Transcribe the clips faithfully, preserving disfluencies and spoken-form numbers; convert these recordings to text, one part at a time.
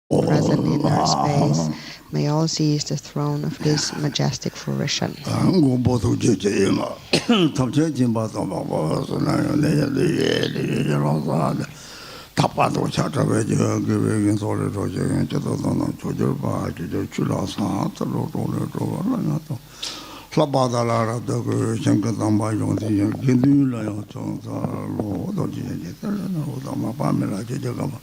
present in our space. May all seize the throne of His majestic fruition. མགོན་པོ་ཐུགས་རྗེ་ཆེ་ཡིན་ལ། ཐམས་ཅད་མཁྱེན་པ་དང་། མ་འོངས་པ་བསོད་ནམས་ཡོན་ཏན་ཡོན་ཏན་ཡོད་དེ་ཡོད་རང་ས་དེ། དག་པ་འདོད་ཆགས་བྲལ་བའི་རྒྱུ། དགེ་བའི་རྒྱུ་ཚོགས་ལས་གྲོལ་ཕྱིར་ཡོན། ཇི་ལྟར་བསམ་བསམ་ཕྱོགས་བཅུར་སྤང་། ཕྱོགས་བཅུར་ཆོས་ལ་སངས། ཚུལ་ཁྲིམས་སྲོག་ལས་གྲོལ་བ་ལ་ཡང་དང་། ལྷག་པར་བདག་ལ་རབ་ཏུ་བསྐུལ། ཞིང་གི་དམ་པ་གཞུང་འདི་ཡིན། དགེ་འདུན་ལ་ཡང་ཕྱག་འཚལ་ལོ། རྡོ་རྗེ་འཆང་གི་ལྟར་ལ་ནོར་བུ་དང་། མ་པ་མི་ལ་ཆོས་ཀྱི་བཀའ་འབུལ།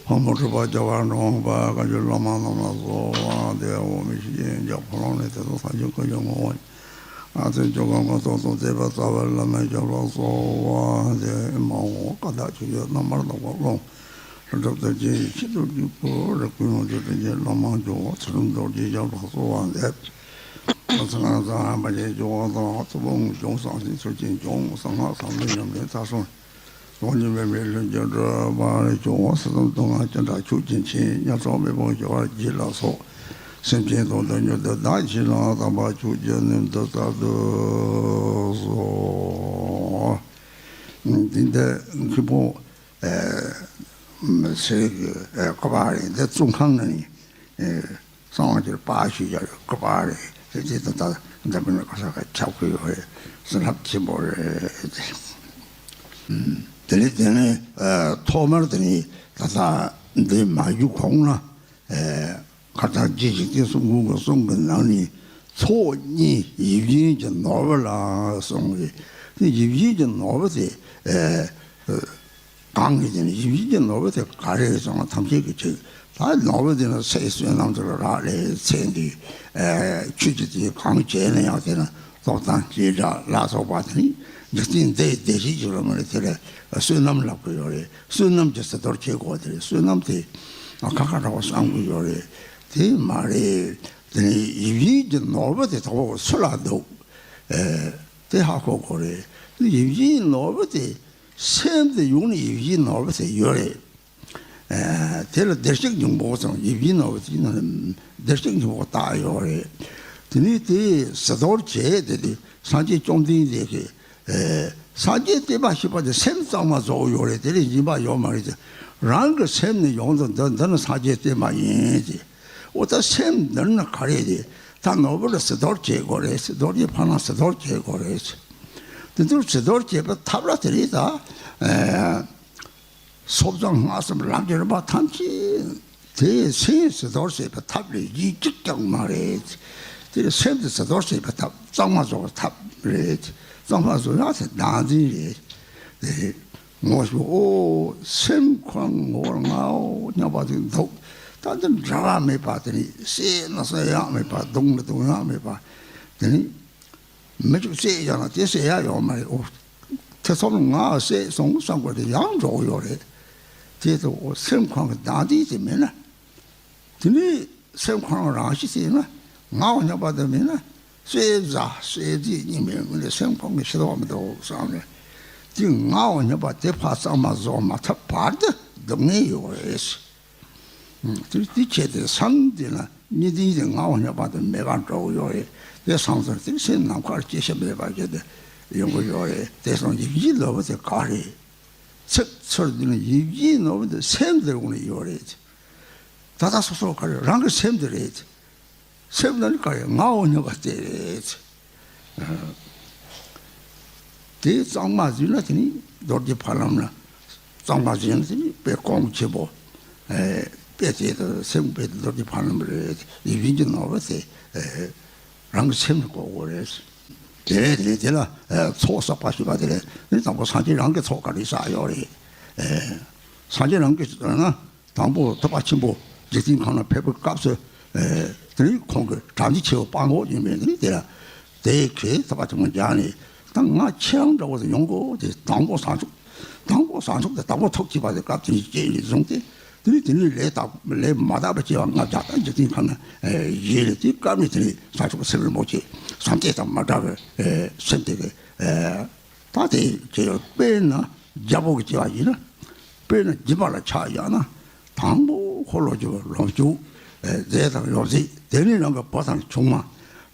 ཕག་མོ་གྲུ་པ་རྒྱལ་བ་འབྲོང་པ། བཀའ་བརྒྱུད་བླ་མ་རྣམས་ལ་གསོལ་བ་འདེབས། འོག་མིན་ཞིང་གི་འཇའ་ཕུབ་ལམ་ནས། དེ་དང་ས་གཞི་བཀའ་བརྒྱུད་ངོ་བོ་ཉིད། ཨ་ཙི་ཇོ་ཁང་ཁོ་ཐོག་ཏུ་བསྡད་པའི་རྩ་བའི་བླ་མའི་ཞབས་ལ་གསོལ་བ་འདེབས། མ་འོངས་པ་བཀའ་དག་ཆོས་ཀྱི་རྣམ་པར་དག་པ་ཀློང་། ལྷ་སྒྲུབ་དོན་བྱེད་ཡེ་ཤེས་རྡོ་རྗེའི་སྐུ། རིག་པའི་ངོ་བོ་ཡེ་ཤེས་བླ་མ་མཆོག་ཚུལ་ཁྲིམས་རྡོ་རྗེའི་ཞབས་ལ་གསོལ་བ་འདེབས། ཚེ་རིང་སངས་རྒྱས་ཆོས་ཀྱི་མཆོག་དང་། ཐུབ་པ་དངོས་བྱུང་སངས་རྒྱས་ཚུལ་གྱིས་འབྱུང་། གསང་སྔགས་ཟབ་མོའི་ཉམས་ལེན་མཐར་སོན། སྟོང་ཉིད་མེད་པའི་ལྷུན་གྱིས་གྲུབ་པར་ཤོག་སྲིད་གསུམ་སྡུག་བསྔལ་ཅི་འདྲ་ཁྱོད་ཀྱིས་མཁྱེན། ཉམ་ཆུང་མེད་པར་སྐྱོབ་པར་བགྱིས་ལ་སོགས། སེམས་ཅན་དོན་དུ་མྱུར་དུ་བདག་གཤེགས་ལ། དམ་པ་ཆོས་ཀྱི་སྣོད་དུ་བསྩལ་དུ་གསོལ། འདི་འདི་མཁན་པོ་ཨེ་ཟེར་གི་ཨེ་བཀའ་པ་རེད། འདི་བཙོན་ཁང་ནས་ཨེ་གསང་བ་འདིར་པར་ཞིག་ཡར་བཀའ་པ་རེད། དེ་ད་ལྟ་འདི་མིན་ན་ག་ས་ག་ཁྱབ་གི་ཡོད་རེད། བྱིན་རླབས་ཆེན་པོ་རེད། དེ་ནས་དེ་ནས་ཨེ་ཐོག་མར་དེ་ནས་ད་ལྟ་འདི་མ་བཞུགས་གོང་ལ་ཨེ་ཁ་སང་རྗེ་འཇིག་རྟེན་གསུམ་མགོན་གྱི་གསུང་གི་ནང་ནས་ཚོགས་གཉིས་ཡིད་བཞིན་གྱི་ནོར་བུ་ལ་གསུངས་རེད། དེ་ཡིད་བཞིན་གྱི་ནོར་བུ་དེ་ཨེ་གང་གི་དེ་ནི་ཡིད་བཞིན་གྱི་ནོར་བུ་དེ་ག་རེ་རེད་ཟེར་ན། ཐམས་ཅད་ཀྱི་ཆེད་ད་ནོར་བུ་དེ་ནི་ཚེ་བསོད་ནམས་དེ་ལ་རག་ལས། ཚེ་འདི་ཨེ་ཆོས་ཀྱི་དེ་གང་བྱས་ན་ཡང་དེ་ནི་ལྟོ་དང་བྱེ་བྲག་ལ་སོགས་པ་དེ་ནི་འཇིག་རྟེན་འདིའི་བདེ་སྐྱིད་ཀྱི་རོལ་མོ་རེད། དེ་ལ་བསོད་ནམས་ལབ་ཀྱི་ཡོད་རེད། བསོད་ནམས་ཀྱི་ཟས་གཏོར་བྱེད་དགོས་དེ་རེད། བསོད་ནམས་དེ་ཁ་ཁ་འདྲ་བ་བསམ་གྱི་ཡོད་རེད། དེ་མ་རེད། དེ་ནི་ཡིད་བཞིན་གྱི་ནོར་བུ་དེ་དོ་པོ་སུ་ལ་འདུག་ཨེ་དེ་ཧ་གོ་དགོས་རེད། ཡིད་བཞིན་ནོར་བུ་དེ་སེམས་དེ་ཡོང་ནས་ཡིད་བཞིན་ནོར་བུ་དེ་ཡོད་རེད། ཨེ་དེ་ལ་བདེ་གཤེགས་སྙིང་པོ་དང་ཡིད་བཞིན་ནོར་བུ་དེ་ནི་བདེ་གཤེགས་སྙིང་པོ་བཏགས་ཡོད་རེད། དེ་ནི་དེ་ཟས་གཏོར་བྱས་དེ་དེ་སངས་རྒྱས་བཅོམ་ལྡན་འདས་ཀྱིས་ཨེ་སངས་རྒྱས་བསྟན་པ་བཤིག་པ་དེ་སེམས་གཙང་མ་བཟོ་ཡོད་རེད། དེ་ལས་གཞན་པ་ཡོད་མ་རེད་དེ། རང་གི་སེམས་ནས་ཡོང་དུ་འདི་འདི་ནི་སངས་རྒྱས་བསྟན་པ་ཡིན་ཅེས། འོ་ད་སེམས་འདིར་ནི་ག་རེ་རེད། ད་ནོར་བུ་ལ་ཟས་གཏོར་བྱེད་དགོས་རེད། རྡོ་རྗེ་ཕ་ལམ་ཟས་གཏོར་བྱེད་དགོས་རེད། དེ་ཚོར་ཟས་གཏོར་བྱེད་པའི་ཐབས་ལ་དེ་རེད་ད། ཨེ་སོ་བཟང་སྔགས་གསུམ་ལམ་གྱི་རིམ་པ་ཐམས་ཅད་དེ་སེམས་ཟས་གཏོར་བྱེད་པའི་ཐབས་ལས་གཞན་གཅིག་ཀྱང་མ་རེད། དེ་སེམས་དེ་ཟས་གཏོར་བྱེད་པའི་ཐབས་གཙང་མ་བཟོ་བའི་ཐབས་རེད། གཙང་མ་བཟོ་ཡག་དེ་བདག་འཛིན་རེད། དེ་ངོ་ཤེས། ཨོ་སེམས་ཁོང་ངོ་ལ་ང་འོ་སྙམ་པ་ཅིག་འདུག་ད་འདི་འདྲ་བ་མེད་པ། དེ་ནི་བསད་ན་བསད་ཡག་མེད་པ། བརྡུང་ན་བརྡུང་ཡག་མེད་པ། དེ་ནི་མི་ཅིག་བསད་ཡག་ན་དེ་བསད་ཡག་ཡོད་མ་རེད། ཨོ་ཐེ་ཚོམ་ང་བསད་སོང་བསམ་དགོས་དེ་ཡང་འགྲོ་གི་ཡོད་རེད། དེ་ལྟ་བུ་སེམས་ཁོང་གི་བདག་འཛིན་དེ་མེད་ན། དེ་ནི་སེམས་ཁོང་རང་བཞིན་དེ་ན་ངའོ་སྙམ་པ་དེ་མེད་ན། བསད་བཟའ་བསད་རྫས་གཉིས་མེད་ངོས་ནས་སེམས་ཁོང་གི་ཤི་དོགས་མི་འདུག་བསམ་ནས། དེ་ངའོ་སྙམ་པ་དེ་ཕར་གཙང་མ་བཟོ་མ་ཐུབ་བར་དུ་སྡུག་བསྔལ་ཡོད་རེད། དེ་དེ་བྱས་ཏེ་སེམས་དེ་ན་གཉིས་ལྡན་དེ་ངའོ་སྙམ་པ་དེ་མེད་པར་འགྲོ་གི་ཡོད་རེད། དེ་སོང་ཙང་དེ་སེམས་ནམ་མཁར་སྐྱེ་ཤི་མེད་པར་བྱས་ཏེ་ཡོང་གི་ཡོད་རེད། དེ་སོང་ཡིད་བཞིན་ནོར་བུ་དེ་ག་རེད། ཚིག་ཚུར་འདི་ནི་ཡིད་བཞིན་ནོར་བུ་དེ་སེམས་དེ་ཡོང་ནས་ཡོད་རེད། ད་ལྟ་སོ་སོ་ག་རེ་རང་གི་སེམས་དེ་རེད། སེམས་ནི་ག་རེ་ངའོ་སྙམ་པ་དེ་རེད། དེ་གཙང་མ་བཟོས་ན་དེ་ནི་རྡོ་རྗེ་ཕ་ལམ་ལ། གཙང་མ་བཟོས་ན་དེ་ནི་དཔེ་གོང་ཆེན་པོ། དཔེ་དེ་སེམས་དཔེ་རྡོ་རྗེ་ཕ་ལམ་རེད། ཡིད་བཞིན་གྱི་ནོར་བུ་དེ་རང་གི་སེམས་ནི་གོ་དགོས་རེད། དེ་ནས་དེ་ནས་དེ་ལ་ཚོགས་བསགས་པ་ཞེས་པ་དེ་ལས་ནི་དང་པོ་སངས་རྒྱས་རང་གི་ཚོགས་ག་རེ་བསགས་ཡོད་རེད། སངས་རྒྱས་རང་གི་ན། དང་པོ་ཐུབ་པ་ཆེན་པོ་འཇིག་རྟེན་ཁམས་ལ་ཕེབས་པའི་སྐབས་སུ། ཨེ་དེ་ནི་ཁོང་གི་དྲན་རྒྱུ་ཆེ་བ་སྤང་དགོས་ཡིན་པས། དེ་ནི་དེ་ལ་དེ་གའི་ཐུབ་པ་ཆེན་པོ་མཇལ་ནས། ད་ང་ཁྱེད་རང་འདྲ་བོ་དེ་ཡོང་དགོས་དེ། དང་པོ་བྱང་ཆུབ། དང་པོ་བྱང་ཆུབ་དེ་དང་པོ་ཐོབ་ཅེས་པ་དེ་སྐབས་དེ་ནི་སྐྱེས་ནས་བཟུང་སྟེ། དེ་ནི་དེ་ནི་ལས་དག་ལས་མ་དག་པ་སྐྱེ་བ་ལྔ་བརྒྱ་དང་འཇིག་རྟེན་ཁམས་ན་ཨེ་བཞེས་ནས། དེ་སྐབས་ནས་དེ་ནི་བྱང་ཆུབ་སེམས་རིན་པོ་ཆེ་བསམ་གཏན་དང་མ་འདྲ་བའི་ཨེ་སེམས་དེ་གི་ཨེ་ད་དེ་ཁྱེད་དཔེར་ན་རྒྱལ་པོ་གི་སྐྱེ་བ་ཡིན་ན། དཔེར་ན་སྦྱིན་པ་ལ་ཆ་བཞག་ན། དང་པོ་ཁོ་ལོ་རྒྱུས་ལོ་རྒྱུས། ཨེ་རྫས་དང་ཡོ་བྱད། དེ་ནས་རང་གི་བུ་དང་ཆུང་མ།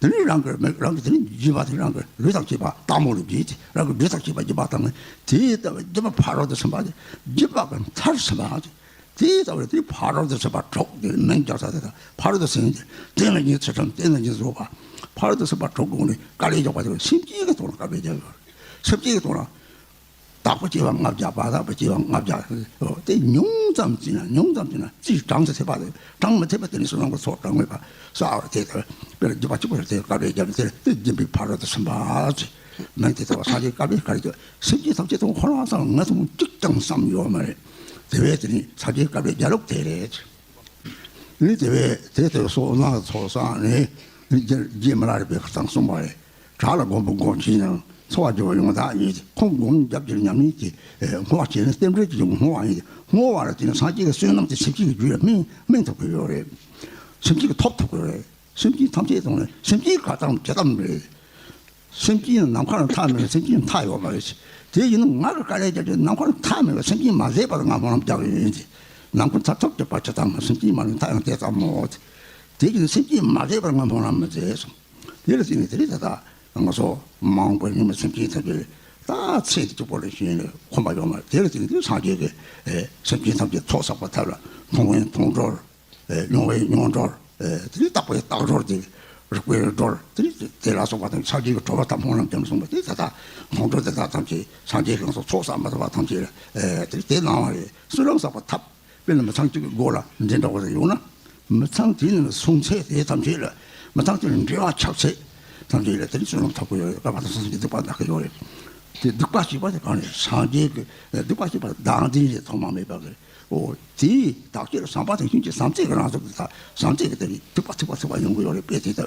དེ་ནས་རང་གི་མི་རང་གི་དེ་ནས་སྦྱིན་པ་དེ་རང་གི་ལུས་དང་བཅས་པ་སྟག་མོ་ལ་སྦྱིན་ཏེ། རང་གི་ལུས་དང་བཅས་པ་སྦྱིན་པ་བཏང་ནས། དེའི་ལྟ་བུ་སྦྱིན་པ་ཕ་རོལ་ཏུ་ཕྱིན་པ་དེ། སྦྱིན་པ་གི་མཐར་ཕྱིན་པ་དེ། དེ་ལྟ་བུ་དེ་ཕ་རོལ་ཏུ་ཕྱིན་པ་དྲུག་དེ་མིང་རྒྱག་ས་དེ་དང་ཕ་རོལ་ཏུ་ཕྱིན་ཏེ་དེ་ལ་ཉེར་འཚེ་དྲུག་དེ་ལ་ཉེར་བཟོད་པ་ཕ་རོལ་ཏུ་ཕྱིན་པ་དྲུག་སྒོ་ནས་དཀའ་ལས་རྒྱག་པ་དེ་སེམས་བསྐྱེད་ཀྱི་ཐོག་ལ་དཀའ་ལས་རྒྱག་ཡོད་རེད། སེམས་བསྐྱེད་ཀྱི་ཐོག་ལ། དག་པ་སྐྱེ་བ་ལྔ་བརྒྱ་བར་དག་པ་སྐྱེ་བ་ལྔ་བརྒྱ། དེ་ཉུང་ཙམ་བྱས་ན་ཉུང་ཙམ་བྱས་ན་རྩིས་གྲངས་སུ་ཐེབས་པ་དེ་གྲངས་མི་ཐེབས་པ་དེ་ནི་བསོད་ནམས་ཀྱི་ཚོགས་དྲངས་པ་ས་བ་དེ་ལྟར་དཔེར་ན་བརྒྱ་པ་གཅིག་པོ་ལ་དེ་དཀའ་བས་བརྒྱབ་ནས་དེ་དེ་སྦྱིན་པའི་ཕ་རོལ་ཏུ་ཕྱིན་པ་ཟེར། མིང་དེ་ལྟ་བུ་སངས་རྒྱས་བསྐལ་པའི་བསྐལ་རེ་སེམས་ཅན་ཐམས་ཅད་དང་ཁོ་རང་ཚང་ང་ཚོ་གཅིག་ཀྱང་བསམ་ཡོད་མ་རེད། དེ་བས་དེ་ནི་སངས་རྒྱས་བསྐལ་པའི་རྒྱལ་ལུགས་དེ་རེད། ནི་དེ་བས་དེ་ལྟར་བསོད་ནམས་ཚོགས་བསགས་ནས་རྗེ་རྗེ་མི་ལ་རས་པའི་ཁ་ཚང་གསུངས་པ་རེད། བྲག་ལ་མགོན་པོ་མགོན་ཆེན་ཡང་། འཚོ་བ་སྒྱུར་བ་ཡོངས་དག་ཉིད་ཀྱི་ཁོང་སྒོམ་རྒྱབ་ཀྱི་ཉམས་ལེན་གྱི་བསྔོ་བ་བྱས་ནས་རྟེན་འབྲེལ་གྱི་བསྔོ་བ་ཡིན། བསྔོ་བ་ལ་བརྟེན་ནས་སངས་རྒྱས་ཀྱི་བསོད་ནམས་དེ་སེམས་ཅན་གྱི་རྒྱུད་ལ་སྨིན་སྨིན་ཐུབ་ཀྱི་ཡོད་རེད། སེམས་ཅན་གྱིས་ཐོབ་ཐུབ་ཀྱི་ཡོད་རེད། སེམས་ཅན་ཐམས་ཅད་དང་ནི་སེམས་ཅན་ག་ཙམ་ཇི་ཙམ་རེད། སེམས་ཅན་ནམ་མཁའ་ལ་མཐའ་མེད་པ་སེམས་ཅན་མཐའ་ཡོད་མ་རེད། དེ་ཡིན་ན་ང་གི་དཀའ་ལས་བརྒྱབ་ཀྱི་ནམ་མཁའ་ལ་མཐའ་མེད་པ་སེམས་ཅན་མ་ཟད་པར་ང་སྨོན་ལམ་རྒྱག་གི་ཡིན་ཏེ། ནམ་མཁའ་མཐའ་ཐུག་གི་བར་ཆ་ཙམ་མ་སེམས་ཅན་མ་ལུས་མཐའ་ཡང་དེ་ཙམ་མོ། དེ་ཡིན་ན་སེམས་ཅན་མ་ཟད་པར་ང་སྨོན་ལམ་མི་མཛད་གསུངས། དེ་ལ་བརྟེན་ནས་དེ་རིང་ད་ལྟ་ང་ཚོ་མ་འོངས་པའི་སྙིགས་མའི་སེམས་ཅན་ཐམས་ཅད་ད་ཚེ་འདི་གཅིག་པོ་ལ་ཞེན་ནས་ཁོམ་པ་ཡོད་མ་རེད། དེ་ལ་བརྟེན་ནས་སངས་རྒྱས་ཀྱི་ཨེ་སེམས་ཅན་ཐམས་ཅད་ཚོགས་བསགས་པ་ཐབས་ལ་མཐོང་བས་མཐོང་གྲོལ། ཨེ་མྱོང་བས་མྱོང་གྲོལ། ཨེ་དེ་ནས་བརྟགས་པས་བརྟགས་གྲོལ་ཏེ། རིག་པས་གྲོལ། དེ་ནས་དེ་ལ་སོགས་པ་དང་སངས་རྒྱས་ཀྱི་གྲོལ་བ་དང་སྨོན་ལམ་རྒྱབ་གསུངས་པ་དེ་ད་ལྟ་མཐོང་གྲོལ་དེ་དག་ཐམས་ཅད་སངས་རྒྱས་ཀྱི་ལམ་སོགས་ཚོགས་བསགས་མ་ཐུབ་པ་ཐམས་ཅད་ལ་ཨེ་དེ་དེ་གནང་བ་རེད། བསོད་ནམས་བསགས་པ་ཐབས། དཔེར་ན་མི་ཚང་གཅིག་གི་སྒོ་ལ་འདྲེ་འདྲ་བ་ཞིག་ཡོང་ན། མི་ཚང་དེ་ནི་སོང་ཚེ་དེ་ཐམས་ཅད་ལ། མི་ཚང་དེ་ནི་འབྲེལ་བ་ཆགས་ཚེ་ཐམས་ཅད་ལ་དེ་ནི་བསོད་ནམས་ཐོབ་ཀྱི་ཡོད་རེད། བསྐལ་པ་དང་སངས་རྒྱས་སྡིག་པ་འདག་གི་ཡོད་རེད། དེ་སྡིག་པ་བྱས་པ་དེ་གང་རེད། སངས་རྒྱས་ཀྱི་སྡིག་པ་བྱས་པ་བདག་འཛིན་རེད། ཐོག་མ་མེད་པ་གི། འོ་དེའི་བདག་བསྐྱེད་ལ་བསམ་པ་དང་ཤིན་ཏུ་བསམ་རྩེ་གི་རང་གཟུགས་ཀྱི་བསམ་རྩེ་གི་དེ་ནི་སྡིག་པ་ཐིག་པ་ཐིག་པ་ཡོང་གི་ཡོད་རེད། དཔེ་དེ་ལྟ་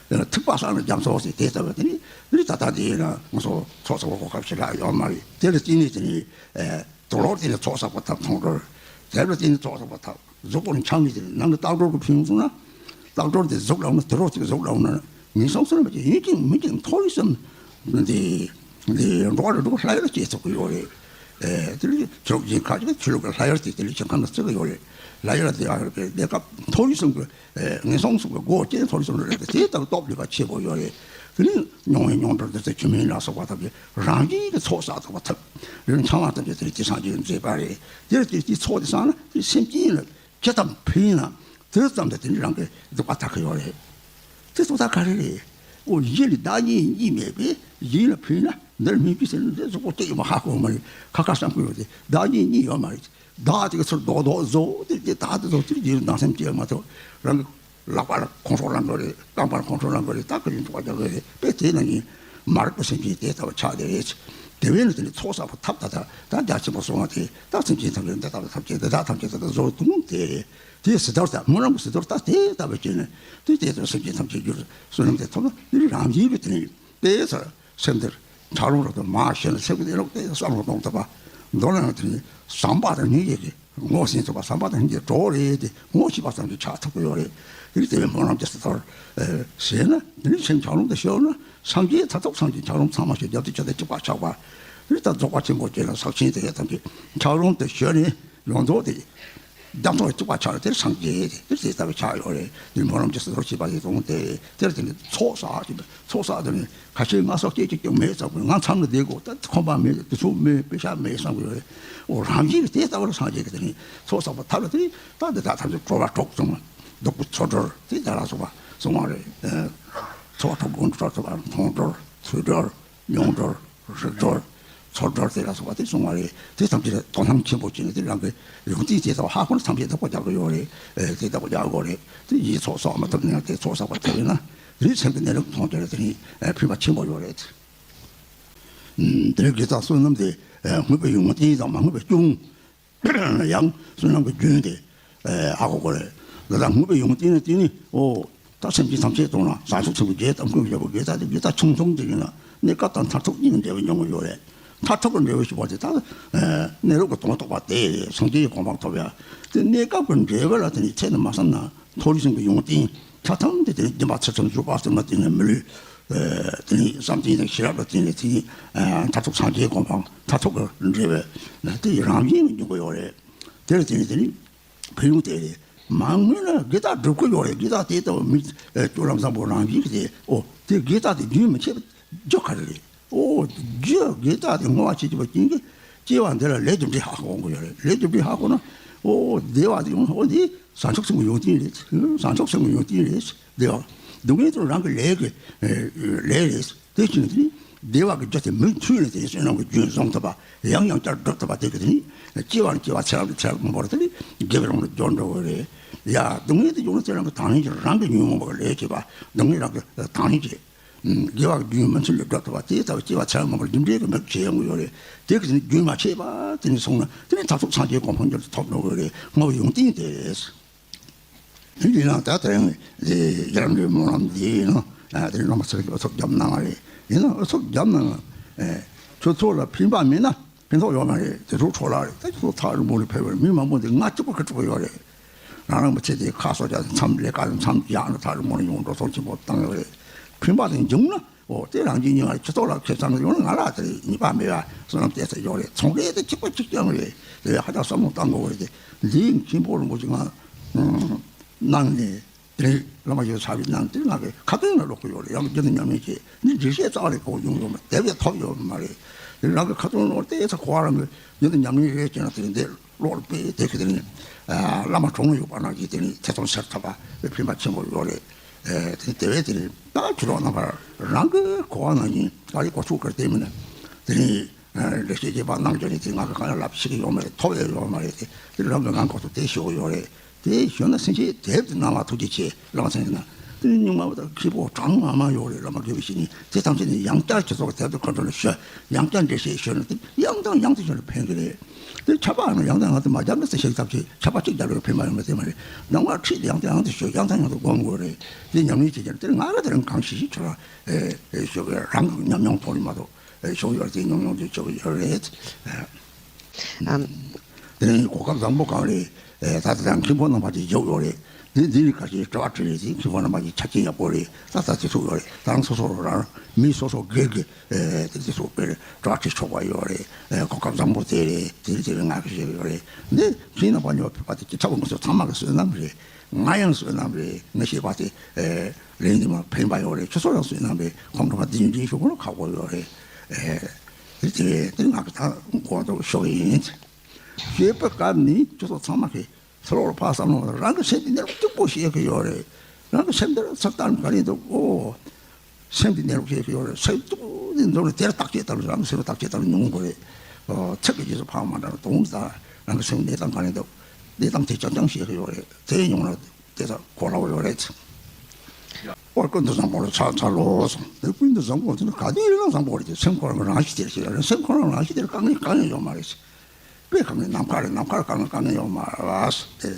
བུ་ཐིག་པ་བསགས་ན་རྒྱ་མཚོ་ཟེར་དེ་ལྟ་བུ་དེ་ནི་རི་ད་ལྟ་དེ་ཡིན་ན་ང་ཚོ་ཚོགས་གསོག་གོ་སྐབས་ཞེ་དྲག་ཡོད་མ་རེད། དེ་ལ་བརྟེན་ནས་དེ་ནི། དུག་ལོག་དེ་ནི་ཚོགས་བསགས་པ་ཐབས་མཐོང་གྲོལ། དེ་ལ་བརྟེན་ནས་ཚོགས་བསགས་པ་ཐབས་གཟུགས་པོ་ནི་ཆགས་མི་དེ་ནི་ནང་གི་ལྟག་སྒྲོར་གྱི་ཕན་ཡོན་སོང་ན། ལྟག་སྒྲོར་དེ་གཟུགས་ལ་འོང་ན་དུག་ལོག་དེ་གཟུགས་ལ་འོང་ན་ངན་སོང་གསུམ་ལ་མ་སྐྱེ་ཡུན་གཅིག་མི་གཅིག་མཐོ་རིས་སམ། འདི་འདི་འགྲོ་བ་རིགས་དྲུག་ལྷ་ཡུལ་སྐྱེ་ཐུབ་ཀྱི་ཡོད་རེད། དེ་ལས་ཆོས་ལུགས་ཀྱི་ཁ་ཅིག་ཆོས་ལུགས་ཀྱི་ལྷ་ཡུལ་དེ་དེ་ལས་ཆེན་ཁམས་ལ་བརྩི་གི་ཡོད་རེད། ལྷ་ཡུལ་དེ་ཡང་ཡོད་པའི་གནས་སྐབས་མཐོ་རིས་གསུམ་གྱི་ངན་སོང་གསུམ་གྱི་སྒོ་སྐྱེ་མཐོ་རིས་གསུམ་རེད། དེ་ལྟར་སྟོབས་ལས་ཀ་ཆེ་པོ་ཡོད་རེད། དེ་ནི་མྱོང་བའི་མྱོང་གྲོལ་དེ་ཚོ་ཆུ་མིན་ལ་སོགས་པ་ཐམས་ཅད་རང་བཞིན་གྱི་ཚོགས་བསགས་ཐུབ་པ་ཐབས། རིན་ཚང་བ་ཐམས་ཅད་དེ་ནི་དེ་སངས་རྒྱས་མཛད་པ་རེད། དེར་དེ་དེ་ཚོགས་དེ་བསགས་ན་དེ་སེམས་ཅན་ལ་ཇི་ཙམ་ཕན་ན་དེ་ཙམ་དུ་དེ་ནི་རང་གི་སྡིག་པ་དག་གི་ཡོད་རེད། དེ་ཚོ་ད་ག་རེ་རེད། འོ་གཞི་ལ་བདག་ཉིད་གཉིས་མེད་པས་གཞན་ལ་ཕན་ན་འདིར་སྨིན་པའི་ཟེར་ན་འདི་གཟུགས་པོ་སྐྱེ་ཡོད་མ་ཧ་གོ་མ་རེད། ཁ་ཁ་བསམ་གི་ཡོད་དེ་བདག་ཉིད་གཉིས་ཡོད་མ་རེད། བདག་དེ་ག་ཚུར་རྡོག་རྡོག་བཟོ་དེ་དེ་བདག་དེ་བཟོ་དེ་རྗེས་སུ་སྡང་སེམས་སྐྱེ་མ་ཐུབ། རང་གི་ལག་པ་ལ་ཁོང་ཁྲོ་ལངས་གི་རེད། རྐང་པ་ལ་ཁོང་ཁྲོ་ལངས་གི་རེད། ད་ག་ཡིན་འདུག་པ་རྒྱག་གི་རེད། དཔེ་དེ་ན་ཡིན། མ་རིག་པའི་སེམས་ཅན་དེ་ལྟ་བུ་ཆགས་དེ་རེད། དེ་བས་ན་དེ་ནི་ཚོགས་བསགས་པ་ཐབས་ད་ལྟ་ད་རྒྱ་ཆེན་པོ་གསུང་བ་དེ་ད་སེམས་ཅན་ཐམས་ཅད་འདི་ལྟ་བུ་ཐམས་ཅད་འདི་དག་ཐམས་ཅད་ད་ལྟ་བཟོ་དུང་དེ་རེད། དེ་སི་ཏོར་ད་སྨོན་ལམ་གྱི་སི་ཏོར་ད་དེ་ལྟ་བུ་བྱས་ནས་དེ་དེ་ཚོ་སེམས་ཅན་ཐམས་ཅད་རྒྱུད་བསོད་ནམས་དེ་ཐོབ་ན་དེ་ནི་རང་བཞིན་གྱིས་དེ་ནི་དེ་ཚོ། སེམས་འདིར་འཁྱགས་རོམ་རོ་དང་མར་ཞོན་ནས་སེམས་ཀྱི་གནས་ལུགས་དེ་བསམ་བློ་གཏོང་ཐུབ་པ། མདོར་ན་དེ་ནི་བསམ་པ་དང་སྙིང་རྗེ་གི་ངོ་ཟིན་ཐུབ་པ། བསམ་པ་དང་སྙིང་རྗེ་གྲོགས་རེད་དེ་ངོ་ཤེས་པ་ཙམ་གྱིས་ཆགས་ཐུབ་ཀྱི་ཡོད་རེད། དེ་ནི་དེ་བས་སྨོན་ལམ་གྱི་སི་ཏོར་ཟེར་ན་དེ་ནི་སེམས་འཁྱགས་རོམ་དུ་ཤོར་ན་སངས་རྒྱས་མཐར་ཐུག་སངས་རྒྱས་འཁྱགས་རོམ་ཚང་མ་ཞིག་རྒྱབ་ཏུ་བྱས་ཏེ་གཅིག་པ་ཆགས་པ། དེ་ནི་ད་རྫོགས་པ་ཆེན་པོ་བཅས་ལ་ཕྱག་ཆེན་དེ་ཡང་ཐམས་ཅད་འཁྱགས་རོམ་དུ་ཤོར་ནས། ཡོངས་རྫོགས་དེ་རྒྱ་མཚོ་གཅིག་པ་ཆགས་ལ་དེར་སངས་རྒྱས་དེ་དེ་ལྟ་བུ་ཆགས་ཡོད་རེད། དེ་སྨོན་ལམ་གྱི་སི་ཏོར་བྱེད་པ་ཡིན་གསུངས་ཏེ། དེར་དེ་ནི་ཚོགས་བསགས་ཀྱི་ཚོགས་བསགས་དེ་ནི་ཁ་ཤས་ང་སོགས་སྐད་ཅིག་ཀྱང་མེད་ཙམ་ང་མཚམས་ལ་བསྡད་དགོས། ད་ཁོམ་པ་མེད། དུས་ཚོད་མེད། པེ་ཤག་མེད་བསམ་གྱི་ཡོད་རེད། འོ་རང་བཞིན་གྱིས་དེ་ལྟ་བུར་སངས་རྒྱས་ཀྱི་དེ་ནི་ཚོགས་བསགས་པ་ཐབས་ལ་དེ་ནི་ད་དེ་དག་ཐམས་ཅད་གྲོལ་བ་གྲོགས་གསུངས། བདུག་སྤོས་ཚོགས་གྲོལ་དེ་དག་ལ་སོགས་པ་གསུངས་པ་རེད། ཚོགས་གྲོལ་དགོངས་གྲོལ་ཐོབ་པ་མཐོང་གྲོལ་ཚུལ་གྲོལ། མྱོང་གྲོལ། རིག་གྲོལ། ཚོར་གྲོལ་དེ་ལ་སོགས་པ་དེ་གསུང་བ་རེད། དེ་ཐམས་ཅད་དོ་སྣང་ཆེན་པོ་བྱས་ནས་དེ་རང་གི་ཡོན་ཏན་དེ་ལྟ་བུ་ཧ་གོ་ན་ཐམས་ཅད་བདག་པོ་རྒྱག་གི་ཡོད་རེད། དེ་བདག་པོ་རྒྱག་དགོས་རེད། དེ་ཡིད་ཚོགས་བསགས་མ་ཐུབ་ན་ཡང་དེ་ཚོགས་བསགས་པ་ཐུབ་ཡོད་ན་རིགས་སེམས་ཀྱི་གནས་ལུགས་མཐོང་རྒྱུ་རེད། དེ་ནི་ཕན་པ་ཆེན་པོ་ཡོད་རེད། དེ་རིང་དགེ་རྩ་བསོད་ནམས་དེ་བསྔོས་པའི་ཡོན་ཏན་དང་མ་བསྔོས་པའི་སྐྱོན། ཡང་བསོད་ནམས་ཀྱི་རྒྱུན་དེ་ཧ་གོ་དགོས་རེད། ད་ལྟ་བསྔོས་པའི་ཡོན་ཏན་ནི་དེ་ནི་ཨོ། ད་སེམས་ཅན་ཐམས་ཅད་དང་ལ་བྱང་ཆུབ་སེམས་ཀྱི་རྒྱས་བཏབ་དགོས་ཡོད་པ། དགེ་རྩ་དེ་དགེ་རྩ་ཆུང་ཆུང་དེ་ཡིན་ན་གནས་སྐབས་དང་མཐར་ཐུག་གཉིས་ཀྱི་འབྲས་བུ་མྱོང་གི་ཡོད་རེད། མཐར་ཐུག་གི་འབྲས་བུ་ཞུ་བ་དེ་ད་གནས་ལུགས་ཀྱི་དོན་རྟོགས་པ་དེ་སངས་རྒྱས་ཀྱི་གོ་འཕང་ཐོབ་ཡ། དེ་གནས་སྐབས་ཀྱི་འབྲས་བུ་ལ་དེ་ནི་ཚད་ནི་མ་བསམ་ན། མཐོ་རིས་གསུམ་གྱི་ཡོན་ཏན་ཆ་ཚང་དེ་དེ་ནི་སྦྱིན་པ་ཚུལ་ཁྲིམས་སྤྱོད་པ་ཟེར་ན་དེ་ནི་མི་ལུས། དེ་ནི་བསམ་གཏན་དང་ཤེས་རབ་ལ་བརྟེན་ནས་དེ་ནི་མཐར་ཐུག་སངས་རྒྱས་གོ་འཕང་མཐར་ཐུག་གི་འབྲས་བུ་དེ་རང་བཞིན་གྱིས་འབྱུང་གི་ཡོད་རེད། དེ་ལ་བརྟེན་ནས་དེ་ནི་ཕན་ཡོན་དེ་རེད། མ་དངོས་ན་དགེ་རྩ་སྒྲུབ་ཀྱི་ཡོད་རེད། དགེ་རྩ་དེ་ལྟ་བུ་མི་སྤྱོད་ལམ་བཟང་པོ་རང་བཞིན་གྱིས་དེ་ཨོ་དེ་དགེ་རྩ་དེ་རྒྱུན་མི་ཆད་པ་རྒྱུ་ག་རེ་རེད། ཨོ་རྒྱུ་དགེ་རྩ་དེ་བསྔོ་བ་བྱེད་ཀྱི་བ་ཅན་གྱི་ སྐྱེ་བ་འདི་ལ་ལས་རྒྱུ་འབྲས་ཧ་གོ་དགོས་ཡོད་རེད། ལས་རྒྱུ་འབྲས་ཧ་གོ་ན་ཨོ་བདེ་བ་དེ་ཡོང་ཨོ་འདི་བྱང་ཆུབ་སེམས་ཀྱི་ཡོན་ཏན་རེད། བྱང་ཆུབ་སེམས་ཀྱི་ཡོན་ཏན་རེད། བདེ་བ། སྡུག་བསྔལ་དེ་རང་གི་ལས་ཀྱི་ལས་རེད། དེ་བཞིན་དུ་ནི་བདེ་བ་གི་རྒྱུ་དེ་མུ་མཐུད་ནས་དེ་བསོད་ནམས་ཀྱི་རྒྱུན་བཟུང་ཐུབ་པ། ཡང་ཡང་བསྐྱར་སྒྲུབ་ཐུབ་པ་དེ་གི་དེ་ནི་སྐྱེ་བ་ནས་སྐྱེ་བ་ཚེ་རབས་ནས་ཚེ་རབས་མང་པོར་དེ་ནི་དགེ་བའི་རང་ལ་འགྱུར་འགྲོ་གི་རེད། ཡ་སྡུག་བསྔལ་དེ་ཡོང་ན་ཚེ་རང་གི་དང་ལེན་གྱི་རང་གི་ཉོན་མོངས་པ་གི་ལས་བྱེད་པ། སྡུག་བསྔལ་རང་གི་དང་ལེན་བྱེད། དགེ་བ་གི་རྒྱུན་མུ་མཐུད་ནས་སྒྲུབ་ཐུབ་པ་དེ་ལྟ་བུ་སྐྱེ་བ་ཚེ་རབས་མང་པོར་རྒྱུ་འབྲས་ཀྱི་མི་བྱེད་ཡོང་གི་ཡོད་རེད། དེ་གི་དེ་ནི་རྒྱུན་མ་ཆད་པ་དེ་ནི་སོང་ན་དེ་ནི་མཐར་ཐུག་སངས་རྒྱས་གོ་འཕང་མྱུར་དུ་ཐོབ་འགྲོ་གི་རེད། བསྔོ་བའི་ཡོན་ཏན་དེ་རེད། ཡིན་ན་ད་དེ་རིང་འདི་རྒྱ་རམ་འདྲའི་སྨོན་ལམ་འདི་ཡིན་ན་དེ་རིང་བླ་མ་ཚེ་རིང་གིས་ཨུ་ཚུགས་བརྒྱབ་གནང་བ་རེད། ཡིན་ན་ཨུ་ཚུགས་བརྒྱབ་གནང་། ཁྱོད་ཚོ་ལ་ཕན་པ་མེད་ན་ཕན་ཐོགས་ཡོད་མ་རེད། དེ་ཚོ་འཕྲོ་བརླག་རེད། ད་ཁྱོད་ཚོ་ཐག་རིང་པོ་ནས་ཕེབས་པར་མི་མང་པོ་འདི་ང་གཅིག་པུ་ཁ་ཐུག་ཡོད་རེད། རང་རང་གི་ཚེ་འདིའི་ཁ་གསོ་རྒྱག་མཚམས་ལས་ཀ་མཚམས་བཞག་ནས་ཐག་རིང་པོ་ནས་ཡོང་འགྲོ་སོང་ཆེན་པོ་བཏང་ཡོད་རེད། ཕན་པ་དེ་འབྱུང་ན། ཨོ་དེ་རང་གི་སྙིང་ལ་ཁྱི་ཐོག་ལ་ཁེབས་ཙམ་ཡོང་ན་ང་ལ་དེ་ཉེས་པ་མེད་པ་བསོད་ནམས་བསྟན་ས་ཡོད་རེད། ཚོང་ལས་དེ་གཅིག་པ་གཅིག་རྐྱང་རེད། དེ་ཧ་ཅང་བསམ་བློ་བཏང་དགོས་རེད། དེ་འདིའི་མཁན་པོ་རིན་པོ་ཆེ་ང་གནང་ནས་དེ་རིང་བླ་མ་ཡོད་ཚར་བའི་ནང་དེ་ང་གི་ཁ་ཏོན་ལ་ཀློག་གི་ཡོད་རེད། ཡང་རྒྱུན་དུ་ཉམས་ལེན་བྱེད་ནི་འགྲེལ་བཤད་རྩ་བ་ནས་གོ་ཡོང་ཡོད་མ་རེད། དེབ་ཡང་ཐོབ་ཡོད་མ་རེད། དེ་རང་གི་ཁ་ཏོན་ཀློག་དེ་ཚ་གོ་བ་རང་གི་རྒྱུན་དུ་ཉམས་ལེན་རེད་བྱས་ན་དེ་འདི་ཀློག་ལ་དཔེ་དེ་གི་དེ་ནི་བླ་མ་གྲོངས་ཡོད་པ་ནང་གི་དེ་ནི་ཐེ་ཚོམ་ཟེར་ཐུབ་པ་ཕན་པ་ཆེན་པོ་ཡོད་རེད། དེ་དེ་བས་དེ་ནི་ད་ཕྱི་ལོགས་རྣམ་པར་རང་གི་གོ་བ་ནང་བཞིན་ཨ་རི་གོ་ཆོད་ཀར་བལྟས་མིན་ན་དེ་ནི་ལེགས་བཤད་རྒྱས་པ་གནང་རྒྱུ་རེད། དེ་ང་གི་གང་ཡང་ལབ་ཤེས་ཀྱི་ཡོད་མ་རེད། ཐོབ་ཡོད་ཡོད་མ་རེད། དེ་དེ་རང་གི་ངང་གོ་ཐུབ་དེ་ཞུ་གི་ཡོད་རེད། དེ་ཞུ་ན་སེམས་ཅན་དེབ་དེ་གནང་བ་ཐུགས་རྗེ་ཆེ་བླ་མ་ཚང་གི་ན་དེ་ནི་སྙིང་མ་བ་དང་ཁེ་པོ་གྲངས་མང་མང་ཡོད་རེད། བླ་མ་དགེ་བའི་བཤེས་གཉེན་དེ་ཐམས་ཅད་ནི་ཡང་བསྐྱར་སྤྱི་ཚོགས་ཀྱི་དེབ་དེ་ཁོ་ཚོ་ལ་ཞུ། ཡང་བསྐྱར་འགྲེལ་བཤད་ཞུ་ན་དེ་ཡང་དང་ཡང་དུ་ཞུ་ན་ཕན་གི་རེད། དེ་ཆར་པ་ཡང་ན་ཡང་དང་ཡང་དུ་མ་བརྒྱབ་ན་ཟེར་ཤེས་ཐབས་ཆེ། ཆར་པ་གཅིག་བརྒྱབ་རེད་ཕན་པ་ཡོང་མ་ཐེ་མ་རེད། ནམ་མཁའ་ཁྲིད་ཡང་དང་ཡང་དུ་ཞུ། ཡང་དང་ཡང་དུ་སྒོམ་དགོས་རེད། དེ་ཉམས་ལེན་བྱེད་ཀྱང་དེ་ང་ར་དེ་རིང་གང་ཤེས་ཤེས་ཆོག་ལ་ཞུ་གི་རང་གི་ཉམས་མྱོང་ཐོག་ནས་མ་གཏོགས་ཞུ་གི་ཡོད་རེད། དེ་ཉམས་མྱོང་དེ་ཞུ་གི་ཡོད་རེད། ཨམ། དེ་ནས་གོ་སྐབས་བཟང་པོ་གང་རེད། ད་ལྟ་མཁན་པོ་རྣམ་པ་ཅིག་བཞུགས་ཡོད་རེད། འདི་འདི་ནི་ཁ་ཤས་དྲི་བ་དྲིས་ལན་ཞིག་མཁན་པོ་རྣམ་པ་ཅིག་ཆ་རྐྱེན་ཡག་པོ་རེད། ད་ལྟ་དེ་ཚུགས་ཡོད་རེད། ད་རང་སོ་སོ་རང་མི་སོ་སོ་སྒེར་གྱི་དེ་དེ་ཚུགས་པའི་དྲི་བ་དྲིས་ཆོག་པ་ཡོད་རེད། གོ་སྐབས་བཟང་པོ་དེ་རེད། དེ་རེད་དེ་རེད་ང་ཁ་ཤས་ཡོད་རེད། འདི་མཁན་རྣམ་པ་ཉོ་ཕེབས་པ་དེ་ཅི་ཐབས་ང་ཚོ་ཚང་མ་གི་བསོད་ནམས་རེད། ང་ཡང་བསོད་ནམས་རེད། ང་ཞེས་པ་དེ་ལན་འདི་མ་ཕན་པ་ཡོད་རེད། ཁྱོད་ཚོ་ཡང་བསོད་ནམས་རེད། ཁོང་ཁྲོ་བ་འདི་འདྲའི་ཞུ་དགོས་ན་ཁག་པོ་ཡོད་རེད། དེ་དེ་དེ་ང་གི་ད་གོ་འདུག་ཞུ་གི་ཡིན། ཞེས་པའི་སྐབས་ནི་ཁྱོད་ཚོ་ཚང་མ་གིས་ཚུར་ལོག་ཕར་བསམ་བློ་རང་གི་སེམས་ཀྱི་གནས་ལུགས་གཅིག་པོ་ཤེས་ཀྱི་ཡོད་རེད། རང་གི་སེམས་འདིར་ཚུར་ལྟ་ན་ག་རེ་འདུག་ཨོ། སེམས་ཀྱི་གནས་ལུགས་ཤེས་ཀྱི་ཡོད་རེད། སེམས་གཅིག་པུ་འདི་འདུག་ནས་དེར་བརྟག་དཔྱད་བཏང་ནས་རང་གི་སེམས་ལ་བརྟག་དཔྱད་བཏང་ནས་མྱོང་དགོས་རེད། ཨོ། ཚིག་གི་རྗེས་སུ་ཕར་མ་འགྲོ་ན་དོན་དག་རང་གི་སེམས་གནས་སྟངས་ག་རེ་འདུག་གནས་སྟངས་དེ་རྐྱང་རྐྱང་ཤེས་ཀྱི་ཡོད་རེད། དེ་མྱོང་ན་དེ་ཚོ་གོ་སླ་བོ་ཡོད་རེད། ཨོ་ཀུན་ཏུ་བཟང་པོ་ལ་ཚར་ཚར་ལོ་སོང་། དེ་ཀུན་ཏུ་བཟང་པོ་དེ་ནི་ག་དུས་ཡིན་ན་བཟང་པོ་རེད། དེ་སེམས་ཁོ་རང་གི་རང་བཞིན་དེར་ཤེས་ཡོད་རེད། སེམས་ཁོ་རང་རང་བཞིན་དེར་དཀའ་ངལ་གང་ཡང་ཡོད་མ་རེད། དཔེ་གང་གི་ནམ་མཁའ་རེད། ནམ་མཁར་གང་གི་དཀའ་ངལ་ཡོད་མ་རེད། དེ་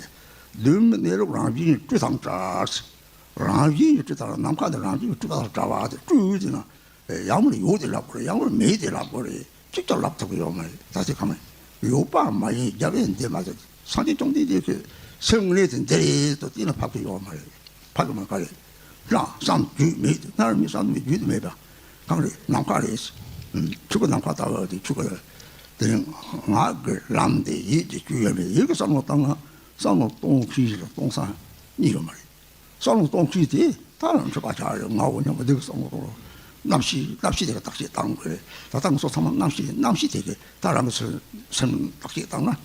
གདོད་མའི་གནས་ལུགས་རང་བཞིན་གྱི་སྤྲོས་དང་བྲལ། རང་བཞིན་གྱི་སྤྲོས་དང་ནམ་མཁའ་དེ་རང་བཞིན་གྱི་སྤྲོས་དང་བྲལ་བ་དེ་སྤྲོས་ཡོད་དེ་ན། ཡང་མིན་ཡོད་དེ་ལབ་དགོས་རེད། ཡང་མིན་མེད་དེ་ལབ་དགོས་རེད། གཅིག་ཀྱང་ལབ་ཐུབ་ཀྱི་ཡོད་མ་རེད། ད་ཚེ་གང་ཡོད་པ་མ་ཡིན་རྒྱལ་བའི་འདི་མ་ཟད་སངས་རྒྱས་བཅོམ་ལྡན་འདས་ཀྱི་སེམས་དངོས་གནས་དེ་འདི་རེད་དུ་བལྟས་ན་ཕབ་ཀྱི་ཡོད་མ་རེད། ཕབ་ཀྱི་མ་ག་རེད། སྣང་བསམ་བརྗོད་མེད་དེ་སྣང་མེད་བསམ་མེད་བརྗོད་དེ་མེད་པ་གང་རེད། ནམ་མཁའ་རེད། ཆུ་ཀ་ནམ་མཁའ་ལྟ་བུ་དེ་ཆུ་ཀ་དེ་ནི་ངག་གི་ལམ་དེ་ཡིད་ཀྱི་སྤྱོད་ཡོད་མེད། ཡིད་ཀྱི་བསམ་བློ་བཏང་ན་བསམ་བློ་གཏོང་ཤེས་ཤིང་གཏོང་ས་གཉིས་ཡོད་མ་རེད། བསམ་བློ་གཏོང་ཚུལ་དེ་ད་ལམ་ཁྲིད་པ་ཆགས་རེད། ངའོ་སྙམ་པ་འདི་གི་བསམ་བློ་གཏོང་རོགས། རྣམ་ཤེས་རྣམ་ཤེས་དེ་ག་བརྟག་དཔྱད་བཏང་དགོས་རེད། ད་ལྟ་ང་ཚོ་ཚང་མ་རྣམ་ཤེས་རྣམ་ཤེས་དེ་གི་ད་རང་གི་སེམས་སེམས་བརྟག་དཔྱད་བཏང་ན།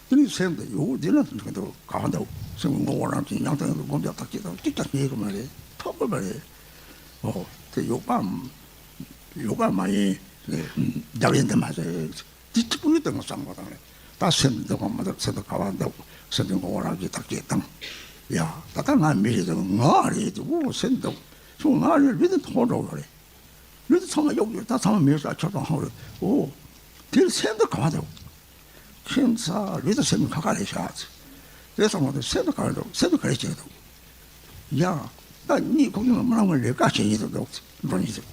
དེ་ནི་སེམས་དེ་ཡོད་འདི་ན་འགྲིག་འདུག་ག་བ་འདུག་སེམས་ཀྱི་ངོ་བོ་རང་བཞིན་ཡང་དང་ཡང་དུ་སྒོམ་རྒྱག་བརྟག་དཔྱད་བཏང་གཅིག་ཀྱང་རྙེད་གི་མ་རེད། ཐོབ་གི་མ་རེད། ཨོ་དེ་ཡོད་པ་ཡོད་པ་མ་ཡིན། རྒྱབ་ཡན་དེ་མ་རེད། དེ་གཅིག་པུ་ཡོད་དེ་ང་བསམ་བློ་བཏང་རེད། ད་སེམས་འདི་ག་མ་འདུག་སེམས་འདི་ག་བ་འདུག་སེམས་འདི་ངོ་བོ་རང་གིས་བརྟག་དཔྱད་བཏང་། ཡ་ད་ལྟ་ང་མི་རེད་དེ་ང་རེད་དེ་འོ་སེམས་འདུག་ཁྱོད་ང་རེད་ལུས་འདི་མཐོང་འགྲོ་གི་རེད། ལུས་འདི་ཚང་མ་གཡོག་ཡོད། ད་ཚང་མ་མི་རེད། ཁྱོད་དང་ཧང་རེད། འོ་དེར་སེམས་འདི་ག་བ་འདུག་ཁྱིམ་ཚ་ལུས་དང་སེམས་ཁ་ཁ་རེད་ཤག་དེ་བསམ་བློ་དེ་སེམས་འདི་ག་བ་འདུག་སེམས་འདི་ག་རེ་བྱེད་འདུག་ཡང་ད་གཉིད་ཁུག་ཡོང་ན་མི་ལང་བའི་ལས་ཀ་བྱེད་ཉིད་དུ་འདུག་འགྲོ་ཉིད་དུ།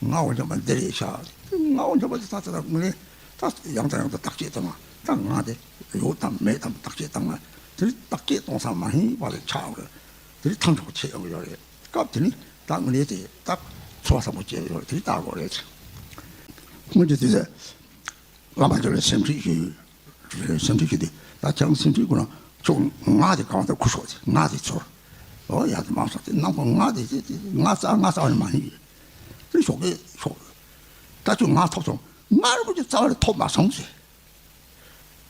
ངའོ་སྙམ་པ་འདི་རེད་ཤག་ངའོ་སྙམ་པ་འདི་ད་ད་ད་ངུ་ནས་ད་ཡང་དང་ཡང་དུ་བརྟག་དཔྱད་བཏང་ང་། ད་ང་དེ་ཡོད་དམ་མེད་དམ་བརྟག་དཔྱད་བཏང་ང་། དེ་རིང་བརྟག་དཔྱད་གཏོང་ས་མ་ཧིང་བ་ལས་ཆགས་ཡོང་རེད། དེ་རིང་ཐམས་ཅད་ཁོ་ཆད་ཡོང་གི་ཡོད་རེད། སྐབས་དེ་ནི་ད་ངུ་ནས་དེ་ད་ཚོར་བ་བཟང་པོ་སྐྱེ་ཡོད་རེད། དེ་རིང་བལྟ་དགོས་རེད། སྔོན་གྱི་དུས་ཚོད། བླ་མ་ཚོ་ལ་སེམས་ཁྲིད་ཞུས། སེམས་ཁྲིད་ཞུས་ཏེ་ད་ཁྱེད་རང་སེམས་ཁྲིད་དགོས་ན་ཁྱོད་ངག་དེ་གང་དུ་ཁུ་ཤོག་ཅིག་ངག་དེ་ཚོར། ཨོ་ཡ་དེ་མང་སོང་དེ་ནམ་གང་ངག་དེ་དེ་དེ་ངག་རྩ་ངག་རྩ་བ་ནས་མ་ཡིན་ཡོད། དེ་ཞོག་གེ་ཞོག་ད་ཁྱོད་ངག་ཐོབ་སོང་། ངག་རིན་པོ་ཆེ་རྩ་བ་ནས་ཐོབ་མ་སོང་ཟེར།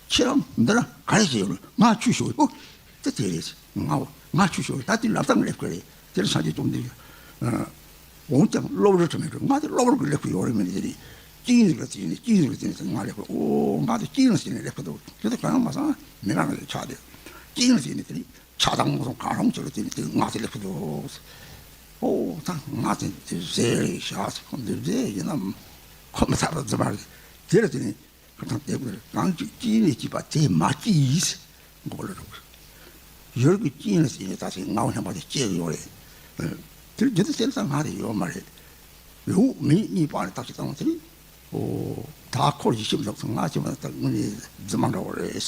ཁྱེད་རང་འདི་ལ་ག་རེ་བྱེད་ཡོད། ང་ཆུ་ཤོར། ཨོ། དེ་དེ་རེད། ང་ང་ཆུ་ཤོར། ད་དེ་ལམ་སང་སླེབས་ཀྱི་རེད། དེར་སངས་རྒྱས་བཅོམ་ལྡན་འདས། འོན་ཀྱང་གློ་བུར་དྲི་མེད་འགྲོ། ང་དེ་གློ་བུར་གྱི་སླེབས་ཀྱི་ཡོད་རེད། མི་འདི་རེད། རྐྱེན་ཟིག་ལ་བརྟེན་ནས། རྐྱེན་ཟིག་ལ་བརྟེན་ནས་ང་སླེབས་ཀྱི། ཨོ། ང་དེ་རྐྱེན་ལ་བརྟེན་ནས་སླེབས་ཀྱི་འདུག་དེ་དེ་གང་ཡང་མ་སོང་། མི་རང་ལ་ཆགས་ཏེ། རྐྱེན་ལ་བརྟེན་ནས་དེ་རེད། ཆགས་སྡང་རྨོངས་གསུམ་གང་རུང་ཅིག་ལ་བརྟེན་ནས་དེ་ང་དེ་སླེབས་ཀྱི་འདུག་ཨོ། ད་ང་དེ་དེ་ཟེར་རེད་བཞག་འདི་ཟེར་ཡིན་ནམ། ཁོ་མི་ཐར་པ་རྫུན་མ་རེད། དེ་ལ་བརྟེན་ནས། ཁ་ཐང་དེ་བར་གང་ཅིག་སྐྱེས་ནས་སྐྱེས་པ་དེ་མ་སྐྱེས། མགོ་ལ་རུང་། ཡུལ་གྱི་རྐྱེན་ལ་བརྟེན་ནས་ད་ཆའི་ངའོ་སྙམ་པ་དེ་སྐྱེ་གི་ཡོད་རེད། དེར་རྒྱུ་དེ་དེར་ས་ང་རེ་ཡོད་མ་རེད། ཡུལ་མིང་གཉིས་སྤངས་ནས་བརྟག་དཔྱད་བཏང་བ་དེ་ནི། ཨོ། ད་འཁོར་བའི་ཤེས་པ་ལོག་སོང་། ང་ཅི་མ་ད་དངོས་གནས་རྫུན་མ་འདྲ་བོ་རེད།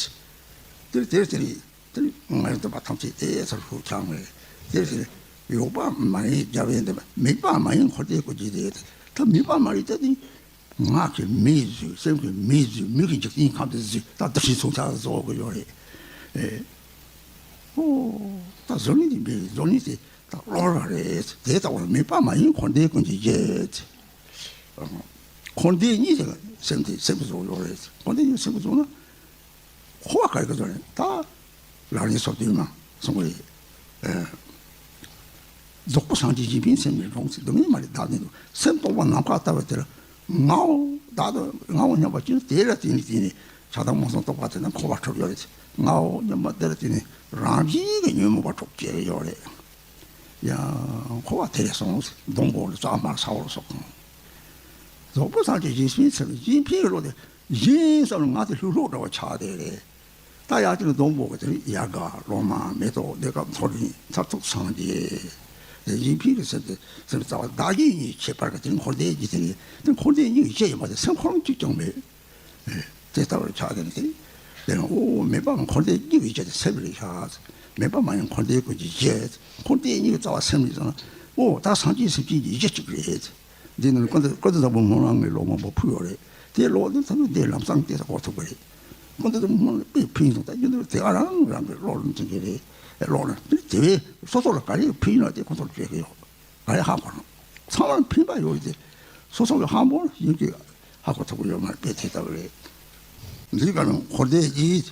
དེར་དེར་དེ་ནི་དེར་ང་ཡི་འདོད་པ་ཐམས་ཅད་དེ་ཚར་ཧུར་འཁྱམས་རེད། དེར་དེར་ཡོད་པ་མ་ཡིན་རྒྱལ་བའི་འདོད་པ། མེད་པ་མ་ཡིན་འཁོར་འདས་ཀུན་གྱི་རྫས། ད་མེད་པ་མ་རེད། ད་དེ་ངག་གི་མེད་བཟོས། སེམས་ཀྱི་མེད་བཟོས། མིག་གི་འཇིག་རྟེན་ཁམས་དེ་བཟོས། ད་བདག་གཞན་མཚོན་ཆ་བཟོ་གི་ཡོད་རེད། ཨེ། ཨོ། ད་བཟོ་ནི་དེ་མེད། བཟོ་ནི་དེ་ད་གློ་བུར་རེད། དེ་ལྟ་བུར་མེད་པ་མ་ཡིན་འཁོར་འདས་ཀུན་གྱི་རྫས། འཁོར་འདས་གཉིས་དེ་སེམས་དེ་སེམས་ཀྱིས་བཟོ་གི་ཡོད་རེད། འཁོར་འདས་གཉིས་སེམས་ཀྱིས་བཟོ་ན། འཁོར་བ་ག་རེ་ག་ཚོད་རེད། ད་ལག་ལེན་སོ་བདུན་མ་གསུང་གི་རེད། ཨ། རྫོགས་པའི་སངས་རྒྱས་གཞན་ཕན་སེམས་ནི་རུང་ཟེར། སྡུག་བསྔལ་མ་རིག་བདག་ནི་སྡུག་སེམས་རྟོག་པ་ནམ་མཁའ་ལྟ་བུ་དེར་ངའོ་བདག་ཏུ་ངའོ་སྙམ་པ་ཅི་ན། དེ་ལ་བརྟེན་ནས་བརྟེན་ནས་ཆགས་སྡང་རྨོངས་གསུམ་རྟོག་པ་དེ་ན་འཁོར་བ་འཁྲུགས་ཡོད་རེད། ངའོ་སྙམ་པ་དེ་ལ་བརྟེན་ནས་རང་བཞིན་གྱི་ཉོན་མོངས་པ་འཁྲུགས་བྱས་ཡོད་རེད། ཡང་འཁོར་བ་དེ་ལས་སོང་། སྡོང་པོ་ལ་རྩྭ་དམར་ས་འོག་ལ་སོགས། རྫོགས་པའི་སངས་རྒྱས་གཞན་ཕན་སེམས། གཞན་ཕན་གྱི་བློ་དེ། གཞན་བསམ་ན་ང་དེ་ལྷོད་ལྷོད་འདྲ་བ་ཆགས་བསྡད་རེད། ད་ཡར་དེ་ནས་སྡོང་པོ་གི་དེ་ཡལ་ག་ལོ་མ་མེ་ཏོག་གདན་ཁ་མཐོ་རིས་མཐར་ཐུག་སངས་རྒྱས། དེ་གཞན་ཕན་གྱི་སེམས་དེ་སེམས་རྩ་བ་བདག་གཞན་གཉིས་ཁྱད་པར་གྱི་དེ་འཁོར་འདས་ཀྱི་དེ་ནི་དེ་འཁོར་འདས་གཉིས་ཀྱི་ཕྱེ་ཡོད་པ་དེ་སེམས་ཁོ་རང་གཅིག་ཀྱང་མེད། དེ་ལྟ་བུར་ཆགས་དེ་ནི་དེ་དེ་ནི་ཨོ་མེད་པ་འཁོར་འདས་གཉིས་ཀྱི་གཞི་དེ་སེམས་རེད་ཤག་མེད་པ་མ་ཡིན་འཁོར་འདས་ཀུན་གྱི་གཞི། འཁོར་འདས་གཉིས་ཀྱི་རྩ་བ་སེམས་རེད་ཟེར་ན། ཨོ་ད་སངས་རྒྱས་སེམས་ཅན་གྱི་གཞི་གཅིག་རེད། འདི་ནི་ཀུན་ཏུ་ཀུན་ཏུ་བཟང་པོ་སྨོན་ལམ་གྱི་ལོ་མང་པོ་ཕུལ་ཡོད་རེད། དེ་ལོ་དེ་ཚང་མ་དེ་ལམ་སང་དེ་གོ་ཐུབ་ཀྱི་རེད། ཀུན་ཏུ་བཟང་པོ་སྨོན་ལམ་དཔེ་ཕུལ་སོང་། ད་རྒྱུན་དུ་དེ་ག་རང་རང་གི་བློ་ལ་འཛིན་གྱི་རེད། བློ་ལ་དེ་དེ་བས་སོ་སོ་ལ་ག་རེ་ཕུལ་ཡིན་ན་དེ་ཁོ་ཚོར་བྱེད་ཀྱི་ཡོད། ག་རེ་ཧ་གོ་རང་ཚང་མར་ཕན་པ་ཡོད་རེད་དེ། སོ་སོ་གི་ཧ་མོ་ཡིན་གྱི་ཧ་གོ་ཐུབ་ཀྱི་ཡོད་མ་རེད། དཔེ་དེ་ལྟ་བུ་རེད། འདི་ག་ནང་འཁོར་འདས་ཀྱི།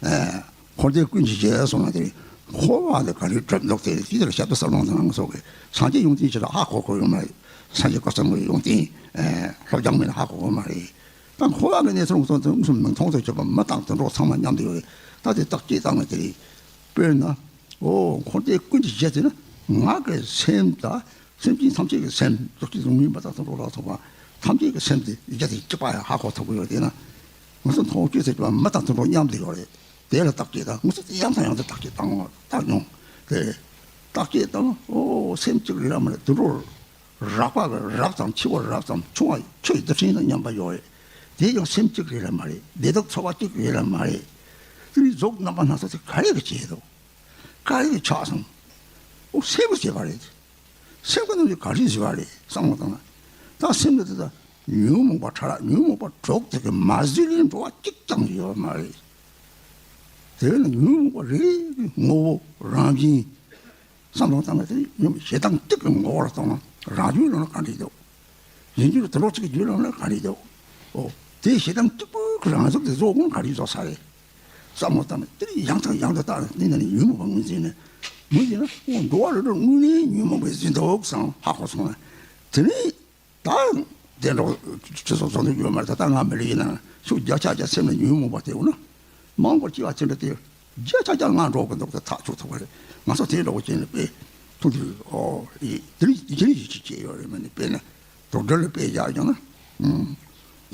ཨ། འཁོར་འདས་ཀུན་གྱི་རྗེས་སོང་ན་དེ་འཁོར་བ་དེ་ག་རེ་གྲུབ་འདུག་དེ་དེ་ལྟར་ཞབས་ཏོག་ས་ལོང་དང་སོགས་ཀྱི་སངས་རྒྱས་ཡོན་ཏན་ཅི་ལ་ཧ་གོ་གོ་ཡོད་མ་རེད། སངས་རྒྱས་བཀའ་གསུང་གི་ཡོན་ཏན། ཨ། ལྷོ་རྒྱང་མིན་ཧ་གོ་གོ་མ་རེད། ད་འཁོར་བ་གི་གནས་ཚུལ་ཚོ་ཚོ་མིག་མཐོང་དུ་གྱུར་པ་མི་དང་དུད་འགྲོ་ཚང་མ་མཉམ་དུ་ཡོད་རེད། ད་དེ་བརྟག་དཔྱད་བཏང་ན་དེ་རེད། དཔེར་ན། ཨོ་འཁོར་འདས་ཀུན་གྱི་རྗེས་དེ་ན་ང་གི་སེམས་དང་། སེམས་ཅན་ཐམས་ཅད་ཀྱི་སེམས། རྫོགས་ཆེན་གཟུགས་མེད་པ་དང་དུད་འགྲོ་ལ་སོགས་པ་ཐམས་ཅད་ཀྱི་སེམས་དེ་རྒྱ་དེ་གཅིག་པ་ཡང་ཧ་གོ་ཐུབ་ཀྱི་ཡོད་དེ་ན། ང་ཚོ་མཐོང་བ་ཅི་ཟེར་གྱི་མི་དང་དུད་འགྲོ་མཉམ་དུ་ཡོད་རེད། དེ་ལ་བརྟག་དཔྱད་དང་། ང་ཚོ་དེ་ཡང་དང་ཡང་དུ་བརྟག་དཔྱད་བཏང་བ་བཏང་མྱོང་། དེ་བརྟག་དཔྱད་བཏང་། ཨོ་སེམས་གཅིག་རེད་ལ་མ་རེད། དུད་འགྲོ་རགས་པ་གི་རབ་ཙམ། འཆི་བ་རབ་ཙམ། ཆུང་བ་ཆུ་ཡི་རྡུལ་ཕྲན་དང་མཉམ་པ་ཡོད་རེད། དེ་ཡང་སེམས་གཅིག་རེད་ལ་མ་རེད། བདེ་སྡུག་ཚོར་བ་གཅིག་རེད་ལ་མ་རེད། དེ་ནི་གཟུགས་རྣམ་པ་སྣ་ཚོགས་དེ་ག་རེ་གི་བྱས་འདུག་ག་རེ་གི་ཆགས་སོང་། ཨོ་སེམས་ཀྱིས་བྱས་པ་རེད། སེམས་ཀྱི་རྣམ་འགྱུར་ག་རེ་བཟོས་པ་རེད་བསམ་བློ་བཏང་ན། ད་སེམས་ཀྱི་དེ་ད་ཉོན་མོངས་པ་ཕྲ་རགས། ཉོན་མོངས་པ་དྲུག་དེ་གི་མ་བཟོས་ལས་འགྲོ་བ་གཅིག་ཀྱང་ཡོད་མ་རེད། དེ་ནི་ཉོན་མོངས་པ་རེ་རེ་གི་ངོ་བོ་རང་བཞིན། བསམ་བློ་བཏང་ན་དེ་ཉོན་ཞེ་སྡང་གཅིག་གི་ངོ་བོ་ལ་བཏང་ན་རང་རྒྱུད་ལ་ན་ག་འདྲ་འདུག་གཞན་རྒྱུད་དུད་འགྲོ་གཅིག་གི་རྒྱུད་ལ་ན་ག་འདྲ་འདུག་ཨོ་དེ་ཞེ་སྡང་གཅིག་པུ་གི་རང་གཟུགས་དེ་བཟོ་དགོས་ན་ག་འདྲ་བཟོ་ས་རེད། བསམ་བློ་བཏང་ན་དེ་ཡང་དང་ཡང་དུ་བཏང་ནས་ནི་ཉོན་མོངས་པ་ངོས་འཛིན་ནས་ངོས་འཛིན་ན། ཨོ་འགྲོ་བ་རིགས་དྲུག་དངོས་གནས་ཉོན་མོངས་པའི་རྫས་འདུག་བསམ་ཧ་གོ་སོང་ན། དེ་ནས་ད་དེ་འདྲ་སྤྱི་ཚོགས་བཟོ་འདོད་ཡོད་མ་རེད། ད་ལྟ་ང་མི་རིགས་ཡིན་ན་ཤུགས་བརྒྱ་ཆ་བརྒྱ་སེམས་ལ་ཉོན་མོངས་པ་དེ་འོ་ན་མང་པོ་སྐྱེ་བ་དེ་འདྲ་དེ། བརྒྱ་ཆ་བརྒྱ་ང་འགྲོ་གི་འདུག་ད་ཐག་ཆོད་ཐུབ་པ་རེད། ང་ཚོ་དེ་འདྲ་བོ་བྱས་ནས་དཔེ་ཐུགས་དུས་ཨོ་ཡིད་དེ་ནི་ཡིད་ཆེས་བྱེད་ཡོད་རེད། མ་ནི་དཔེར་ན་དུག་སྦྲུལ་ལ་དཔེ་བཞག་ཀྱང་ན། ཨུམ།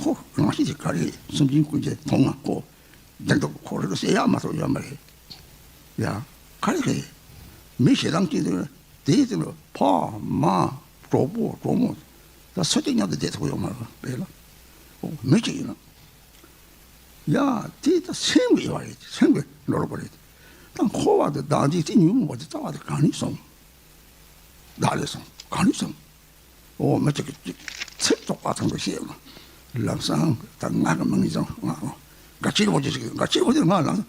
ཁོ་རང་བཞིན་གྱིས་ག་རེ་སེམས་ཅན་ཀུན་གྱིས་མཐོང་ང་ཁོ་བདེན་འདུག་ཁོ་རེ་ཟེར་ཡག་མ་གཏོགས་ཡོད་མ་རེད། ཡ། ག་རེ་རེད། མི་ཞེ་སྡང་གཅིག་འདུག་ན་དེའི་སྟེང་དུ་ཕ་མ་གྲོགས་པོ་གྲོགས་མོ་ད་སུ་གཅིག་མཉམ་དུ་བསྡད་ཐུབ་ཡོད་མ་རེད། དཔེ་ལ་ཨོ་མི་གཅིག་ཡིན་ན། ཡ། དེ་ད་སེམས་ཀྱི་ཡོད་རེད། སེམས་ཀྱི་འགྲོ་རོགས་པ་རེད། ད་འཁོར་བ་དེ་བདག་འཛིན་དེ་ཉོན་མོངས་པ་དེ་རྩ་བ་དེ་གང་ནས་སོང་། བདག་ལས་སོང་། གང་ནས་སོང་། ཨོ་མི་གཅིག་གི་ཚིག་ཐོག་པ་ཚང་དུ་བཤད་ཡོང་ན། ལམ་སང་ད་ང་གི་མིང་ཡིན་ཙང་ང་ཨོ་དགའ་ཆེན་རིན་པོ་ཆེ་ཞིག་དགའ་ཆེན་རིན་པོ་ཆེ་ང་ལམ་སང་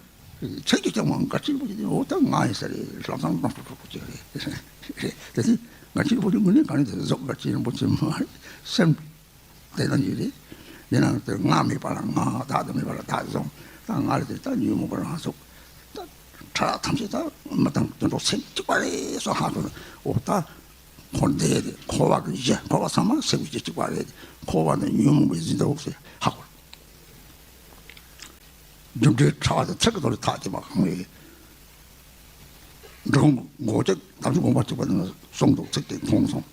ཚིག་གཅིག་ཀྱང་མ་དགའ་ཆེན་རིན་པོ་ཆེ་དེ་ཨོ་ད་ང་ཡིན་ས་རེད། ལམ་སང་གནམ་གྲུ་གྲུ་གྲུ་ཅིག་རེད། རེད་དེ་དེ་དགའ་ཆེན་རིན་པོ་ཆེ་དངོས་གནས་གང་རེད། དེ་གཟུགས་དགའ་ཆེན་རིན་པོ་ཆེ་མ་རེད། སེམས། དེ་ལ་ཡོད་རེད། དེ་ན་དེ་ང་མེད་པ་ལ་ང་། བདག་ཏུ་མེད་པ་ལ་བདག་བཟུང་། ད་ང་ལ་དེ་ད་ཉོན་མོངས་པ་རང་གཟུགས། ད་ཕྲ་རགས་ཐམས་ཅད་ད་མི་དང་དུད་འགྲོ་སེམས་གཅིག་པ་རེད་བསམ་ཧ་གོ། འོ་ད་འཁོར་འདས་དེ་འཁོར་བ་གི་གཞི། འཁོར་བ་ཚང་མ་སེམས་ཀྱི་གཅིག་པ་རེད། འཁོར་བ་ནི་ཉོན་མོངས་པའི་རྫིང་འདུག་ཟེར་ཧ་གོ། རྒྱུ་འབྲས་ཕྲ་བ་དང་ཚིག་གི་ཐོག་ལ་ཐག་བཅད་པ་གང་རེད། འབྲི་གུང་མགོ་གཅིག་དམ་ཆོས་དགོངས་པ་གཅིག་པ་ནང་གསུངས་འདུག། ཚིག་དེ་མཐོང་སོང་།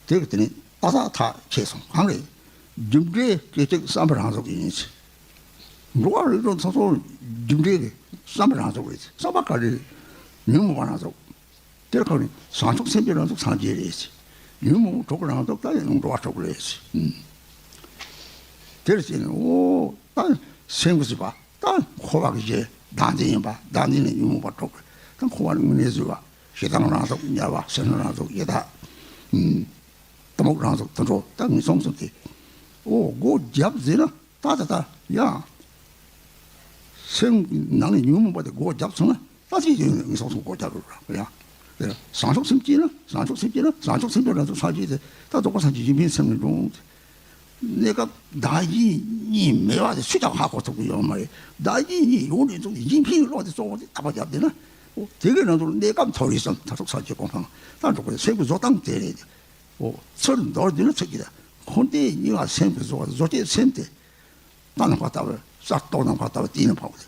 དེ་གི་དེ་ནས་ཏག་ཏག་ཐག་ཆད་སོང་། གང་རེད། རྒྱུ་འབྲས་སྐད་ཅིག་བསམ་པ་རང་གཟུགས་ཡིན་ཟེར། འགྲོ་བ་རིགས་དྲུག་ཚང་སོང་། རྒྱུ་འབྲས་ཀྱི་བསམ་པ་རང་གཟུགས་རེད་ཟེར། བསམ་པ་ག་རེ་རེད། ཉོན་མོངས་པ་རང་གཟུགས། དེར་ཁོ་ནི་བྱང་ཆུབ་སེམས་ཀྱི་རང་གཟུགས་སངས་རྒྱས་རེད་ཟེར། ཉོན་མོངས་དྲུག་གི་རང་གཟུགས་ད་ཡང་འགྲོ་བ་དྲུག་རེད་ཟེར། ཨུམ། དེར་བྱས་ནས་འོ་ད་སེམས་ཀྱི་བཟོད་པ། ད་འཁོར་བ་གི་གཞི་བདག་འཛིན་ཡིན་པ། བདག་འཛིན་ནི་ཉོན་མོངས་པ་དྲུག་གི། ད་འཁོར་བ་ནི་དངོས་གནས་བཟོད་པ། ཞེ་སྡང་རང་གཟུགས་དམྱལ་བ། སེམས་ལྷོད་རང་གཟུགས་ཡི་དྭགས། ཨུམ། གཏི་མུག་རང་གཟུགས་དུད་འགྲོ། ད་ངན་སོང་གསུམ་དེ། འོ་སྒོ་བརྒྱབ་ཟེར་ན་ད་ད་ད་ཡང་སེམས་ནང་ནས་ཉོན་མོངས་པ་དེ་སྒོ་བརྒྱབ་སོང་ན་ད་ཅི་ཡོད་ངན་སོང་གསུམ་སྒོ་བརྒྱབ་རེད་ཡང་། དེ་བྱང་ཆུབ་སེམས་སྐྱེས་ན། བྱང་ཆུབ་སེམས་སྐྱེས་ན་བྱང་ཆུབ་སེམས་དཔའི་རང་གཟུགས་སངས་རྒྱས་དེ་ད་རྫོགས་པ་སངས་རྒྱས་ཡིན་པའི་སེམས་ནས་འགྲོ། གནས་སྐབས་བདག་གཞན་གཉིས་མེད་པ་དེ་སུས་ཀྱང་ཧ་གོ་ཐུབ་ཀྱི་ཡོད་མ་རེད། བདག་གཞན་གཉིས་ཡོངས་སུ་རྫོགས་ཏེ་ཡིན་ཕྱིན་བློ་དེ་གཙོ་བོ་དེ་ཐག་པ་བརྒྱབ་བསྡད་ན། འོ་དེ་གའི་ནང་དུ་གནས་སྐབས་མཐོ་རིས་སམ་མཐར་ཐུག་སངས་རྒྱས་གོ་འཕང་ད་འགྲོ་དགོས། སེམས་ཀྱི་བཟོ་སྟངས་དེ་རེད། འོ་ཚུར་མདོར་བསྡུས་ན་ཚིག་གཅིག་དང་འཁོར་འདས་གཉིས་ཀ་སེམས་ཀྱི་བཟོ་བ་བཟོ་བྱེད་སེམས་དེ། རྟ་ནམ་མཁའ་ལྟ་བུ། གསར་གཏོད་ནམ་མཁའ་ལྟ་བུ་དེ་ནི་འཕགས་པ་སྟེ།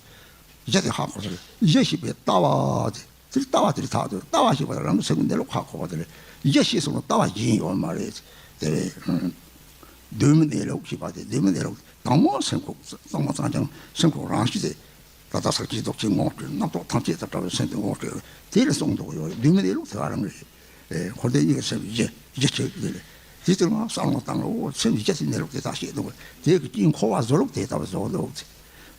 གཞི་དེ་ཧ་གོ་ས་རེད། གཞི་ཞེས་པའི་ལྟ་བ་དེ། དེ་ལྟ་བ་དེ་ཐག་ཏུ་ལྟ་བ་ཞེས་པ་རང་གི་སེམས་ཀྱི་གནས་ལུགས་ཧ་གོ་བ་དེ་རེད། གཞི་ཞེས་གསུངས་ན་ལྟ་བ་གཞན་ཡོད་མ་རེད། དེ་བས་གདོད་མའི་གནས་ལུགས་ཞེས་པ་དེ། གདོད་མའི་གནས་ལུགས་དང་པོ་སེམས་ཁོག་གཙང་མ་གཙང་རྐྱང་སེམས་ཁོག་རང་བཞིན་དེ། ད་ལྟ་ཟག་བཅས་ལྡོག་བཅས་ངོ་སྤྲོད། རྣམ་རྟོག་ཐམས་ཅད་དང་བྲལ་བའི་སེམས་དེ་ངོ་སྤྲོད་དེ་ལ་གསུངས་འདུག་ཡོད་རེད། གདོད་མའི་གནས་ལུགས་དེ་ག་རང་རེད། ཨེ་འཁོར་འདས་གཉིས་ཀྱི་སེམས་གཞི་གཞི་ཆེ་དེ་རེད། དེ་ལྟར་ང་བསམ་བློ་བཏང་ལ་འོ་སེམས་གཞི་དེ་གནས་ལུགས་དེ་དག་ཤེས་འདུག། དེ་གི་དཀྱིལ་འཁོར་བ་བཟོ་ལུགས་དེ་ལྟ་བུ་བཟོ་འདུག།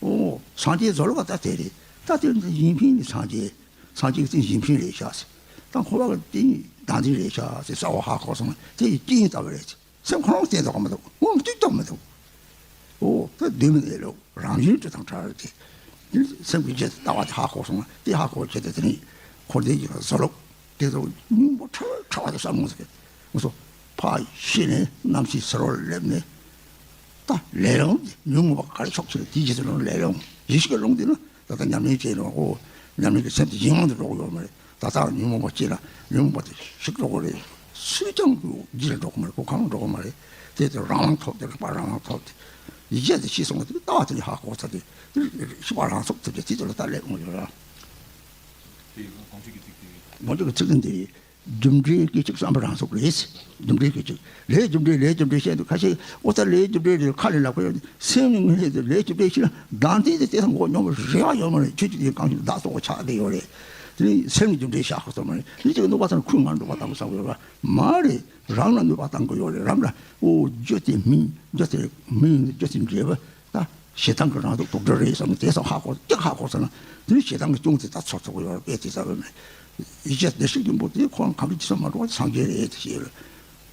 འོ་སངས་རྒྱས་བཟོ་ལུགས་ད་དེ་རེད། ད་དེ་ཡིན་ཕྱིན་ནི་སངས་རྒྱས། སངས་རྒྱས་ཀྱི་སྟེང་ཡིན་ཕྱིན་རེད་ཤག་ཟེར། ད་འཁོར་བ་གི་སྟེང་བདག་འཛིན་རེད་ཤག་ཟེར་གསལ་བོ་ཧ་གོ་སོང་ན་དེ་ཡི་དཀྱིལ་ལྟ་བུ་རེད། སེམས་ཁོ་རང་བསྟན་ཐུབ་ཀྱི་མི་འདུག། ངོ་མ་གཏུག་ཐུབ་མི་འདུག། འོ་ད་གདོད་མའི་གནས་ལུགས་རང་བཞིན་སྤྲོས་དང་བྲལ་བའི་དེ། སེམས་ཀྱི་རྒྱུད་ལྟ་བ་དེ་ཧ་གོ་སོང་ན་དེ་ཧ་གོ་བྱེད་དེ་དེ་ནི་འཁོར་འདས་ཀྱི་བཟོ་ལུགས་དེ་ཚོ་སྙིང་པོ་ཕྲ་བ་ཕྲ་བ་དེ་བསམ་ངོ་ཟེར། ངོ་སོ་ཕ་ཤི་ནས་རྣམ་ཤེས་ཚུར་ལེབ་ནས་ད་ལས་རུང་དེ་ཉོན་མོངས་པ་ག་རེ་ཕྱོགས་ཚུར་དེའི་རྗེས་སུ་ལོང་ལས་རུང་ཡེ་ཤེས་ཀྱི་ལུང་དེ་ནི། ད་ལྟ་ཉམས་ལེན་བྱས་ནས་འོ་ཉམས་ལེན་གྱི་སེམས་དེ་ཡིད་དབང་དུ་འགྲོ་གི་ཡོད་མ་རེད། ད་ལྟ་ཉོན་མོངས་པ་སྐྱེས་ན་ཉོན་མོངས་པ་དེ་ཞིག་འགྲོ་གི་རེད། སུས་ཀྱང་རྒྱུད་ལ་འགྲོ་གི་མ་རེད། གོ་གང་འགྲོ་གི་མ་རེད། དེ་དེ་རང་དབང་ཐོབ་སྟེ་རིག་པ་རང་དབང་ཐོབ་སྟེ་ཡིད་ཆེས་དེ་ཤེས་སོང་བ་དེ་ལྟ་བ་དེ་ནི་ཧ་གོ་ཚར་ཏེ་དེ་ཤེས་པ་རང་ཚུགས་ཐུབ་ཀྱི་དེ་དེ་ལ་ད་ལས་འོང་ཡོད་ར། དེ་དགོངས་གཅིག་གི་ཚིག་དེ་དགོངས་གཅིག་གི་ཚིག་དེ་འདི་རེད། རྒྱུ་འབྲས་སྐད་ཅིག་བསམ་པ་རང་སོགས་རེད། རྒྱུ་འབྲས་སྐད་ཅིག་ལས་རྒྱུ་འབྲས་ལས་རྒྱུ་འབྲས་བཤད་འདུག། ཁ་ཤས་ཨོ་ད་ལས་རྒྱུ་འབྲས་རེད་ཁ་ལས་ལབ་ཀྱི་ཡོད། སེམས་ནི་ངས་ལས་རྒྱུ་འབྲས་ཤེས་ན་བདག་འཛིན་དེ་དེ་དང་མགོ་སྙོམས་པའི་རེ་བ་ཡོད་མ་རེད། ཁྱོད་ཀྱི་དེ་གང་ཞིག་བདག་སོགས་ཆགས་བསྡད་ཡོད་རེད། དེ་ནི་སེམས་ནི་རྒྱུ་འབྲས་བཞག་དགོས་སོ་མ་རེད། དེ་ནི་ཅིག་གནོད་པ་ཚང་ཁུར་ང་འགྲོ་པ་དང་བསམ་གྱི་ཡོད་རེད་མ་རེད། རང་ལ་གནོད་པ་བཏང་གི་ཡོད་རེད། རང་ལ་ཨོ་རྒྱུ་དེ་མིན་རྒྱུ་དེ་མིན་རྒྱུ་དེ་འབྲས་བུ། ད་ཞེ་སྡང་གི་རང་ལུགས་དུག་སྦྲུལ་རེད་བསམ་ནས་དེ་ཙམ་ཧ་གོ་སྐྱག་ཧ་གོ་ཟེར་ན་དེ་ནི་ཞེ་སྡང་གི་གཅུང་དེ་ད་ཚོར་ཐུབ་ཀྱི་ཡོད་རེད་པས། དེ་ལྟ་བུ་མེད། ཡིད་ཆེས་བདེ་གཤེགས་ལྷུན་པོ་དེ་ཁོ་རང་གང་གི་ཅི་བསམ་མ་འགྲོ་བ་སངས་རྒྱས་རེད་ཞེས་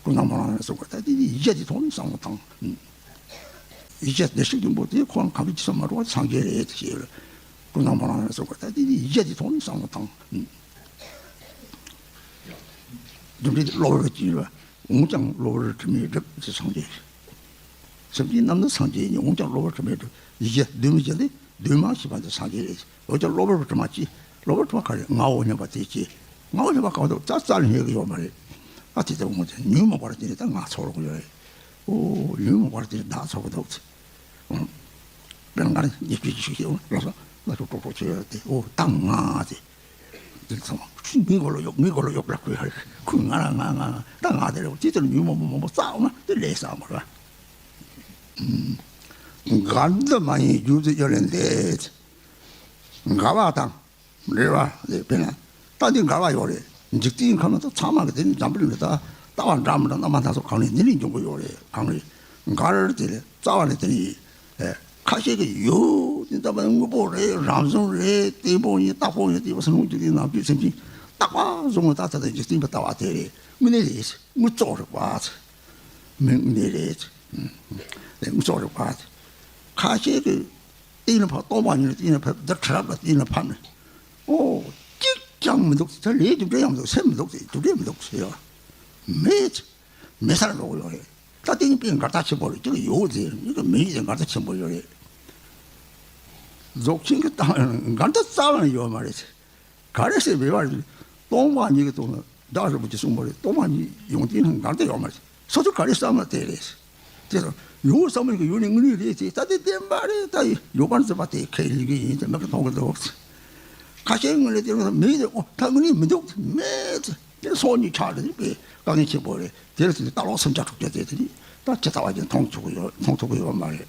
ཀུན་སློང་མ་རང་ལ་གསུངས་པ་ད་དེ་ནི་ཡིད་ཆེས་དེ་ཐོག་ནས་བསམ་བློ་བཏང་། ཡིད་ཆེས་བདེ་གཤེགས་ལྷུན་པོ་དེ་ཁོ་རང་གང་གི་ཅི་བསམ་མ་འགྲོ་བ་སངས་རྒྱས་རེད་ཞེས་ཀུན་སློང་མ་རང་ལ་གསུངས་པ་ད་དེ་ནི་ཡིད་ཆེས་དེ་ཐོག་ནས་བསམ་བློ་བཏང་། རྒྱུ་འབྲས་དེ་གློ་བུར་དུ་སྐྱེས་པ། འོན་ཀྱང་གློ་བུར་དྲི་མས་བསྒྲིབས་ཟེར་སངས་རྒྱས་རེད། སེམས་ཅན་རྣམས་ནི་སངས་རྒྱས་ཡིན། འོན་ཀྱང་གློ་བུར་དྲི་མས་བསྒྲིབས། ཡིད་ཆེས་གདོད་མའི་རྒྱུད་ལས་གདོད་མ་ཞེས་པ་འདི་སངས་རྒྱས་རེད། འོན་ཀྱང་གློ་བུར་དྲི་མ་སྐྱེས། གློ་བུར་དྲི་མ་ག་རེ་ངའོ་སྙམ་པ་དེ་སྐྱེས། ངའོ་སྙམ་པ་གང་འདུག་རྩ་རྩ་ལ་རྙེད་ཀྱི་ཡོད་མ་རེད། ཨ་དེ་ལྟ་བུ་ངོ་ཚ་ཉོན་མོངས་པར་བརྟེན་ནས་ད་ང་ཚོར་གྱི་ཡོད་རེད། ཨོ་ཉོན་མོངས་པར་བརྟེན་ནས་བདག་ཚོར་གྱི་འདུག་ཚེ། དཔེར་ན་ང་རང་ཉེས་སྤྱོད་ཅིག་བྱེད་ཡོང་ལགས་སོ་ལགས་སོ་ཀྲོག་ཀྲོག་བྱེད་ཡོད་དེ་ཨོ་ད་ང་དེ། དེ་ཚང་མ་ཁྱོད་ངའི་མགོ་ལ་གཡོག་ངའི་མགོ་ལ་གཡོག་ལ་ཁོས་ཧ་ཁོས་ང་ལ་ང་ང་ད་ང་དེ་རེད། དེ་ལྟར་ཉོན་མོངས་པ་མང་པོ་བསགས་ན་དེ་ལས་བསགས་མ་རེད། འགལ་འདུ་མ་ཡིན་རྒྱུ་དེ་ཡོད་ལས་འདས། འགལ་བ་དང་འབྲེལ་བ་ལས་དཔེར་ན་ད་འདི་འགལ་བ་ཡོད་རེད། འཇིག་རྟེན་ཁམས་ན་ད་ཚང་མ་གི་དེ་ནི་འཛམ་བུ་གླིང་ལ་ད་ལྟ་བ་འདྲ་མི་འདྲ་རྣམ་པ་སྣ་ཚོགས་གང་རེད་འདི་ནས་འབྱུང་གི་ཡོད་རེད། གང་རེད་འགལ་དེ་ལས་རྩ་བ་ནས་དེ་ནི་ཡིན། ཁ་ཤས་ཀྱིས་ཡོད་དེ་ལྟ་བུ་དངོས་པོ་རེད། རང་བྱུང་རེད། བརྟན་པོ་ཡིན། རྟག་པོ་ཡིན། དེ་བ་སེམས་ལུགས་ཀྱི་ནང་བཅུད་སེམས་ཅན་རྟག་པ་བཟུང་བ་ད་ད་ལྟ་འཇིག་རྟེན་པ་ལྟ་བ་དེ་རེད། དངོས་གནས་རེད། དངོས་རྫོགས་རེད་པ། མི་དངོས་གནས་རེད། དངོས་རྫོགས་རེད་པ། ཁ་ཤས་ཀྱིས་གཏན་ལ་ཕབ། སྟོང་པ་ཉིད་ལ་གཏན་ལ་ཕབ། འདི་ཁྲ་རབ་ལ་གཏན་ལ་ཕབ་ནས་ཨོ་གཅིག་ཀྱང་མི་འདུག། ད་ལས་རྒྱུ་འབྲས་ཡང་མི་འདུག། སེམས་མི་འདུག་ཟེར། རྒྱུ་འབྲས་མི་འདུག་ཟེར་ཡ་མེད། མེད་སར་འགྲོ་གི་ཡོད་རེད། ད་དེ་ནི་དཔེ་འགལ་ཟླ་ཆེན་པོ་རེད། ཅིག་ཡོད་ཟེར་ཉིད་ཀྱི་མེད་ཡིན་ཏེ་འགལ་ཟླ་ཆེན་པོ་ཡོད་རེད། རྫོགས་ཆེན་གྱི་ལྟ་བ་ཡང་འགལ་ཟླ་རྩ་བ་ནས་ཡོད་མ་རེད། ག་རེ་ཟེར་བས་པར་སྟོང་པ་ཉིད་ཀྱི་ཐོག་ནས་བདག་རིན་པོ་ཆེ་གསུངས་པ་རེད། སྟོང་པ་ཉིད་ཡོངས་གཏན་ལ་འགལ་ཟླ་ཡོད་མ་རེད། སོ་སོ་ག་རེ་བསམ་ན་དེ་རེད། དེ་ཡོད་བསམ་པའི་ཡུལ་ནི་དངོས་གནས་རེད་དེ། ད་དེ་བདེན་པ་རེད། ད་ཡོད་པར་འཛིན་པ་དེ་ཁས་ལེན་གྱི་ཡིན་དེ་མི་གི་མཐོང་གི་འདུག་ཁ་ཤས་དངོས་གནས་དེ་མེད་དེ། ཨོ་ད་དངོས་གནས་མི་འདུག་མེད་དེ། དེ་སོ་གཉིས་ཆགས་རེད་པས་དཀའ་ངལ་ཆེན་པོ་རེད། དེ་ལ་དེ་ལྟ་ལོག་སེམས་ཅན་དྲུག་ཅུ་དེ་དེ་ནི་ད་ཇི་ལྟ་བ་བཞིན་མཐོང་ཆོག་གི་ཡོད། མཐོང་ཐུབ་ཀྱི་ཡོད་མ་རེད།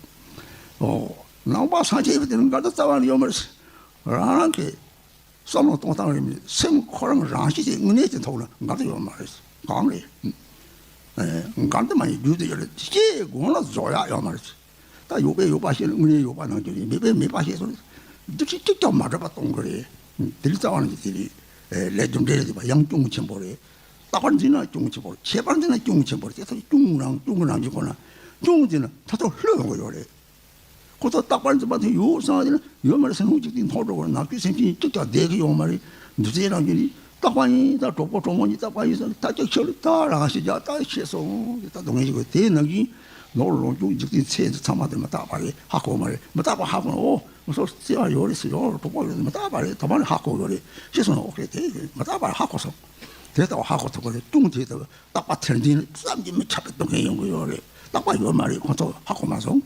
ཨོ་ནང་པ་སངས་རྒྱས་པ་དེ་ནི་འགལ་ཟླ་རྩ་བ་ནས་ཡོད་མ་རེད། རང་རང་གི་བསམ་བློ་གཏོང་སྟངས་རེད། མི་སེམས་ཁོ་རང་རང་བཞིན་གྱི་དངོས་གནས་ཀྱི་ཐོག་ལ་འགལ་ཟླ་ཡོད་མ་རེད། གང་རེད། ཨེ་འགལ་ཟླ་མ་ཡིན་རྒྱུ་དེ་ཡོད་རེད། ཤེས་དགོངས་ལ་རྫོགས་ཡག་ཡོད་མ་རེད། ད་ཡོད་པས་ཡོད་པ་ཤེས་ན་དངོས་གནས་ཡོད་པ་སྣང་རྒྱུ་རེད། མེད་པས་མེད་པ་ཤེས་སོང་། འདི་ཕྱི་གཅིག་ཀྱང་མ་གྲུབ་པ་གཏོང་གི་རེད། དེ་ལས་རྩ་བ་ནས་དེ་རེད། ལས་རྒྱུ་འབྲས་རེད་པ། ཡང་སྐྱོན་ཆེན་པོ་རེད། རྟག་པར་འཛིན་ན་སྐྱོན་ཆེན་པོ་རེད། ཁྱད་པར་འཛིན་ན་སྐྱོན་ཆེན་པོ་རེད། དེ་ཚོ་སྐྱོན་རང་སྐྱོན་གྱི་རང་བཞིན་ཁོ་ན་སྐྱོན་འཛིན་ན་ད་ཐོག་ལྷོད་ཡོང་གི་ཡོད་རེད། ཁོ་ཚོ་རྟག་པར་འཛིན་པ་དེ་ཡོད་བསམ་ཡིན་ན་ཡོད་མ་རེད། སེམས་ལྷུང་འཇིག་རྟེན་མཐོང་འགྲོ་བར་ནག་ཆུའི་སེམས་ཅན་གཅིག་ཀྱང་བསྡད་ཀྱི་ཡོད་མ་རེད། འདུ་འཛི་རང་བཞིན་རེད། རྟག་པ་ཡིན་ད་གྲོགས་པོ་གྲོགས་མོ་གཉིས་རྟག་པ་ཡིན་ཟེར་ད་ཅིག་ཆེ་རུ་ད་རང་ཤི་རྒྱག་ད་ཤེས་སོང་། དེ་ལྟ་སྡུག་བསྔལ་ཞིག་གོ། དེའི་ནང་བཞིན་ནོར་ལོངས་སྤྱོད་འཇིག་རྟེན་ཚེ་འདི་ཚང་མ་དེ་མི་རྟག་པ་རེད། ཧ་གོ་མ་རེད། མི་རྟག་པ་ཧ་གོ་ན་ཨོ་ང་ཚོ་བརྩེ་བ་ཡོད་རེད་ཟེར། ཡོད་གྲོགས་པོ་ཡོད་མི་རྟག་པ་རེད། དོ་མ་རེད། ཧ་གོ་ཡོད་རེད། ཤེས་སོང་ན་ཨོ་ཁེ་དེ་མི་རྟག་པ་རེད། ཧ་གོ་སོང་། དེ་ལྟ་བ་ཧ་གོ་ཐུབ་པ་རེད། སྐྱོན་དེ་ལྟ་བུ་རྟག་པ་དེར་འཛིན་བསམ་གྱིས་མི་ཁྱབ་པའི་སྡུག་བསྔལ་ཡོང་གི་ཡོད་རེད། རྟག་པ་ཡོད་མ་རེད། ཁོ་ཚོ་ཧ་གོ་མ་སོང་།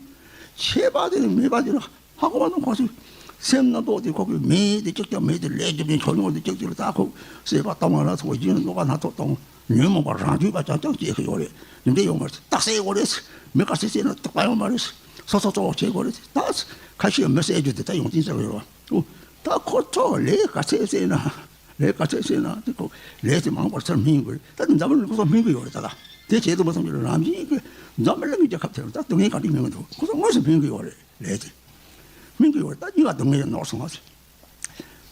ཆད་པ་དེ་ནི་མེད་པ་དེ་ལ་ཧ་གོ་མ་སོང་། ཁོ་ཚོས་སེམས་རྣམ་རྟོག་དེ་ཁོ་གིས་མེད་དེ་ཅིག་ཀྱང་མེད་དེ། ལས་རྒྱུ་འབྲས་ཆོས་ཉིད་དེ་ཅིག་ཅིག་ལ་ད་ཁོ་སྲེད་པ་ལྟ་བ་སྣ་ཚོགས་བཞིན་རྣོ་བ་སྣ་ཚོགས་དང་ཉོན་མོངས་པ་རང་རྒྱུད་པ་རྐྱང་རྐྱང་སྐྱེ་གི་ཡོད་རེད། དེ་འདྲ་ཡོད་མ་རེད། རྟགས་གསལ་དགོས་རེད། མི་ག་ཚད་བསད་ན་རྟག་པ་ཡོད་མ་རེད། སོ་སོ་གཙོ་བོ་བྱེད་དགོས་རེད། ད་ཁ་ཤས་མི་བསད་རྒྱུ་དེ་ད་ཡོངས་འཛིན་ཟེར་བ་ཡོད་རེད། ད་ཁོ་ཚོ་ལས་ག་ཚད་བསད་ན། ལས་ག་ཚད་བསད་ན་དེ་ཁོ་ལས་དེ་མང་པོ་ཚུར་སྨིན་དགོས། ད་འཛམ་བུ་གླིང་ཁོ་ཚོ་སྨིན་གི་ཡོད་རེད། ད་ད་དེ་བྱེད་དུ་མ་སོང་གི་རང་བཞིན་གྱི་འཛམ་བུ་གླིང་གི་རྒྱལ་ཁབ་དེར་ད་སྡུག་བསྔལ་གང་འདྲ་སྨིན་གི་འདུག་ཁོ་ཚོ་དངོས་སུ་སྨིན་གི་ཡོད་རེད། ལས་དེ་སྨིན་གི་ཡོད་རེད། ད་གཉིས་ཀ་སྡུག་བསྔལ་ནོར་སོང་བ།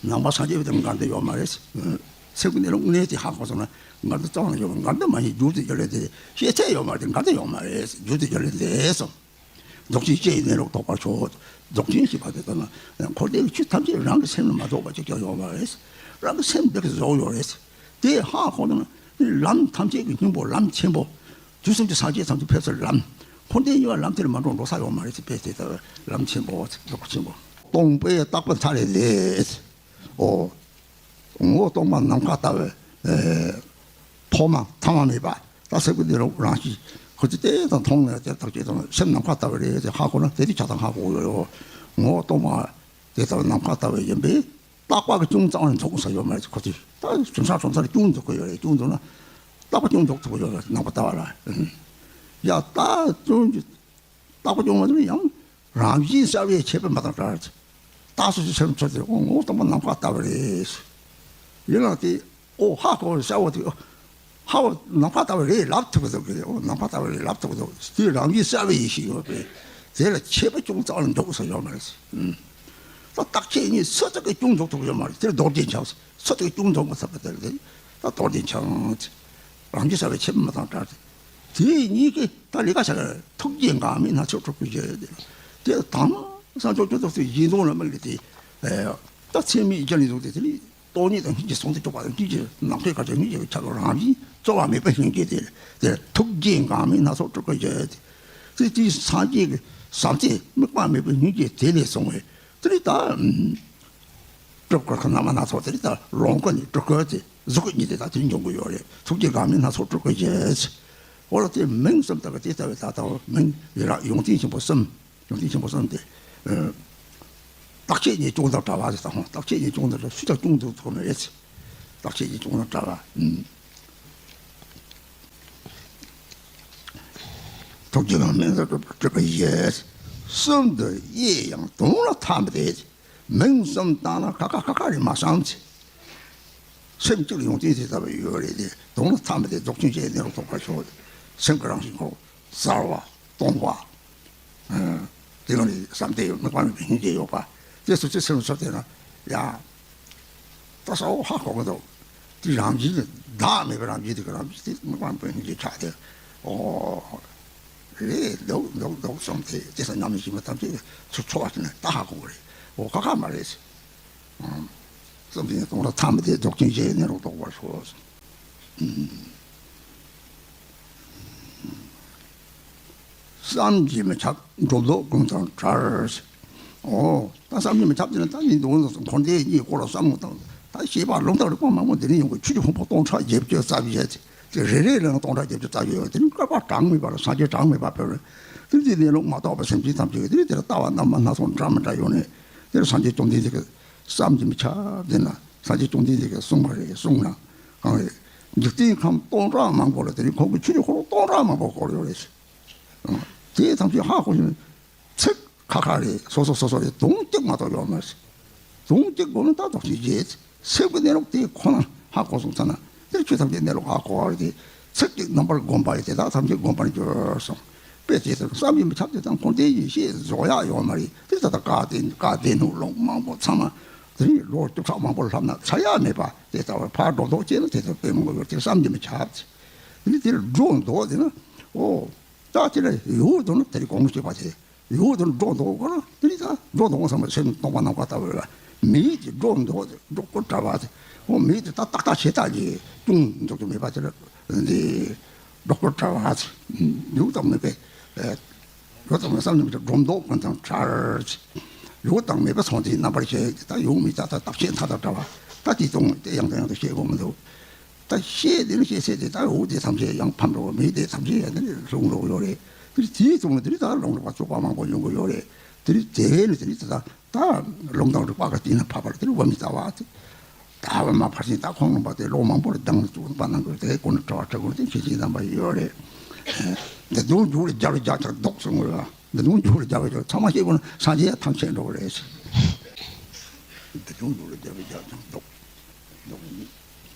ནང་པ་སངས་རྒྱས་པ་དེ་འགལ་ཟླ་ཡོད་མ་རེད། སེམས་ཀྱི་གནས་ལུགས་དངོས་གནས་དེ་ཧ་གོ་སོང་ན་འགལ་ཟླ་རྩ་བ་ནས་ཡོད་མ་རེད། འགལ་ཟླ་མ་ཡིན་རྒྱུ་དེ་ཡོད་རེད་དེ། ཤེས་ཚད་ཡོད་མ་རེད་དེ། འགལ་ཟླ་ཡོད་མ་རེད། རྒྱུ་དེ་ཡོད་རེད་དེ་སོང་། རྫོགས་ཆེན་སྤྱི་ཡི་གནས་ལུགས་རྟོགས་པར་ཤོག་རྫོགས་ཆེན་ཞེས་པ་དེ་ལྟར་ན་འཁོར་འདས་ཀྱི་ཆོས་ཐམས་ཅད་རང་གི་སེམས་ལ་མ་རྫོགས་པ་གཅིག་ཀྱང་ཡོད་མ་རེད། རང་གི་སེམས་འདི་གིས་རྫོགས་ཡོད་རེད། དེ་ཧ་གོ་ན་ལམ་ཐམས་ཅད་ཀྱི་སྙིང་པོ་ལམ་ཆེན་པོ། དུས་གསུམ་གྱི་སངས་རྒྱས་ཐམས་ཅད་ཕེབས་སའི་ལམ། འཁོར་འདས་གཉིས་ཀ་ལམ་དེ་ལ་མ་འགྲོ་འགྲོ་ས་ཡོད་མ་རེད་ཟེར་བས། དེ་ལྟར་ལམ་ཆེན་པོ་རྫོགས་པ་ཆེན་པོ། སྟོང་པའི་རྟག་པ་མཐའ་ལས་འདས། ཨོ། ངོ་བོ་སྟོང་པ་ནམ་མཁའ་ལྟ་བུ། ཨེ། ཐོག་མ་ཐ་མ་མེད་པ། ད་སེམས་ཀྱི་གནས་ལུགས་རང་བཞིན་ཁོ་ཚོས་བལྟས་དང་མཐོང་ནས་དེ་ལྟར་བྱེད་དང་སེམས་ནམ་མཁའ་ལྟ་བུ་རེད་ཟེར་ཧ་གོ་ན་དེ་དུས་ཆ་ཚང་ཧ་གོ་ཡོད། ངོ་བོ་སྟོང་པ་དེ་ལྟ་བུ་ནམ་མཁའ་ལྟ་བུ་ཡིན་པས་རྟག་པ་གི་སྐྱོན་རྩ་བ་ནས་འཇོག་ས་ཡོད་མ་རེད། ཁོ་ཚོས་ད་གཞུང་ས་གཞུང་སར་སྐྱོན་འཇོག་གི་ཡོད་རེད། སྐྱོན་འཇོག་ན་རྟག་པ་སྐྱོན་འཇོག་ཐུབ་ཀྱི་ཡོད་རེད། ནམ་མཁའ་ལྟ་བུ་ལ། ཡ་ད་སྐྱོན་གྱི་རྟག་པ་སྐྱོན་མ་ཐུབ་ན་ཡང་རང་བཞིན་གསལ་བའི་ཁྱད་པར་མ་དང་བྲལ་བ་རེད། རྟགས་སུ་ཅི་སེམས་ཚོར་ཏེ་ཨོ་ངོ་བོ་སྟོང་པ་ནམ་མཁའ་ལྟ་བུ་རེད། ཡིན་ལ་དེ་ཨོ་ཧ་གོ་བའི་གསལ་བ་དེ་ཧ་བ་ནམ་མཁའ་ལྟ་བུ་རེད་ལབ་ཐུབ་ཀྱི་འདུག་གི། ཨོ་ནམ་མཁའ་ལྟ་བུ་རེད་ལབ་ཐུབ་ཀྱི་འདུག་དེ་རང་བཞིན་གསལ་བའི་ཡེ་ཤེས་ཡོད་པས་དེ་ལ་ཁྱད་པར་སྐྱོན་རྩ་བ་ནས་འཇོག་ས་ཡོད་མ་རེད། ཨུམ། ད་རྟག་ཆད་གཉིས་སུ་ཚོད་ཀྱི་སྐྱོན་འཇོག་ཐུབ་ཀྱི་ཡོད་མ་རེད། དེར་རྡོ་རྗེ་འཆང་། སུ་ཚོད་ཀྱི་སྐྱོན་འཇོག་མ་ཐུབ་པ་དེར་དེ་ད་རྡོ་རྗེ་འཆང་། རང་བཞིན་གསལ་བའི་ཁྱད་པར་མ་དང་བྲལ་ཏེ། དེ་གཉིས་ཀྱིས་ད་ལས་ཀ་བྱ་ཐུགས་རྗེ་འགག་མེད་སྣ་ཚོགས་སྤྲུལ་སྐུའི་རྒྱལ་དེ། དེ་དང་སངས་རྒྱས་ཀྱི་ཐུགས་སུ་ཡིད་འོང་ལ་དམིགས་ཏེ། ད་ཚད་མེད་རྒྱ་ལས་བཟུང་སྟེ་དེ་ནི་སྟོང་ཉིད་དང་སྙིང་རྗེ་ཟུང་དུ་འཇུག་པ་དང་སྙིང་རྗེ་ནམ་མཁའི་དཀར་ཆ་སྙིང་རྗེ་ཆ་ལུགས་རང་བཞིན་རྩོལ་བ་མེད་པའི་སྙིང་རྗེ་དེ། དེ་ཐུགས་རྗེ་འགག་མེད་སྣ་ཚོགས་སྤྲུལ་སྐུའི་རྒྱལ་དེ། དེ་དེའི་སངས་རྒྱས་ཀྱི་ཟབ་རྫས་དམིགས་པ་མེད་པའི་སྙིང་རྗེ་དེ་ལས་བྱུང་བའི་དེ་ནི་ད། སྤྲུལ་སྐུ་ཁོ་རྣམ་པ་སྣ་ཚོགས་དེ་ད་ལོངས་སྐུ་ནི་སྤྲུལ་སྐུ་དེ་གཟུགས་སྐུ་གཉིས་དེ་ད་དེ་འབྱུང་གི་ཡོད་རེད། ཐུགས་རྗེ་འགག་མེད་སྣ་ཚོགས་སྤྲུལ་སྐུའི་རྒྱལ། འོ་ལ་དེ་མིང་གསུམ་ལྟ་བུ་དེ་ལྟ་བུའི་ད་ལྟ་བ་མིང་ཡི་རང་ཡོངས་འཛིན་ཆེན་པོ་གསུམ། ཡོངས་འཛིན་ཆེན་པོ་གསུམ་དེ། རྟག་ཆད་གཉིས་སྐྱོན་དང་བྲལ་བ་ཟེར་དང་། རྟག་ཆད་གཉིས་སྐྱོན་དང་བྲལ་སུས་ཀྱང་སྐྱོན་འཛུགས་ཐུབ་མེད། རྟག་ཆད་གཉིས་སྐྱོན་དང་བྲལ་བ། ཐུགས་རྗེ་འགག་མེད་སྣ་ཚོགས་སྤྲུལ་སྐུའི་རྒྱལ། གསུམ་དུ་དབྱེ་ཡང་དོན་ལ་ཐ་མི་དད། མིང་གསུམ་བཏགས་ན་ཁ་ཁ་ཁ་ཁ་རེད་མ་བསམ་ཚེ། སེམས་གཅིག་ལ་ཡོངས་འཛིན་དེ་ལྟ་བུ་ཡོད་རེད་དེ། དོན་ལ་ཐ་མི་དད་རྫོགས་ཆེན་བཅས་གནས་ལུགས་རྟོགས་པར་ཤོག་སེམས་ཀྱི་རང་བཞིན་ཁོ་གསལ་བ་སྟོང་པ། དེ་ལ་ནི་བསམ་གཏན་ཡོད། དམིགས་པ་མེད་པའི་སྙིང་རྗེ་ཡོད་པ། དེ་སོ་སོའི་སེམས་སུ་དེ་ན་ཡང་ད་གསལ་བོ་ཧ་གོ་གི་འདུག་དེ་རང་བཞིན་དེ་བདག་མེད་པའི་རང་བཞིན་དེ་གི་རང་བཞིན་དེ་དམིགས་པ་མེད་པའི་སྙིང་རྗེ་ཆགས་ཏེ། ཨོ། རེད་འདུག་འདུག་འདུག་བསམ་སྟེ་དེ་ས་ཉམས་ལེན་བྱེད་མི་ཐམས་ཅད་ཚུར་འཚོ་བ་བྱས་ནས་ད་ཧ་གོ་གི་རེད། འོ་ཁ་ཁ་མ་རེད། བསམ་གཏན་དོན་ལ་ཐ་མི་དད་རྫོགས་ཆེན་བཅས་གནས་ལུགས་རྟོགས་པར་ཤོག་བསམ་གྱིས་མི་ཁྱབ་སྒྲོ་འདོགས་ཀུན་དང་བྲལ། ཨོ། ད་བསམ་གྱིས་མི་ཁྱབ་དེ་ནི་ད་ནི་འདུག་འཁོར་འདས་གཉིས་སྐོར་ལ་བསམ་བློ་བཏང་། ད་ཤེས་པ་ལུང་དང་རིགས་པ་མང་པོ་འདི་ནས་ཡོང་གི། ཆོས་ཀྱི་ཕུང་པོ་སྟོང་ཕྲག་བརྒྱད་ཅུ་རྩ་བཞི་ཡོད་དེ། དེ་རེ་རེ་ལ་ཡང་སྟོང་ཕྲག་བརྒྱད་ཅུ་རྩ་བཞི་ཡོད། དེ་ནི་བསྐལ་པ་གྲངས་མེད་པ་ལ་སངས་རྒྱས་གྲངས་མེད་པ་ཕེབས་རེད། དེ་ནི་དེ་གནས་ལུགས་མ་རྟོགས་པ་སེམས་ཅན་ཐམས་ཅད་ཀྱིས་དེ་ནི་དེ་ལ་ལྟ་བ་རྣམ་པ་སྣ་ཚོགས་འདྲ་མི་འདྲ་ཡོང་ནས། དེ་ལ་སངས་རྒྱས་བཅོམ་ལྡན་འདས་ཀྱིས་བསམ་གྱིས་མི་ཁྱབ་དེ་ན། སངས་རྒྱས་བཅོམ་ལྡན་འདས་ཀྱིས་གསུངས་པ་རེད། གསུངས་ན་གང་རེད། འཇིག་རྟེན་ཁམས་སྟོང་ཕྲག་མང་པོ་ལ་དེ་ནི་ཁོང་གིས་ཆོས་ཀྱི་འཁོར་ལོ་སྟོང་ཕྲག་མང་པོ་བསྐོར་ཡོད་རེད། དེ་ཐམས་ཅད་ཧ་གོ་ཞིང་། ཚིག་ཁ་ཁ་རེད། སོ་སོ་སོ་སོ་རེད། དུང་གཅིག་མ་གཏོགས་ཡོད་མ་རེད། དུང་གཅིག་བསྒོམས་ན་ད་རྫོགས་ཆེན་བརྒྱད། སེམས་ཀྱི་གནས་ལུགས་དེ་ཁོ་ན་ཧ་གོ་སོང་ཙ་ན། དེར་ཆོས་ཐམས་ཅད་གནས་ལུགས་ཧ་གོ་བ་རེད་དེ། ཚིག་གཅིག་རྣམ་པར་བསྒོམས་པ་ཡི་དེ་དག་ཐམས་ཅད་བསྒོམ་པར་འགྱུར་གསུངས། དཔེ་དེ་ལྟར་བསམ་གྱིས་མི་ཁྱབ་དེ་དང་འཁོར་འདས་ཀྱི་ཤེས་རྫོགས་ཡག་ཡོད་མ་རེད། དེ་ད་ལྟ་བཀའ་བསྟན་བཀའ་བསྟན་ནོ་ལུང་མང་པོ་ཚང་མ་དེ་རིང་ལོ་བཅུ་ཕྲག་མང་པོ་ལྷབ་ན་ཚར་ཡག་མེད་པ། དེ་ལྟ་བུར་ཕར་འགྲོ་ལྡོག་བྱས་ན་དེ་ལྟར་དཔེ་མང་པོ་ཡོད། དེ་བསམ་གྱིས་མི་ཁྱབ་དེ། དེ་ནི་དེར་འགྲོ་ལྡོག་དེ་ན། ཨོ། ད་དེ་ལ་ཡུལ་དུ་ན་དེ་རིང་གོང་བཤད་པ་དེ། ཡུལ་དུ་འགྲོ་ལྡོག་གོ་ན་དེ་ནི་ད་འགྲོ་ལྡོག་བསམ་པ་སེམས་སྟོང་པ་ནམ་མཁའ་ལྟ་བུ་ལ། མིག་གིས་འགྲོ་ལྡོག་སྟེ་སྒྲོ་སྐུར་བྲལ་བ་དེ། འོ་མིག་དེ་ད་ཏག་ཏག་ཞེ་དྲག་གི་ཅུང་འདུག་ཏུ་མེད་པ་དེ་ལ་འདི་སྒྲོ་སྐུར་བྲལ་བ་དེ། ཡུལ་དང་མེད་པའི་ཡུལ་དང་མེད་བསམ་གྱིས་མི་ཁྱབ་འགྲོ་ལྡོག་ཀུན་དང་བྲལ། ཡུལ་དང་མེད་པ་སོང་དེའི་རྣམ་པར་ཤེས་ཀྱི་ད་ཡུལ་མེད་ད་ད་རྟག་ཆད་མཐའ་དང་བྲལ་བ། ད་དེ་སྟོང་དེ་ཡང་དང་ཡང་དུ་ཤེས་དགོས་མི་འདུག་ད་ཤེས་དེ་ནི་ཤེས་ཚད་དེ་ད་འོ་དེ་ཐམས་ཅད་ཡང་ཕམ་འགྲོ་བ། མེད་དེ་ཐམས་ཅད་ཡང་དེ་ནི་ལྷུང་འགྲོ་གི་ཡོད་རེད། དེ་ནི་དེའི་ཐོག་ནས་དེ་ནི་ད་ལོང་འགྲོ་བ་བཙོག་པ་མང་པོ་ཡོང་གི་ཡོད་རེད། དེ་ནི་དེ་བས་ནི་དེ་ནི་ད་ད་ལུང་དང་རིགས་པ་ག་དེ་ན་ཕ་བར་དེ་ནི་བ་མི་ལྟ་བ་དེ། ད་བ་མ་ཕར་ཕྱིན་ད་ཁོང་ལུང་པ་དེ་ལོ་མང་པོ་ལ་སྦྱངས་ནས་བཙུགས་པ་གནང་དགོས། དེ་ཀུན་ནས་གྲྭ་བ་གྲྭ་ཀུན་དེ་ཁྱེད་ཀྱི་རྣམ་པ་ཡོད་རེད། འདི་དུང་མཇུག་ལ་རྒྱབ་རྒྱག་ཆག་ལྡོག་གསུང་གི་ཡོད། འདི་དུང་མཇུག་ལ་རྒྱབ་རྒྱག་ཚང་མ་ཤེས་དགོས་ན་སངས་རྒྱས་ཐམས་ཅད་འགྲོ་གི་རེད། འདི་དུང་མཇུག་ལ་རྒྱབ་རྒྱག་ཆག་ལྡོག་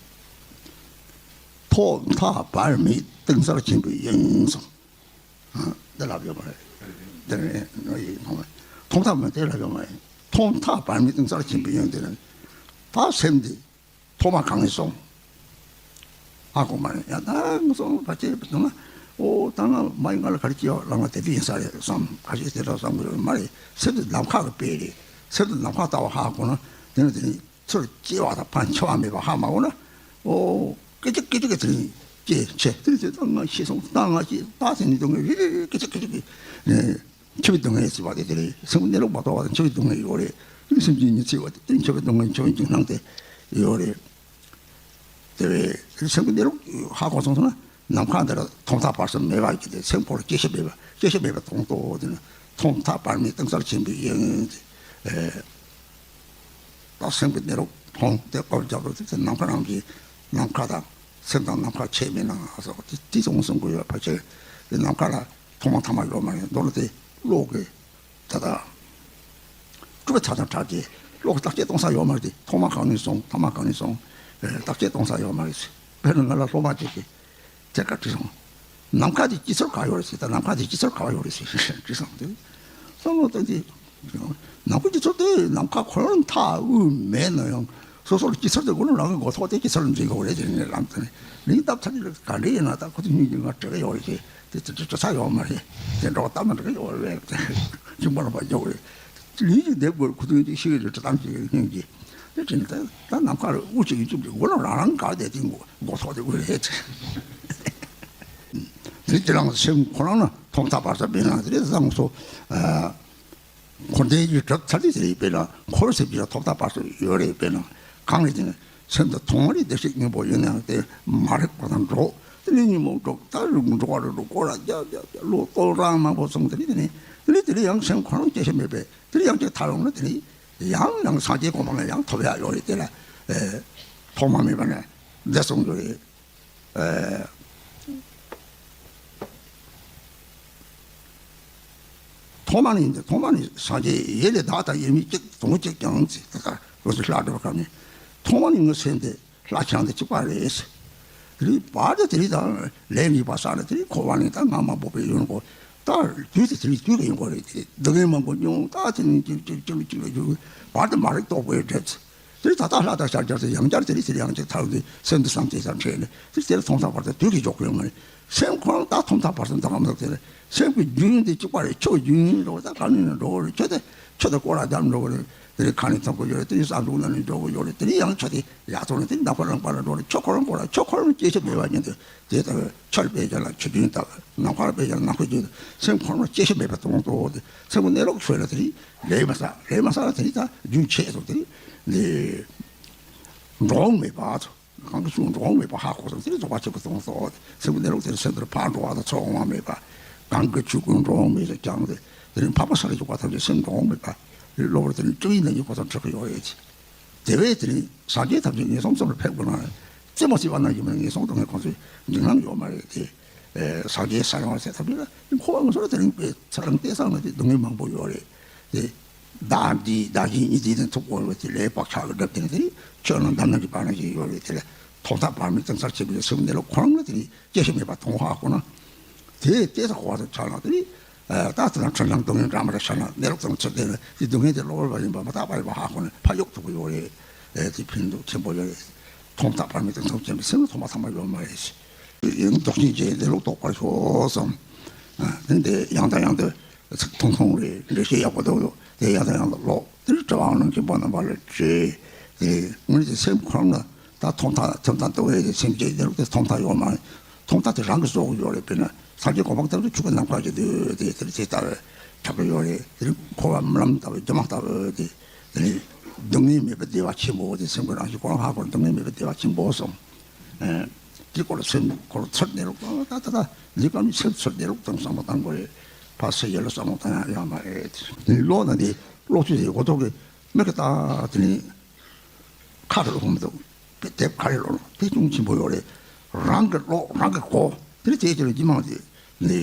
ཐོག་མཐའ་བར་མའི་གཏིང་གསལ་ཆེན་པོའི་དབྱིངས་སམ། འདི་ལབ་ཡོད་མ་རེད། འདི་རེད་ནོ་ཡིན་ཐོག་མ། ཐོག་མཐའ་མ་དེ་ལབ་ཡོད་མ་རེད། ཐོག་མཐའ་བར་མའི་གཏིང་གསལ་ཆེན་པོའི་དབྱིངས་དེ་ནི། ད་སེམས་འདི་ཐོག་མ་གང་ནས་སོང་། ཧ་གོ་མ་རེད། ཡང་ད་ངུ་སོང་བ་ཅེས་པ་དང་ན། ཨོ་ད་ང་མ་ཡིན་ང་ལ་ག་རེ་སྐྱེ་བ་ལ་ང་དེ་དུས་ཡིན་ས་རེད་བསམ། ཁ་ཤས་དེ་འདྲ་བསམ་གི་ཡོད་མ་རེད། སེམས་འདི་ནམ་མཁའ་གི་དཔེ་རེད། སེམས་འདི་ནམ་མཁའ་ལྟ་བུ་ཧ་གོ་ན་དེ་ནི་དེ་ནི། ཚུར་སྐྱེ་བ་དང་ཕར་འཆི་བ་མེད་པ་ཧ་མ་གོ་ན། ཨོ། སྐད་ཅིག་སྐད་ཅིག་གི་དེ་རིང་སྐྱེ་འཆི་དེ་རིང་དེ་ད་ང་ཤི་སོང་། ད་ང་ཤི་ད་དེ་ནི་སྡུག་བསྔལ་རེ་རེ་རེ་སྐད་ཅིག་སྐད་ཅིག་གི་འཆི་བའི་སྡུག་བསྔལ་ཟེར་བ་དེ་དེ་རེད། སེམས་གནས་ལུགས་མ་རྟོགས་པ་དང་འཆི་བའི་སྡུག་བསྔལ་ཡོད་རེད། དེ་ནི་སེམས་ཅན་ཉི་ཚེ་བ་དེ་འཆི་བའི་སྡུག་བསྔལ་འཆི་བའི་འཇིགས་སྣང་དེ་ཡོད་རེད། དེ་བས་སེམས་ཀྱི་གནས་ལུགས་ཧ་གོ་སོང་ཟེར་ན། ནམ་མཁའ་འདི་ལ་ཐོག་མཐའ་བར་གསུམ་མེད་པར་གྱུར་ཏེ་སེམས་ཁོ་ལ་སྐྱེ་ཤི་མེད་པ་སྐྱེ་ཤི་མེད་པ་མཐོང་ཏོ་དེ་ནི་ཐོག་མཐའ་བར་མའི་གཏིང་གསལ་ཆེན་པོའི་དབྱིངས་ཏེ། ད་སེམས་ཀྱི་གནས་ལུགས་མཐོང་སྟེ་སྐོར་རྒྱབ་རོགས་དེ་ནམ་མཁའ་རང་གི་ནམ་མཁའ་དང་སེམས་དང་ནམ་མཁའ་ཁྱད་མེད་ན་སོགས་དེ་དེ་ཙམ་གསུང་གི་ཡོད་པ་ཆེ། དེ་ནམ་མཁའ་ལ་ཐོག་མ་ཐ་མ་ཡོད་མ་རེད། མདོར་ན་དེ་བློ་གི་ད་ལྟ་སྤྲུལ་པ་ཚ་དང་བྲལ་ཏེ་བློ་གི་བརྟག་དཔྱད་གཏོང་ས་ཡོད་མ་རེད། དེ་ཐོག་མ་གང་ནས་སོང་ཐ་མ་གང་ནས་སོང་བརྟག་དཔྱད་གཏོང་ས་ཡོད་མ་རེད། དཔེར་ན་ང་ལ་སློབ་མ་ཅིག་གིས་དེ་ག་དྲིས་སོང་། ནམ་མཁའ་དེ་སྐྱེ་ཚུལ་ག་ཡོད་རེད་ཟེར། ད་ནམ་མཁའ་དེ་སྐྱེ་ཚུལ་ག་ཡོད་རེད་ཟེར་དྲིས་སོང་། དེ་བསམ་བློ་བཏང་སྟེ། ནམ་མཁའ་སྐྱེ་ཚུལ་དེ་ནམ་མཁའ་ཁོ་རང་མཐའ་དབུས་མེད་ན་ཡང་སོ་སོར་སྐྱེ་ཚུལ་དེ་ཁོ་རང་རང་གི་མགོ་ཐོག་དེ་སྐྱེ་ཚུལ་འཛིན་དགོས་རེད། དེ་ནས་ལམ་དེ་ནས་ལིང་བཏབ་ཚར་ནས་ག་འདྲ་ཡིན་ན་ད་ཁོ་ཚོ་གཉིས་ཀྱི་ང་འབྲེལ་བ་ཡོད་རེད་ཟེར། དེ་ཚོ་ཚོ་ཚ་ཡོད་མ་རེད། དེ་འགྲོ་བ་ལྟ་ན་འགྲིག་གི་ཡོད་རེད། ཁྱིམ་པ་ལ་མ་འཇོག་རེད། ལུས་ཀྱི་བདེ་དགོས་ཁུ་ཚུར་གྱི་ཤི་གི་རེད། དྲི་དམ་གྱི་སྙིང་གི་དེ་དྲིན་ད་ད་ནམ་མཁར་དབུ་གཅིག་གི་བཅུ་གཅིག་སྒོ་ལ་རང་རང་གར་བསྡད་དེ་མགོ་མགོ་ཐོག་དེ་དབུ་རེད། དེ་དེ་རང་སེམས་ཁོ་རང་ན་ཐོག་མཐའ་བར་གསུམ་པའི་ནང་དེ་རེད། བཟང་སོ། འཁོར་འདས་ཀྱི་གྲུབ་ཚར་དུས་དེ་རེད། དཔེར་ན་འཁོར་ཟེར་གྱི་ལ་ཐོག་མཐའ་བར་གསུམ་ཡོད་རེད། དཔེར་ན་གང་རེད་དེ་ནི། སེམས་འདི་ཐོག་མ་རེད། བདེ་གཤེགས་སྙིང་པོ་ཡིན་ནའང་དེ་མ་རིག་པ་དང་འགྲོགས། དེ་ནས་ཉིན་མོ་འགྲོགས། ད་རུང་འགྲོ་བ་རེ་འགྲོ་སྐོར་ར་རྒྱབ་རྒྱབ་རྒྱབ་ལོ་སྟོང་རང་མང་པོ་སོང་། དེ་ནས་དེ་ནས་དེ་ནས་དེ་ནས་ཡང་སེམས་ཁོ་རང་སྐྱེ་ཤི་མེད་པས་དེ་ནས་ཡང་སྐྱེ་ཐར་ཡོང་ན་དེ་ནས་ཡང་ཡང་སངས་རྒྱས་གོ་འཕང་ལ་ཡང་ཐོབ་ཡག་ཡོད་རེད། དེ་ལ་ཐོག་མ་མེད་པ་ནས་འདི་གསུངས་ཡོད་རེད། ཐོག་མ་ནས་འདི་ཐོག་མ་ནས་སངས་རྒྱས་ཡེ་ལས་བདག་དང་ཡེ་མི་གཅིག་དོན་གཅིག་ཀྱང་ཚེ་ད་ལྟ་ལོ་ཚོད་ལྷག་འགྲོ་བ་གམ་ནས་ཐོག་མ་ནས་ངའི་སེམས་དེ་ལྷ་ཁྱེད་དང་གཅིག་པ་རེད། དེ་རིང་བར་དུ་དེ་རིང་དང་ལས་ངེས་པ་བསགས་ནས་དེ་རིང་འཁོར་བ་ནས་ད་ང་མ་འབོད་པའི་ཡོང་གོ། ད་དུས་དེ་དེ་རིང་དུས་ཀྱི་ཡོང་གོ་རེད། དེ་སྡུག་བསྔལ་མང་པོ་མྱོང་། ད་དེ་ནས་གཅིག་གཅིག་གཅིག་གཅིག་ལ་བར་དུ་མ་རིག་རྟོག་པའི་འབྲས། དེ་ད་ལྟ་ལྷ་དང་ཤར་རྒྱག་ཚེ་ཡང་བསྐྱར་དེ་རིང་དེ་རིང་ཡང་གཅིག་ཐར་འདི་སེམས་འདི་བསམ་དེ་ཙམ་ཁྲེལ་ནས་དེ་དེ་ལ་ཐོག་མཐའ་བར་དུ་དུས་ཀྱི་འཇོག་གི་ཡོང་མ་རེད། སེམས་ཁོ་རང་ད་ཐོག་མཐའ་བར་གསུམ་འདང་ང་མི་འདུག་དེ་ལ་སེམས་ཀྱི་རྒྱུན་དེ་གཅིག་པ་རེད། ཆོས་རྒྱུན་འགྲོ་ད་ག་ནས་ནས་འགྲོ་གི་རེད། ཆོས་དེ་ཆོས་དེ་སྐོར་ར་རྒྱབ་འགྲོ་གི་རེད། དེ་རིང་གང་ནས་ཐོན་གྱི་ཡོད་རེད། དེ་རིང་བསམ་བློ་ནང་ནས་འགྲོ་གི་ཡོད་རེད། དེ་རིང་ཡང་ཆ་དེ་ཡག་ཐོག་ནས་དེ་རིང་ནམ་མཁའ་རང་པ་ལ་འགྲོ་རེད། ཆོས་འཁོར་རང་འཁོར་ར་ཆོས་འཁོར་རང་སྐྱེ་ཤི་མེད་པ་ཉིད་དུ་དེ་ལྟ་བུའི་ཆར་དཔེ་བྱས་ན་ཆུ་རྒྱུན་ལྟ་བུ། ནམ་མཁར་དཔེ་བྱས་ན་ནམ་མཁའ་རྒྱུན་དུ་སེམས་ཁོ་རང་སྐྱེ་ཤི་མེད་པ་གཏོང་གི་འདུག་དེ་སེམས་ཀྱི་གནས་ལུགས་ཤོད་ལ་དེ་རིང་ལས་མ་བསགས། ལས་མ་བསགས་ལ་དེ་རིང་ད་རྒྱུན་ཆད་སོང་། དེ་རིང་ལས་འགྲོ་འོང་མེད་པ་ཚོ། གང་གི་ཆུ་འགྲོ་འོང་མེད་པ་ཧ་གོ་སོང་། དེ་ནི་རྫོགས་པ་ཆོས་སྐུ་གཏོང་སོང་། སེམས་ཀྱི་གནས་ལུགས་དེ་ནི་སེམས་དེར་ཕར་འགྲོ་བ་དང་ཚུར་འོང་བ་མེད་པ། གང་གི་ཆུ་ཀུན་འགྲོ་འོང་མེད་ཀྱང་སྟེ། དེ་ནི་འཕགས་པ་ས་ལ་བཞུགས་པ་ཐམས་ཅད་སེམས་འགྲོ་འོང་མེད་པ། གློ་བུར་དེ་ནི་སྤྲེའུ་ཡི་ནང་གི་ཁོ་ཚོ་འཕྲད་ཀྱི་ཡོད་རེད། དེ་བས་དེ་ནི་སངས་རྒྱས་ཐམས་ཅད་ངན་སོང་གསུམ་ལ་ཕེབས་དགོས་ན། རྩེ་མོ་རྩེ་བ་ནང་བཞིན་ངན་སོང་སྡུག་བསྔལ་ཁོ་ཚོའི་འཇིགས་སྣང་ཡོད་མ་རེད་དེ། སངས་རྒྱས་ས་ཡོང་བ་ཟེར་ཐམས་ཅད་ལ་འཁོར་བ་ངན་སོང་ལ་དེ་རིང་དཔེ་ཚེ་རིང་བལྟས་ཙང་ལ་དེ་སྡུག་བསྔལ་མང་པོ་ཡོད་རེད་དེ། བདག་འདི་བདག་གཞན་གཉིས་འདི་ནས་ཐུག་དགོས་པའི་དེ་ལས་བག་ཆགས་ཀྱི་སྒྲིབ་དེ་ནི་དེ་ཆོས་རྣམས་བདག་རྣམས་ཀྱི་བར་ན་ཞིག་ཡོད་རེད། དེ་ལས་ཐོག་མཐའ་བར་མའི་དེང་སང་བྱེད་པའི་སེམས་གནས་ལུགས་ཁོ་རང་ལ་དེ་ནི་སྐྱེ་ཤི་མེད་པ་མཐོང་ཧ་གོ་ན། དེ་ལྟས་ས་གོ་བ་དང་ཆ་ལ་དེ་ནི་ད་དེ་ལ་འཁྲུལ་སྣང་སྡུག་བསྔལ་འདྲ་མི་འདྲ་ཤར་ན་གནས་ལུགས་ཙམ་ཚུར་བསྟན་ན་དེ་སྡུག་བསྔལ་དེ་གློ་བུར་བ་ཡིན་པ་མ་བརྟགས་པ་ཡིན་པ་ཧ་གོ་ན་ཕར་གཡུག་ཐུབ་ཀྱི་ཡོད་རེད། དེ་ཕན་ཐོགས་ཆེན་པོ་ཡོད་རེད། ཐོག་མཐའ་བར་མའི་དེང་སང་བྱེད་པའི་སེམས་ལ་ཐོག་མ་ཐ་མ་ཡོད་མ་རེད། ཡིན་རྫོགས་ཆེན་གྱི་གནས་ལུགས་རྟོགས་པར་ཤོག་གསུངས། དེ་འདི་ཡང་དང་ཡང་དུ་ཚིག་ཐུང་ཐུང་རེད། འགྲེལ་བཤད་ཡག་པོ་འདུག་དེ་ཡང་དང་ཡང་དུ་ཀློག་དེར་དྲི་བའང་གནང་མཁན་པོ་རྣམ་པ་ལ་དྲིས། དེ་དངོས་གནས་སེམས་ཁོ་རང་ལ་ད་ཐོག་མཐའ་ཐོག་མཐའ་རྟོགས་ཡས་དེ་སེམས་ཀྱི་གནས་ལུགས་དེ་ཐོག་མཐའ་ཡོད་མ་རེད། ཐོག་མཐའ་དེ་རང་གིས་བཟོ་དགོས་ཡོད་རེད། དཔེར་ན་སངས་རྒྱས་གོ་འཕང་ལྟ་བུ་ཆུ་ཀ་ནམ་མཁའ་ཅིག་འདུག་དེ་དེར་དེ་ལྟ་བུ་ཆགས་ཀྱི་ཡོད་རེད། དེ་རིང་འཁོར་བ་རྨི་ལམ་ལྟ་བུ་སྒྱུ་མ་ལྟ་བུ་དེ། དེ་ནི་སྡུག་བསྔལ་མེད་པའི་བདེ་བ་ཆེན་པོ་དེ་སེམས་ཀྱི་རང་བཞིན་ཁོ་རང་ཧ་གོ་ན་སྡུག་བསྔལ་མེད་པའི་བདེ་བ་ཆེན་པོ་གསུངས། ཨེ། དེ་སྐོར་ལ་སེམས་ཁོ་རང་ཚུར་གནས་ལུགས་དང་ད་ད་ད་འདི་སྐབས་ནི་སེམས་ཚུར་གནས་ལུགས་དང་བསམ་བློ་བཏང་དགོས་རེད། ཕར་ཚུར་ཡར་ལ་བསམ་བློ་བཏང་ཡག་ཡོད་མ་རེད། དེ་ནི་ཀློག་ན་དེ་ཀློག་ཚུལ་དེ་འགོ་ཐོག་གི་མི་གི་ད་དེ་ནི་ཁ་རེ་ཀློག་མི་འདུག་དེབ་ག་རེ་ཀློག་ན་དེ་ཅུང་ཆེན་པོ་ཡོད་རེད། རང་གིས་ཀློག་རང་གིས་གོ། དེ་ནི་དེའི་རྗེས་ལ་རྗེས་མ་དེ་ནི་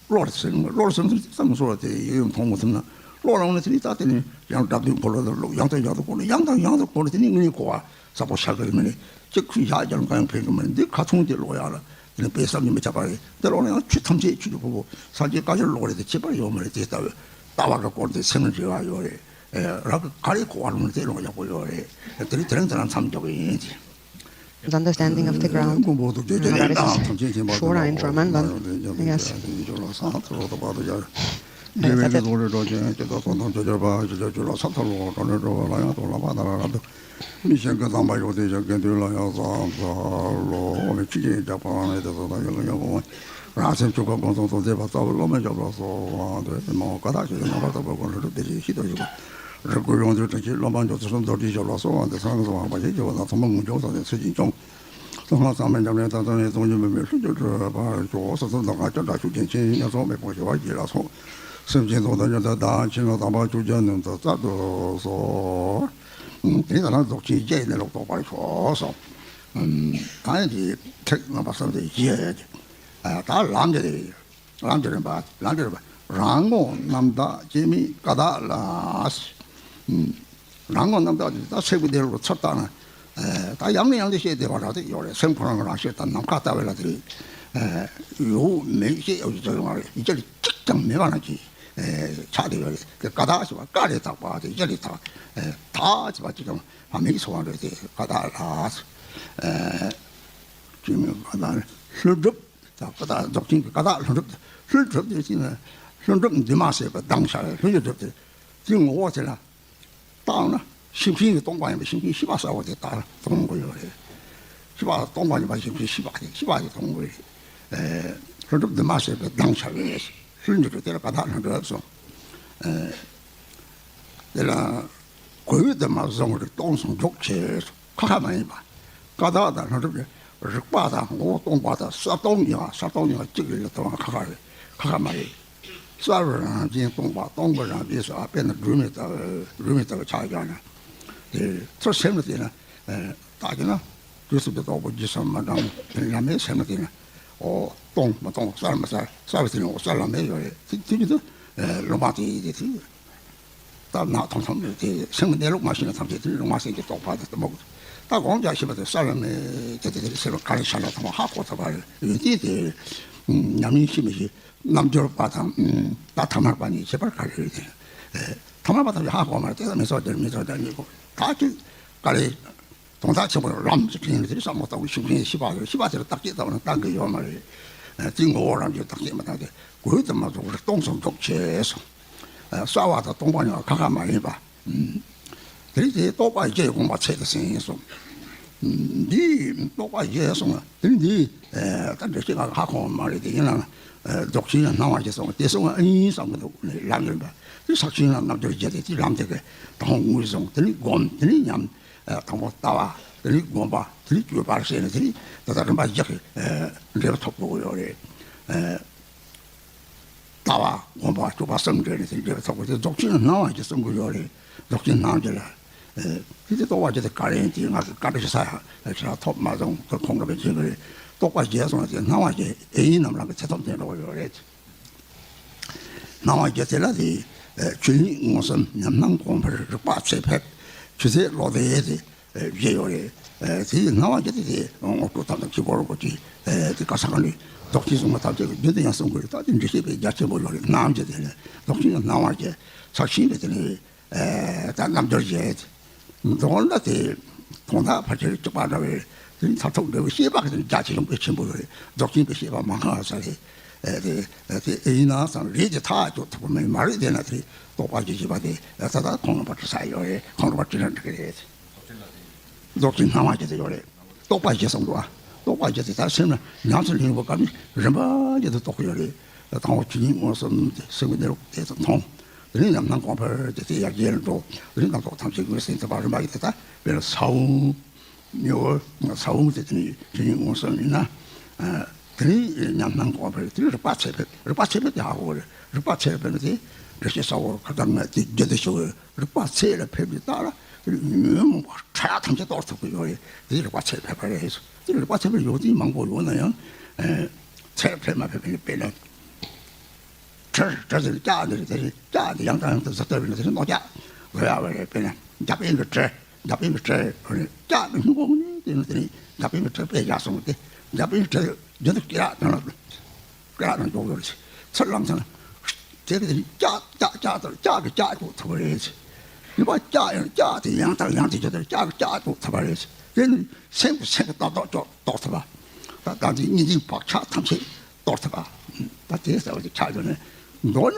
ཀློག་རེད་ཟེར་ནས་ཀློག་རེད་ཟེར་ནས་བསམ་བཟོ་བ་དེ་ཡོད་ཡོད་མཐོང་མ་ཐུབ་ན་ཀློག་ལ་འོང་ན་དེ་ནི་ད་དེ་ནི་ཡང་སྒྲ་བསྡུས་འཁོར་ལོ་ལ་ཀློག་ཡང་དང་ཡང་དུ་ཀློག་ནས་ཡང་དང་ཡང་དུ་ཀློག་ནས་དེ་ནི་དངོས་གནས་གོ་བ་གསལ་པོ་ཤར་གི་རེད། མིན་ནི་གཅིག་ཁུ་ཡག་རྒྱག་ལ་གང་ཡང་ཕན་གི་མ་རེད། འདི་ཁ་ཚོན་དེ་ཀློག་ཡག་ལ་དེ་ནི་དཔེ་བསམ་གྱིས་མི་ཁྱབ་པ་རེད། དེ་ཀློག་ན་ཡང་ཆོས་ཐམས་ཅད་ཆོས་ཀྱི་ཕུང་པོ་སངས་རྒྱས་བཀའ་ཆོས་ཀློག་རེད་དེ་ཁྱད་པར་ཡོད་མ་རེད། དེ་ལྟ་བུ་ལྟ་བ་གི་སྐོར་དེ་སེམས་ལ་འབྲེལ་བ་ཡོད་རེད། རང་གི་ག་རེ་གོ་བ་ལོང་དེ་ལོང་ཡག་པོ་ཡོད་རེད། དེ་རིང་དེ་རིང་དེ་རིང་མཚམས་འཇོག་གི་ཡིན། His understanding of the ground. Shora in German, but yes. མི་གཞན་གྱི་བསམ་པ་ཡོད་དེ་ཡང་དགེ་འདུན་ལ་ཡང་བསམ་ཚར་ལོ། ཁྲིད་ཀྱི་རྒྱག་པ་ནི་དེ་ཚོ་ད་ཡོད་ལ་ཡོད་པ་རང་སེམས་ཆུ་ཁ་གོང་ཚོང་དུ་བསྡེབས་པ་རྩ་བའི་སློབ་མའི་ཞབས་ལ་གསོལ་བ་འདེབས། མ་འོངས་ཀ་དག་ཞིག་ཏུ་རྣམ་པར་དག་པའི་སྒོ་ནས་སྒྲུབ་བདེ་ཞིང་ཤིན་ཏུ་ཞི་བ་རིགས་ཀུན་ཡོངས་འདུལ་དྲིན་ཅན་སློབ་མ་མཆོག་ཚུལ་གསུམ་རྡོ་རྗེའི་ཞབས་ལ་གསོལ་བ་འདེབས། ཚངས་བསྐལ་སྲིད་པ་མ་སྐྱེས་ཞི་བ་དང་ཐོག་མར་ངུ་འབྱོག་ས་ནས་ཚུལ་བཞིན་སྐྱོང་། གསང་སྔགས་གཙང་མའི་ཉམས་ལེན་དང་ལྟ་བའི་གཏོང་རྒྱུ་མེད་པའི་ལྷུན་གྱིས་གྲུབ་པར་ཤོག་ས་གསུམ་དང་ང་ཅག་དགྲ་བཅོམ་རྒྱལ་ཆེན་ཉེར་ཚོགས་མེ་ཕུང་ཞི་བ་རྒྱས་ལ་སོགས། སེམས་ཅན་སྟོང་དང་ཉོན་མོངས་དང་ཕྱི་ནང་དམ་པ་བཅུ་གྱ་ནོན་ཏུ་སྩལ་དུ་གསོལ། དེ་ནས་ད་རང་རྫོགས་ཆེན་བརྒྱད་ཀྱི་གནས་ལུགས་རྟོགས་པར་ཤོག་གསུངས། ད་ཡང་དེ་ཐེག་རྣམ་པ་གསུམ་དེ་བཞི་ཡོད་དེ། ད་ལམ་དེ་རེད། ལམ་གྱི་རིམ་པ། ལམ་གྱི་རིམ་པ། རང་ངོ་རྣམ་དག་སྐྱེ་མེད་ཀ་དག་ལ། རང་ངོ་རྣམ་དག་དེ་ད་སེམས་ཀྱི་གནས་ལུགས་ཚུར་བལྟས་ན། ད་ཡང་ནས་ཡང་དུ་བཤད་བདེ་བ་རང་དེ་ཡོད་རེད། སེམས་ཁོ་རང་གི་རང་ཤེས་དང་ནམ་མཁའ་ལྟ་བུ་ལ་དེ་ཡོད་མེད་བཤད་ཡག་ཅིག་ཡོད་མ་རེད། ཡིད་ཆེས་གཅིག་ཀྱང་མེད་པ་ནང་གི་ཆགས་བསྡད་ཡོད་རེད། དེ་ཀ་དག་ཞེས་པ་ཀ་ལས་དག་པ་དེ་ཡ་ལས་དག་དག་ཞེས་པ་གཅིག་ཀྱང་མེད་ཀྱི་ཚོར་བ་རེད། དེ་ཀ་དག་ལ། སྐྱེ་མེད་ཀ་དག་ལྷུན་གྲུབ། ད་ཀ་དག་རྫོགས་ཆེན་གྱི་ཀ་དག་ལྷུན་གྲུབ། ལྷུན་གྲུབ་དེ་ཅི་ན་ལྷུན་གྲུབ་འདུས་མ་བྱས་པའི་གདངས་ཤར་བའི་ལྷུན་གྱིས་གྲུབ་སྟེ། དེའི་ངོ་བོ་དེ་ལ་བལྟས་ན་ཤིང་ཕྲན་གྱིས་སྟོང་པ་ཡིན་པས་ཤིང་ཕྲན་ཤེས་པ་གསལ་བོ་དེ་ལྟར་མཐོང་གི་ཡོད་རེད། ཤེས་པ་སྟོང་པ་ཡིན་པ་ཤིང་ཕྲན་ཤེས་པ་དེ་ཤེས་པ་དེ་མཐོང་གི་ཡོད་རེད། ལྷུན་གྲུབ་འདུས་མ་བྱས་པའི་གདངས་ཤར་བའི་ལྷུན་གྱིས་གྲུབ་དེ་ལ་ཀ་དག་ལྷུན་གྲུབ་གསུངས། དེ་ལ་གོས་འདི་མ་བཟུང་རིག་སྟོང་ཟུང་འཇོག་བྱེད། ཁ་ཁ་མ་ཡིན་པ། ཀ་དག་དང་ལྷུན་གྲུབ་ཀྱི་རིག་པ་དང་ངོ་བོ་སྟོང་པ་དང་གསལ་སྟོང་གཉིས་ཀ། གསལ་སྟོང་གཉིས་ཀ་གཅིག་རེད་ལ་དོན་ཁ་ཁ་རེད། ཁ་ཁ་མ་རེད། གསལ་བའི་རང་བཞིན་སྟོང་པ། སྟོང་པའི་རང་བཞིན་གསལ་བ། དཔེར་ན་སྒྲོན་མེ་ལྟ་བུ། སྒྲོན་མེ་ལྟ་བུ་ཆགས་ཀྱང་ན། དེ་ཚུར་སེམས་ལ་བལྟས་ན། ད་ཀྱི་ན། དུས་གསུམ་གྱི་རྟོག་པ་རྒྱུ་གསུམ་མ་འདྲ་བ་དེ་ལམ་མེ་སེམས་ལ་བལྟས་ན། འོ་སྟོང་མི་སྟོང་གསལ་མི་གསལ། གསལ་བའི་དེ་ནི་འོ་གསལ་ལམ་མེ་ཡོད་རེད། དེ་དེ་ནི་དུ་ལུང་པ་དེ་དེ་དེ། ད་ནག་ཐོམ་ཐོམ་རེད་དེ། སེམས་ཀྱི་གནས་ལུགས་མ་ཤེས་ན་ཐམས་ཅད་དེ་ནི་ལུང་མ་སེམས་ཀྱི་རྟོག་པ་དེ་དེ་མོ། ད་གོང་བརྒྱ་ཤེས་པ་དེ་གསལ་ལམ་མེ་དེ་དེ་དེ་སེམས་ལ་ག་རེ་ཤར་ན་ཐོག་མ་ཧ་གོ་ཐུབ་པ་རེད། ཡོད་དེ་དེ་ཉམས་ལེན་ཤེས་མི་ཤེས། རྣལ་འབྱོར་པ་དང་ད་ཐ་མལ་པ་གཉིས་ཁྱད་པར་ག་རེ་རེད་དེ། ཐ་མལ་པ་དང་ཧ་གོ་མ་རེད་དེ། ད་མི་ཚོགས་དེར་མི་ཚོགས་དེར་གཉིས་པོ་ད་ཅིག་ག་རེ། དོན་དག་ཆེན་པོ་ལམ་གྱི་ཕྲིན་ལས་དེ་བསམ་བློ་བཏང་བའི་ཤུགས་ཆེན་ཤེས་པ་རེད། ཤེས་པ་དེ་ལ་བརྟག་དཔྱད་བཏང་ན་བཏང་གི་ཡོད་མ་རེད། དེའི་ངོ་བོ་རང་བཞིན་བརྟག་དཔྱད་མ་བཏང་སྟེ་གོས་དེ་མ་བཟུང་རིག་སྟོང་ཟུང་འཇོག་བྱས་སོང་། གསལ་བ་དང་སྟོང་པ་གཉིས་ཀ་ཁ་ཁ་མ་ཡིན་པ། དེ་རིང་དེ་རྟོག་པ་བརྒྱད་སྒོམ་པ་ཚད་དུ་ཟིན་གསུངས། འདི་རྟོག་པ་བརྒྱད་གསུངས་ལ་དེ་རིང་འདི་ད་འགྲེལ་བཤད་ང་ཧ་གོ་མ་རེད། དེ་ཡིན་ན་རྫོགས་ཆེན་སྣང་བ་བརྒྱད་གསུངས་དེ་གསུངས་ཨ་ཡིན་བསམ་གི་འདུག་ནས་ལམ་རིམ་པ་དེ་ཕྱག་ཆེན་ལ་རྣལ་འབྱོར་བརྒྱད་དེ་དེ་ལམ་དེ་གི་དང་པོ་དངོས་བཟུང་དེ་རིང་སྒོམ་དེ་རིང་ཉམས། དང་པོ་ལྟ་བ། དེ་ནས་སྒོམ་པ། དེ་ནས་སྤྱོད་པར་བཤད་ནས་དེ་ནས་ད་ལྟ་རིམ་པ་བཞི་གི་འབྲས་བུ་ཐོབ་དགོས་ཡོད་རེད། ལྟ་བ་སྒོམ་པ་སྤྱོད་པ་གསུམ་འབྲེལ་ནས་དེ་འབྲས་བུ་ཐོབ་དགོས་དེ་རྫོགས་ཆེན་སྣང་བ་བརྒྱད་གསུང་གི་ཡོད་རེད། རྫོགས་ཆེན་སྣང་བ་བརྒྱད་ལ། དེ་དེ་རྟོག་པ་བརྒྱད་དེ་ག་རེ་ཡིན་དེ་ང་གི་བཀའ་འདྲི་ཞུ་ས་ཡ་ཞེ་དྲག་ཐོབ་མ་སོང་། ཁོང་གི་བའི་ཆེན་གི་རེད། རྟོག་པ་བརྒྱད་སོང་དེ་སྣང་བ་བརྒྱད་ཨེ་ཡིན་ནམ་རང་གི་ཚད་ཐོབ་དེ་འགྲོ་གི་ཡོད་རེད། སྣང་བ་བརྒྱད་དེ་ལ་དེ་ཆོས་ཉིད་མངོན་སུམ་ཉམས་སྣང་གོང་འཕེལ་རིག་པ་ཚད་ཕེབས་ཆོས་ཚད་ལོག་ལྟའི་དེ་བཞི་ཡོད་རེད། དེ་སྣང་བ་བརྒྱད་དེ་དེ་ངོ་སྤྲོད་ཐབས་དང་ཆོས་སྐོར་གོ་ཅི་དེ་ག་ས་ག་ནས་རྫོགས་ཆེན་གསུང་མ་ཐག་ཆོད་རྒྱུན་དུ་ཡང་གསུང་དགོས་རེད། ད་དེ་འགྲེལ་བཤད་པའི་རྒྱ་ཆེན་པོ་ཡོད་རེད། སྣང་བ་བརྒྱད་དེ་ལ་རྫོགས་ཆེན་གྱི་སྣང་བ་བརྒྱད་ཕྱག་ཆེན་གྱི་དེ་ནས་ད་རྣལ་འབྱོར་བརྒྱད། མདོར་ན་དེ་དོན་དག་ཕལ་ཆེར་གཅིག་པ་འདྲ་བའི་དེ་མཐར་ཐུག་འབྲས་བུ་ཤེས་པ་གི་རྒྱ་ཆེ་ཡོང་པའི་ཆེན་པོ་རེད། རྫོགས་ཆེན་གྱི་ཤེས་པ་མ་འགགས་ས་རེད། དེ་དེ་ཡིན་ན་ཙང་རེད་དེ་ཐག་གཅོད་ཐུབ་པ་མེད། མ་རེད་དེ་ན་དེ་རྟོག་པ་ཞེས་བྱ་བ་དེ་ད་ལྟ་ཁོང་རྣམ་པ་དྲི་ས་ཡོད་རེད། ཁོང་རྣམ་པ་དྲི་ན་འགྲིག་གི་རེད། རྫོགས་ཆེན་སྣང་བ་བརྒྱད་དེ་ཡོད་རེད། རྟོག་པ་བརྒྱད་གསུངས་འདུག་ཨ། རྟོག་པ་བརྒྱད་དེ་ད་སེམས་ལ་ཉམས་སུ་ལེན་པ་སྐབས་ནི་རིམ་པ་བརྒྱད་དུ་རྟོགས་ཀྱི་ཡོད་རེད། དང་པོ་ཆོས་ཉིད་མངོན་སུམ་དེ་སེམས་ཀྱི་གནས་ལུགས་དེ་ཚོ་མཐོང་། དེ་ནས་ཉམས་སྣང་གོང་འཕེལ་དེ་དེ་ཡར་རྒྱས་ལ་འགྲོ། དེ་ནས་རྣམ་རྟོག་ཐམས་ཅད་ངོས་ཟིན་ཐུབ་པ་རིམ་པ་བརྒྱད་དེ་ད་དཔེར་ན་ས་བོན་ཡོད། ས་བོན་དེ་དེ་ནས་ཆོས་ཉིད་མངོན་སུམ་ཡིན་ན། དེ་ནས་ཉམས་སྣང་གོང་འཕེལ་དེ་ནས་རིག་པ་ཚད་ཕེབས། རིག་པ་ཚད་ཕེབས་དེ་ཧ་གོ་རེད། རིག་པ་ཚད་ཕེབས་ན་དེ་འགྲེལ་བཤད་ས་བོན་ཁ་ཙམ་ན་དེ་བརྒྱད་དུ་ཞུ་བའི་རིག་པ་ཚད་ལ་ཕེབས་པའི་རྟགས་ལ་ཉོན་མོངས་པ་ཕྲ་ཡག་ཐམས་ཅད་གཏོར་ཐུབ་ཀྱི་ཡོད་རེད། དེ་རིག་པ་ཚད་ཕེབས་པ་རེད། དེ་རིག་པ་ཚད་ཕེབས་ཡོང་དུས་མང་པོ་ཡོད་ན་ཡང་། ཚད་ཕེབས་མ་ཕེབས་པའི་དཔེར་ན། གྲི་གྲི་ཟེར་ལྕགས་འདི་རེད། དེ་རེད། ལྕགས་འདི་ཡང་དང་ཡང་དུ་ཟུར་ལྟ་བས་ན་དེ་རེད། རྣོ་ལྕགས་བཟོ་ཡག་བ་རེད། དཔེར་ན་འཇར་པན་གྱི་གྲི། འཇར་པན་གྱི་གྲི་རེད། ལྕགས་ཀྱི་སྙིང་པོ་ནི་དེ་ནི་དེ་རེད། འཇར་པན་གྱི་གྲི་དཔེ་ཡག་སོང་སྟེ། འཇར་པན་གྱི་གྲི་རྒྱུན་དུ་སྐེ་རགས་ནང་ལ་སྐེ་རགས་ནང་འཇོག་ཡོད་རེད། ཚུར་ལངས་ཚར་ན་དེ་གི་དེ་ནི་ལྕགས་ལྕགས་ལྕགས་ལྟར་ལྕགས་ཀྱི་ལྕགས་འཇོག་ཐུབ་པ་རེད། ནུས་པ་ལྕགས་ཡང་ལྕགས་དེ་ཡང་དང་ཡང་དུ་བརྗོད་དེ་ལྕགས་ཀྱི་ལྕགས་འཇོག་ཐུབ་པ་རེད། དེ་ནི་སེམས་ཀྱི་སེམས་ཀྱི་རྟག་རྟོག་ཅོག་རྟོགས་ཐུབ་པ། ད་ད་འདི་གཉིས་འཛིན་བག་ཆགས་ཐམས་ཅད་གཏོར་ཐུབ་པ། ད་དེ་ཟེར་བ་དེ་ཆགས་ཡོད་ནས་མདོར་ན་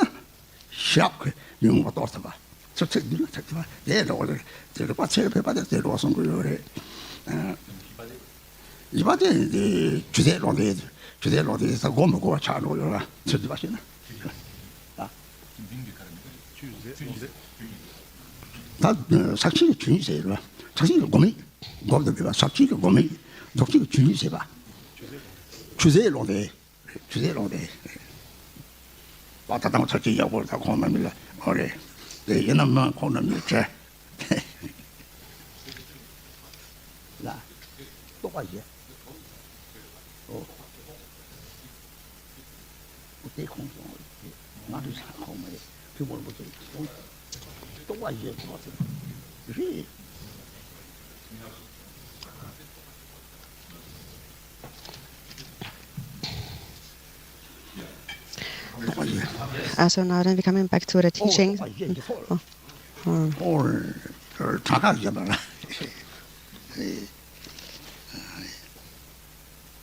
ཞབས་ཀྱི་ཉོན་མོངས་པ་གཏོར་ཐུབ་པ། ཚུར་ཚུར་འདི་ལ་ཚུར་ཐུབ་པ་དེ་འདྲ་བ་རེད། དེ་རིག་པ་ཚད་ཕེབས་པ་དེ་དེ་འགྲོ་གསུང་གི་ཡོད་རེད། ཨ། བཞི་པ་དེ་དེ་ཆུ་ཚད་ལོག་དེ་ཆུ་ཚད་ལོག་དེ་ད་སྒོམ་མི་དགོས་པ་ཆགས་འགྲོ་ཡོད་ར། ཚུར་འདི་པ་ཤེས་ན། ད་ཕྱག་ཆེན་གྱི་ཆོས་ཉིད་ཟེར་བ། ཕྱག་ཆེན་གྱི་སྒོམ་མེད། སྒོམ་དུ་མེད་པ་ཕྱག་ཆེན་གྱི་སྒོམ་མེད། རྫོགས་ཆེན་གྱི་ཆོས་ཉིད་ཟེར་བ། ཆུ་ཚད་ལོག་དེ། ཆུ་ཚད་ལོག་དེ། པ་ད་དང་ཚར་གཅིག་ཡག་པོ་ད་ཁོང་རྣམ་གཉིས་ལ་ཨོ་རེད། དེ་ཡིན་ན་མ་ཁོང་རྣམ་གཉིས་བྲལ། ལ། རྟོག་པ་བཞི། ཨོ། ཨོ་དེ་ཁོང་སོང་། ང་ཚོ་ས་ཁོང་མ་རེད། ཐུན་མོང་པོ་ཚོ་རྟོག་པ་བཞི་ཐོག་ཚོ་རེད། རྟོག་པ་བཞི། Uh, so now then we're coming back to the teaching. རྟོག་པ་བཞི་ཡི་ཐོག་ལ། ཨོ། ཨོ། གྲངས་ཀ་བཞི་པ་ལ།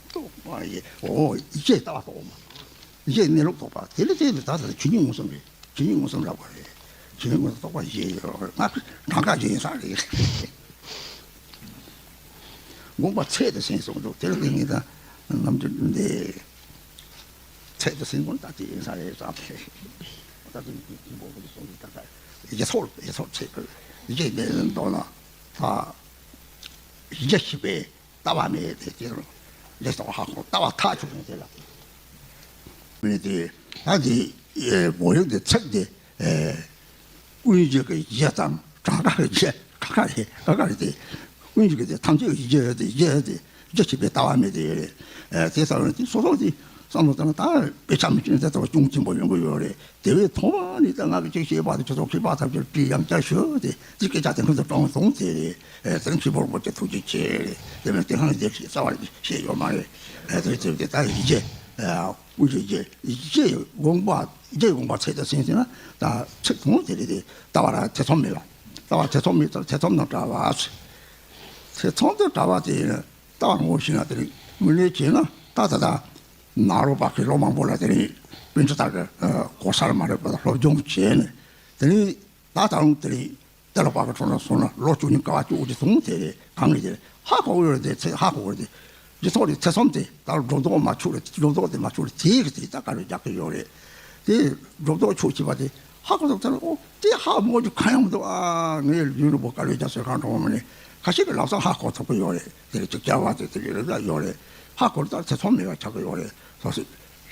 རྟོག་པ་ཡི། ཨོ། ཡིད་ཆེས་ལྟ་བ་རྟོགས་མ། ཡིད་ཆེས་གནས་ལུགས་རྟོགས་པ། དེ་ལས་དེ་ནི་ད་ལྟ་ཆོས་ཉིད་མངོན་སུམ་རེད། ཆོས་ཉིད་མངོན་སུམ་རགས་པ་རེད། ཆོས་ཉིད་མངོན་སུམ་རྟོགས་པ་བཞི་ཡོད་རེད། ང་གྲངས་ཀ་བཞི་ཡིན་ས་རེད། དགོངས་པ་ཚད་དུ་ཟིན་གསུངས་འདུག་དེ་ལ་དེ་ངས་ད་རྣམ་འགྱུར་འདི་ཚད་དུ་ཟིན་དགོངས་ད་དེ་ཡིན་ས་རེད་བསམ་སྟེ། ད་དེ་ཉིད་ཀྱི་དགོངས་པ་གསུངས་ཏེ་ད་ལྟ་ཡིད་ཚོར་ཡིད་ཚོར་ཚད་ཀྱི་ཡིད་ཆེས་མེད་མདོར་ན་ད་ཡིད་ཆེས་པའི། ལྟ་བ་མེད་དེ་དེ་རུ་ལས་སོགས་ཧ་གོ་ལྟ་བ་ཐག་ཆོད་ནས་དེ་ལ་མེད་དེ། ད་དེ་མགོ་ཡུ་དེ་ཚིག་དེ་ཀུན་གཞི་གི་གཞི་དང་གྲངས་ཀ་གི་གཞི་གྲངས་ཀ་རེད་ག་ག་རེད་དེ་ཀུན་གཞི་གི་དེ་ཐམས་ཅད་ཀྱི་གཞི་ཡོད་དེ་གཞི་ཡོད་དེ་གཞི་བྱེད་པའི་ལྟ་བ་མེད་དེ་ཡོད་རེད། དེ་ལྟ་བུ་དེ་སོ་སོ་དེ་བསམ་བློ་བཏང་ན་ད་དཔེ་ཆ་མི་བྱེད་དེ་ལྟ་བུ་ཅུང་ཆེན་པོ་ཡོང་གི་ཡོད་རེད། དེ་བས་ཐོག་མ་ནས་ད་ང་གི་ཅིག་ཤེས་པ་དེ་ཁྱོད་ཚོ་མཁས་པ་ཐམས་ཅད་བྲིས་ཡང་བསྐྱར་ཞུ་དེ་ཅིག་སྐད་ཆ་དེ་ཁོ་ཚོ་དྲང་སོང་དེ་རེད། དེ་མཁན་པོ་རིན་པོ་ཆེ་ཐུགས་རྗེ་ཆེ་རེད། དེ་མིན་དེ་ཁང་དེ་ཞིག་རྩ་བ་ཞིག་ཡོད་མ་རེད། དེ་ཚོ་དེ་ད་ཡིད་ཆེས་ཀུན་གཞི་ཡིད་ཆེས་དགོངས་པ་ཡིད་ཆེས་དགོངས་པ་ཚད་དུ་ཟིན་ཟིན་ན་ད་ཚིག་དོན་དེ་རེད། དེ་ལྟ་བ་ར་ཐེ་ཚོམ་མེད་ལ་ལྟ་བ་ཐེ་ཚོམ་མེད་ཐེ་ཚོམ་དང་བྲལ་བ་ཚེ་ཚོམ་དང་བྲལ་བ་དེ་ལྟ་བ་ངོ་ཤེས་ན་དེ་རེད། དངོས་གནས་བྱས་ན་ད་ད་ད། ནཱ་རོ་པ་གི་ལོ་མང་པོ་ལ་དེ་རིང་པཎ་ཆེན་ལྟར་གྱི་གོ་ས་ལ་མ་རེད་པ་སློབ་སྦྱོང་བྱས་ནས་དེ་རིང་ད་ད་རུང་དེ་རིང་ ཏེ་ལ་པ་གི་ཁྲོད་ན་སོང་ན་ལོ་བཅུ་གཉིས་ཀ་བ་བཅུ་དགུ་དེ་སོང་དེ་རེད། གང་གི་དེ་རེད། ཧ་གོ་གི་ཡོད་རེད། དེ་ཚེ་ཧ་གོ་གི་རེད། དེ་ཡིག་ཐོག་དེ་ཚེ་ཚོམ་དེ་ད་སྒྲོ་འདོགས་མ་ཆོད་རེད། སྒྲོ་འདོགས་དེ་མ་ཆོད་རེད། དེའི་གི་དེ་ད་ག་རེ་རྒྱག་གི་ཡོད་རེད། དེ་སྒྲོ་འདོགས་ཆོད་ཅི་པ་དེ་ཧ་གོ་ཐུབ་ཚར། ཨོ་དེ་ཧ་མོ་ཅིག་གང་ཡང་མི་འདུག་ཨ་ངའི་ཡུལ་རིན་པོ་དཀར་ལོའི་རྒྱ་མཚོའི་སྒང་གྲོང་མ་ནས་ཁ་ཤས་ཀྱི་ལམ་སང་ཧ་གོ་ཐུབ་ཀྱི་ཡོད་རེད། དེ་ལ་ཅིག་བྱ་བ་དེ་དེ་ལ་ཡོད་རེད། ཧ་གོ་ད་ཚེ་ཚོམ་མེད་པ་ཆགས་ཀྱི་ཡོད་རེད། སོ་སོའི་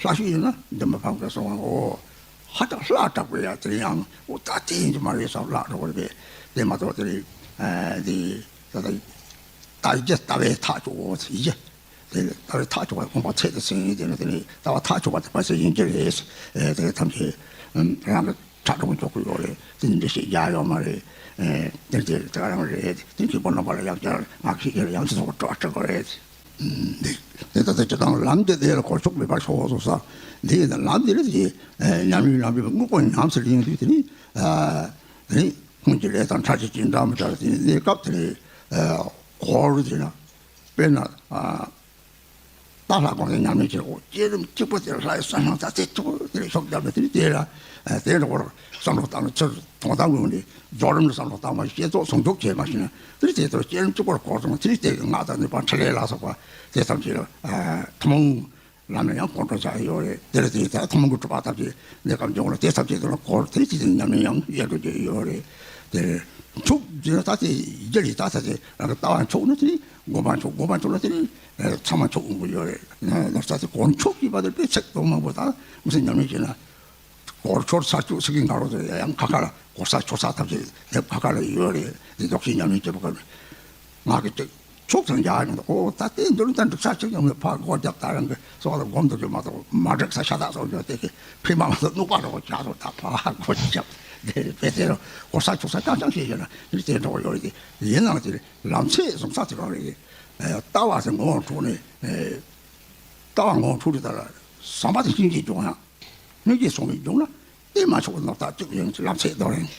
ལྷ་ཞིག་ཡིན་ན་འདི་མ་ཕམ་གི་སོང་བ། ཨོ་ཧ་ཅང་ལྷག་དྲགས་པའི་ཡ་དེ་ཡང་ཨོ་ད་དེ་ཡིན་གྱི་མ་རེད་བསམ་ལྷག་དྲགས་པ་རེད་པས། དེ་མ་གཏོགས་དེ་རེད། ཨ་དེ་ད་ད་ད་ཡིད་ལྟ་བས་ཐག་ཆོད་ཡིད་ལྟ་བས་ཐག་ཆོད་པ་དགོངས་པ་ཚད་དུ་ཟིན་ཡིན། དེ་ནི་དེ་ནི་ལྟ་བ་ཐག་ཆོད་པ་དེ་མ་ཟད་ཡིན་གྱི་རེད། ཨེ་དེ་ཐམས་ཅད་རང་གི་ཁྲག་དྲོན་འཇོག་གི་ཡོད་རེད། དེ་འདྲ་ཞིག་ཡག་ཡོད་མ་རེད། ཨེ་དེ་དེ་དེ་ག་རང་རེད། དེ་མཁན་པོ་རྣམ་པ་ལ་ཡང་བསྐྱར་ང་ཁྱེད་ཀྱི་ལ་ཡང་ཅི་ཐོག་སྤྲོ་བ་སྤྲོད་དགོས་རེད། འདི་དེ་ལྟ་སྟེ་སྤྱིར་བཏང་ལམ་འདི་དེ་ལ་གོ་ཆོག་མེད་པར་ཤོག་སོ་ས། འདི་ཡིན་ན་ལམ་འདི་ལ་དེ་ཉམས་ལེན་ལམ་འདི་དངོས་པོ་ཉམས་སུ་ལེན་དུས་དེ་ནི་དེ་ནི་སྔོན་གྱི་ལས་དང་ཁྲ་ཆིལ་གྱིས་འདྲ་མི་འདྲ་དེ་ནི་གནས་སྐབས་དེ་ནི་གོ་རུ་དེ་ན་དཔེར་ན། རྟ་ལྷ་དགོངས་ཏེ་ཉམས་ལེན་བྱེད་དགོས། བསྐྱེད་རིམ་གཅིག་པོ་དེར་ལྷའི་བསམ་བློ་ད་ཚེ་གཅིག་པོ་དེར་ཤོག་བརྒྱབ་ནས་དེ་ནི་དེ་ལ་དེ་འདྲ་བོར་བསམ་བློ་བཏང་ནས་ཚུར་དོན་དམ་ངོས་ནས་རྫོགས་རིམ་ལ་བསམ་བློ་བཏང་བ་བསྐྱེད་རྫོགས་ཟུང་འཇུག་བྱས་མ་ཤེས་ན་དེ་ནི་དེ་ལྟར་བསྐྱེད་རིམ་གཅིག་པོར་གོ་སོང་། དེ་ནི་དེ་གི་སྔགས་དང་ནུས་པ་ཕྲིན་ལས་ལ་སོགས་པ་དེ་ཐམས་ཅད་ལ་ཐུན་མོང་ལམ་ལ་ཡང་གོ་འཕྲོ་བྱ་ཡོད་རེད། དེ་ལ་དེ་ད་ཐུན་མོང་གི་གྲུབ་པ་ཐམས་ཅད་གནས་སྐབས་འབྱུང་ལ་དེ་ཐམས་ཅད་དེ་ལ་གོ་དེ་ཅི་དེ་ཉམས་ལེན་ཡང་ཡལ་འགྲོ་རྒྱུ་ཡོད་རེད། དེ་ཆོག་རྒྱུ་ད་དེ་རྒྱུ་རེད། ད་ད་དེ་རང་གི་ལྟ་བ་ཆོག་ན་དེ་ནི་སྒོམ་པ་ཆོག་སྒོམ་པ་ཆོག་ན་དེ་ནི་ཚང་མ་ཆོག་ཡོང་གི་ཡོད་རེད། ནོར་ས་དེ་གོ་ཆོག་གི་བར་དུ་དཔེ་ཚེག་དང་མང་པོ་དང་མི་སེམས་ཉམས་ལེན་བྱས་ན་གོར་ཆོར་ས་བཅུ་ཚིག་གི་ང་རོ་དེ་ཡང་ཁ་ཁ་ལ་གོ་ས་ཆོ་ས་ཐམས་ཅད་དེ་ཁ་ཁ་ལ་ཡོད་རེད། དེ་འདོགས་ཤིང་ཉམས་ལེན་བྱེད་པ་ག་ང་གི་ཅིག་ཕྱོགས་སུ་འཇགས་ཡོང་དུ་ཨོ་ད་དེ་འདུལ་དང་འགྲིག་ས་ཅིག་ཡོང་ནས་ཕར་སྒོ་རྒྱབ་ད་རང་གི་སོགས་ལ་སྒོམ་དུ་གྱུར་མ་གཏོགས་མ་འགྲིག་ས་ཤ་སྟག་སོགས་ཡོད་དེ་གི་ཕི་མ་མ་གཏོགས་སྣུག་པ་རོགས་བྱ་རོགས་ད་ཕར་སྒོ་རྒྱབ་དེ་དཔེ་དེ་རུ་གོ་ས་ཆོ་ས་རྐྱང་རྐྱང་ཞིག་ཡོད་ན་དེ་དེ་འགྲོ་ཡོད་རེད། དེ་ཡིན་ནའང་དེ་ལམ་ཚད་བཟུང་ས་དེ་གང་རེད། ལྟ་བ་ཟེར་ངོ་བོ་འཕྲོག་ནས་ལྟ་བ་ངོ་བོ་འཕྲོག་རེད། ད་ལ་བསམ་པ་དེ་ཤིན་གྱིས་སྦྱོང་ཡང་སྔོན་གྱིས་སོང་བའི་སྦྱོང་ན། དེ་མ་ཆོག་ནོར་ཐག་གཅིག་ཡིན་གྱི་ལམ་ཚད་རྡོ་རིང་།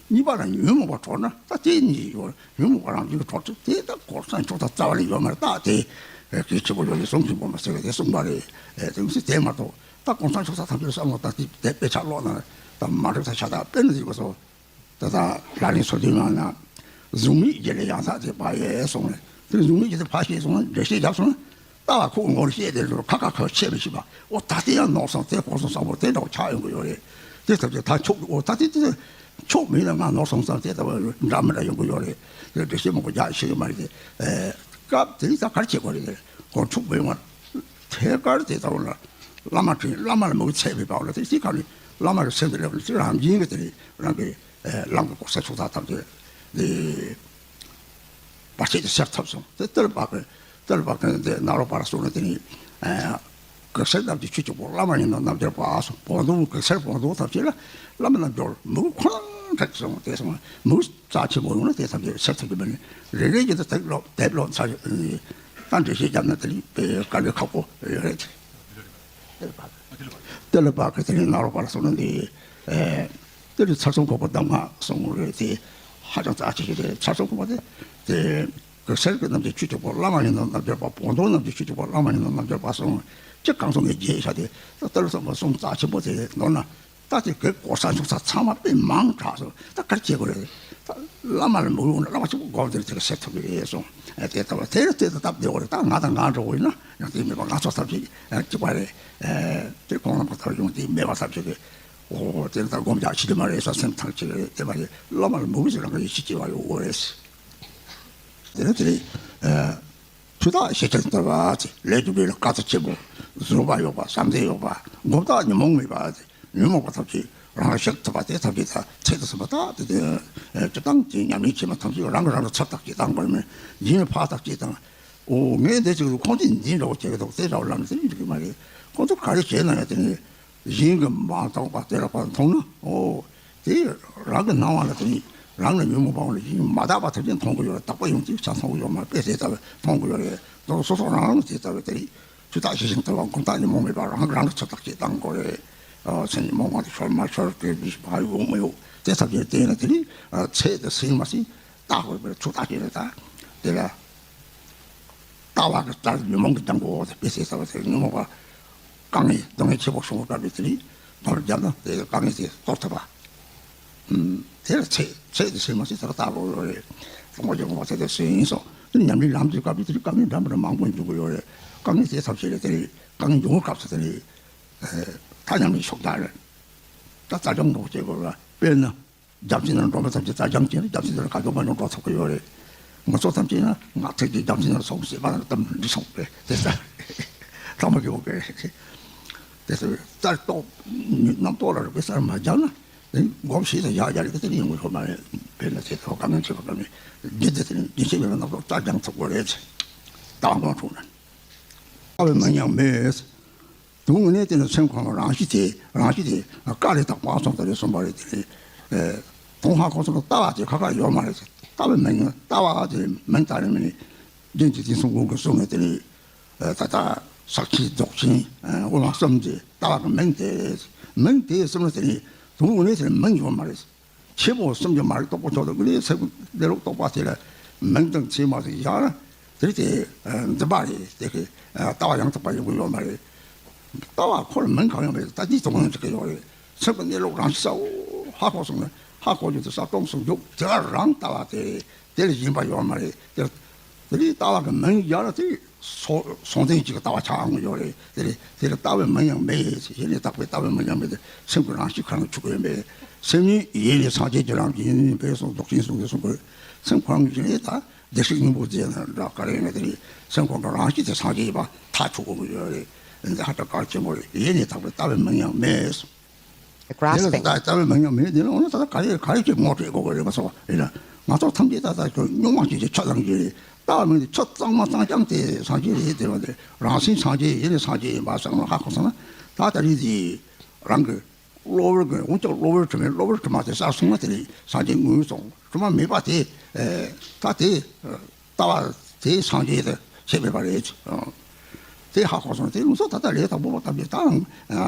གཉིས་པ་ལ་ཉོན་མོངས་པ་འཕྲོག་ན་ད་དེ་གཉིས་ཡོད། ཉོན་མོངས་པ་རང་བཞིན་གྱིས་འཕྲོག་ཚུལ་དེ་ད་གོ་ས་མཆོག་ཐག་རྩ་བ་ནས་ཡོད་མ་རེད། ད་དེ་གལ་ཆེན་པོ་ཡོད་ལས་གསུང་གི་སྒོམ་མ་ཟེར་བས་དེ་གསུངས་པ་རེད། དེ་མི་སྲིད་དེ་མ་གཏོགས་ད་གོ་ས་མཆོག་ཐག་ཐམས་ཅད་བསམ་བློ་ད་དེ་དེ་དཔེ་ཆ་ཀློག་ན་ད་མ་འགྲིག་ས་ཤ་སྟག་དཔེར་ན་ཡིན་པ་སོགས་ད་ད་ལ་ལན་སོ་བདུན་ནང་ན་གཟུགས་མེད་ཀྱི་ལས་ཡང་དག་དེ་ཕར་ཡལ་སོང་ནས་དེ་གཟུགས་མེད་ཀྱི་དེ་ཕར་ཤེས་སོང་ན་འགྲེལ་བཤད་བརྒྱབ་སོང་ན། ལྟ་བ་ཁོ་ངོར་བཤད་དེ་རུ་ཁ་ཁ་ཁ་ཆད་མི་ཤེས་པ། ཨོ་ད་དེ་ཡང་ནོར་སོང་དེ་གོ་སོང་བསམ་པོ་དེ་འདྲ་བོ་ཆགས་ཡོང་གི་ཡོད་རེད། དེ་ཐམས་ཅད་ད་ཆོག་ཨོ་ད་དེ་དེ་ཆོག་མིན་ན་ང་ནོར་སོང་བསམ་དེ་ལྟ་བུ་འདྲ་མི་འདྲ་ཡོང་གི་ཡོད་རེད། དེ་འགྲེལ་བཤད་མང་པོ་རྒྱག་ཤེས་ཀྱི་མ་རེད་དེ། སྐབས་དེ་ནི་ད་ག་རེ་བྱེད་དགོས་རེད་དེ་གོ་ཆོག་མི་ཡོང་བ། ཐད་ཀར་དེ་ལྟ་བུ་ལ་བླ་མ་དྲིན་བླ་མ་ལ་མོས་ཚད་མེད་པ་ལ་དེ་སྲིད་ག་ནས་བླ་མ་གི་སེམས་དེ་སླེབས་ནས་དེ་རང་བཞིན་གྱི་དེ་ནི་རང་གི་ལམ་གྱི་གོ་ས་ཆོག་ཐག་ཐམས་ཅད་དེ། བར་ཆད་དེ་སེལ་ཐུབ་སོང་། དེ་ཏེལ་པ་གི་ཏེལ་པ་གི་དེ་ནཱ་རོ་པ་ར་གསུངས་ན་དེ་ནི་གེགས་སེལ་རྣམས་ཀྱི་ཆོས་གཅིག་པོ། བླ་མ་ཡིན་ནོ་རྣལ་འབྱོར་པ་གསུངས། བོགས་འདོན་གེགས་སེལ་བོགས་འདོན་ཐམས་ཅད་ལ་བླ་མ་རྣལ་འབྱོར་མོས་གུས་ཁོ་རང་འདྲ་གི་སོང་། དེ་སོང་མོས་གུས་རྩ་ཆེན་པོ་ཡོང་ན་དེ་ཐམས་ཅད་སེལ་ཐུབ་ཀྱི་མེད་ནི་རེ་རེ་བཞིན་དུ་དེབ་ཀློག་དེབ་ཀློག་ཚར་ད་འགྲེལ་བཤད་བརྒྱབ་ན་དེ་ནི་དཔེ་དཀའ་ལས་ཁག་པོ་ཡོད་རེད། ཏེལ་པ་གི་ཏེལ་པ་གི་དེ་ནི་ནཱ་རོ་པ་ར་གསུངས་ན་དེ། དེ་ནི་ཚར་གསུམ་འཁོར་བའི་གདམས་ངག་གསུངས་རེད་དེ། ཧ་ཅང་རྩ་ཆེ་ཞིག་རེད། ཚར་གསུམ་འཁོར་བ་དེ། དེ་གེགས་སེལ་གྱི་རྣམ་འབྱེད་ཆོས་གཅིག་པོ། བླ་མ་ཡིན་ནོ་རྣལ་འབྱོར་པ། བོགས་འདོན་རྣམས་ཀྱི་ཆོས་གཅིག་པོ། བླ་མ་ཡིན་ནོ་རྣལ་འབྱོར་པ་གསུངས། གཅིག་གང་གསུངས་ནས་རྒྱས་བཞག་དེ་ད་ལྟ་བསམ་པ་གསུང་རྩ་ཆེན་པོ་དེ་མདོར་ན། ད་དེ་གི་གོ་ས་མཆོག་ས་ཚང་མ་དཔེ་མང་དྲགས་སོང་། ད་ག་རེ་བྱེད་དགོས་རེད། ད་བླ་མ་ལ་མོས་གུས་ཡོང་ན་བླ་མ་གཅིག་པོ་སྒོམ་དེར་དེ་ག་སེལ་ཐུབ་ཀྱི་རེད་གསུངས། དེ་ལྟ་བུ་དེ་རེད། དེ་ལྟ་བུ་དེ་འོ་རེད། ད་ང་དང་ང་འགྲོ་བ་ཡིན་ན་ཡང་དེ་མེད་པ་ང་ཚོ་ཐམས་ཅད་ཡང་གཅིག་པ་རེད། དེ་ཁོང་རྣམ་པ་ལྟ་བུ་ཡོང་དེ་མེད་པ་ཐམས་ཅད་རེད། ཨོ་དེ་ལྟར་སྒོམ་རྒྱག་ཤེས་ཀྱི་མ་རེད་ས་སེམས་ཐག་ཆོད་རེད། དེ་མ་རེད། བླ་མ་ལ་མོས་གུས་ཀྱི་རང་གི་ཡིད་ཆེས་སྐྱེ་བ་ཡོད་འོ་རེད། དེ་ནས་དེ་ནས་ཆོས་བདག་ཤེས་བྱ་ལྟ་བ་ཚེ་ལས་རྒྱུ་འབྲས་ལ་དཀའ་ཚེགས་ཆེན་པོ། བཟོད་པ་ཡོད་པ། བསམ་གཏན་ཡོད་པ། འགོག་བདག་ཉོན་མོངས་མེད་པ། ཉོན་མོངས་པ་ཐམས་ཅད་རང་ལ་ཞུགས་ཐུབ་པ་དེ་ཐམས་ཅད་ད་ཚད་དུ་ཟིན་པ་དག་དེ་དེ་སྤྱིར་བཏང་གི་ཉམས་ལེན་ཆེན་མོ་ཐམས་ཅད་རང་གིས་རང་ལ་ཚུར་བརྟག་དཔྱད་བཏང་དགོས་མིན་གཞན་ལ་ཕར་བརྟག་དཔྱད་བཏང་། ཨོ་ངས་འདི་ཅིག་ཁོང་ཚོས་འདི་འདྲ་བོ་བྱེད་ཀྱི་འདུག་དེ་འདྲ་བོ་ལམ་དེ་འགྲིག་གི་མ་རེད། ཁོང་ཚོ་ག་རེ་བྱས་ན་ཡང་དེ་ནི། གཞན་གྱིས་མ་བཏང་བ་དེ་ལ་ཕར་མཐོང་ན། ཨོ། དེ་རང་གི་སྣང་བ་ལ་དེ་ནི་རང་ལ་ཉོན་མོངས་པ་འོང་ལ་གཞན་མ་དག་པ་ཐམས་ཅད་མཐོང་གི་ཡོད་རེད། དག་པ་ཡོང་དུས་ཆ་མཐོང་གི་ཡོད་མ་རེད། དཔེ་དེ་ལྟ་བུ་མཐོང་གི་ཡོད་རེད། དོན་སོ་སོ་རང་རང་དེ་ལྟ་བུ་དེ་ནི་ཆོས་བདག་ཤེས་བྱ་ལྟ་བ་འགོག་བདག་ཉོན་མོངས་མེད་པ་རང་རང་ལ་ཚུར་བརྟག་དཔྱད་བཏང་དགོས་རེད། ཨ་མཚན་ཉིད་རྨོངས་པ་དེ་ཤོར་མ་ཤོར་དེ་མ་ཡོང་མི་ཡོང་དེ་ཐམས་ཅད་བལྟས་ན་དེ་ནི་ཚད་དེ་ཟིན་མ་ཟིན་བརྟག་དགོས་པ་རེད། ཆོས་བདག་ཤེས་བྱ་ལྟ་དེ་ལ། ལྟ་བ་གི་ལྟར་ཉོན་མོངས་ཀྱི་སྡང་པོ་དེ་དཔེ་ཟེར་ས་བ་དེ་ཉོན་མོངས་པ་དཀའ་ངལ་སྡུག་བསྔལ་ཆེ་པོ་བྱུང་བ་སྐབས་དེ་ནི་ནོར་བརྒྱབ་ན་དེ་དཀའ་ངལ་དེ་གཏོར་ཐུབ་པ། དེ་ལ་ཚད་ཚད་དེ་ཟིན་མ་ཟིན་དེ་ལ་བལྟ་དགོས་ཡོད་རེད། དང་པོ་རྗེས་དགོངས་པ་ཚད་དེ་ཟིན་སོང་། དེ་ཉམས་ལེན་ལམ་དེའི་སྐབས་དེ་དེ་དཀའ་ངལ་འདྲ་མི་འདྲ་མང་པོ་འབྱུང་གི་ཡོད་རེད། དཀའ་ངལ་དེ་ཐབས་ཤེས་རེད། དེ་རེད། དཀའ་ངལ་འབྱུང་བའི་སྐབས་སུ་དེ་རེད། ད་ཉམས་ལེན་ཤུགས་དྲག་རེད། ད་རྩ་རྐྱང་ངོ་བྱེད་དགོས་ལ། དཔེར་ན། རྒྱལ་སྤྱི་ནང་འགྲོ་མི་ཐམས་ཅད་རྩ་རྐྱང་ཅན་རེད། རྒྱལ་སྤྱི་ནང་ག་དུས་མ་འགྲོ་འགྲོ་ཐུབ་ཀྱི་ཡོད་རེད། ང་ཚོ་ཐམས་ཅད་ན་ངག་ཐད་ཀྱི་རྒྱལ་སྤྱི་ནང་སོང་ཟེར་བ་ལ་གཏམ་འདི་སོང་པས་དེ་ལྟར་ཐ་མ་གི་འོག་གི་དེ་ཚོ་རྩ་རྟོག་རྣམ་རྟོག་ལ་རིག་པའི་སར་མ་སྦྱར་ན་དེ་སྒོམ་ཞིག་དང་ཡག་ཡག་རེད། དེ་ནི་ཡོང་གི་ཡོད་མ་རེད། དཔེར་ན་དེ་ཚོ་དཀའ་ངལ་ཆེ་བ་ག་ནི་རྒྱུ་དེ་དེ་ནི་རྒྱུ་ཆེ་བའི་རྣམ་རྟོག་རྩ་རྐྱང་ཐུབ་དགོས་རེད། ད་དགོངས་འཁྲུག་ན། ལྟ་བའི་མིང་ཡང་མེད། དོན་དངོས་གནས་དེ་ནི་སེམས་ཁོང་རང་གཤིས་དེ་རང་གཤིས་དེ་བཀག་ལས་དང་སྤང་སོང་དེ་རེད་གསུངས་པ་རེད། དེ་ནི་དོན་ཧ་གོ་སོང་ན་ལྟ་བ་དེ་ཁ་ཁ་ཡོད་མ་རེད། ལྟ་བའི་མིང་ལྟ་བ་དེ་མིང་ལྟ་ནས་མིན་ནི་རྒྱན་གྱི་དེང་སང་གོང་གི་གསུང་ནས་དེ་ནི་ད་ལྟ་ཟག་བཅས་རྫོགས་ཆེན་དབུ་མ་གསུམ་དེ་ལྟ་བ་གི་མིང་དེ་མིང་དེ་གསུངས་ན་དེ་ནི་དོན་དངོས་གནས་དེ་ནི་མིང་ཡོད་མ་རེད། ཆེན་པོ་གསུམ་གྱི་མ་རིག་རྟོག་པ་མཆོག་ཏུ་ཀུན་ནས་སེམས་ཀྱི་གནས་ལུགས་རྟོགས་པ་དེ་ལ་མིང་དང་མཚན་མ་དེ་ཡང་ན་དེ་རིགས་དེ་འཛིན་པ་རེད། དེ་གི་ལྟ་བ་ཡང་དག་པ་ཡོང་གི་ཡོད་མ་རེད། ལྟ་བ་ཁོ་ལ་མིང་གང་ཡང་མེད། ད་འདི་དོན་ཡང་འགྲིག་གི་ཡོད་རེད། སེམས་ཀྱི་གནས་ལུགས་རང་བཞིན་གསལ་བོ་ཧ་གོ་སོང་ན་ཧ་གོ་རྒྱུ་དེ་ས་སྟོང་གསུང་རྒྱུ་དེ་ག་རང་ལྟ་བ་དེ་རེད། དེ་ལ་ཡིན་པ་ཡོད་མ་རེད། དེ་དེ་རིགས་ལྟ་བ་གི་མིང་ཡང་ན་དེ། སོ་སོང་ཙང་གཅིག་གི་ལྟ་བ་ཆགས་ཡོང་གི་ཡོད་རེད། དེ་རེད། དེ་ལ་ལྟ་བའི་མིང་ཡང་མེད། ཡེ་ནས་དག་པའི་ལྟ་བའི་མིང་ཡང་མེད་དེ་སེམས་ཀྱི་རང་གཤིས་ཁ་ནང་ཆུད་ཀྱི་ཡོད་མེད། སེམས་ཉིད་ཡེ་ནས་སངས་རྒྱས་ཀྱི་རང་བཞིན་ཡིན་པས་སོ་རྫོགས་ཆེན་གསུང་གི་གསུང་གི་སེམས་ཁོ་རང་གི་ལས་ད་བདེ་གཤེགས་སྙིང་པོ་རྗེ་ན་འདྲ་ག་རེ་ཡིན་ན་དེ་རེད། སེམས་ཁོ་རང་རང་གཤིས་དེ་སངས་རྒྱས་ཡིན་པ་ཐག་ཆོད་དགོས་ཀྱི་ཡོད་རེད། འདི་ཧ་ཅང་གལ་ཆེན་པོ་རེད། ཡེ་ནས་དག་པའི་ལྟ་བའི་མིང་ཡང་མེད། དེ་ལ་ད་ལྟ་ལྟ་བའི་མིང་ཡང་མེད། དེ་ལ་འོ་ན་ད་ལྟ་ག་རེ་ག་རེ་ཅིག་ངོ་སྤྲོད་དགོས་ཀྱི་རེད་མ་སོང་ཡིན་ན། ང་ཚོ་ཐམས་ཅད་ད་ལྟ་ཁྱོད་སྨྱུག་མ་ཅན་གྱི་ཆུ་ལྟ་གི་རེད། ལྟ་བའི་མིང་དེ་ཆུ་གཙང་མ་གཙང་རྐྱང་དེ་སངས་རྒྱས་རེད། དེ་བ་དེ་རང་སེམས་སངས་རྒྱས་ཡེ་ནས་སངས་རྒྱས་ཡིན་པ་བསམ་བློ་ཧ་གོ་སོང་ན་ད་ལྟ་རེད་དེ་རང་གི་གློ་བུར་གྱི་འོན་ཀྱང་གློ་བུར་དྲི་མེད་གློ་བུར་དྲི་མ་དེ་བསལ་སོང་ན་དེ་ནི་སངས་རྒྱས་དངོས་སོང་། དྲི་མ་མེད་པ་དེ་ད་དེ། ལྟ་བ་དེ་སངས་རྒྱས་དེ་བྱེད་མེད་པ་རེད། དེ་ཧ་གོ་སོང་། དེ་ལུགས་སྲོལ་ད་ལྟ་ལས་དང་པོ་བ་ཐམས་ཅད་ད་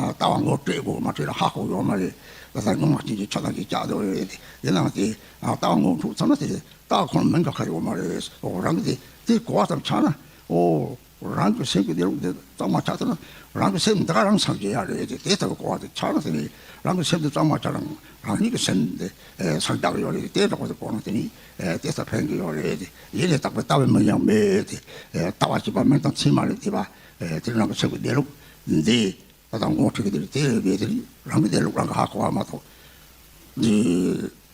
ལྟ་བ་ངོ་སྤྲད་དགོས་མ་སྤྲད་ལ་ཧ་གོ་ཡོད་མ་རེད། ད་ལྟ་སྔོན་མ་ཅན་གྱི་ཆ་ཚང་གི་ལྕགས་རྡོ་རེད། དེ་ཡིན་ནའང་དེ་ལྟ་བ་ངོ་འཁྲུག་ཚར་ན་དེ་ལྟ་བ་ཁོ་ན་མིན་ག་ཁ་ཡོད་མ་རེད། འོ་རང་གི་དེ་དེ་གོ་བ་ཙམ་ཆགས་ན་འོ་རང་གི་སེམས་ཀྱི་གནས་ལུགས་དེ་གཙང་མ་ཆགས་ཐུབ་ན་རང་གི་སེམས་འདི་ག་རང་སངས་རྒྱས་ཡ་རེད། དེ་དེ་ལྟ་བུ་གོ་བ་དེ་ཆགས་ན་དེ་ནི་རང་གི་སེམས་དེ་གཙང་མ་ཆགས་རང་རང་ཉིད་ཀྱི་སེམས་དེ་སངས་རྒྱས་ཡོད་རེད། དེ་འདྲ་བ་དེ་གོ་ན་དེ་ནི། ཨེ་དེ་ལྟར་ཕན་གྱི་ཡོད་རེད། ཡེ་ནས་དག་པའི་ལྟ་བའི་མིང་ཡང་མེད་དེ། ཨེ་ལྟ་བ་བྱེད་པ་མིང་དང་མཚན་མ་རེད་དེ་བ། ཨེ་དེ་རང་གི་སེམས་ཀྱི་གནས་ལུགས་འདི་ད་ལྟ་ངོ་སྤྲད་ཀྱི་དེ་རེད། དེ་རེད་པས་དེ་རེད། རང་གི་གནས་ལུགས་རང་གིས་ཧ་གོ་བ་མ་གཏོགས། འདི་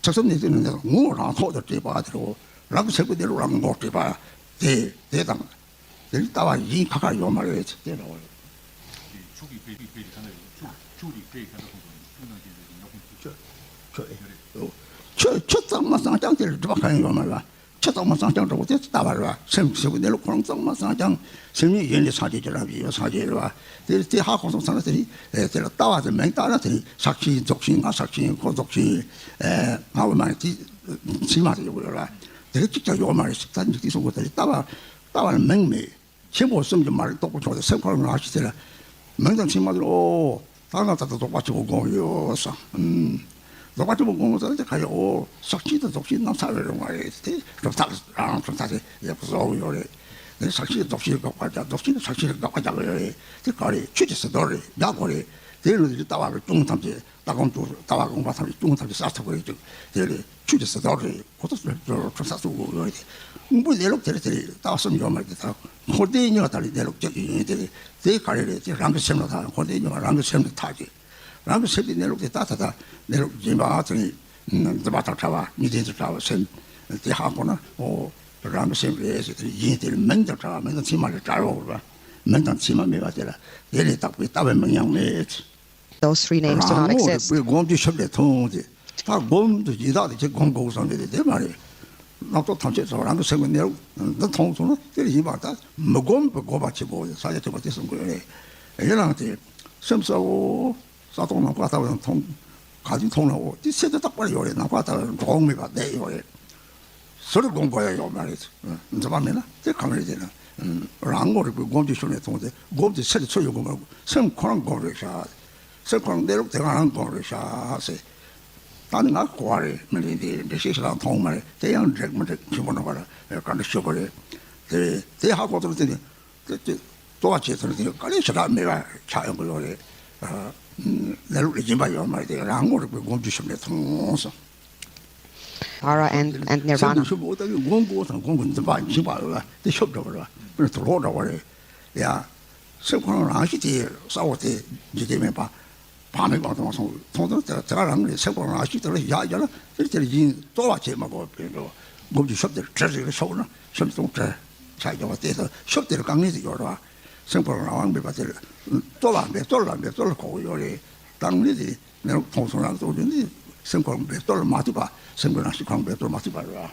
ཆགས་སོང་ནས་དེ་ནི་ངོ་རང་ཐོག་ཏུ་སྤྲད་པ་དེ་རེད། རང་གི་སེམས་ཀྱི་གནས་ལུགས་རང་གིས་ངོ་སྤྲད་པ་དེ་དེ་དང་། དེ་ནི་ལྟ་བ་གཞན་ཁ་ཁ་ཡོད་མ་རེད་དེ་འདྲ་བ་རེད། ཆུ་གི་དཔེ་དཔེ་དེ་ག་ན་ཡོད། ཆུ་ཆུ་གི་དཔེ་ག་ན་ཁོང་ཚོ་ཆུ་ནང་བཞིན་རེད། ཉོ་ཁོང་ཆུ་ཆུ་ཨེ་རེད། ཆུ་ཆུ་གཙང་མ་གཙང་རྐྱང་དེ་ལ་སྒྲིབ་པ་གང་ཡང་ཡོད་མ་རེད་བ། ཆུ་གཙང་མ་གཙང་རྐྱང་འདྲ་བོ་དེ་ལྟ་བ་རེད་བ། སེམས་ཟེར་བའི་གནས་ལུགས་ཁོ་རང་གཙང་མ་གཙང་རྐྱང་། སེམས་ཉིད་ཡེ་ནས་སངས་རྒྱས་ཀྱི་རང་བཞིན་ཡོད་སངས་རྒྱས་རེད་བ། དེ་དེ་ཧ་གོ་སོང་ཙང་ན་དེ་ནི་དེ་ལ་ལྟ་བ་དེ་མིང་བཏགས་ན་དེ་ནི་ཟག་བཅས་རྫོགས་ཆེན་ང་ཟག་བཅས་ཁོ་རྫོགས་ཆེན་ང་འོ་མ་ནི་དེ་མཚན་མ་དེ་ཡོད་རེད་བ། དེ་གཅིག་ཀྱང་ཡོད་མ་རེད། ད་ཉིད་དེ་སོང་གོ་དེ་ལྟ་བ་ལྟ་བ་ལ་མིང་མེད། ཆེན་པོ་གསུམ་གྱི་མ་རིག་རྟོག་པ་མཆོག་དེ་སེམས་ཁོ་རང་ལ་ཞིག་དེ་ལ་མིང་དང་མཚན་མ་དེ་ལ་ཨོ་ད་ང་ད་ལྟ་རྫོགས་པ་ཆེན་པོ་སྒོམ་ཡོད་ས། རྫོགས་པ་ཆེན་པོ་སྒོམ་ཡོད་ས་དེ་ག་ཡོད་ཨོ་ཟག་བཅས་དང་རྫོགས་ཆེན་རྣམ་གསལ་བའི་རང་བ་རེད། དེ་གྲུབ་མཐའ་རང་གྲུབ་མཐའ་དེ་ཡག་པོ་བཟོ་གི་ཡོད་རེད། དེ་ཟག་བཅས་རྫོགས་ཆེན་དགག་པ་རྒྱག་རྫོགས་ཆེན་ཟག་བཅས་དགག་པ་རྒྱག་གི་ཡོད་རེད། དེ་ག་རེད། ཆོས་ཀྱི་ཟེར་དོན་རེད། རྒྱག་དགོས་རེད། དེ་ལ་ལྟ་བ་གི་སྐྱོན་ཐམས་ཅད་ལྟ་སྒོམ་དུ་ལྟ་བ་སྒོམ་པ་ཐམས་ཅད་སྐྱོན་ཐམས་ཅད་བསལ་ཐུབ་ཀྱི་རེད་ཅིག་དེ་ལས་ཆོས་ཀྱི་ཟེར་དོན་རེད། ཁོ་ཚོ་ཚོ་ཚོ་ཚོ་ཚོ་ཚོ་ཡོད་རེད། དངོས་པོའི་གནས་ལུགས་དེ་རེད། དེ་ལས་ལྟ་བ་གསུམ་ཡོད་མ་རེད། དེ་དག་འཁོར་འདས་གཉིས་ཀ་དག་ལས་གནས་ལུགས་གཅིག་ཡིན། དེ་ལས་དེ་ག་རེ་རེད། དེ་རང་གི་སེམས་ལ་ཐག་འཁོར་འདས་གཉིས་ཀ་རང་གི་སེམས་ལ་ཐག་བཅད། རང་གི་སེམས་དེ་གནས་ལུགས་དེ་ད་ད་ད་གནས་ལུགས་སྦྱིན་པ་དེ་ནི་འཛིན་པ་དང་བྲལ་བ་ཉིད་དོན་དང་བྲལ་བ་སེམས་དེ་ཧ་གོ་ན་ཨོ་རང་གི་སེམས་རེད་ཟེར། དེ་ཡིན། དེ་ལས་མིང་དང་བྲལ་བ་མིང་དང་མཚན་མ་ལས་བྲལ་བ་རེད་བ། མིང་དང་མཚན་མ་མེད་པ་དེ་ལ་དེ་ལས་དག་པའི་ལྟ་བའི་མིང་ཡང་མེད། Those three names do not རང་ངོ་རིག་exist. པའི་སྒོམ་རྒྱུ་ཞིབ་ལས་མཐོང་སྟེ། ད་སྒོམ་དུ་ཡི་དྭགས་དེ་ཁྱེད་སྒོམ་དགོས་བསམ་གྱི་དེ་དེ་མ་རེད། རྣམ་རྟོག་ཐམས་ཅད་ཚོ་རང་གི་སེམས་ཀྱི་གནས་ལུགས་འདི་མཐོང་སོང་ན་དེ་ལ་ཡིན་པར་ཐལ། མི་སྒོམ་པའི་སྒོམ་པ་ཆེན་པོ་ས་ཆ་ཐོས་པ་དེ་གསུང་དགོས་རེད། ཡིན་ནའང་དེ་སེམས་གསལ་བོ་ས་སྟོང་ནམ་མཁའ་ལྟ་བུ་མཐོང་། ག་དུས་མཐོང་ན་འོ་དེ་ཚེ་འདི་རྟག་པར་ཡོད་རེད། ནམ་མཁའ་ལྟ་བུ་འགྲོ་འོང་མེད་པར་བསྡད་ཡོད་རེད། ཟུར་སྒོམ་དགོས་ཡ་ཡོད་མ་རེད། འཛིན་པ་མེད་ན་དེ་གང་རེད་ཟེར་ན། རང་ངོ་རིག་པའི་སྒོམ་གྱི་ཤུགས་ནས་མཐོང་སྟེ་སྒོམ་དེ་ཚེ་ལ་ཚོད་ཡོད་དགོས་མ་རེད། སེམས་ཁོ་རང་སྒོམ་རེད་ཤག་སེམས་ཁོ་རང་གནས་ལུགས་དེ་ག་རང་སྒོམ་རེད་ཤག་ཟེར། ད་ནི་ང་གོ་བ་རེད། མི་རེད་འདི་འགྲེལ་བཤད་ཞིག་ལ་མཐོང་མ་རེད། དེ་ཡང་འགྲིག་མི་འགྲིག་ཆེན་པོ་ནང་པ་ལ་བཀའ་འདྲི་ཞུ་དགོས་རེད། དེ་དེ་ཧ་གོ་ཐུབ་དེ་ནི་དེ་དེ་གཙོ་བ་བྱེད་ཐུབ་དེ་དཀའ་ལས་ཞེ་དྲག་མེད་པ་ཆགས་ཡོང་གི་ཡོད་རེད། གནས་ལུགས་ལ་སྦྱིན་པ་ཡོད་མ་རེད། དེ་རང་ངོ་རིག་པའི་སྒོམ་རྒྱུ་ཞིག་ནས་མཐོང་སོང་། Vara and, and Nirvana. ཤོབ་འོ་ད་གི་མགོ་མགོ་དང་མགོ་མགོ་འཛིན་པ་འཇིགས་པ་ཡོད་ལ་དེ་ཤོབ་འདྲ་བ་རེད་བ། དཔེར་ན་དུག་ལོག་འདྲ་བ་རེད། ཡ། སེམས་ཁོ་རང་རང་བཞིན་དེ་གསལ་བོ་དེ་འཇིག་རྟེན་མེད་པ། བག་མེད་པ་དང་སོང་མཐོང་དང་དེ་དེ་རང་ལས་སེམས་ཁོ་རང་རང་བཞིན་དེ་ལ་ཡག་ཡག་ལ་དེ་དེ་ལ་ཡིན་རྩོལ་བ་བྱེད་མ་དགོས་པའི་འགྲོ། མགོ་མགོ་ཤོབ་དེ་བྲེལ་རེ་ཤོབ་ན་ཤོབ་དང་བྲེལ་ཆ་རྒྱག་པ་དེ་དང་ཤོབ་དེ་ལ་དཀའ་ངལ་དེ་ཡོད་རེད་བ། སེམས་ཁོ་རང་རང་མེད་པ་དེ་ལ་རྩོལ་བ་མེད་རྩོལ་ལ་མེད་རྩོལ་ལ་གོ་གི་ཡོད་རེད། དཀའ་ངལ་དེ། ནས་མཐོང་སོང་ན་གཙོ་བོ་ནི་སེམས་ཁོ་རང་འབད་རྩོལ་མ་ཐུབ་པ། སེམས་ཁོ་རང་ཤི་ཁོ་རང་འབད་རྩོལ་མ་ཐུབ་པ་རེད།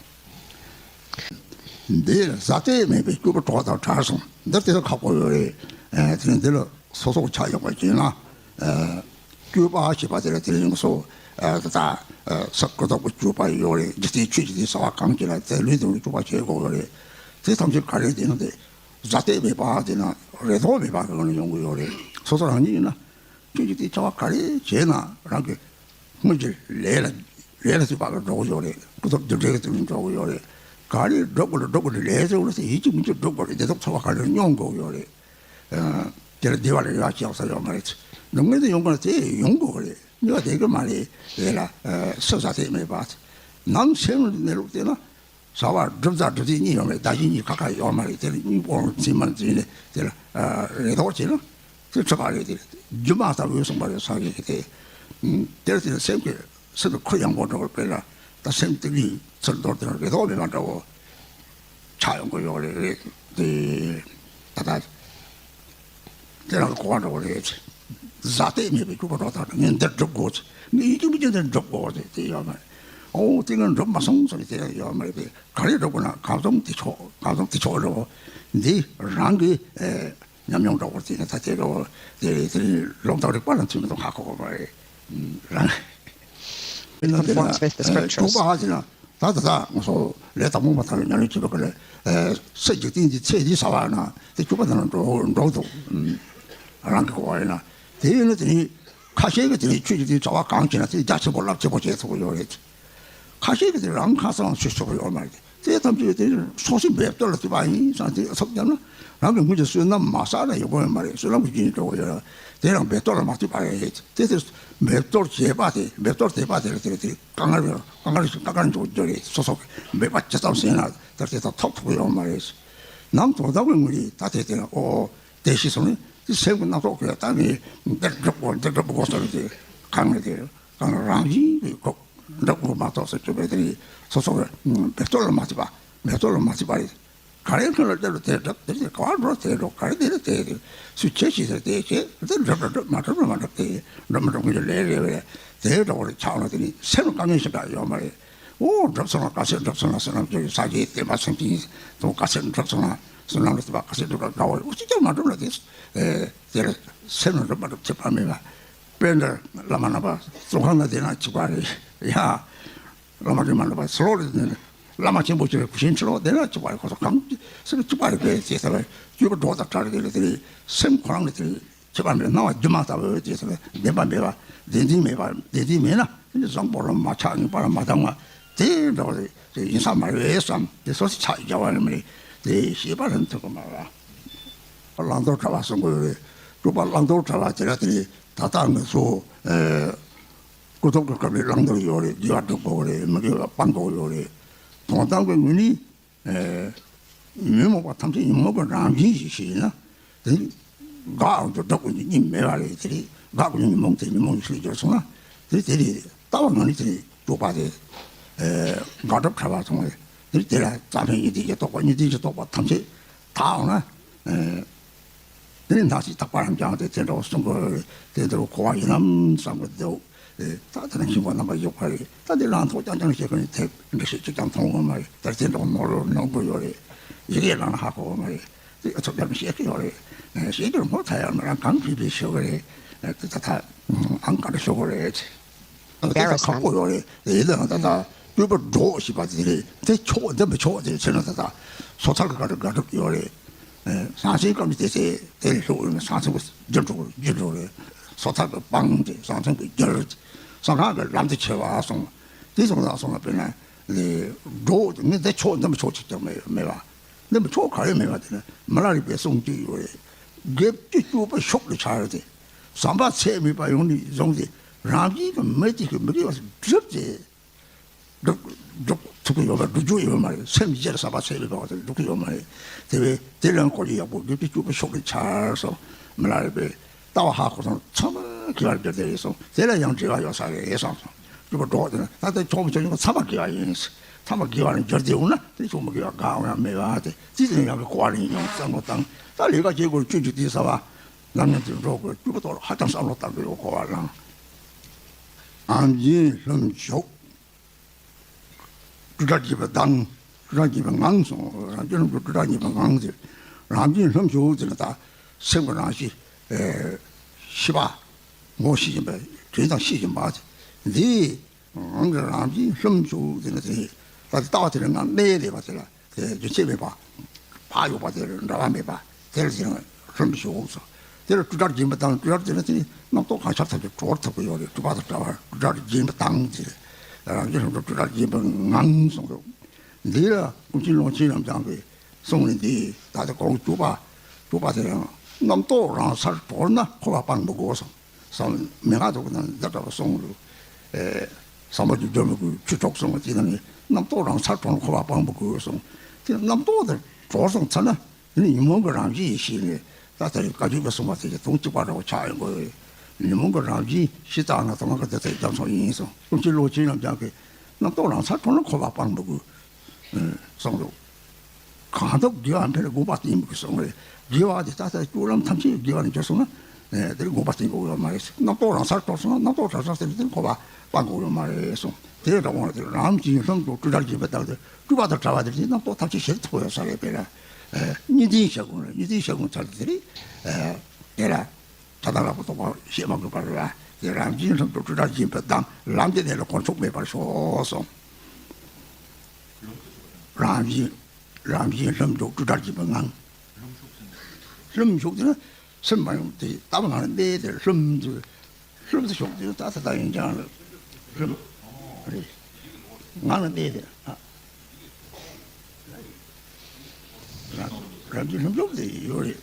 འདི་ལ་ཟ་སྟེ་མེད་པའི་སྐྱུག་པ་གྲོགས་དང་བྲལ་སོང་། འདི་ལྟའི་ཁག་པོ་ཡོད་རེད། ཨ་དེ་ནི་འདི་ལ་སོ་སོ་ཆ་ཡོང་བ་བྱས་ན། ཨ་སྐྱུག་པ་ཞེས་པ་དེ་ལ་དེ་རིང་སོ་ཨ་ད་ལྟ་ཨ་ས་ཀུ་དོག་པོ་སྐྱུག་པ་ཡོད་རེད། འཇིག་རྟེན་ཆོས་ཀྱི་དེ་ཟ་བ་གང་བྱེད་ན་དེ་ལུས་དང་སྐྱུག་པ་བྱེད་དགོས་ཡོད་རེད། དེ་ཐམས་ཅད་ག་རེ་དེ་ནི་དེ་ཟ་སྟེ་མེད་པ་དེ་ན་རེ་དོགས་མེད་པ་གི་ངང་ནས་ཡོང་གི་ཡོད་རེད། སོ་སོ་རང་ཉིད་ཡིན་ན། ཁྱོད་ཀྱིས་དེ་བྱ་བ་ག་རེ་བྱས་ན་རང་གི་སྔོན་གྱི་ལས་ལ་ལས་ལ་བརྩིས་པ་ལ་འགྲོ་གི་ཡོད་རེད། སྐུ་ཚབ་རྒྱུ་འབྲས་ཀྱི་དེ་ལ་འགྲོ་གི་ཡོད་རེད། ག་རེ་སྒྲུབ་དགོས་ལ་སྒྲུབ་དགོས་ལ་ལས་ཟེར་བ་ལ་ཡིད་ཀྱི་མི་འགྱུར་སྒྲུབ་དགོས་རེད། བདེ་སྡུག་ཚོར་བ་ག་རེ་མྱོང་དགོས་ཡོད་རེད། དེ་ལ་བདེ་བ་ལ་རེ་བ་བྱེད་ས་ཡོད་མ་རེད། སྡུག་བསྔལ་དེ་ཡོང་གི་ན་དེ་ཡོང་དགོས་རེད། གཉིས་པ་དེ་གི་མ་རེད། དེ་ལ་སུ་ཟ་དེ་མེད་པ། ནང་སེམས་ནས་ལུགས་དེ་ན། བྱ་བ་སྒྲུབ་རྩ་སྒྲུབ་ཚིག་གཉིས་ཡོད་མེད་བརྡ་བྱེད་གཉིས་ཁ་ཁ་ཡོད་མ་རེད། དེ་ལ་གཉིས་པོ་འཛིན་མ་འཛིན་ནས་དེ་ལ་རེ་དོགས་བྱས་ན་དེ་འཁྲུལ་པ་རེད། དེ་རྒྱུ་མ་ལྟ་བུའི་གསུངས་པ་རེད། ས་གཞི་གི་དེ་དེར་དེ་སེམས་ཀྱི་སེམས་ཀྱི་ཁུར་ཡངས་པོ་འགྲོ་བར་དཔེར་ན་ད་སེམས་དེ་གཉིས་ཚུར་འདོར་དེ་རེ་དོགས་མེད་པ་འདྲ་བོ་ཆགས་ཡོང་གི་ཡོད་རེད། རེད་དེ་ད་ལྟ། དེ་རང་གི་གོ་བ་འདྲ་བོ་རེད། ཟ་སྟེ་མེད་པའི་སྐྱུག་པ་གྲོགས་དང་ངས་འདིར་སྒྲུབ་དགོས། ངས་ཡིད་ཀྱི་མི་ཅན་འདིར་སྒྲུབ་དགོས་ཟེར་དེ་ཡོད་མ་རེད། ཨོ་དེ་ངས་འགྲུབ་མ་སོང་ཟེར་ནས་དེ་ཡང་ཡོད་མ་རེད་པས། ག་རེ་སྒྲུབ་དགོས་ན་གང་བྱུང་དེ་ཆོག་གང་བྱུང་དེ་ཆོག་འདྲ་བོ། འདི་རང་གི་ཨེ་ཉམས་མྱོང་འདྲ་བོ་དེ་ནས་ད་དེ་འདྲ་བོ་དེ་དེ་ལོག་ལྟ་རིག་པ་ལ་མཐུན་མི་འདུག་ཧ་གོ་གོ་མ་རེད། རང་། It conforms with the scriptures. སྒྲུབ་པ་ཧ་ཅང་ད་ད་ད་ང་ཚོ་ལས་དང་པོ་མ་ཐག་ལ་ཉམས་ལེན་བྱེད་པ་ག་ལས་ཨེ་སྲིད་འཇིག་རྟེན་གྱི་ཚེ་འདི་ཟ་བ་ན་དེ་སྐྱུག་པ་དང་འགྲོ་འགྲོ་འདུག་རང་གི་གོ་བ་ཡིན་ན་དེ་ཡིན་ན་དེ་ནི་ཁ་ཤས་ཀྱིས་དེ་ནི་ཆོས་ཀྱི་དེ་བྱ་བ་གང་བྱེད་ན་དེ་རྒྱ་ཆེན་པོ་རླབས་ཆེན་པོ་བྱེད་ཐུབ་ཀྱི་ཡོད་རེད། ཁ་ཤས་ཀྱིས་དེ་རང་ཁ་སང་ཆོས་ཆོག་གི་ཡོད་མ་རེད། དེ་ཐམས་ཅད་དེ་སོ་སོའི་འབད་རྩོལ་ལ་བརྩིས་པ་ཡིན་ཙང་དེ་ཐོབ་བསྡད་ན་རང་གི་སྔོན་གྱི་བསོད་ནམས་མ་བསགས་ན་ཡོང་གི་ཡོད་མ་རེད། བསོད་ནམས་ཀྱི་རྒྱུན་འགྲོ་གི་ཡོད་རེད། དེ་རང་འབད་རྩོལ་ལ་མ་བརྩིས་པ་རེད། དེ་དེ་འབད་རྩོལ་བྱེད་པ་དེ་འབད་རྩོལ་བྱེད་པ་དེ་ལ་དེ་ལ་དེ་དཀའ་ངལ་རེད། དཀའ་ངལ་དཀའ་ངལ་འཇོག་རྒྱུ་རེད། སོ་སོ་གི་འབད་པ་ཇི་ཙམ་བྱས་ན་ད་དེ་ད་ཐོབ་ཐུབ་ཀྱི་ཡོད་མ་རེད། ནམ་དོ་བདག་གི་ངོས་ནས་ད་དེ་དེ་ལ་ཨོ་དེ་ཤེས་སོང་ནས་དེ་སེམས་ཀྱི་རྣམ་རྟོག་གི་ད་ངས་འདིར་སྒྲུབ་དགོས་འདིར་སྒྲུབ་དགོས་ཟེར་ཏེ་གང་ལ་དེ་གང་ལ་རང་བཞིན་གྱི་ཁོག་འདྲ་བོ་མ་གཏོགས་ཟེར་གྱི་མེད། དེ་ནི་སོ་སོ་གི་འབད་རྩོལ་ལ་མ་བརྩིས་པ། འབད་རྩོལ་ལ་མ་བརྩིས་པ་རེད། ག་རེ་ཁོ་ལ་དེ་ལ་དེ་སྒྲུབ་དེ་དེ་ག་བ་འགྲོ་དེ་འགྲོ་ག་རེ་དེ་ལ་དེ་དེ་སུས་བྱེད་ཤེས་ཟེར་དེ་བྱེད་དེ་སྒྲུབ་ལ་སྒྲུབ་མ་སྒྲུབ་ལ་མ་སྒྲུབ་དེ་སྒྲུབ་མ་སྒྲུབ་ཁོ་ལས་རེ་བས་དེ་འགྲོ་བ་རེ་ཆགས་ན་དེ་ནི་སེམས་ལ་དཀའ་ངལ་ཞིག་འདྲ་ཡོད་མ་རེད། ཨོ་འགྲུབ་སོང་ན་ག་ཚོད་འགྲུབ་སོང་ན་བསོད་ནམས་ཀྱི་ས་གཞི་བསྟན་པ་སེམས་ཅན་དང་ག་ཚོད་འགྲུབ་སོང་ན་བསོད་ནམས་ལ་བསྟན་པ་ག་ཚོད་འགྲུབ་ལ་དགའ་བ་ཡོད་ཅི་ཀྱང་མ་འགྲུབ་ལ་དེ་དེ་ལ་སེམས་ལ་འགྲུབ་མ་འགྲུབ་ཁྱད་པར་མེད་པ། དཔེ་འདིར་བླ་མ་རྣམ་པ་གཙུག་ཁང་ན་བསྡད་ན་གཅིག་པ་རེད། ཡ། བླ་མ་རིགས་མ་རྣམ་པ་ཚུར་ལོག་རེད་བསྡད་ན་བླ་མ་ཆེན་པོ་ཆེ་བའི་སྐུ་ཆེན་ཁྲི་ལོག་བསྡད་ན་གཅིག་པ་རེད། ཁོ་ཚོ་གང་སེམས་གཅིག་པ་རེད་པས་ཅེས་ཟེར་བའི་སྤྱོད་པ་སྒྲོག་དང་ཕྲ་རེད་དེ་ལས་དེ་ལས་སེམས་ཁོ་རང་ལས་དེ་ལས་ཁྱད་པར་མེད་སྣང་བ་སྒྱུ་མ་ལྟ་བུ་ཅེས་ཟེར་བའི་བདེན་པ་མེད་པ་བདེན་འཛིན་མེད་པ་བདེན་འཛིན་མེད་ན་དེ་ནི་བཟང་པོ་ལ་མ་ཆགས་ངེས་པ་ལ་མ་སྡང་བ་དེ་འདྲ་བ་རེད། དེ་ཡིན་ས་མ་རེད་བསམ་དེ་སོ་སོ་ཆགས་རྒྱ་བ་ནི་མ་རེད། དེ་ཤེས་པ་ལ་ཐུག་གི་མ་རེད། བླང་དོར་བྲལ་བ་གསུང་གི་ཡོད་རེད། སྤྲུལ་པ་བླང་དོར་བྲལ་བ་དེ་ལ་དེ་ནི་ད་ལྟ་ངེད་ཚོ་ཨེ། སྐུ་ཐོག་གི་སྐབས་ལ་བླང་དོར་ཡོད་རེད། དགེ་བ་སྒྲུབ་དགོས་རེད། མི་དགེ་བ་སྤང་དགོས་ཡོད་རེད། དོན་དམ་གྱི་ངོས་ནས་ཨེ་ཉོན་མོངས་པ་ཐམས་ཅད་ཉོན་མོངས་ཀྱི་རང་བཞིན་ཞིག་ཤེས་ན་དེ་ནི་དགག་དང་སྒྲུབ་དགོས་ཀྱི་གཉིས་མེད་པ་རེད། དེ་རེད། དགག་དགོས་ཀྱི་ཉོན་མོངས་དེ་ཉོན་མོངས་ཤིག་གྱུར་སོང་ན་དེ་དེ་རེད། ལྟ་བ་ངོས་ནས་དེ་རེད། སྤྲུལ་པ་དེ་ཨེ་དགག་སྒྲུབ་བྲལ་བ་སོང་བས་དེ་དེ་ལ་རྩ་བའི་གཉིས་ལྡན་གྱི་རྟོག་པ་གཉིས་ལྡན་གྱི་རྟོག་པ་ཐམས་ཅད་དག་འོང་ན་ཨེ། དེ་ནས་ནག་ཅིག་རྟག་པར་འབྱང་སྟེ་དེ་འདྲ་བ་གསུང་དགོས་རེད། དེ་འདྲ་བ་གོ་བ་ཡིན་ནམ་བསམ་གི་འདུག་ཨེ་ད་དེ་ནས་ཤིང་པ་རྣམ་པ་ཡོད་པ་རེད། ད་དེ་ལང་ཐོག་རྐྱང་རྐྱང་བྱེད་དགོས་ནས་དེ་འདྲ་ཞིག་ཅིག་ཀྱང་མཐོང་གི་མ་རེད། ད་དེ་འདྲ་བ་ནོར་ནོར་དགོས་ཡོད་རེད། ཡི་གེ་ལ་ན་ཧ་གོ་གི་མ་རེད། དེ་ཨ་ཚོགས་རྒྱབ་ནས་བཤད་ཀྱི་ཡོད་རེད། ཨེ་བཤད་རྒྱུར་མོ་ད་ཡང་མི་རང་གང་ཕིབ་ཕིབ་ཤོད་གི་རེད། ཨེ་དེ་ད་ད་ཨང་ག་འདྲ་ཤོད་གི་རེད། དེ་ད་ཁག་པོ་ཡོད་རེད། དེ་ཡིན་ན་ད་ད་སྤྲུལ་པ་སྒྲོག་ཞེས་པ་དེ་རེད། དེ་ཆོག་འདི་མི་ཆོག་དེ་བྱས་ན་ད་ད་སོ་ཐར་གྱི་དགག་སྒྲུབ་དགག་སྒྲུབ་ཡོད་རེད། ཨེ་སངས་ཆེན་སྐབས་ནས་དེ་ཚེ་དེ་ལས་ལྷུག་ཡོད་ན་སངས་ཆེན་པོ་རྒྱུ་འགྲོ་རྒྱུ་འགྲོ་རེད། སོ་ཐར་གྱི་སྤང་དེ་སངས་ཆེན་པོ་རྒྱུ་སངས་རྒྱས་ཀྱི་ལམ་དེ་ཆེ་བ་སོང་དེ་སོང་ཙང་སོང་ན་དཔེར་ན་ལས་སྒྲོག་དེ་ངས་འདི་ཆོག་འདི་མི་ཆོག་ཅིག་ཀྱང་མེད་མེད་པ། འདི་མི་ཆོག་ག་རེ་མེད་པ་དེ་ནི་མི་ལ་རས་པའི་གསུང་གཅིག་ཡོད་རེད། དགེ་བཅུ་སྤྲུལ་པ་ཤུགས་ལ་འཆར་ཏེ། ཟམ་པ་ཚད་མེད་པ་ཡོངས་ནས་བཟུང་སྟེ་རང་བཞིན་གྱི་མི་གཅིག་གིས་མི་དགེ་བ་བསྒྲུབས་ཏེ། སྒྲུབ་སྒྲུབ་ཐུབ་ཀྱི་ཡོད་པ། སྒྲུབ་རྒྱུ་ཡོད་མ་རེད། སེམས་ཀྱི་རྗེས་ལ་ཟབ་པ་ཟེར་བའི་བ་དེ་སྒྲུབ་ཀྱི་ཡོད་མ་རེད། དེ་བས་དེ་ལན་སྐོར་གྱི་ཡག་པོ་རྒྱུད་ཀྱི་སྐྱོ་པོ་ཤོག་གི་ཆར་སོང་མི་ལ་རེད་པས། ལྟ་བ་ཧ་གོ་སོང་ཚང་མ་དགེ་བར་འགྱུར་ཏེ་རེད་སོང་། དེ་ལ་ཡང་འབྲེལ་བ་ཡོད་ས་རེད་སོང་སོང་། སྐྱོ་པོ་འགྲོ་དེ་ན་ད་ལྟ་ཆོག་མི་ཆོག་ཡོང་ཚང་མ་དགེ་བ་ཡིན། ཚང་མ་དགེ་བ་ལ་འགྱུར་ཏེ་ཡོང་ན་དེ་ཆོག་མི་དགེ་བ་གང་ཡང་མེད་པ་དེ་ཅི་ཙམ་ཡང་གི་གོ་བ་རེ་ཡོང་བསམ་བློ་བཏང་། ད་ལས་ཀ་བྱེད་དགོས་སྤྱོད་འཇུག་དེ་ཟ་བ། ལམ་ཡང་དུ་འགྲོ་དགོས། སྐྱོ་པོ་ཐོག་ལ་ཧ་ཅང་བསམ་བློ་བཏང་དགོས་ཡོད་གོ་བ་ལང་། ཨམ་ཆིང་ལྷུམས་ཞོག་སྤྲོས་བྲལ་གྱི་བ་དང་། སྤྲོས་བྲལ་གྱི་བ་ངང་སོང་། རང་རྒྱུད་ལམ་དུ་སྤྲོས་བྲལ་གྱི་བ་ངང་ཟེར། རང་རྒྱུད་ལྷུམས་ཞོག་ཟེར་ན་ད་སེམས་ཀྱི་རང་གཤིས། ཨེ། ཤེས་པ། ངོ་ཤེས་བཞིན་པ། དྲན་དང་ཤེས་བཞིན་པ་ཟེར། འདི་ངང་གི་རང་བཞིན་ལྷུམས་ཞོག་ཟེར་ན་དེ། ད་ལྟ་བ་དེ་ལ་ང་གནས་བསྡད་པ་དེ་ལ། དེ་རྒྱུན་ཆད་མེད་པ། བག་ཡོད་པ་དེར་འབྲལ་བ་མེད་པ། དེར་དེ་ལྷུམས་ཞོག་སོ། དེར་སྤྲོས་བྲལ་རྗེན་པ་དང་། སྤྲོས་བྲལ་དེ་ནི་དེ་ནི་རྣམ་རྟོག་གང་ཤར་ཐག་ཆོད་གྲོལ་ཐུབ་ཀྱི་ཡོད་རེད། སྤྲོས་པ་དང་བྲལ་བ་སྤྲོས་བྲལ་རྗེན་པ་དང་དེ་རེད། རང་བཞིན་ལྷུམས་སུ་སྤྲོས་བྲལ་རྗེན་པ་ངང་གསུངས་འདུག་འདི་ལ་ཀུན་མཁྱེན་ཀློང་ཆེན་རབ་འབྱམས་ཀྱིས་གསུངས་ནས་འདི་ད་ལྟ་གོང་བཅུ་པ། བཅུ་པ་དེ་རང་རྣམ་རྟོག་རང་སར་གྲོལ་ན་འཁོར་བ་སྤང་མི་དགོས་གསུངས། ཟབ་མོ་མན་ངག་ཐོག་ན་འདི་འདྲ་བ་གསུངས་འདུག་ཨེ། ཟབ་མོ་གི་སྒྲོན་མེ་གི་ཆོས་གྲོགས་གསུངས་པ་དེ་ནང་ནས་རྣམ་རྟོག་རང་སར་གྲོལ་ན་འཁོར་བ་སྤང་མི་དགོས་གསུངས། དེ་རྣམ་རྟོག་དེ་གྲོལ་སོང་ཚར་ན། དེ་ནི་ཉོན་མོངས་ཀྱི་རང་བཞིན་ཡིན་ཞེས་ནས། ད་ལྟ་བཀའ་བརྒྱུད་པས་གསུངས་པ་དེ་གི་དོན་གཅིག་པ་འདྲ་བོ་ཆགས་ཡོང་གི་ཡོད། ཉོན་མོངས་ཀྱི་རང་བཞིན་ཞེས་བཏགས་ན་དོན་ག་དེ་ཚེ་རྒྱ་མཚོ་ཡིན་གསུངས། ཀུན་མཁྱེན་ཀློང་ཆེན་རབ་འབྱམས་ཀྱིས་རྣམ་རྟོག་རང་སར་གྲོལ་ན་འཁོར་བ་སྤང་མི་དགོས་གསུངས་འདུག་གང་ཐུབ་དགེ་བ་འཕེལ་དགོངས་པ་བརྟན་པོ་གསུངས་རེད། དགེ་བ་དེ་ད་ལྟ་སྤྱོད་ལམ་ཐམས་ཅད་དགེ་བ་ནས་གྱུར་སོང་ན། ཨེ། དེར་དགོངས་པ་བརྟན་དགོས་ཡོད་མ་རེད། རྣམ་རྟོག་རང་སར་གྲོལ་སོང་ན་རྣམ་རྟོག་གྲོལ་ས་དེར་དེར་འཁོར་བ་སྤང་དགོས་ཡོད་མ་རེད་གསུངས། དེ་འདྲ་བོ་དེ་རང་བཞིན་ལྷུམས་སུ་སྤྲོས་བྲལ་གྱི་བ་དང་དེ་སྤྲོས་པ་དང་བྲལ་བ་དེ་དེ་རྣམ་རྟོག་ཐམས་ཅད་ཞི་ཐུབ་ཡོད་ས་རེད་པས་ན། ཨེ། གཉིས་ལྡན་ཞལ་གོང་རེད། གཉིས་ལྡན་ཞལ་གོང་ཚར་དེ་རེད། ཨེ། དེ་ལ། ད་ལྟ་ལ་ཁོ་ཐོག་པ་བཤད་མ་དགོས་པ་རེད་བ། དེ་རང་བཞིན་ལྷུམས་སུ་སྤྲོས་བྲལ་གྱི་བ་དང་ལམ་དེ་ནས་ལ་དཀོན་མཆོག་མེད་པར་ཤོག་གསུངས། རང་བཞིན། རང་བཞིན་ལྷུམས་སུ་སྤྲོས་བྲལ་གྱི་བ་ངང་། ལྷུམས་ཞོག་དེ་ན་སེམས་མ་ཡོང་དེ་ལྟ་བ་ངང་ལ་གནས་དེ་ལྷུམས་སུ། ལྷུམས་སུ་ཞོག་དེ་ད་ད་ད་ཡིན་ཀྱང་ལ་ལྷུམས་རེད། ངང་ལ་གནས་དེ། ཨ། རང་རང་བཞིན་ལྷུམས་ཞོག་དེ་ཡོད་རེད།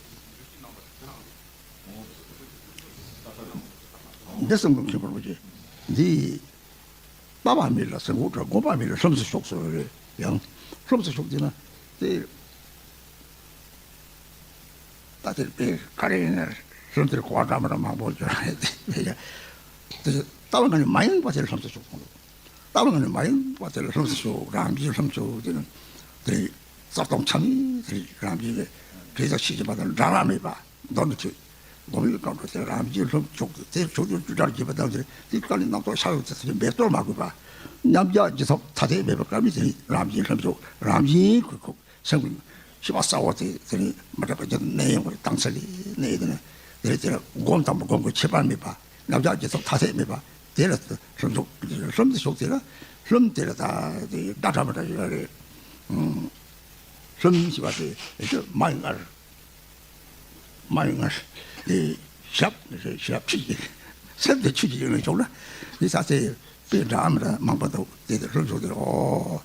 འདི་གསུང་གི་མཁན་པོ་རིན་པོ་ཆེ། འདི། ལྟ་བ་མེད་ལ་གཟིགས་འགོག་བྲལ། སྒོམ་པ་མེད་ལ་ལྷུམས་སུ་ཞོག་ཟེར་བ་རེད། ཡང་ལྷུམས་སུ་ཞོག་ཟེར་ན་དེ། ད་དེར་དཔེ་ག་རེ་ཡིན་ན་ལྷུམས་དེར་གོ་བ་འདྲ་མི་འདྲ་མང་པོ་ཡོད་རེད། དེ་ལྟ་བ་ངན་ནས་མ་ཡེངས་པ་དེར་ལྷུམས་སུ་ཞོག་གསུངས་འདུག་ལྟ་བ་ངན་ནས་མ་ཡེངས་པ་དེར་ལྷུམས་སུ་ཞོག་རང་བཞིན་ལྷུམས་སུ་ཞོག་དེ་ནི་དེ་རྩ་ལྟུང་ཆ་མེད་དེ་རང་བཞིན་གྱི་དྲན་དང་ཤེས་བཞིན་པ་དང་འབྲལ་བ་མེད་པ། མདོར་ན་ཆོས། སྒོམ་པའི་སྐབས་སུ་དེ་རང་བཞིན་ལྷུམས་ཞོག་སྟེ་དེ་ཕྱོགས་བཅུར་སྤྲོས་བྲལ་གྱི་བ་དང་དེ་དེ་དཀའ་ལས་རྣམ་རྟོག་ཤར་བའི་ཚེ་དེ་འབད་རྩོལ་མ་དགོས་པ། མཉམ་གཞག་ཇི་ཐོབ་ཐ་དད་མེད་པར་བཀར་བའི་དེ་ནི་རང་བཞིན་ལྷུམས་ཞོག་རང་བཞིན་གྱི་ཁོག་སེམས་ཀྱི་ཤེས་པ་གསལ་བོ་དེ་དེ་ནི་མ་དྲག་པ་ཅན་གནས་ཡོང་བར་དྭངས་གསལ་ལས་གནས་དེ་ནི་དེ་ནི་དེ་ལ་སྒོམ་དང་མི་སྒོམ་གྱི་ཁྱད་པར་མེད་པ། མཉམ་གཞག་ཇི་ཐོབ་ཐ་དད་མེད་པ། དེ་ལ་ལྷུམས་ཞོག་ལྷུམས་དེ་ཞོག་དེ་ལ་ལྷུམས་དེ་ལ་ད་དེ་སྒྲ་འདྲ་མི་འདྲ་ཡོད་རེད། ལྷུམས་ཞེས་པ་དེ་མ་ཡི་མངལ། མ་ཡི་མངལ། ཨེ། ཞབས་ཞབས་ཆུ་ཅིག་སེམས་དེ་ཆུ་ཅིག་ཡོད་ན་ཆོག་ན། འདི་ས་ཚེ་དཔེ་འདྲ་མི་འདྲ་མང་པོ་འདུག་དེ་དེ་ལྷུམས་ཞོག་དེ་ཨོ།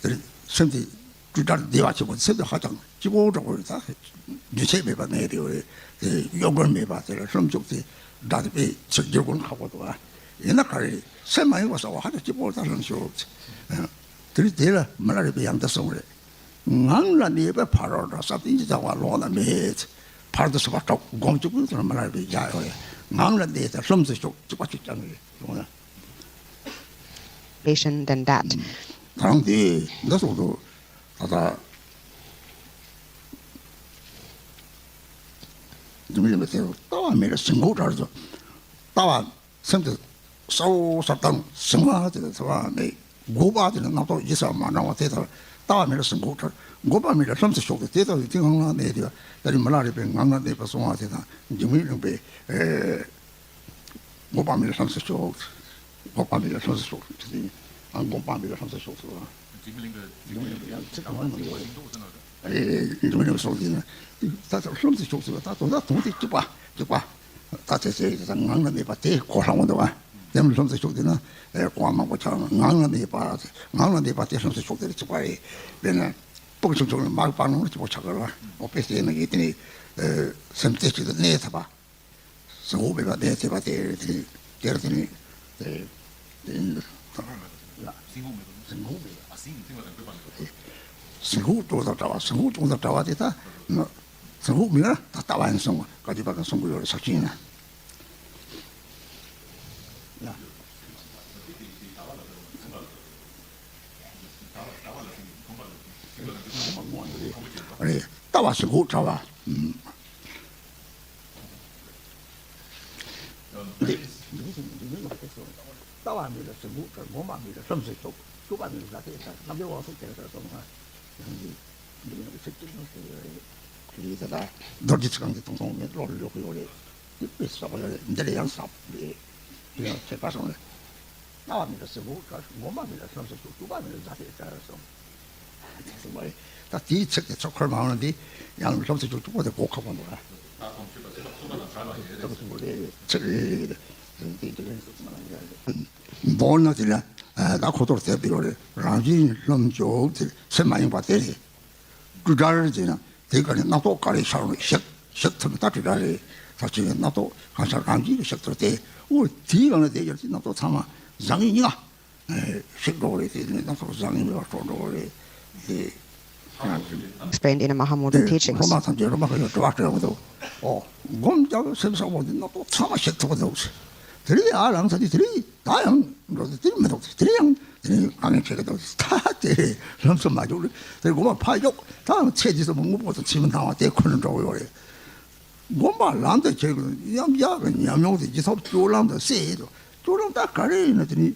དེ་སེམས་དེ་སྤྲོས་བྲལ་བདེ་བ་ཆེན་པོ་སེམས་དེ་ཧ་ཅང་སྐྱིད་པོ་འདྲ་བོ་རེད། ད་རྒྱུན་ཆད་མེད་པ་གནས་དེ་རེད། དེ་གཡོ་འགུལ་མེད་པ་དེ་ལ་ལྷུམས་ཞོག་དེ་སྒྲ་དེ་དཔེ་ཆེར་སྒྱུར་དགོས་ན་ཁག་པོ་འདུག་ཨ། ཡིན་ན་ག་རེ་སེམས་མ་ཡེངས་པ་གསལ་བ་ཧ་ཅང་སྐྱིད་པོ་ད་ལྷུམས་ཞོག་དེ་རིང་དེ་ལ་མི་ལ་རས་པས་ཡང་དེ་གསུངས་རེད། ངང་ལ་གནས་པའི་ཕ་རོལ་ཏུ་ཟབ་དོན་གྱི་བྱ་བ་ལོགས་ན་མེད། ཕར་དུ་སོང་བ་གྲོགས་སྒོམ་བཅུག་པའི་ཚུལ་མི་ལ་རས་པས་བཞག་ཡོད་རེད། ངང་ལ་གནས་ཏེ་ལྷུམས་སུ་ཞོག་གཅིག་པ་གཅིག་རྐྱང་རེད་ཡོང་ན། Patient than that. ད་རང་དེ་འདི་སོགས་སུ་ད་ལྟ་འདི་མི་ཡིན་པ་དེ་ལྟ་བ་མེད་ལ་གཟིགས་འགོག་བྲལ་དུ་ལྟ་བ། སེམས་དེ་གསལ་བོ་གསལ་དྭངས་གཟིགས་པ་དེ་ལ་ཐོས་པ་མེད། འགོག་པ་དེ་ལ་རྣམ་རྟོག་ཡིད་གསལ་མ་སྣང་བ་དེ་ལྟར་ལྟ་བ་མེད་ལ་གཟིགས་འགོག་བྲལ། འགོག་པ་མེད་ལ་ལྷུམས་སུ་ཞོག་སྟེ་དེ་ལྟ་བུའི་དེ་ངང་ལ་གནས་ཏེ་ད་རེས་མི་ལ་རས་པས་ངང་ལ་གནས་པ་གསུངས་པ་དེ་དང་འཇིགས་མེད་གླིང་པས་ཨེ། འགོག་པ་མེད་ལ་ལྷུམས་སུ་ཞོག་འགོག་པ་མེད་ལ་ལྷུམས་སུ་ཞོག་ཟེར་ཏེ་ཨ་འགོག་པ་མེད་ལ་ལྷུམས་སུ་ཞོག་ཟེར་བ། འཇིགས་མེད་གླིང་པས་འཇིགས་མེད་གླིང་པས་ཡང་ཚིག་གང་མང་མང་ཡོད་རེད། ཨེ་འཇིགས་མེད་གླིང་པས་གསུངས་ཏེ་ན་ད་ལྟ་ལྷུམས་སུ་ཞོག་ཟེར་བ་ད་དོན་དག་དོན་དེ་གཅིག་པ་གཅིག་པ། ད་དེ་ཚེ་ངང་ལ་གནས་པ་དེ་གོ་སླ་བོ་འདུག་བ། དེ་མིན་ལྷུམས་སུ་ཞོག་དེ་ན་ཨེ་གོ་བ་མང་པོ་ཆགས། ངང་ལ་གནས་པ་ངང་ལ་གནས་པ་དེ་ལྷུམས་སུ་ཞོག་དེ་ལ་གཅིག་པ་རེད། དཔེར་ན་སྤུ་གུ་ཆུང་ཆུང་ནི་མ་གི་པ་ནང་ལ་གཅིག་པོ་ཆགས་ཀྱི་རེད་བ། འོ་དཔེ་བྱས་ན་ཡིན་དེ་ནི་ཨེ་སེམས་རྩེ་གཅིག་ཏུ་གནས་ཐུབ་པ། གཟུགས་པོ་མེད་པ་གནས་ཐུབ་པ་དེ་དེ་དེར་དེ་ནི་དེ་དེ་ཡིན་འདུག་ལ། སེམས་ཁུག་མེད་པ། སེམས་ཁུག་མེད་པ། ཨ་སེམས་ཀྱི་སེམས་ལ་དང་འགོད་པ་མེད་པ། སེམས་ཁུག་ཏོག་ཙམ་འདྲ་བ། སེམས་ཁུག་ཏོག་ཙམ་འདྲ་བ་དེ་ད་སེམས་ཁུག་མེད་ན་ད་ལྟ་བ་ཡིན་གསུང་བ། བཀའ་བརྒྱུད་པ་གིས་གསུང་གི་ཡོད་རེད། ས་ཆེན་ན། ལ། རེད། ལྟ་བ་སེམས་ཁུག་འདྲ་བ། ལྟ་བ་མེད་ལ་སེམས་ཁུག་འདྲ། སྒོམ་པ་མེད་ལ་ལྷུམས་སུ་ཞུགས། སྤྱོད་པ་མེད་ལ་ཟ་ཐེ་ས། རྣམ་འགྱུར་དབང་ཕྱུག་དེ་ལྟར་གསུངས་ན། ཡང་འདི་འདི་ཡང་ཚིག་གཅིག་ཙམ་ཞིག་ཡོད་རེད། དེ་ལས་ད་ལྟ་རྡོ་རྗེ་ཚིག་རྐང་གི་དུང་སྟོང་མེད་བློ་ལ་ཡོད་ཀྱི་ཡོད་རེད། དེ་དཔེ་བསགས་པ་ཡོད་རེད། འདི་ལ་ཡང་བསགས་པ་རེད། དེ་ཡང་ཁྱད་པར་སོང་རེད། ལྟ་བ་མེད་ལ་སེམས་ཁུག་འདྲ། སྒོམ་པ་མེད་ལ་ལྷུམས་སུ་ཞུགས། སྤྱོད་པ་མེད་ལ་ཟ་ཐེ་ས་སོང་། དེ་སོང་བ་རེད། ད་དེའི་ཚིག་དེ་ཚོ་འཁོར་མ་འོང་ན་འདི་ཡང་ལྷུམས་སུ་ཞུགས་ཆོག་པ་དེ་གོ་ཁག་པོ་འདུག་ཨ། ད་གོང་ཆོད་པ་ཚིག་ལ་སོགས་པ་དང་བྲལ་བ་ཡོད་རེད། ཚིག་རེད། དེ་དེ་རེད། མདོར་ན་དེ་ལ་ད་ཁོ་ཐོར་དེ་བེ་ཡོད་རེད། རང་བཞིན་ལྷུམས་ཞུགས་དེ་སེམས་མ་ཡེངས་པ་དེ་རེད། སྤྲོས་བྲལ་ཟེར་ན་དེའི་སྒང་ནས་རྣམ་རྟོག་ག་རེ་ཤར་རུང་ཞིག་ཞིག་ཐུབ་ན་ད་སྤྲོས་བྲལ་རེད། ད་ཅི་ཡང་རྣམ་རྟོག་གང་ཤར་རང་བཞིན་གྱིས་ཞིག་ཐུབ་སྟེ། འོ་དེའི་སྒང་ལ་དེ་ཡོད་ཅིག་རྣམ་རྟོག་ཚང་མ་བཟང་ངན་གཉིས་ཀ་ཞིག་འགྲོ་གི་རེད། དེ་ནས་རྣམ་རྟོག་བཟང་ངན་མེད་པར་འགྲོ་འགྲོ་གི་རེད། དེ། Explained in a Mahamudra teachings. སློབ་མ་ཐམས་ཅད་སློབ་མ་ག་ཡོད་དྲི་བ་དྲི་ཡོང་གི་འདུག་ཨོ། སྒོམ་རྒྱག་སེམས་བསགས་པ་དེ་རྣམ་རྟོག་ཚང་མ་ཞིག་ཐུབ་ཀྱི་འདུག་དེ་རིང་ཡར་ལངས་ཚར་དུས་དེ་རིང་ད་ཡང་འགྲོ་དུས་དེ་རིང་མི་འདུག་དེ་རིང་ཡང་དེ་རིང་དཀའ་ངལ་འཕྲད་ཀྱི་འདུག་ད་དེ་ལམ་སུ་མ་འཇུག་རེད། དེ་སྒོམ་པ་ཕར་གཡུག་ད་ཡང་ཚེ་འདི་ཚོ་མ་དངོས་པོ་དང་ཕྱི་མ་སྣང་བ་དེ་ཁོ་ན་འགྲོ་གི་ཡོད་རེད། སྒོམ་པ་ལམ་དུ་ཁྱེར་དགོས། ཡང་ཡག་གི་ཉམས་མྱོང་དེ་ཇི་ཐོབ་སྤྱོད་ལམ་དུ་གསལ་ཡོད། སྤྱོད་ལམ་ད་ག་རེ་ཡིན་ན་དེ་ནི་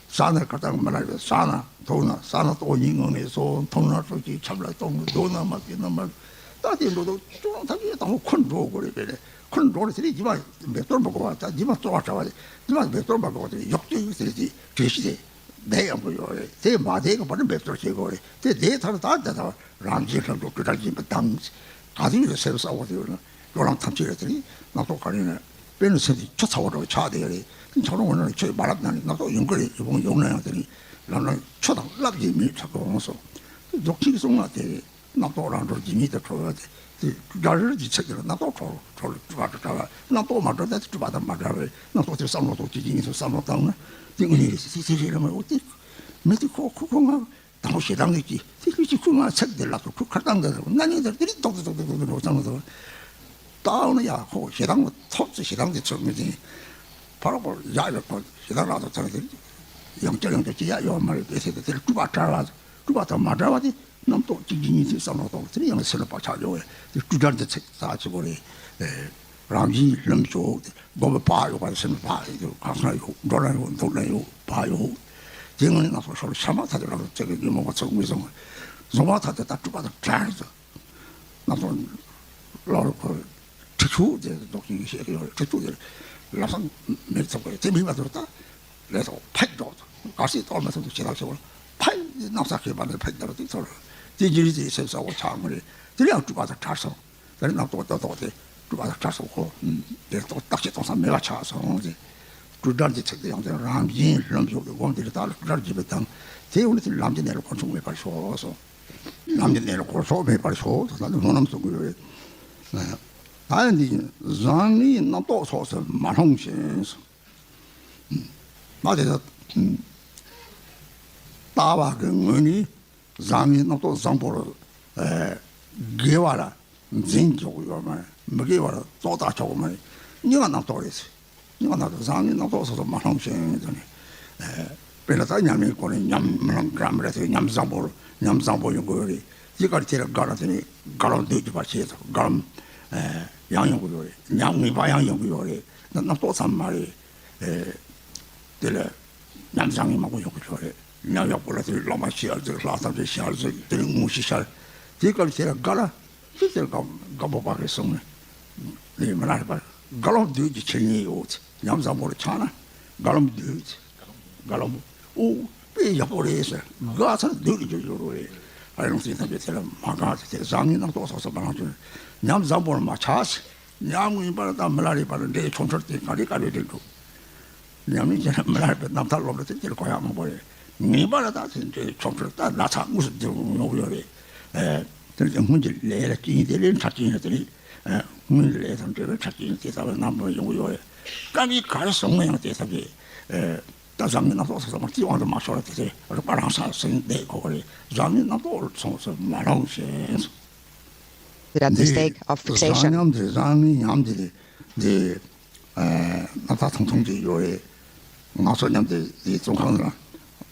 ཟ་ན་ཁ་ཏང་མ་ལ་ཡོད། ཟ་ན་འཐུང་ན། ཟ་ན་ལྟོ་གཉིས་ངང་ངེས་སོ། འཐུང་ན་ཁྲོ་སྐྱིད་ཆབ་ལ་གཏོང་གི། འདུག་ན་མ་སྐྱིད་ན་མ། ད་དེ་འགྲོ་དུས་སྤྱོད་ལམ་ཐམས་ཅད་དང་པོ་ཁོ་འགྲོ་དགོས་རེད། དེ་ནས་ཁོ་འགྲོ་རེད། དེ་ནས་རྗེས་མ་འབད་རྩོལ་མ་དགོས་པ། ད་རྗེས་མ་རྩོལ་བ་བྱ་བ་རེད། རྗེས་མ་འབད་རྩོལ་མ་དགོས་པ་དེ་ཡོག་ཅིག་དེ་རེད། དེ་གྲོས་གཞི་དེ། བསྡད་ཡོང་གི་ཡོད་རེད། དེ་མ་བསྡད་ཀྱི་བར་ན་འབད་རྩོལ་བྱེད་དགོས་རེད། དེ་བསྡད་ཚར་ད་དེ་ལྟར་རང་བཞིན་ལྷུན་གྲུབ་སྤྲོས་བྲལ་ཡིན་པ་དང་། ག་དུས་ཡོད་སེམས་གསལ་བོ་དེ་ཡོད་ན་སྤྱོད་ལམ་ཐམས་ཅད་ལ་དེ་ནི་རྣམ་རྟོག་ག་རེ་ཡིན་ན། དཔེར་ན་སེམས་དེ་ཆུ་ཚ་བོ་འདྲ་བོ་ཆགས་བསྡད་ཡོད་རེད། དེ་ཆགས་རུང་འོ་ན་ཆུ་ཡི་རྦ་རླབས་ནང་ནས་རྣམ་རྟོག་ཡོང་གི་རེད། ཡོང་ཡོང་ན་ཡང་དེ་ནི་ལམ་ལ་ཆུ་དང་རླབས་ཀྱིས་མི་ཚ་གི་འོང་སོང་། དེ་རྫོགས་ཆེན་གྱིས་གསུངས་ན་དེ། རྣམ་རྟོག་རང་གྲོལ་ཇི་སྙེད་དུ་གྲོལ་བ་དེ། དེ་སྒྲ་རིར་གྱི་ཚིག་དེ་ལ་རྣམ་རྟོག་གྲོལ་གྲོལ་སྤྲོས་པ་དང་བྲལ་བ། རྣམ་རྟོག་མ་གྲོལ་ན་དེ་སྤྲོས་པ་དང་མ་བྲལ་བའི་རྣམ་རྟོག་དེ་བསམ་བློ་ཐོག་གཅིག་གཉིས་སུ་བསམ་བློ་བཏང་ན་དེ་དངོས་གནས་རེད། སྲིད་སྲིད་རེད་རེད་མ་འོ་དེ། མི་དེ་ཁོ་ཁོ་ཁོ་ང་དང་པོ་ཞེ་སྡང་གི་ཅི་དེ་ལུས་ཀྱི་ཁོ་ང་ཚིག་དེ་ལག་ཏུ་ཁོ་ཁར་བཏང་དེ་ན་ནིང་དེ་དེ་རིགས་རྡོག་རྡོག་རྡོག་རྡོག་རྡོག་བསམ་བློ་བཏང་། ད་འོ་ན་ཡ་ཁོ་ཞེ་སྡང་ཐོབ་ཚེ་ཞེ་སྡང་དེ་ཚོར་མི་དེ་ཕར་ཁོ་ཡ་ཡ་ཁོ་ཞེ་སྡང་ལག་ཏུ་ཚང་དེ་ཡང་བསྐྱར་ཡང་བསྐྱར་ཅི་ཡ་ཡོད་མ་རེད། དེ་ཚེ་དེ་དེ་སྤྲོས་པ་བྲལ་བ། སྤྲོས་པ་དང་མ་བྲལ་བ་དེ་རྣམ་རྟོག་གཅིག་གིས་གཉིས་ཀྱིས་བསམ་བློ་གཏོང་། དེ་ནས་ཡང་སེམས་ལ་བག་ཆགས་ཡོད་པས་དེ་སྤྲོས་བྲལ་དེ་ཚིག་ཙག་གཅིག་པོ་རེད། རང་བཞིན་ལྷུན་གྲུབ་སྒོམ་པ་བག་ཡོད་པ་སེམས་ལ་བག་ཡོད། གང་སར་ཡོད། འགྲོ་ན་ཡོད། འདུག་ན་ཡོད། བག་ཡོད། དེ་ངོས་ནས་རྣམ་རྟོག་ཤོར་ཤ་མ་ཐག་ཏུ་རང་རྟོག་ཚིག་གི་ཉོན་མོངས་པ་ཚོགས་མི་བཟུང་། བཟུང་མ་ཐག་ཏུ་ད་སྤྲོས་པ་དང་བྲལ་ཏེ། རྣམ་རྟོག་ལོག་ཁོ་ཁྲི་ཆུ་དེ་རྫོགས་ཆེན་གྱིས་བཤད་ཀྱི་ཡོད་རེད། ཁྲི་ཆུ་དེ་ལམ་སང་མེད་ཐུབ་ཀྱི་རེད། དེ་མིན་པ་དུ་ད། ལས་ཐོག་ཕེག་འགྲོ། གར་སྲིད་གཏོར་མ་ཐུབ་ཏུ་ཇི་ལྟར་ཞོག་ལ་ཕེག་གནམ་ས་ཁེབས་པ་ནས་ཕེག་འདར་ཏེ་ཚོར། དེ་རྗེས་དེ་སེམས་གསལ་བོ་ཆགས་མ་རེད། དེ་ཡང་སྤྲོས་པ་དང་བྲལ་སོང་། དེ་ནས་རྣམ་རྟོག་ཏོག་ཏོག་དེ་སྤྲོས་པ་དང་བྲལ་སོང་ཁོ། དེ་རྟོག་བརྟག་དཔྱད་གཏོང་ས་མེད་པ་ཆགས་སོང་དེ། སྤྲོས་བྲལ་གྱི་ཚིག་དེ་ཡང་དེ་རང་བཞིན་ལྷུན་གྲུབ་ཀྱི་སྒོམ་དེ་རེད། ད་ལ་སྤྲོས་བྲལ་གྱི་བུ་དང་། དེ་ཡོང་ནས་དེ་ལམ་གྱི་གནས་ལ་གོ་ཆུང་མེད་པར་ཤོག་སོང་། ལམ་གྱི་གནས་ལ་གོ་ཆོག་མེད་པར་ཤོག་ད་ལྟ་སྨོན་ལམ་གསུང་གི་ཡོད་རེད། ད་ཡང་འདི་བཟང་ངན་རྣམ་རྟོག་ཚོགས་སུ་མ་ལྷུང་ཞིང་། མ་དེ་ལྟ་བ་གི་ངོས་ནས་བཟང་ངན་རྣམ་རྟོག་བཟང་པོར་དགེ་བ་ལ་འཛིན་ཆོག་གི་ཡོད་མ་རེད། མི་དགེ་བ་ལ་རྟོག་བཏགས་ཆོག་གི་མ་རེད། གཉིས་ཀ་རྣམ་རྟོག་རེད། གཉིས་ཀ་རྣམ་རྟོག་བཟང་ངན་རྣམ་རྟོག་སོ་སོ་མ་ལྷུང་ཞིང་དུ་ནས། དཔེར་ན་ད་ཉམས་ལེན་སྐོར་ནས་ཉམས་མི་ལྷུང་འགྲམ་རེད་དེ་ཉམས་བཟང་པོར་ཉམས་བཟང་པོ་ཡོང་གི་ཡོད་རེད། དེ་ག་རེ་དེ་ལ་དགའ་ལ་དེ་ནས་དགའ་ལོ་འདོད་ཀྱི་བར་བྱེད་དོ། དགའ་ལོ་ཡང་ཡོང་གི་ཡོད་རེད། ཉམས་ངེས་པ་ཡང་ཡོང་གི་ཡོད་རེད། ད་རྣམ་རྟོག་ཙམ་མ་རེད། དེ་ལ་ཉམས་བཟང་ངན་མང་པོ་ཡོང་གི་ཡོད་རེད། ཉམས་ཡག་པོ་ལ་དེ་ལ་བླ་མ་ཤེས་ཡག་ཟིག་ལྷག་ཙམ་ཞིག་ཤར་ཟིག་དེ་ནས་དངོས་གཞི་ཤར། དེ་ག་རེ་དེ་ལ་དགའ་ལ། ཅི་ཟེར་ག་ག་པོ་པ་གི་གསུང་ནས། ལས་མི་ལ་རེ་པ། དགའ་ལོ་འདོད་ཀྱི་ཆེ་ཉེས་ཡོད། ཉམས་བཟང་པོ་ལ་ཆགས་ན། དགའ་ལོ་འདོད། དགའ་ལོ། ཨོ། དཔེ་ཡག་པོ་རེད་ཟེར། དགའ་ཚར་འདོད་ཀྱི་ཡོད་རེད། ཨ་ཡོང་སྲིད་ཐམས་ཅད་དེ་ལ་མ་དགའ་ཚེ་དེ་བཟང་ངན་རྣམ་རྟོག་སོགས་སུ་མ་ལང་ཆུ། ཉམས་བཟང་པོ་ལ་མ་ཆགས། ཉམས་ངན་པ་ལ་དང་མི་ལ་རེ་པ་ལ་འདྲེ་ཆོམ་ཆོར་དེ་ག་རེ་ག་རེ་རེད་འདུག་ཉམས་ལེན་བྱས་ན་མི་ལ་རེ་པའི་རྣམ་ཐར་སློབ་ལ་དེ་འདིར་གོ་ཡག་མང་པོ་རེད། ངེས་པ་ལ་ད་དེ་འདྲའི་ཆོག་ཆོག་ད་ན་ཚ་དངོས་སུ་འདིར་ཡོང་གི་ཡོད་རེད། ཨེ། དེ་ནས་སྔོན་གྱི་ལས་ལ་སྐྱིད་དེ་ལས་ཁྲག་སྐྱིད་དེ་རེད། ཨེ། སྔོན་གྱི་ལས་དང་འབྲེལ་བའི་ཁྲག་སྐྱིད་དེ་ལྟ་བུའི་རྣམ་པ་ཡོང་གི་ཡོད་རེད། དཀའ་ངལ་ག་རེ་སོང་ན་ཡང་དེ་ལྟ་བུའི། ཨེ། ད་བཟང་ངན་རྣམ་རྟོག་སོ་སོ་མ་སྐྱེ་བ་དུ་མ་ཤོར་བ་དེ་ཚེ་རིག་པ་རང་སར་སེམས་བསྡད་དགོས་པ་རེད། བཟང་ངན་རྣམ་རྟོག་སོ་སོ་མ་ལང་ཞེས། Sit at the འདི་stage of བཟང་fixation. ཉམས་དེ་བཟང་ངན་ཉམས་དེ་འདི་རྣམ་ཐར་ཐུང་ཐུང་ཅིག་ཡོད་རེད། ང་ཚོ་མཉམ་དུ་འདི་བཙོན་ཁང་ལ་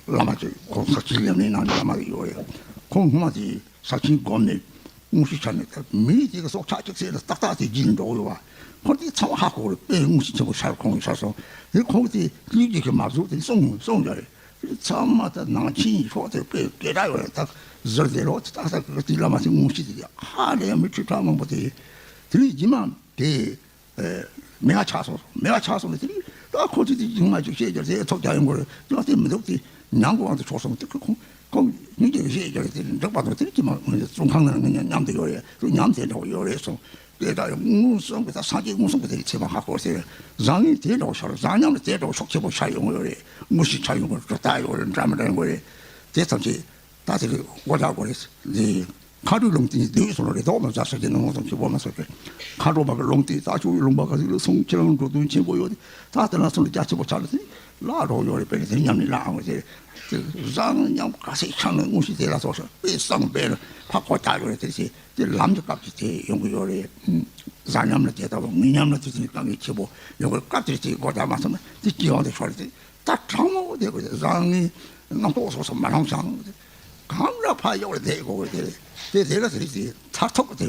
བླ་མ་ཅིག་ཁོང་ས་ཆེན་ལམ་རིམ་ནང་གི་བླ་མ་ཡོད་རེད། ཁོང་སྔོན་མ་དེ་ས་ཆེན་སྒོམ་ནས་དངོས་གཞི་ཆ་ནས་ད་མི་དེ་གི་སྲོག་ཆགས་ཅིག་ཟེར་ན་ཏག་ཏག་དེ་བརྗེད་ནས་འགྲོ་གི་ཡོད་པ། ཁོང་དེ་ཚང་མ་ཧ་གོ་རེད། དཔེ་དངོས་གཞི་ཆེན་པོ་ཤར་ཁོང་གི་ཤར་སོང་། དེ་ཁོང་གི་དེ་ལུས་ཀྱི་གི་མ་བཟོ་དེ་སོང་སོང་ཡོད་རེད། དེ་ཚང་མ་ད་ནང་ཆེན་ཕྱོགས་དེ་དཔེ་སྐད་གྲགས་ཡོད་རེད། ད་ཟུར་དེ་རོགས་དེ་ཏག་ཏག་གི་དེ་བླ་མ་དེ་དངོས་གཞི་དེ་ཧ་ལས་མི་ཁྲི་ཕྲག་མང་པོ་དེ་དེ་ནས་རྗེས་མ་དེ། མེད་པ་ཆགས་སོང་། མེད་པ་ཆགས་སོང་ནས་དེ་ནི་ད་ཁོ་ཚོས་དེ་ཡིན་མ་ཅིག་བཤད་རྒྱུ་དེ་ཐོབ་རྒྱག་ཡོང་གི་རེད། དེ་བ་དེ་མི་འདུག་དེ་ཉང་གི་དབང་དུ་ཕྱོགས་སོང་། དེ་ཁོ་ཁོ་ཁོ་ཉིན་དེ་བཤད་རྒྱུ་རེད། དེ་འགྲིག་པ་དང་དེ་ནི་ཅི་མ་བཙོན་ཁང་ནང་ཉམས་བསྡད་ཡོད་རེད། དེ་ཉམས་དེ་འདྲ་བ་ཡོད་རེད་སོང་། དེ་ད་ཡང་མངོན་སུམ་གྱི་ད་སངས་རྒྱས་མངོན་སུམ་གྱི་དེ་ཚད་མ་ཧ་གོ་ཟེར། བཟང་ངན་དེ་འདྲ་བ་ཤར། བཟང་ཉམས་ལ་དེ་འདྲ་བ་ཤུགས་ཆེ་པོ་ཤར་ཡོང་གི་ཡོད་རེད། དངོས་གཞི་ཆགས་ཡོང་གི་རེད། འགྲོ་ལྟ་ཡོད་རེད། འདྲ་མི་འདྲ་ཡོང་གི་རེད། དེ་ཐམས་ཅད་ད་དེ་གི་སྒོ་རྒྱག་དགོས་རེད། འདི་མཁའ་འགྲོའི་ལུང་བསྟན་འདི་སོང་རེད། དོགས་མ་ཟ་ས་ཀྱི་ནང་ལོགས་སུ་འཁྱུད་པ་མ་ཟ་ཀྱི། མཁའ་འགྲོ་མ་གི་ལུང་བསྟན་རྩ་ཆུ་ཡི་ལུང་པ་ག་ཟིག་ལ་སོང་ཁྱེད་རང་འགྲོ་དོན་ཆེན་པོ་ཡོད་དེ། ད་དེ་ན་སོང་ལ་རྒྱ་ཆེན་པོ་ཆགས་ལ་དེ་བརླག་འགྲོ་ཡོད་རེད། དཔེ་ནི་དེ་ཉམས་ནི་བླངས་འོང་ཟེར། དེ་བཟང་ཉམས་ག་ཚད་ཆགས་ན་དངོས་གཞི་དེ་ལ་སོགས་ཤིང་དཔེ་བཟང་དཔེ་ལ་ཕ་གོ་ཆགས་ཡོད་རེད། དེ་ཚེ་དེ་ལམ་གྱི་སྐབས་ཀྱི་དེ་ཡོང་གི་ཡོད་རེད། བཟང་ཉམས་ལ་དེ་ལྟ་བུ་ངན་ཉམས་ལ་དེ་ཚེ་དཀའ་ངལ་ཆེ་པོ་ཡོང་གི། སྐབས་དེར་དེ་སྒོ་རྒྱག་མ་ཐུབ་ན་དེ་སྐྱེ་བ་དེ་ཤོར་རེད། དེ། ད་དྲང་མོ་དེ་གོ་བཟང་ངན་རྣམ་རྟོག་སོ་སོ་མ་ལང་ཞིང་། གང་ལ་ཕར་གཡོག་ལ་བསྡད་དགོས་དེ་རེད། དེ་དེ་ལ་དེ་རིགས་དེ་མཐར་ཐུག་དེ་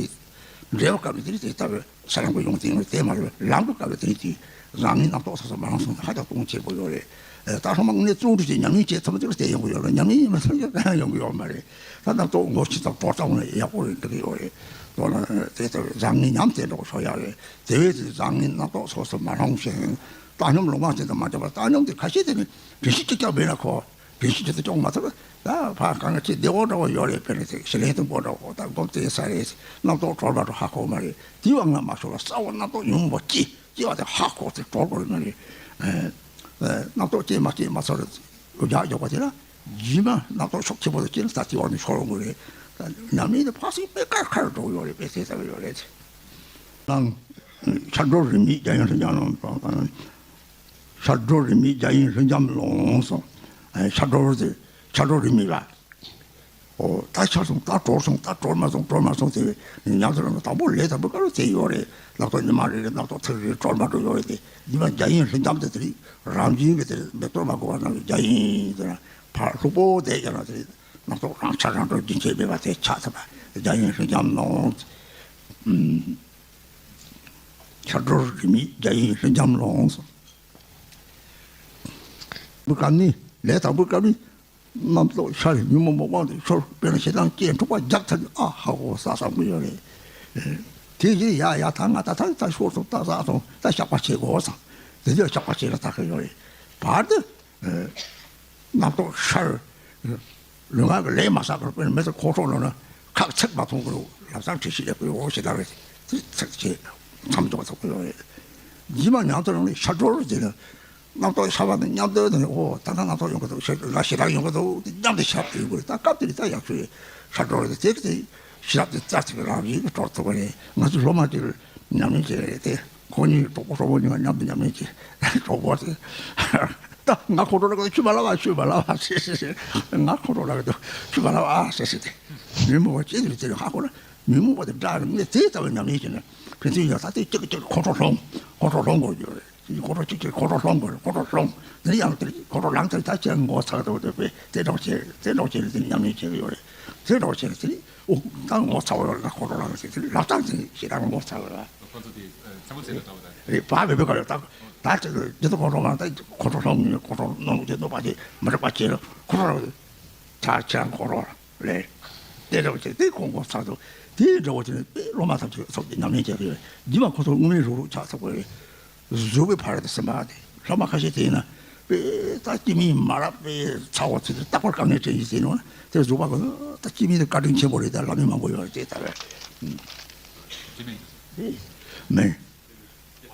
འབྲས་བུ་སྐབས་དེ་རིགས་དེ་ལྟ་བུ་ས་ལམ་གྱི་ཡོང་དེ་ཡོང་དེ་མ་རེད། ལམ་གྱི་སྐབས་དེ་རིགས་དེ་བཟང་ངན་རྣམ་རྟོག་སོ་སོ་མ་ལང་སོང་ཧ་ཅང་གཏོང་ཆེན་པོ་ཡོད་རེད། ད་སོ་མ་དངོས་གནས་བརྩོན་འགྲུས་ཀྱིས་ཉམས་ལེན་བྱེད་ཐུབ་དེ་ལ་དེ་ཡོང་གི་ཡོད་རེད། ཉམས་ལེན་ཡིན་མ་ཐུབ་ཀྱང་ཡོང་གི་ཡོད་མ་རེད། ད་རྣམ་རྟོག་ངོ་ཤེས་དང་གྲོགས་ཙམ་ལ་ཡག་པོ་རེད་འགྲིག་གི་ཡོད་རེད། དོ་ན་དེ་ལྟ་བུ་བཟང་ངན་ཉམས་དེ་འགྲོ་ཤོག་ཡག་རེད། དེ་བས་དེ་བཟང་ངན་རྣམ་རྟོག་སོ་སོ་མ་ལང་ཞིང་། བཏང་སྙོམས་ལུང་མ་བྱེད་དུ་མ་འཇོག་པར། བཏང་སྙོམས་དེ་ཁ་ཤས་དེ་ནི་དྲན་ཤེས་ཅིག་ཀྱང་མེད་ན་ཁོ་དྲན་ཤེས་ཅིག་ཏུ་སྐྱོང་མ་ཐུབ་ན། ད་ཕར་གང་ལ་ཅི་བདེ་བོ་འདྲ་བོ་ཡོད་རེད། དཔེར་ན་དེ་ཞི་ལྷག་དང་པོ་འདྲ་བོ་ད་སྒོམ་དེ་ས་རེད། རྣམ་རྟོག་གྲོལ་མ་གྲོལ་ཧ་གོ་མ་རེད། དེའི་དབང་ལ་མ་ཤོར་བ་གསལ་བོ་རྣམ་རྟོག་ཉོན་མོངས་པ་སྐྱེ་སྐྱེ་བ་དེ་ཧ་གོ་དེ་གྲོལ་དགོས་རེད་མ་རེད། རྣམ་རྟོག་སྐྱེ་མ་སྐྱེ་མ་ཚོར་རྒྱག་རྒྱག་པ་དེ་ལ་རྗེས་མ་རྣམ་རྟོག་ཤུགས་ཆེ་པོ་དེ་སྐྱེ་ན་ད་དེའི་དབང་ནས་ཤོར་འོང་གི་རེད། ད་ཉམས་ལེན་དེ་ཕར་ཚུར་དཔེ་དཀར་ཁར་འགྲོ་གི་ཡོད་རེད། དཔེ་དེ་ལྟ་བུ་ཡོད་རེད། དང་། ཕྱག་རྡོར་རིས་མེད་རྒྱ་ཡན་ལྷུན་འཇམ་ལོངས་དང་། ཕྱག་རྡོར་རིས་མེད་རྒྱ་ཡན་ལྷུན་འཇམ་ལོངས་སོ། ཕྱག་རྡོར་དེ་ཕྱག་རྡོར་རིས་མེད་ལ། ཨོ་ད་ཆགས་སོང་། ད་གྲོལ་སོང་། ད་གྲོལ་མ་སོང་། གྲོལ་མ་སོང་དེ་ཉམས་སུ་ལེན་ན་དང་པོ་ལས་དང་པོ་དཀར་པོ་དེ་ཡོད་རེད། ལག་ཐོག་ཉི་མ་རེ་རེ་རྣམ་རྟོག་ཐིག་རེ་གྲོལ་མ་གྲོལ་ཡོད་རེད་དེ། ཉི་མ་རྒྱ་ཡན་ལྷུན་འཇམ་དེ་དེ་རིགས་རང་བཞིན་གྱི་དེ་མེ་ཏོག་མ་གོ་བ་ན་རྒྱ་ཡན་དེ་ན་ཕར་ལྷུག་པོ་དེ་ཡང་ན་དེ་རྣམ་རྟོག་རང་ཆ་རང་གྲོལ་རྒྱུན་ཆད་མེད་པ་དེ་ཆགས་ཐུབ་པ་རྒྱ་ཡན་ལྷུན་འཇམ་ལོངས། ཕྱག་རྡོར་རིས་མེད་རྒྱ་ཡན་ལྷུན་འཇམ་ལོངས་སོ། བུ་ག་ནི་ལས་དང་པོའི་སྐབས་ནི་རྣམ་རྟོག་ཤར་ཉོན་མོངས་པ་དབང་དུ་ཤོར། དཔེར་ན་ཞེ་སྡང་སྐྱེས་འཁྲུག་པ་རྒྱག་ཐལ། ཨ་ཧ་ཧོ་ས་ས་མི་ཡོད་རེད། དེ་བཞིན་ཡ་ཡ་ད་ང་ད་ད་ད་ཤོར་སོང་། ད་ཟག་སོང་། ད་བཤགས་པ་བྱེད་དགོས་སམ། དེ་དུས་བཤགས་པ་བྱེད་ན་ད་ག་ཡོད་རེད། བར་དུ་རྣམ་རྟོག་ཤར། ལུས་ངག་གི་ལས་མ་བསགས་པར་དཔེར་ན་མི་ཚེ་ཁོང་ཁྲོ་ལངས་ན་ཁག་ཚིག་མ་མཐོང་གི་རེད། ལམ་སང་དྲན་ཤེས་ལེགས་པོ་ཡོད་ཞེ་དྲག་རེད། ཚིག་ཚིག་བྱེད་མཚམས་འཇོག་ཐུབ་ཀྱི་ཡོད་རེད། ཉི་མ་ཉང་དུ་རང་ལས་ཤར་གྲོལ་རེད་ན། རྣམ་རྟོག་ཤར་བ་དང་མཉམ་དུ་དེ་ནས་ཨོ་ད་ལྟ་རྣམ་རྟོག་ཡོང་གི་འདུག་ཞེ་ང་ཞེ་དྲག་ཡོང་གི་འདུག་དེ་མཉམ་དུ་ཤར་དུ་ཡོང་གི་རེད། ད་སྐབས་དེ་རེད། ད་ཡག་ཤོས་རེད། ཤར་གྲོལ་རེད། དེ་དེ་ཤེས་རབ་དེ་རྩ་ཚིག་རང་བཞིན་གྱིས་གྲོལ་ཐུབ་ཀྱི་རེད། ང་ཚོ་སློབ་མ་དེར་ཉམས་ལེན་བྱེད་རེད་དེ། ཁོང་གཉིས་གྲོགས་པོ་གྲོགས་པོ་གཉིས་ཀ་མཉམ་དུ་ཉམས་ལེན་བྱེད། གྲོགས་པོ་དེ་ད་ང་ཁོང་ཁྲོ་ལངས་ཀྱི་འདུག་ཆུ་མ་ལ་བ། ཆུ་མ་ལ་བ་ཟེར་ཟེར་ཟེར། ང་ཁོང་ཁྲོ་ལངས་ཀྱི་འདུག་ཆུ་མ་ལ་བ་ཟེར་ཟེར་ཏེ། ཉོན་མོངས་པ་ཅི་ཡིན་དེ་ཧ་གོ་ན་ཉོན་མོངས་པ་དེ་འདྲ་རེད། ངས་དེ་ལྟ་བུའི་ཉམས་ལེན་བྱས་ན་ཕན་ཚུན་ཡང་ད་དེ་གཅིག་གིས་གཅིག་ཁོང་ཁྲོ་སློང་། ཁོང་ཁྲོ་སློང་དགོས་ཀྱི་རེད། ཁོང་ཁྲོ་གཅིག་གིས་ཁོང་ཁྲོ་སློང་དགོས་རེད། ཁོང་ཁྲོ་སློང་། དེ་ནས་ཡང་དེ་ཁོང་ཁྲོ་ལངས་དེ་ད་ཅི་ངོ་ཚ་གི་འདུག་དེ་དཔེ་དེ་འདྲ་བྱས་དེ་འདྲ་བྱས་ནས་དེ་ཉམས་ལེན་བྱེད་ཀྱི་ཡོད་རེད། དེ་འདྲ་བྱས་ནས་དེ་ནས། ཨོ། ད་ངོ་ཚ་བ་ཡོད་ལ་ཁོང་ཁྲོ་ལངས་ཟེར་དེ་ལབ་སྟངས་དེ་ཞེ་དྲག་ངོ་ཚ་བ་ལ། ཁོ་ཚོ་དེ་ཚ་པོ་ཟེར་ལ་ལྟ་བ་དང་། རེད། བག་མེད་པའི་སྐབས་ལ་ད་ད་ཅིག་ཇི་ལྟར་ཁོང་ཁྲོ་ལངས་ད་ཁོང་ཁྲོ་སློང་ངེས། ཁོང་ཁྲོ་སློང་ངེས་ནོར་བ་དེ་མི་འགྲིག་པ་བྱས་ལ་ཁོང་ཁྲོ་ལངས་ད་ཁྱེད་རང་ཁོང་ཁྲོ་ལངས་ལས་དེ་འདྲ་བ་བྱས་དེ་ཁོང་ཁྲོ་ཚ་དུ་དེ་འདྲ་བ་བྱས་ནས་དཔེ་སློབ་མ་ཐམས་ཅད་ཚོགས་ཀྱི་ཉམས་ལེན་བྱས་ཡོད། རྗེས་མ་ཁོང་ཚོ་དངོས་མེད་རུག་རུག་ཆགས་ཚར་བ་རེད། གཟུགས་པོའི་ཕ་རོལ་ཏུ་ཕྱིན་པ་དེ་སློབ་མ་ཁ་ཤས་དེ་ཡིན་ན་དཔེ་ད་སྐྱེ་དམན་མ་རབས་པའི་ཚ་བོ་ཚོ་དེ་རྟག་པར་དཀའ་ངལ་འཕྲད་ཀྱི་ཟེར་ནོ་ན་དེ་གཟུགས་པ་གི་ད་སྐྱེ་དམན་དེ་བཀའ་དྲིན་ཆེན་པོ་རེད། ད་ལབ་མི་མང་པོ་ཡོད་རེད། དེ་ལྟ་བས། སྐྱེ་དམན་དེ་མིན།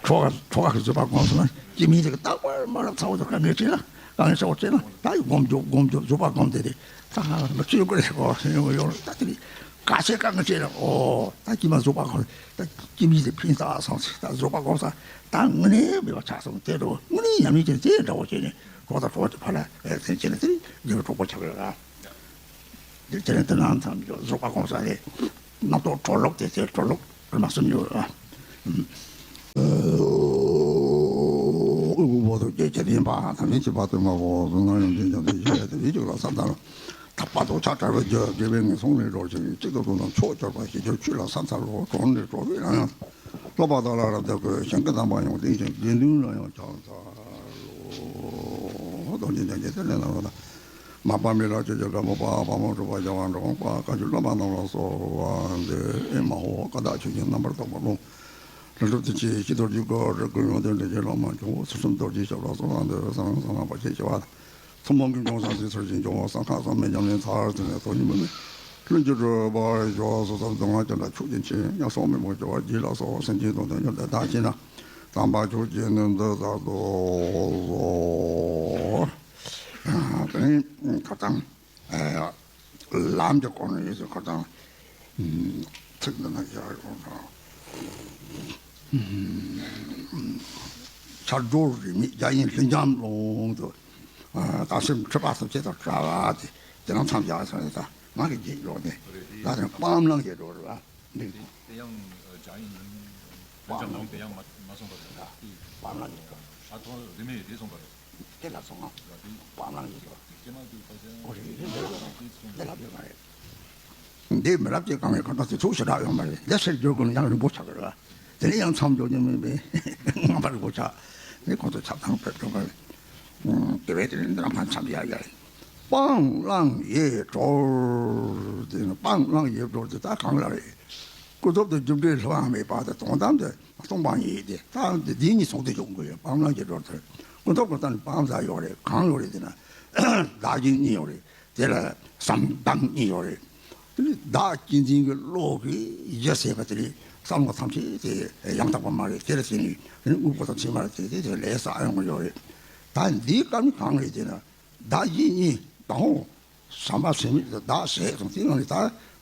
ཁྲོ་ཁྲོ་ག་གི་བཟོད་པ་སྒོམ་སོང་ན་སྐྱེ་དམན་དེ་གི་རྟག་པར་མ་རབས་ཚ་བོ་ཚོ་དཀའ་ངལ་འཕྲད་ན་དཀའ་ངལ་ཚ་བོ་འཕྲད་ན་ད་ཡི་སྒོམ་རྒྱུ་སྒོམ་རྒྱུ་བཟོད་པ་སྒོམ་དེ་རེད། ད་ང་ལ་ཅི་ཡོང་གི་རེད་གོ་ཡོང་ཡོང་ད་དེ་རེད། ག་ཚད་དཀའ་ངལ་འཕྲད་ན་ཨོ་ད་སྐྱེ་དམན་བཟོད་པ་སྒོམ། ད་སྐྱེ་དམན་དེ་ཕན་ཐོགས་སོང་ཚེ་ད་བཟོད་པ་སྒོམ་ས་ད་དངོས་གནས་མེད་པ་ཆགས་སོང་། དེ་འདྲ་བོ་དངོས་གནས་ཉམས་ལེན་བྱས་ན་དེ་འདྲ་བོ་བྱས་ནས་ གོ་དང་གྲོགས་ཀྱི་ཕ་ལ་ཨེ་དེ་བྱས་ནས་དེ་དགེ་བའི་གྲོགས་པོ་ཆགས་ཡོད་ལ། དེ་དེ་ནས་དེ་ནང་མཚམས་སྦྱོར་བཟོད་པ་སྒོམ་ས་རེད། རྣམ་རྟོག་གྲོལ་ལོག་དེ་དེ་གྲོལ་ལོག་རིམ་པ་གསུམ་ཡོད་ལ། དབུལ་པོ་དུ་སྐྱེ་སྐྱེ་ལྡན་པ་དང་ལེན་བྱེད་པ་དུ་མ་གོ་སུ་ང་ཡང་འཛིན་ཀྱང་དེ་ཡོད་དེ་ཡིད་ཀྱི་ལ་ས་དང་ཐག་པ་དོ་ཆགས་བྲལ་བའི་རྒྱུ་དགེ་བའི་ངན་སོང་ལས་གྲོལ་ཞིང་གཅིག་ཏུ་ལྟུང་དང་ཕྱོགས་བཅུར་པ་ཞི་ཁྱབ་ཆོས་ལ་ས་མཐར་རོ་གྲོལ་ནས་གྲོལ་བའི་ལམ་ཡང་། སློབ་པ་དག་ལ་རབ་ཏུ་བཀོད། གཞན་གྱི་དམ་པ་ཡང་བསྟེན་ཞིང་དགེ་འདུན་ལ་ཡང་ཕྱག་འཚལ་ལོ། རྡོ་རྗེ་འཆང་གི་ཚེ་ལས་ནང་ལོ་དང་། མ་པ་མི་ལ་སྤྱོད་ཀྱི་དགའ་མོ་པ་ཕག་མོ་གྲུ་པ་རྒྱལ་བ་འབྲོང་པ་བཀའ་བརྒྱུད་བླ་མ་རྣམས་ལ་གསོལ་བ་འདེབས། ཨེ་མ་ཧོ་ཀ་དག་ཆོས་ཀྱི་རྣམ་པར་དག་པ་ཀློང་། ལྷུན་གྲུབ་བདེ་ཆེན་སྤྱི་རྡོ་རྗེ་སྐུ་རིགས་ཀུན་ཡོངས་ལྡན་འདྲེན་བྱེད་བླ་མ་ཇོ་བོ་ཚུལ་ཁྲིམས་རྡོ་རྗེ་ཞབས་ལ་གསོལ་བ་འདེབས། གསང་བའི་གསང་བ་བར་ཆད་ཞི་བ་དང་། ཐུན་མོང་གི་འབྱུང་བསམ་སྲིད་ཚར་ཞིང་འབྱུང་བ་གསང་ཁ་གསང་མེད་ཉམས་ལེན་ཚར་ཟིན་ནས་དོན་གཉིས་མུ་མེད་ལྷུན་གྱིས་གྲུབ་པར་ཤོག་སོ་སོར་སྡུག་བསྔལ་ཀྱང་དག་ཕྱོགས་ཀྱི་མཆེད་ཉམས་སོགས་མི་མོ་སྦྱོར་བ་བགྱིས་ལ་སོགས་སེམས་ཅན་དོན་དུ་ཉམས་ལྡན་དག་ཅིག་ན་དམ་པ་ཆོས་ཀྱི་ནུས་མཐུ་ཟབ་ཏུ་གསོལ། དེ་ནས་ཁ་སང་ལམ་གྱི་སྐོར་ནས་ཡོད་ཚུལ་ཁ་སང་ཚིག་འདི་ན་ཡར་ཡོང་དང་། ཆར་སྒྲོ་རིས་མེད་རྒྱ་ཡན་ལྷུན་འབྱམས་ཀློང་དུ། ད་སེམས་འཁྲུལ་པ་ཐམས་ཅད་དང་བྲལ་བ་དེ་དེ་རང་མཚམས་སྦྱར་ས་རེད། ད་ང་གི་རྗེས་འཇོག་ནས་ད་དེ་སྤང་བླང་ཡེ་འགྲོ་རེད་བ། འདི་དེ་ཡང་རྒྱ་ཡན་ལྷུན་འབྱམས་ཀློང་དེ་ཡང་མ་མ་སོང་བ་རེད། སྤང་བླང་ཡེ་འགྲོ། ཨ་ཐོ་རིས་མེད་ཡེ་དེ་སོང་བ་རེད། དེ་ལ་སོང་ང་། སྤང་བླང་ཡེ་འགྲོ། ཨོ་རེད་རེད་རེད། དེ་ལ་དེ་མ་རེད། འདི་མི་རབས་ཅན་གང་བའི་ཁ་ཐག་དེ་ཚོགས་ཞེ་དྲག་ཡོང་བ་རེད། འདི་ཟེར་རྒྱུ་ཀུན་ཡང་རིང་པོ་ཆགས་ཀྱི་རེད་བ། དེ་ནས་ཡང་མཚམས་འཇོག་རྒྱུ་མིན་པས་ངང་པ་རིང་པོ་ཆགས། འདི་ཁོང་ཚོ་ཆགས་སྡང་ཕེབས་འགྲོ་བ་རེད། དེ་བས་དེ་ནས་འདི་རང་ཕན་མཚམས་ཡར་ཡར། སྤང་བླང་ཡེ་གྲོལ། དེ་ནི་སྤང་བླང་ཡེ་གྲོལ་དེ་ད་གང་ལ་རེད། ཀུན་རྫོབ་ཏུ་རྒྱུ་འབྲས་ལྷུ་བ་མེད་པ་དེ་དོན་དམ་དུ་སྤང་བླང་ཡེ་དེ་ད་འདི་འདི་གཉིས་ཟུང་དུ་འཇུག་དགོས་ཡོད། སྤང་བླང་ཡེ་གྲོལ་དེ་ཀུན་རྫོབ་ཀྱི་སྟེང་ནས་སྤང་བཟའ་ཡོད་རེད། གང་ཡོད་རེད་དེ་ན་བདག་གཞན་གཉིས་ཡོད་རེད། དེ་ལ་བསམ་གཏན་གཉིས་ཡོད་རེད། དེ་ནི་བདག་གཅེས་འཛིན་གྱི་བློ་གིས་གཞི་ཟེར་བ་དེ་ལས་བསམ་བློ་ཐམས་ཅད་དེ་ཡང་དག་པ་མ་རེད། དེ་ལ་བརྟེན་ནས་དེ་ནི་དངོས་པོ་དང་མཚན་མ་རེད། དེ་དེ་དེ་ལས་བསགས་ཡོང་གི་ཡོད་རེད། ད་འདིའི་སྐབས་ནི་གང་རེད་ཅེ་ན། བདག་གཞན་གཉིས་དང་པོ་བསམ་པ་ཟད་མེད་དུ་བདག་ཟད་སོང་དེའི་ངང་ནས་ད་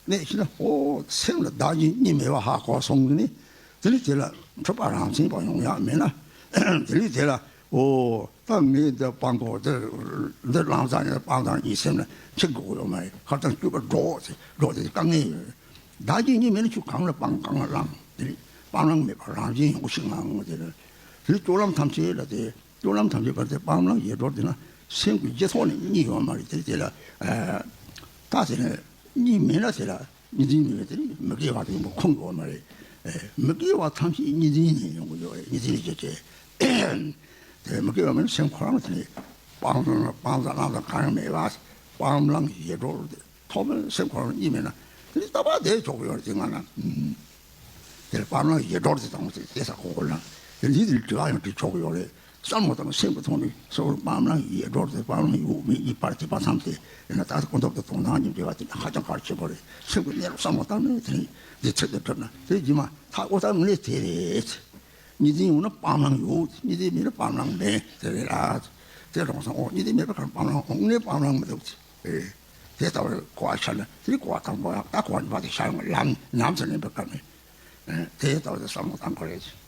གནས་ཤིག་ན་ཨོ་སེམས་ལ་བདག་གཞན་གཉིས་མེད་པ་ཧ་གོ་སོང་ནས་དེ་ནི་དེ་ལ་འཁྲུལ་པ་རང་མཚན་པ་ཡོང་ཡག་མེད་ན། དེ་ནི་དེ་ལ་ཨོ། ད་ངས་འདི་སྤང་དགོས། འདི་འདི་བླང་བྱ་ཡིན། སྤང་དང་ཡིན་སེམས་ལ་ཁྱེར་དགོས་ཡོད་མ་རེད། ཁ་སང་སྤྱོད་པ་འགྲོ་ཟེར་འགྲོ་དེ་དཀའ་ངལ་ཡོད། བདག་གཞན་གཉིས་མེད་ན་ཁྱོད་གང་ལ་སྤང་གང་ལ་བླང་། དེ་ནི་སྤང་བླང་མེད་པར་རང་བཞིན་ཡོང་ཞིག་ངང་དེ་རེད། དེ་སྤྱོད་ལམ་ཐམས་ཅད་ལ་དེ་སྤྱོད་ལམ་ཐམས་ཅད་པར་དེ་སྤང་བླང་ཡེ་གྲོལ་དེ་ན་སེམས་ཀྱི་རྗེས་ཐོག་ནས་གཉིས་ཡོད་མ་རེད། དེ་དེ་ལ་ད་དེ་ནས་གཉིས་མེད་ན་དེ་ལ། གཉིས་འཛིན་མེད་པའི་དེ་ནི་མི་དགེ་བ་དེ་ཡོང་པ་ཁོང་གི་འོ་མ་རེད། ཨེ། མི་དགེ་བ་ཐམས་ཅད་གཉིས་འཛིན་ནས་ཡོང་གི་ཡོད་རེད། གཉིས་འཛིན་ནས་བྱེད་ཅེས། དེ་མི་དགེ་བ་མིན་ན་སེམས་ཁོ་རང་ལ་དེ་ནི་སྤང་སྤང་བླང་བླང་དང་གང་ཡང་མེད་པ། སྤང་བླང་ཡེ་གྲོལ་དེ་ཐོག་མའི་སེམས་ཁོ་རང་གཉིས་མེད་ན་དེ་ནི་རྟག་པར་བསྡད་ཆོག་གི་ཡོད་རེད། དེ་ང་ན། དེ་ལ་སྤང་བླང་ཡེ་གྲོལ་དེ་དང་དེ་དེ་ས་གོ་གོ་ལ་དེ་འདི་དེ་དྲི་བ་ཡང་དྲི་ཆོག་གི་ཡོད་རེད། བསམ་བློ་དང་སེམས་ཀྱི་ཐོག་ནས་གཙོ་བོར་སྤང་བླང་ཡེ་གྲོལ་དེ་སྤང་བླང་ཡོད་མེད་གཉིས་བར་གྱི་བར་མཚམས་དེ་ཡིན་ན་ད་ཀུན་རྫོབ་ཏུ་དོན་དམ་གཉིས་འབྲེལ་བ་དེ་ཧ་ཅང་གལ་ཆེན་པོ་རེད། སེམས་ཀྱི་གནས་ལུགས་བསམ་བློ་བཏང་ནས་དེ་ནས་འདི་ཚིག་དེ་གྲུབ་ན་དེ་རྗེས་མ་ད་ཨོ་ད་དངོས་གནས་དེ་རེད། གཉིས་འཛིན་ཡོང་ན་སྤང་བླང་ཡོད། གཉིས་འཛིན་མེད་ན་སྤང་བླང་མེད་དེ་རེད་ལ། དེ་རོང་སང་ཨོ་གཉིས་འཛིན་མེད་པ་གང་སྤང་བླང་དངོས་གནས་སྤང་བླང་མི་འདུག་ཨེ། དེ་ལྟ་བུའི་གོ་བ་ཤར་ན་དེ་གོ་བ་དང་པོ་ཡང་ད་གོ་བ་གཉིས་པ་དེ་ཤར་ཡོང་བ་ལམ་ཉམས་སུ་ལེན་པའི་སྐབས་ནས། དེ་ལྟ་བུ་དེ་བསམ་བློ་བཏང་དགོས་རེད།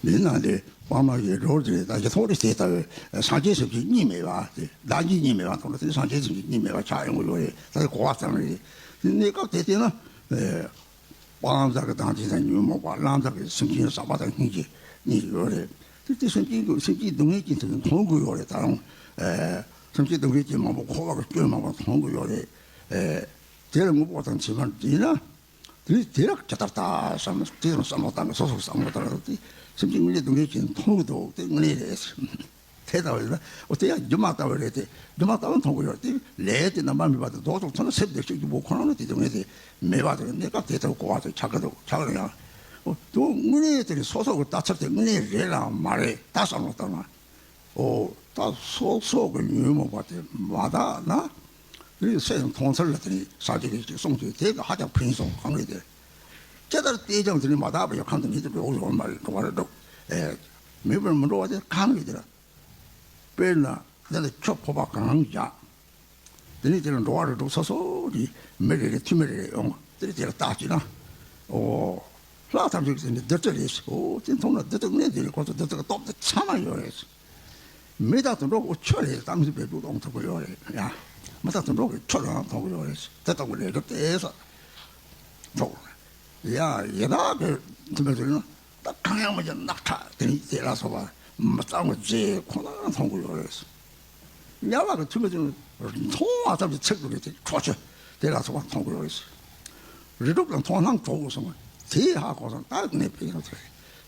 འདི་ནང་དེ་སྤང་བླང་ཡེ་གྲོལ་དེ་ད་ཀྱི་ཐོག་རེ་དེ་ལྟ་བུའི་སངས་རྒྱས་སེམས་ཅན་གཉིས་མེད་པ་དེ་བདག་གཉིས་གཉིས་མེད་པ་ཐོག་ལ་དེ་སངས་རྒྱས་སེམས་ཅན་གཉིས་མེད་པ་ཆགས་ཡོང་གི་ཡོད་རེད། ད་གོ་བ་ཙམ་རེད། དེ་གནས་སྐབས་དེ་དེ་ན་སྤང་བྱ་གི་བདག་འཛིན་དང་ཉོན་མོངས་པ། བླང་བྱ་གི་སེམས་ཅན་ཟག་པ་དང་སྙིང་རྗེ་གཉིས་ཡོད་རེད། དེ་དེ་སེམས་ཅན་གྱི་སེམས་ཅན་སྡུག་བསྔལ་གྱི་དེ་མཐོང་གི་ཡོད་རེད། ད་རུང་སེམས་ཅན་སྡུག་བསྔལ་གྱི་མང་པོ་འཁོར་བ་གི་སྐྱོན་མང་པོ་མཐོང་གི་ཡོད་རེད། དེ་ལ་དངོས་པོ་དང་མཚན་མ་འདྲེས་ན། དེ་ནས་དེ་རག་ཇི་ལྟར་ལྟ་བསམ་དེ་ཡང་བསམ་བློ་བཏང་གི་སོ་སོ་བསམ་བློ་བཏང་རོགས་དེ་སེམས་ཅན་དངོས་གནས་སྡུག་བསྔལ་ཅན་མཐོང་གི་འདུག་དེ་དངོས་གནས་རེད། དེ་ལྟ་བ་ཡིན་ན་འོ་དེ་ཡང་སྒྱུ་མ་ལྟ་བུ་རེད་དེ་སྒྱུ་མ་ལྟ་བུ་མཐོང་གི་ཡོད་དེ་ལས་དེ་རྣམ་པར་སྨིན་པ་དེ་རྫོགས་སུ་ཐོན་ན་སེམས་བདེ་གཤེགས་ཀྱི་བུ་ཁོ་རང་ལ་དེ་སྡུག་བསྔལ་དེ་མེད་པ་དེ་གནས་སྐབས་དེ་ལྟ་བུ་གོ་བ་དེ་ཆགས་ཀྱི་འདུག་ཆགས་ཀྱི་ཡང་འོ་དེ་དངོས་གནས་དེ་རེད། སོ་སོ་གི་ལྟ་ཚུལ་དེ་དངོས་གནས་རེད་ལ་མ་རེད་ད་བསམ་བློ་བཏང་ན། ཨོ། ད་སོ་སོ་གི་ཉོན་མོངས་པ་དེ་མ་དག་ན། དེ་སེམས་མཐོང་ཚུལ་ལ་དེ་ནི་ས་ཆ་གི་ཅིག་གསུངས་ཚུལ་དེ་གི་ཧ་ཅང་ཕན་སོང་གང་རེད་དེ། ཇི་ལྟར་བལྟས་ཀྱང་དེ་ནི་མ་དག་པའི་ཁམས་དུ་མི་དེ་འགྲོ་ཡོང་མ་རེད། འགྲོ་བ་རེད་འགྲོ། ཨེ། མེད་པར་མི་འགྲོ་བ་དེ་གང་རེད་དེ་ལ། དཔེར་ན་འདི་ལ་ཆུ་ཕོར་པ་གང་བཞག་དེ་ནས་དེ་ལ་འགྲོ་བ་རིགས་དྲུག་སོ་སོ་གི་མི་རེ་རེ་ཐུན་མི་རེ་རེ་ཡོང་དེ་ནས་དེ་ལ་བརྟག་བྱས་ན། ཨོ། ལྷ་ཐམས་ཅད་ཀྱིས་དེ་ནི་བདུད་རྩི་རེད། ཨོ་དེ་མཐོང་ན་བདུད་རྩི་གནས་དེ་རེད། ཁོ་ཚོ་བདུད་རྩི་གི་སྟོབས་དེ་ཚང་མ་ཡོད་རེད། མི་དང་དུད་འགྲོ་གི་ཆོས་ལས་བཏང་ཚུལ་བེད་སྤྱོད་གཏོང་ཐུབ་ཀྱི་ཡོད་རེད་ཡ། མི་དང་དུད་འགྲོ་གི་ཆོས་ལ་མཐོང་གི་ཡོད་རེད། དེ་ལྟ་བུ་ལས་སྒྲུབ་དེ་ས་ཐོག་ཡ་ཡི་དྭགས་ཀྱི་ཐུན་མོང་ཚུལ་ནི་ད་གང་ཡང་མི་འཇོག་རྣག་ཁྲག་དེ་ནི་དེ་ལ་སོགས་པ་མི་གཙང་བའི་རྫས་ཁོ་ན་མཐོང་གི་ཡོད་རེད། དམྱལ་བ་གི་ཐུན་མོང་ཚུལ་མཐོང་བ་ཙམ་གྱིས་ཚིག་འགྲོ་གི་དེ་འཕྲོག་བྱེད་དེ་ལ་སོགས་པ་མཐོང་གི་ཡོད་རེད། རིགས་དྲུག་ལ་མཐོང་སྣང་གྲོགས་སོང་དེ་ཧ་གོ་སོང་ད་ནས་ཕན་ཡོན་ཚེ་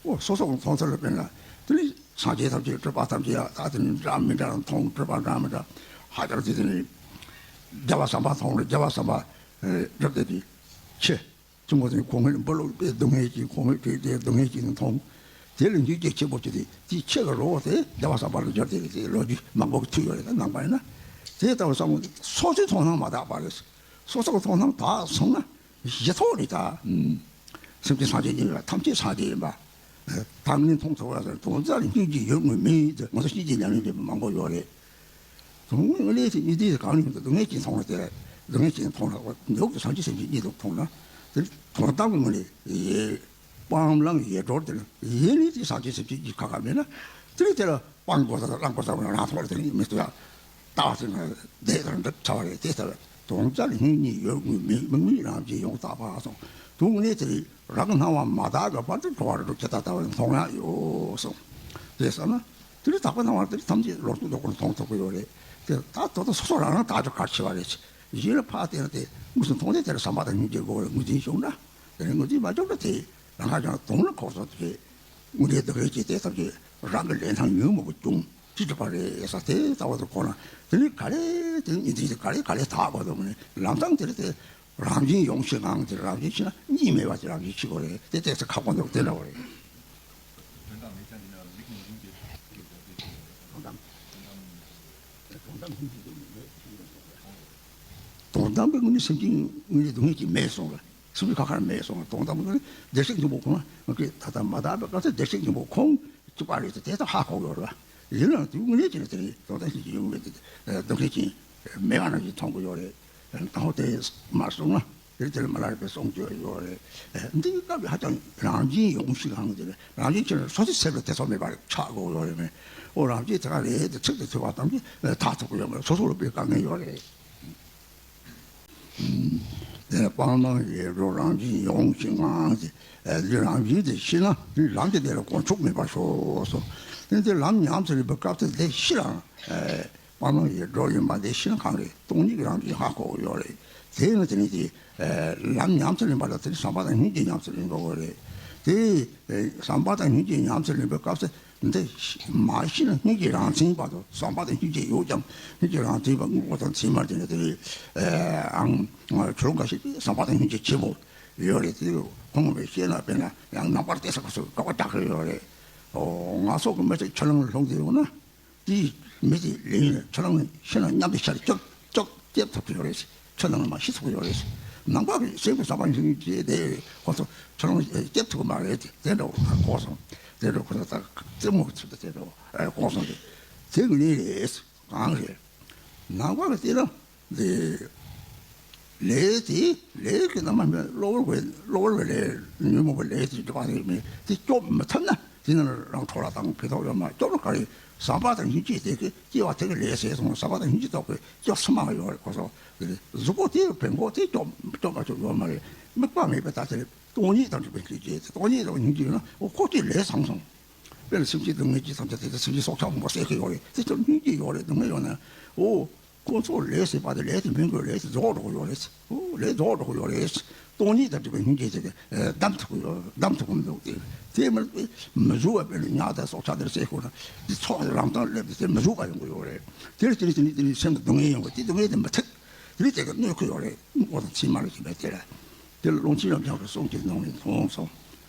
འོ་སོ་སོ་གི་མཐོང་ཚུལ་ལ་དཔེར་ན་དེ་ནི་སངས་རྒྱས་ཐམས་ཅད་སྤྲུལ་པ་ཐམས་ཅད་ཡ་ད་དེ་ནི་འདྲ་མི་འདྲ་མཐོང་སྤྲུལ་པ་འདྲ་མི་འདྲ་ཧ་ཅང་དེ་དེ་ནི་རྒྱལ་བ་བྱམས་པ་མཐོང་རེད། རྒྱལ་བ་བྱམས་པ་སྒྲུབ་སྟེ་དེ་ཆེ། གཙུག་མ་དེ་ཁོང་གི་འབུལ་ལོག་པའི་སྡུག་བསྔལ་གྱིས་ཁོང་གི་དེ་སྡུག་བསྔལ་གྱིས་མཐོང་། དེ་ལ་འཇུག་རྒྱུ་ཆེན་པོ་ཅིག་དེ་དེའི་ཆེད་ལ་རོགས་དེ་རྒྱལ་བ་བྱམས་པ་ལ་སྦྱར་ཏེ་དེ་ལོ་རྒྱུས་མང་པོ་ཐུག་ཡོད་རེད། ད་ནང་པ་ཡིན་ན་དེ་ལྟ་བུ་བསམ་བློ་སོ་སོའི་མཐོང་སྣང་མ་དག་པ་རེད། སོ་སོ་གི་མཐོང་སྣང་དག་སོང་ན་གཞི་ཐོག་ནས་ད་སེམས་ཅན་སངས་རྒྱས་ཡིན་པ་ཐམས་ཅད་སངས་རྒྱས་ཡིན་པ། དང་ནི་མཐོང་ཐུབ་པ་དང་དོན་རྩ་ལ་སྙིང་རྗེ་ཡོད་དངོས་མིན་དེ་ང་ཚོ་སྙིང་རྗེ་ཉམས་ལེན་བྱེད་པ་མང་པོ་ཡོད་རེད། དོན་དངོས་ལས་དེ་གཉིས་དེ་གང་ཡིན་དུ་སྡུག་བསྔལ་གྱིས་མཐོང་བ་དེ་སྡུག་བསྔལ་གྱིས་མཐོང་ལ་འཇུག་ཏུ་སངས་རྒྱས་སེམས་ཀྱི་གཉིས་སུ་མཐོང་ན་དེ་དོན་དམ་གྱི་ངོས་ནས་སྤང་བླང་ཡེ་གྲོལ་དེ་ལ་ཡེ་ནི་དེ་སངས་རྒྱས་སེམས་ཀྱི་གཉིས་ཁ་ཁ་མེད་ན་དེ་ལས་དེ་ལ་སྤང་དགོས་ས་དང་བླང་དགོས་ས་ང་རང་ཐོག་ལ་དེ་ནི་མི་ལྟོས་ཡ། ལྟ་བ་དེ་ང་བསྡད་དང་འགྲིག་ཚར་བ་རེད། དེ་ལྟ་བས་དོན་རྩ་ལ་སྙིང་རྗེ་ཡོད་དངོས་མིན་དམིགས་མེད་རང་བཞིན་ཡོངས་དག་པ་གསུངས། དོན་དངོས་དེ་རང་གི་སྣང་བ་མ་དག་གི་བར་དུ་འགྲོ་བ་རིགས་དྲུག་ཇི་ལྟར་ལྟ་བ་མཐོང་ཡག་ཡོད་གསུངས། དེ་ཟེར་ན། དེ་ནི་དག་པའི་སྣང་བ་དེ་ཐམས་ཅད་ལོ་ཏོག་ཏོག་ཁོ་ན་མཐོང་ཐུབ་ཀྱི་ཡོད་རེད། དེ་ད་ད་ལྟ་སོ་སོ་རང་རང་དག་ཆ་གལ་ཆེ་བ་རེད། གཞི་ལ་ཕར་བལྟས་ན་དེ་དངོས་སུ་མཐོང་དེ་དེར་བསམ་པ་དང་སྙིང་རྗེ་དགོས་རེད། ངོས་འཛིན་བྱུང་ན་དེ་ནི་ངོས་འཛིན་མ་བྱུང་ན་དེ་རང་ཁ་ཀྱང་དོང་ལ་ཁོག་སོང་དེ་དངོས་འབྲེལ་དུ་ཧེ་ཅེས་དེ་ཐམས་ཅད་རང་གི་ལས་སྣང་ཉོན་མོངས་པ་བྱུང་ཅི་སྒྲུབ་པ་རེད་ས་དེ་ལྟ་བ་དུ་གོ་ན་དེ་ནི་ག་རེ་དེ་ངོས་འཛིན་དེ་ག་རེ་ག་རེ་དག་དགོས་དུ་ནི་ལམ་སང་དེ་རེད་དེ། རང་བཞིན་ཡོངས་ཤིང་ངང་དེ་རང་བཞིན་ཤེས་ན་གཉིས་མེད་པ་དེ་རང་བཞིན་ཤེས་དགོས་རེད། དེ་ཏོག་ཙམ་ཁག་པོ་འདུག་དེ་འདྲ་བ་རེད། དོན་དམ་མེད་ཅིང་འདི་ནི་མིག་ནི་འཛིན་གྱི། དོན་དམ་དོན་དམ་གྱི་ངོས་ནས་སེམས་ཅན་ངོས་ནས་སྡུག་བསྔལ་གྱི་མེད་སོང་ལ་སུ་མི་ཁ་ཁར་མེད་སོང་ལ་དོན་དམ་གྱི་ངོས་ནས་བདེ་གཤེགས་སྙིང་པོ་ཁོང་ང་གི་ད་ལྟ་མ་དག་པའི་སྐབས་སུ་བདེ་གཤེགས་སྙིང་པོ་ཁོང་གཅིག་པ་རེད་དེ་དེ་ལྟར་ཧ་གོ་ཡོད་རེད་བ། ཡིན་ནའང་དུས་དངོས་གནས་ཀྱི་ནི་དེ་ནི་དོན་དམ་ཤེས་ཀྱི་ཡོང་མེད་དེ་སྡུག་བསྔལ་གྱི་མེད་པ་ནང་བཞིན་མཐོང་གི་ཡོད་རེད། དང་པོ་དེ་མ་སོང་ན། དེ་དེར་མ་ལ་རིག་པའི་གསུང་བརྗོད་ཡོད་རེད། འདི་སྐབས་ཧ་ཅང་རང་བཞིན་ཡོངས་ཤིག་ཧང་དེ་རེད། རང་བཞིན་ཁྱེད་རང་སོ་སོའི་སེམས་ལ་ཐེ་ཚོམ་མེད་པར་ཆགས་དགོས་ཡོད་རེད་མེད། ཨོ་རང་བཞིན་དེ་ག་རེད་དེ་ཚིག་དེ་ཐོས་པ་ཙམ་གྱིས་ཐག་ཐུག་གི་ཡོད་མ་རེད། སོ་སོ་ལ་དཔེ་དཀའ་ངལ་ཡོད་རེད། དེ་ནས་སྤང་བླང་ཡེ་གྲོལ་རང་བཞིན་ཡོངས་ཤིག་ཧང་དེ་འདི་རང་བཞིན་དེ་ཤེས་ན་ལམ་གྱི་བདེ་ལ་དཀོན་མཆོག་མེད་པར་ཤོག་སོ། དེ་འདི་ལམ་ཉམས་སུ་ལེན་པའི་སྐབས་དེ་ལས་ཤི་རང་། སྤང་བླང་ཡེ་གྲོལ་ཡིན་པ་དེ་ཤེས་ན་གང་རེད། སྟོང་ཉིད་ཀྱི་རང་བཞིན་ཧ་གོ་ཡོད་རེད། དེ་ནི་དེ་ནི་དེ་ལམ་ཉམས་སུ་ལེན་པ་ལ་དེ་ནི་བསམ་པ་དང་སྙིང་རྗེ་ཉམས་སུ་ལེན་དགོས་རེད། དེ་བསམ་པ་དང་སྙིང་རྗེ་ཉམས་སུ་ལེན་པའི་སྐབས་སུ་འདི་མ་ཤེས་ན་སྙིང་རྗེ་རང་མཚན་བར་དུ་བསམ་པ་དང་སྙིང་རྗེ་ཡོད་ཀྱང་སྙིང་རྗེ་རང་མཚན་བར་དངོས་པོ་དང་མཚན་མར་དེ་ནི་དེ་ནི་ཨང་ཁྱོད་འགའ་ཞིག་བསམ་པ་དང་སྙིང་རྗེ་ཆེན་པོ་ཡོད་རེད། དེ་ཁོང་བས་ཤེས་ན་དཔེར་ན་ཡང་ནང་པར་བལྟས་ས་ཁོ་ཚོས་དགག་པ་རྒྱག་གི་ཡོད་རེད། ཨོ་ང་སོགས་ཀྱི་མི་ཚོས་ཁྱོད་རང་ལ་ལྷུང་དུ་ཡོང་ན། དེའི་མི་དེ་ལེན་ཡོད་ཁྱོད་རང་ནི་ཕྱི་ནང་མཉམ་དུ་ཤར་སྐྱོབ་སྐྱོབ་སྐྱོབ་ཐུབ་ཀྱི་ཡོད་རེད། ཁྱོད་ནང་ལ་མ་ཤི་ཐུབ་ཀྱི་ཡོད་རེད། ནང་པ་གི་སེམས་ཀྱི་བསམ་པ་ཉིད་ཀྱིས་དེ་ཁོ་ཚོ་ཁྱོད་རང་སྐྱོབ་ཐུབ་ཀྱི་མ་རེད་དེ་དེ་འདྲ་བོ་གོ་སོང་། དེ་འདྲ་ཁོ་ཚོ་ད་རྩེད་མོ་གི་ཚུལ་དུ་དེ་འདྲ་བོ་གོ་སོང་དེ་དེ་གི་ནི་རེད་གང་རེད། ནང་པ་གི་དེ་ལ། འདི། ལས་དེ་ལས་ཀྱི་རྣམ་པ་མེད་གློ་བུར་བའི་གློ་བུར་བའི་ལས་ཉོན་མོངས་པའི་ལས་དེ་སྒྲུབ་པ་རེད་མེད་དེ་སྐྱོབ་མི་ཐུབ་ན་དེ་ནི་རང་འཕྲོ་བརླག་དང་ཕན་ཐོགས་ཡོད་མ་སྐྱོབ་ན་ག་རེ་བསམ་པ་དང་སྙིང་རྗེ་དེ་གི་སྐྱེ་བ་དེ་གི་ལས་ཟེར་སོང་བསམ་པ་དང་སྙིང་རྗེ་ཐོག་གི་སྐྱོབ་སུ་མ་ཡོད་རེད་ཁོ་ཚོ་དེ་རེད། གཟུགས་པོ་དེ་བེམ་པོ་དེ་སྐྱོབ་སྐྱོབ་མ་ཆོག་ཡོད་མ་རེད། དམིགས་པ་མེད་པའི་ད་དེ་རེད། སྟོང་ཉིད་དང་སྒྲུབ་པའི་སྐྱེ་མཆེད་དེ་སྟོང་ཉིད་དང་སྙིང་རྗེ་ཡོད་ན་འོ་ཁོ་ཅིག་ལས་བཟང་སོང་། དཔེར་ན་སེམས་ཅན་སྡུག་བསྔལ་གྱི་ཐམས་ཅད་དེ་ཚོ་སེམས་ཅན་སྲོག་ཆགས་མང་པོ་བསད་ཀྱི་ཡོད་རེད། དེ་ཚོར་སྙིང་རྗེ་ཡོད་རེད། སྡུག་བསྔལ་ཡོད་ན་འོ་ཁོ་ཚོ་ལས་ཟེར་བ་དེ་ལས་དེ་མིན་དགོས་ལས་དེ་རྫོགས་འགྲོ་གི་ཡོད་རེད། འོ་ལས་རྫོགས་འགྲོ་གི་ཡོད་རེད། སྟོང་ཉིད་དང་སྒྲུབ་པའི་སྙིང་རྗེ་དེ་བསྡམས་ཐུབ་ཀྱི་ཡོད་བསྡམས་ཐུབ་ཀྱི་མི་འདུག་དེ་དེ་མི་མི་བཟོད་པ་དཔེར་ན་ཉ་དང་སྲོག་ཆགས་དེར་བསད་ཁོ་ན་དེ་ཚོགས་དེ་རང་དང་སླེབས་ཏེ་དེ་མི་བཟོད་པ་ཡོང་གི་ཡོད་རེད། དེར་དེ་ནི་དེ་ནི་དེ་ནི་སེམས་ལ་སྡུག་བསྔལ་ཡོང་གི་དེ་སྡུག་བསྔལ་དེ་མི་ཐེག་དེ་ནི་དེ་ག་གནོད་ཀྱི་ཡོད་རེད། དངོས་པོ་དང་མཚན་མ་ལ་བྱེད་པའི་དེ་ལ། དེ་ལ་ཀློང་ཆེན་རབ་འབྱམས་ཀྱི་གསུང་གི་ནང་ནས་མཐོང་སོང་།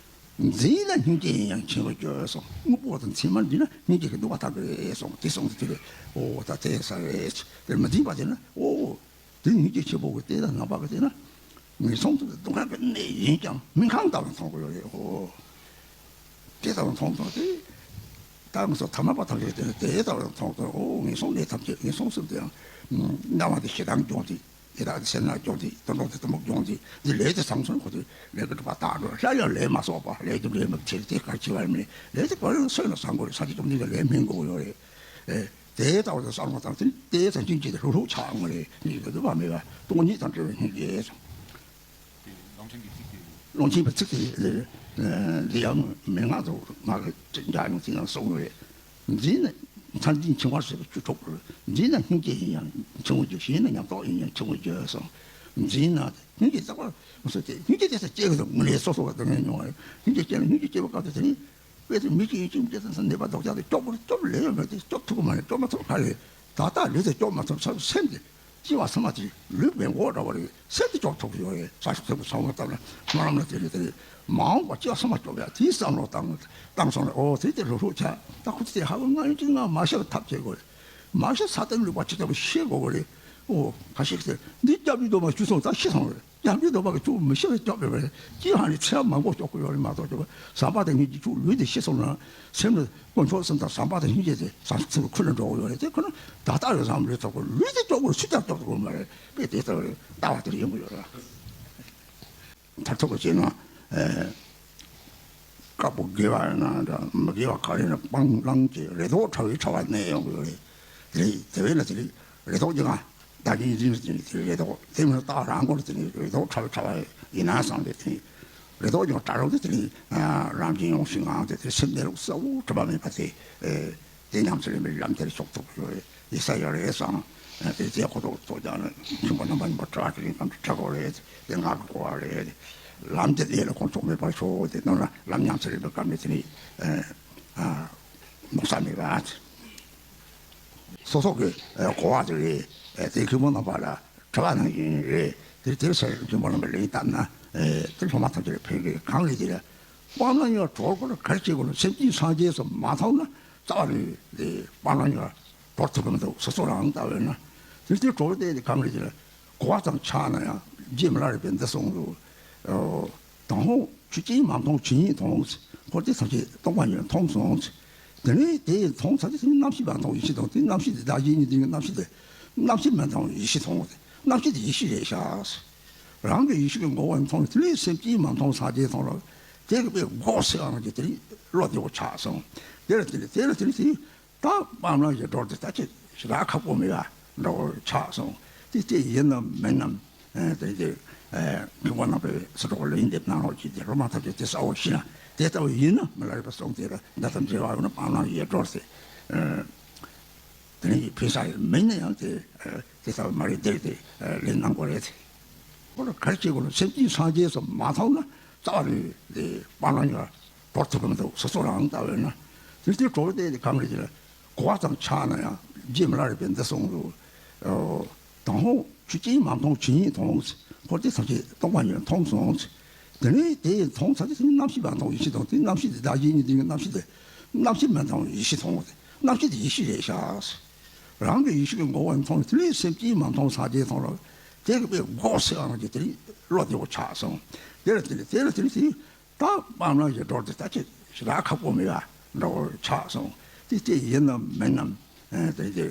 འཛིན་ལ་སྙིང་རྗེ་ཡིན་ཡང་ཆེན་པོ་སྐྱོ་སོང་། དངོས་པོ་དང་མཚན་མར་འཛིན་ན་སྙིང་རྗེ་གི་སྡུག་པ་དག་གི་རེད་སོང་། དེ་སོང་དུས་དེ་ལས་ཨོ་ད་དེ་ས་རེད། དེ་མི་འཛིན་པ་དེ་ན་ཨོ་དེ་སྙིང་རྗེ་ཆེན་པོ་གི་དེ་དང་ནང་པ་གི་དེ་ན་ངན་སོང་དུ་སྡུག་བསྔལ་གྱི་གནས་ཡིན་ཀྱང་སྨིན་ཁང་ལྟ་བུ་མཐོང་གི་ཡོད་རེད་ཨོ། དེ་ལྟ་བུ་མཐོང་སོང་དེ། ད་ང་ཚོ་ཐ་མལ་པ་ཐམས་ཅད་དེ་ནི་དེ་ལྟ་བུ་མཐོང་སོང་ཨོ་ངན་སོང་གནས་ཐམས་ཅད་ངན་སོང་གསུམ་དུ་ཡང་སྣང་བ་དེ་ཞེ་སྡང་སྐྱོང་དེ། ཡི་དྭགས་དེ་སེར་སྣ་སྐྱོང་དེ་དུད་འགྲོ་དེ་དུད་འགྲོ་སྐྱོང་དེ་འདི་ལས་དེ་བཟང་སོང་ཁོ་ཚོས་ལས་ཀྱི་སྒྲུབ་པ་དག་འགྲོ་སླར་ཡང་ལས་མ་གསོག་པ་ལས་རྒྱུ་འབྲས་མི་ཆེ་དེ་གར་ཆེ་བར་མེད་ལས་དེ་ག་རེ་སོན་ལ་བཟང་གོ་རེད། ས་ཆ་ཅུང་ཟད་ཀྱི་ལས་སྨིན་དགོས་ཡོད་རེད། དེ་ལྟ་བུ་དང་བསམ་བློ་བཏང་ཚེ་དེ་ཙམ་སྙིང་རྗེ་དེ་ལྷུག་ལྷུག་ཆགས་འོང་བ་རེད། སྙིང་རྗེ་དེ་བ་མེད་པ་སྟོང་ཉིད་དང་བྲལ་བའི་སྙིང་རྗེ། ཀློང་ཆེན་གྱི་ཚིག་དེ། ཀློང་ཆེན་པའི་ཚིག་དེ་འདི་ཡང་མན་ངག་ཏུ་ང་གི་འཇའ་ཡང་ཚིག་ཡང་གསུངས་རེད། འཛིན་ན་མཚན་ལྡན་འཆིང་བ་ཟེར་བ་བཅུ་དྲུག་རེད། འཛིན་ན་སྙིང་རྗེ་ཡིན་ཡང་འཆིང་བ་རྒྱུ། ཞེན་ན་ཉམས་རྟོགས་ཡིན་ཡང་འཆིང་བ་རྒྱུ་གསུངས། འཛིན་ན་སྙིང་རྗེ་རྩ་བ་མ་སོ་དེ་སྙིང་རྗེ་དེ་ས་སྐྱེ་གི་དང་དངོས་གནས་སོ་སོ་བ་དང་ངས་མྱོང་བ་རེད། སྙིང་རྗེ་སྐྱེ་ན་སྙིང་རྗེ་སྐྱེ་བ་ག་དེ་དེ་ནི། དཔེ་དེ་མི་གཅིག་ཡིན་གཅིག་མི་གཅིག་དང་ནད་པ་ལྡོག་ཆ་དེ་སྐྱོབ་དགོས་སྐྱོབ་ལས་ཡོད་མེད་དེ་སྐྱོབ་ཐུབ་ཀྱི་མ་རེད། སྐྱོབ་མ་ཐུབ་ག་རེད། ད་ལྟ་ལུས་དེ་སྐྱོབ་མ་ཐུབ་ས་སེམས་དེ་སྐྱེ་བ་ཚང་མ་དེ་ལུས་མེད་མགོ་འདྲ་བ་རེད། སེམས་དེ་སྐྱོབ་ཐུབ་ཀྱི་ཡོད་རེད། ས་ཞིག་ཐུབ་ཀྱི་ཚང་མ་བཏབ་ན་སྨོན་ལམ་ལ་དེ་རེད་དེ་རེད། མ་འོངས་པ་སྐྱེ་བ་ཚང་མ་སྐྱོབ་ཡ་དེའི་བསམ་བློ་བཏང་བཏང་སོང་ན་ཨོ་དེ་དེ་ལྷུག་ལྷུག་ཆགས། ད་ཁོ་ཚོ་དེ་ཧ་གོ་ང་ཡིན་གཅིག་ང་མ་ཤི་བ་ཐབས་བྱེད་དགོས་རེད། མ་ཤི་ས་སྟེང་ལུས་པ་ཅི་ལྟ་བུ་ཤེས་དགོས་རེད། ཨོ་ཁ་ཤས་ཀྱིས་འདི་སྐྱབས་ཡུལ་དུ་མ་བཅུ་སོང་ད་ཤི་སོང་རེད། ཡང་མི་ལྡོག་པ་གི་ཆུ་མི་ཤི་བའི་སྐྱོབ་པའི་བར་ཅི་ཧ་ནི་ཚེ་མང་པོ་སྐྱོབ་ཀྱི་ཡོད་རེད་མ་གཏོགས་སྐྱོབ་པ་བསམ་པ་དང་སྙིང་རྗེ་ཆུ་ལུས་དེ་ཤི་སོང་ན་སེམས་ལ་དཀོན་མཆོག་གསུམ་དང་བསམ་པ་དང་སྙིང་རྗེ་དེ་བསམ་ཚུལ་ཁུར་ནས་འགྲོ་གི་ཡོད་རེད། དེ་ཁོ་ན་ད་ལྟ་ཡོད་བསམ་ལུས་ཐོག་གི་ལུས་དེ་སྐྱོབ་དགོས་སུ་ཀྱང་སྐྱོབ་ཐུབ་ཀྱི་མ་རེད། དཔེ་དེ་ལྟ་བུའི་ལྟ་བ་དེར་ཡོང་གི་ཡོད་རེད། མཐར་ཐུག་གི་བྱས་ན། དཀར་པོ་དགེ་བ་ཡིན་ན་འདྲ་མི་དགེ་བ་ག་རེ་ཡིན་ན་སྤང་བླང་གི་རེ་དོགས་ཕྲ་བའི་ཕྲ་བ་གནས་ཡོང་གི་ཡོད་རེད། དེ་རེད་དེ་བས་ན་དེ་རེད་རེ་དོགས་ཀྱི་ང་བདག་གིས་འཛིན་ཟིན་དེ་རེ་དོགས་དེ་མིན་ལྟ་རང་སྐོར་དེ་ནི་རེ་དོགས་ཕྲ་བའི་ཕྲ་བ་ཡིན་ན་བསམ་པའི་དེ་རེ་དོགས་ཀྱི་ང་བྲལ་རོགས་དེ་དེ་ནི་རང་བཞིན་ཡོངས་ཤིང་ངང་དེ་དེ་སེམས་གནས་ལུགས་གསལ་བོ་གྲུབ་པ་མེད་པ་དེ་དེ་ཉམས་སུ་ལེན་པའི་ལམ་དེར་ཕྱོགས་ཐུབ་ཡོད་རེད། ཡིད་ས་ཡོད་རེད་བསམ། དེ་རྗེས་ཁོ་ཐོག་ཐོག་ཀྱང་ནི་ཁྱིམ་པ་རྣམ་པ་གཉིས་པ་གྲྭ་བ་དེ་རིང་ཐམས་ཅད་གྲྭ་སྐོར་རེད། དེ་ང་གི་གོ་བ་རེད། ལམ་དེ་ཡེ་ལ་ཁོང་ཚོ་མེད་པར་ཤོག་དེ་ནང་ལ་ལམ་ཉམས་སུ་རེད་པའི་སྐབས་ནས་དེ་ནི་མནོ་ས་མེད་པ། སོ་སོ་གི་གོ་བ་དེ་རེད། དེ་ཁྱིམ་པ་རྣམ་པ་ལ་གྲྭ་བ་ནང་བཞིན་རེད། དེ་དེར་ས་ཁྱིམ་པ་རྣམ་པ་ལ་ཡིན་བཏབ་ན་དེ་སློབ་མ་ཐམས་ཅད་ལ་ཕན་གི་གང་རེད་དེ་ལ། སྤང་བླང་གཉིས་ཀ་གྲོལ་དགོས་ན་ག་རེ་བྱེད་དགོས་ན་སེམས་ཅན་སངས་རྒྱས་སུ་མ་མཐོང་ན་རྩ་བ་ནས་དེ་སྤང་བླང་གཉིས་ཀ་གྲོལ་ཐུབ་ཀྱི་མི་འདུག་སོ་སོ་རང་ལྟ་བས་ན། དེ་ལྟར་གྲོལ་བའི་གཏེར་དེ་གང་རེད་ཅེ་ན། གོ་བ་ཙམ་ཆགས་ན་ཡང་རྗེ་མི་ལ་རས་པས་འདི་གསུངས་འདུག་དང་པོ་ཆོས་ཅན་མ་མཐོང་ཆོས་ཉིད་མཐོང་། འཁོར་འདས་ཐམས་ཅད་སྟོང་པ་ཉིད་མཐོང་གསུངས། དེ་ནས་དེ་མཐོང་ཚར་དུས་རྣམ་ཤེས་མ་མཐོང་ཡེ་ཤེས་མཐོང་། དེ་རྣམ་ཤེས་དེ་བདག་གཞན་གཉིས་འདུས་ཀྱི་རྣམ་ཤེས་དེ་རྣམ་ཤེས་མ་མཐོང་ཡེ་ཤེས་མཐོང་། རྣམ་ཤེས་དེ་ཡེ་ཤེས་རེད་ཤག་རང་གི་ཡེ་ཤེས་ཀྱི་ངོ་བོ་མཐོང་། དེ་ནས་སེམས་ཅན་མ་མཐོང་སངས་རྒྱས་མཐོང་ལ། དེ་གི་དཔེ་འགོག་སེ་ཨང་གི་དེ་ནས་བློ་བདེ་བོ་ཆགས་སོང་། དེ་ལ་དེ་ལ་དེ་ལ་དེ་ལ་དེ་ད་སྤང་བླང་ཞེས་འགྲོ་དེ་ད་ཅི་ཞེ་དྲག་ཁག་པོ་མེད་པ་འདྲ་བོ་ཆགས་སོང་། དེ་དེ་ཡིན་ནམ་མིན་ནམ་དེ་དེ་མཁས་པ་རྣམ་པས་སུ་གྲོགས་ལ་ཡིན་འདེབས་གནང་རོགས་གྱིས་དེ་སློབ་མ་ཐམས་ཅད་དེ་གསལ་བོ་ཤེས་ན་དེ་ལྟ་བུ་ཡིན་ན་མི་ལ་རས་པ་གསུངས་དེ་ལ་འདི་ལྟར་འབྲེལ་བ་ཡོད་ན་སྤང་བླང་ཞེས་འགྲོ་ཟེར། དེ་ནི་ཕན་ས་ཡོད་མིན་ན་ཡང་དེ་དེ་ལྟ་བུ་མ་རེད་དེ་དེ་ལེན་གནང་དགོས་རེད། ཁོ་ལ་ག་རེ་བྱེད་དགོས་ན་སེམས་ཅན་སངས་རྒྱས་སུ་མ་མཐོང་ན་རྩ་བ་ནས་དེ་སྤང་བླང་གཉིས་ཀ་གྲོལ་ཐུབ་ཀྱི་མི་འདུག་སོ་སོ་རང་ལྟ་བས་ན། དེ་ལྟར་གྲོལ་བའི་གཏེར་དེ་གང་རེད་ཅེ་ན། གོ་བ་ཙམ་ཆགས་ན་ཡང་རྗེ་མི་ལ་རས་པས་འདི་གསུངས་འདུག་དང་པོ་ཆོས་ཅན་མ་མཐོང་ཆོས་ཉིད་མཐོང་། འཁོར་འདས་ཐམས་ཅད་སྟོང་པ་ཉིད་མཐོང་གསུངས། དེ་ནས་དེ་མཐོང་ཚར་དུས་རྣམ་ཤེས་མ་མཐོང་ཡེ་ཤེས་མཐོང་། དེ་རྣམ་ཤེས་དེ་བདག་གཞན་གཉིས་འདུས་ཀྱི་རྣམ་ཤེས་དེ་རྣམ་ཤེས་མ་མཐོང་ཡེ་ཤེས་མཐོང་། རྣམ་ཤེས་དེ་ཡེ་ཤེས་རེད་ཤག་རང་གི་ཡེ་ཤེས་ཀྱི་ངོ་བོ་མཐོང་། དེ་ནས་སེམས་ཅན་མ་མཐོང་སངས་རྒྱས་མཐོང་ལ། དེ་གི་དཔེ་འགོག་སེ་ཨང་གི་དེ་ནས་བློ་བདེ་བོ་ཆགས་སོང་། དེ་ལ་དེ་ལ་དེ་ལ་དེ་ལ་དེ། ད་སྤང་བླང་ཞེས་འགྲོ་དེ་ད་ཅི་ཞེ་དྲག་ཁག་པོ་མེད་པ་འདྲ་བོ་ཆགས་སོང་། དེ་དེ་ཡིན་ནམ་མིན་ནམ་དེ་དེ་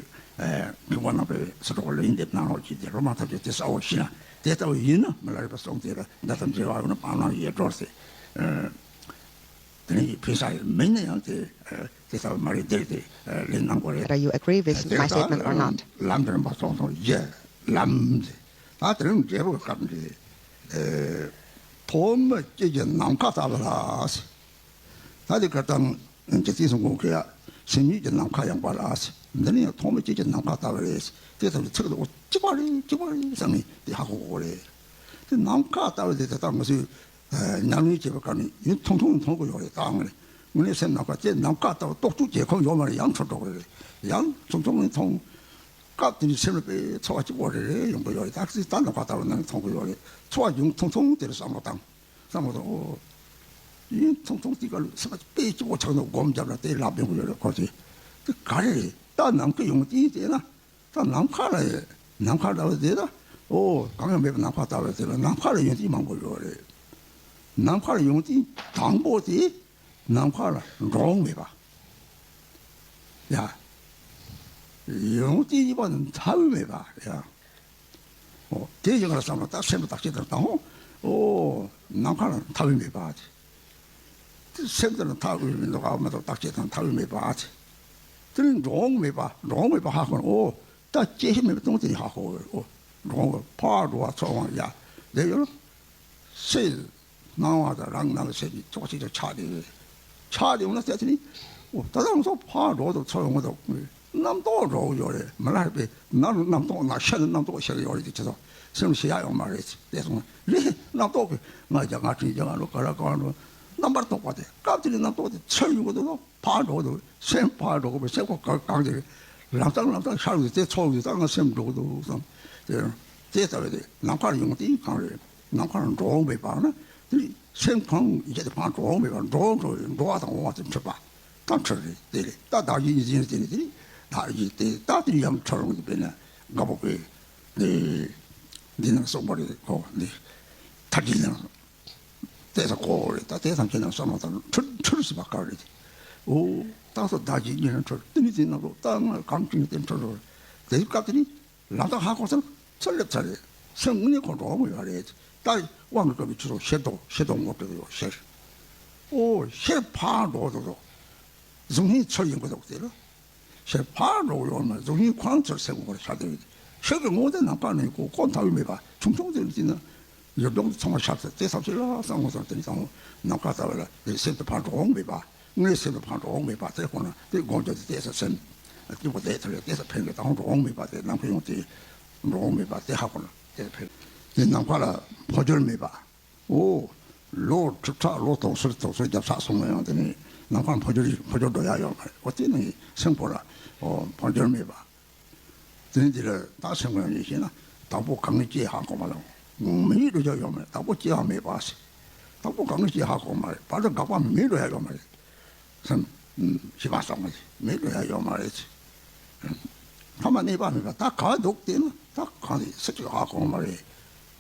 མཁས་པ་རྣམ་པས་སུ་གྲོགས་ལ་ཡིན་འདེབས་གནང་རོགས་གྱིས་དེ་སློབ་མ་ཐམས་ཅད་དེ་གསལ་བོ་ཤེས་ན་དེ་ལྟ་བུ་ཡིན་ན་མི་ལ་རས་པ་གསུངས་དེ་ལ་འདི་ལྟར་འབྲེལ་བ་ཡོད་ན་སྤང་བླང་ཞེས་འགྲོ་ཟེར། དེ་ནི་ཕན་ས་ཡོད་མིན་ན་ཡང་དེ་དེ་ལྟ་བུ་མ་རེད་དེ་དེ་ལེན་གནང་དགོས་རེད། Whether you agree with my statement or not. ལམ་དེ་རིམ་པ་སོང་སོང་ཡེ་ལམ་དེ་ད་དེ་རིང་འབྲས་བུ་སྐབས་འདི། ཐོག་མ་སྐྱེས་ཀྱི་ནམ་མཁའ་ལྟ་བུ་ལ། ད་དེ་གར་དང་ཇི་སྲིད་གསུང་གོ་ཁེ་ཡ་སེམས་ཉིད་ཀྱི་ནམ་མཁའ་ཡངས་པ་ལ། འདི་ནི་ཡང་ཐོག་མ་སྐྱེས་ཀྱི་ནམ་མཁའ་ལྟ་བུ་རེད། དེ་ལྟ་བུའི་ཚིག་དེ་འོ་གཅིག་པ་རེད་གཅིག་པ་རེད་བསམ་ནས་དེ་ཧ་གོ་གོ་རེད། དེ་ནམ་མཁའ་ལྟ་བུ་དེ་དེ་ལྟར་ང་ཚོས་ཉམས་ལེན་བྱེད་པའི་སྐབས་ནས་ཡུན་ཐུང་ཐུང་མཐོང་གི་ཡོད་རེད། ད་ང་ནི་ངོས་ནས་སེམས་ནམ་མཁའ་དེ་ནམ་མཁའ་ལྟ་བུ་རྟོགས་བཅུག་བྱེད་ཁོམ་ཡོད་མ་རེད། ཡང་འཕྲོ་འགྲོ་གི་རེད། ཡང་ཐུང་ཐུང་ནས་མཐོང་། སྐབས་དེ་ནས་སེམས་ལ་དཔེ་ཚོར་བ་གཅིག་པོ་རེ་རེ་ཡོང་གི་ཡོད་རེད། ད་ད་ནམ་མཁའ་ལྟ་བུ་ནང་ནས་མཐོང་གི་ཡོད་རེད། ཚོར་བ་ཡུན་ཐུང་ཐུང་དེར་བསམ་བློ་བཏང་། བསམ་བློ་བཏང་། ཨོ། ཡུན་ཐུང་ཐུང་དེ་ག་ལ་སེམས་པ་དཔེ་གཅིག་པོ་ཆགས་ནས་སྒོམ་བརྒྱབ་ན་དེ་ལབ་ཡོང་གི་ཡོད་རེད། ཁོ་ཚོས་དེ་ག་རེ་རེད། ད་ནམ་མཁའ་ཡོང་དུས་དེ་ན་ད་ནམ་མཁའ་ལ་ནམ་མཁའ་ལྟ་བུ་དེ་ད་ཨོ་གང་ཡང་མེད་པའི་ནམ་མཁའ་ལྟ་བུ་དེ་ལ་ནམ་མཁའ་ལ་ཡོང་དུས་མང་པོ་ཡོད་རེད། ནམ་མཁའ་ལ་ཡོང་དུས་དང་པོ་དེ། ནམ་མཁའ་ལ་འགྲོ་འོང་མེད་པ། ཡ། ཡོང་དུས་གཉིས་པ་ནི་མཐའ་དབུས་མེད་པ། ཡ། འོ། དེ་ཡིན་ག་ལ་བསམ་ན་ད་སེམས་ལ་བརྟག་དཔྱད་དང་དང་། འོ། ནམ་མཁའ་ལ་མཐའ་དབུས་མེད་པ། དེ་སེམས་དེ་ལ་མཐའ་དབུས་མི་འདུག་ག་མ་གཏོགས་བརྟག་དཔྱད་དང་མཐའ་དབུས་མེད་པ། དེ་ནི་འགྲོ་འོང་མེད་པ། འགྲོ་འོང་མེད་པ་ཧ་གོ་ན། ཨོ་ད་སྐྱེ་ཤི་མེད་པ་སྟོང་ཙམ་ཧ་གོ། ཨོ་འགྲོ་འོང་ཕར་འགྲོ་བ་ཚུར་འོང་ཡ་དེ་ཡོད་ལ། སེམས་སྣང་བ་དང་རང་སྣང་གི་སེམས་ཀྱི་ཕྱོགས་གཅིག་ཏུ་ཆགས་ཏེ། ཆགས་ཏེ་འོང་ན་ཟེར་དེ་ནི། ཨོ་ད་ལྟ་ང་ཚོ་ཕར་འགྲོ་དང་ཚུར་འོང་དང་རྣམ་རྟོག་འགྲོ་གི་ཡོད་རེད། མི་ལ་རེ་བས་ནང་ལ་རྣམ་རྟོག་ན་ཤ་ནི་རྣམ་རྟོག་ཤ་གི་ཡོད་རེད། དེ་ཁྱེད་ཚོ་སེམས་ཤེས་ཡ་ཡོད་མ་རེད། དེ་སོང་རེད། རྣམ་རྟོག་གི་ང་རྒྱ་ང་དྲིན་རྒྱ་ང་ལོ་ག་ར་གང་ལོ་རྣམ་པར་རྟོག་པ་དེ་སྐབས་དེ་ནི་རྣམ་རྟོག་དེ་ཚུར་ཡོང་གི་འདུག་ལོ། ཕར་འགྲོ་འདུག་སེམས་ཕར་འགྲོ་དགོས་པའི་སེམས་ཁོ་གང་གང་དེ་ལམ་སང་ལམ་སང་ཤར་འདུག་དེ་ཚོགས་འདུག་ད་ང་སེམས་འགྲོ་འདུག་བསམ། དེ་དེ་ལྟ་བུ་དེ་ནམ་མཁར་ཡོང་དུས་གང་རེད། ནམ་མཁར་འགྲོ་འོང་མེད་པ་ན་དེ་སེམས་གང་ཡིན་གྱི་དེ་ཕར་འགྲོ་འོང་མེད་པ། འགྲོ་འགྲོ་འགྲོ་བ་དང་འོང་བ་དེ་འཕྲད་པ་ད་འཕྲད་རེད། དེ་རེད། ད་བདག་གཞན་གཉིས་ཟིན་དེ་ནི་དེ་ནི་བདག་གཞན་དེ་ད་དེ་ནི་ཡང་འཕྲད་རུང་དེ་དཔེར་ན་དགའ་པོ་པས་འདི་འདི་ནང་གསུངས་པ་རེད། ཁོ་འདི་ཐར་གྱི་ནང་། དེ་ཚོ་གོ་རེད། ད་དེ་ཐམས་ཅད་ནང་བསམ་བློ་བཏང་འཁྲུལ་འཁྲུལ་ཟེར་བ་ག་རེད། ཨོ་ད་སོ་བདག་གཅིག་གཉིས་ལ་འཁྲུལ། དེ་ནི་དེ་ནང་ལོག་ད་ང་གང་བྱུང་དེ་འཁྲུལ་རོ། དེ་སྐབས་དེ་ནི་ལམ་ཐག་ཧ་གོ་ཚར་ཚར་ལེབ་ཚར་རེད། སེམས་དངོས་གནས་ཁོ་འགྲོ་བ་མི་ཡོད་རེད། ད་དབང་གི་སྐབས་ཀྱི་ཆུ་ཚོད་ཤེར་རྡོག་ཤེར་རྡོག་ངོ་སྤྲོད་ཡོད་ཤེར། ཨོ་ཤེར་ཕར་འགྲོ་འདུག་དོ། གཟུགས་བརྙན་ཚུར་ཡིན་དགོས་འདུག་དེ་ལ། ཤེར་ཕར་འགྲོ་ཡོང་ན་གཟུགས་བརྙན་ཁོ་རང་ཚུར་སེམས་ཁོ་ར་ཤར་དེ་ཡོད། ཤེར་གྱི་ངོ་དེ་ནམ་མཁའ་ནས་ཁོ་ཁོ་མཐའ་དབུས་མེད་པ་ཆུང་ཆུང་དེ་ལ་བརྩིས་ན། ཡུལ་ལྗོངས་དེ་ཚང་མ་ཤར་ཚེ་དེ་ཙམ་ཞིག་ལ་བསམ་བློ་བཏང་དེ་ནི་ད་ནམ་མཁའ་ལྟ་བུ་ལ་དེ་སེམས་དེ་ཕར་འགྲོ་འོང་མེད་པ། དངོས་སེམས་དེ་ཕར་འགྲོ་འོང་མེད་པ་དེ་ཁོ་ན་དེ་སྒོམ་རྒྱུ་དེ་དེ་ས་སེམས་སྐྱིད་པོ་དེ་ཚོ་ལས་དེ་ས་ཕན་གྱི་ད་འགྲོ་འོང་མེད་པ་དེ་ནམ་མཁའ་ཡོང་དེ་འགྲོ་འོང་མེད་པ་དེ་ཧ་གོ་ན་དེ་ཕན་དེ་ནམ་མཁའ་ལ་འཕོ་འགྱུར་མེད་པ། ཨོ། ལོ་ཁྲི་ཕྲག་ལོ་དུང་ཕྱུར་དུང་ཕྱུར་བརྒྱ་ཕྲག་སོང་ན་ཡང་དེ་ནི་ནམ་མཁར་འཕོ་འགྱུར་འཕོ་འགྱུར་འགྲོ་ཡ་ཡོད་མ་རེད། ཨོ་དེ་ནི་སེམས་ཁོ་ར་ཨོ་འཕོ་འགྱུར་མེད་པ། དེ་ནི་འདི་ལ་ད་སེམས་ཁོ་ར་ཡིན་ཞེ་ན། དང་པོ་གང་ནས་སྐྱེས་ཧ་གོ་མ་ལོང་། མི་ཡིད་འགྲོ་ཡ་ཡོད་མ་རེད། དང་པོ་སྐྱེ་བ་མེད་པ་ཟེར། དང་པོ་གང་ནས་སྐྱེས་ཧ་གོ་མ་རེད། བར་དུ་འགག་པ་མི་འགྲོ་ཡ་ཡོད་མ་རེད། སེམས་ཤེས་པ་བསམ་པ་མེད་འགྲོ་ཡ་ཡོད་མ་རེད། ཐ་མ་གནས་པ་མེད་པ་ད་ག་འདུག་བལྟས་ན་ད་གང་རེད་སུ་གཅིག་ཧ་གོ་མ་རེད།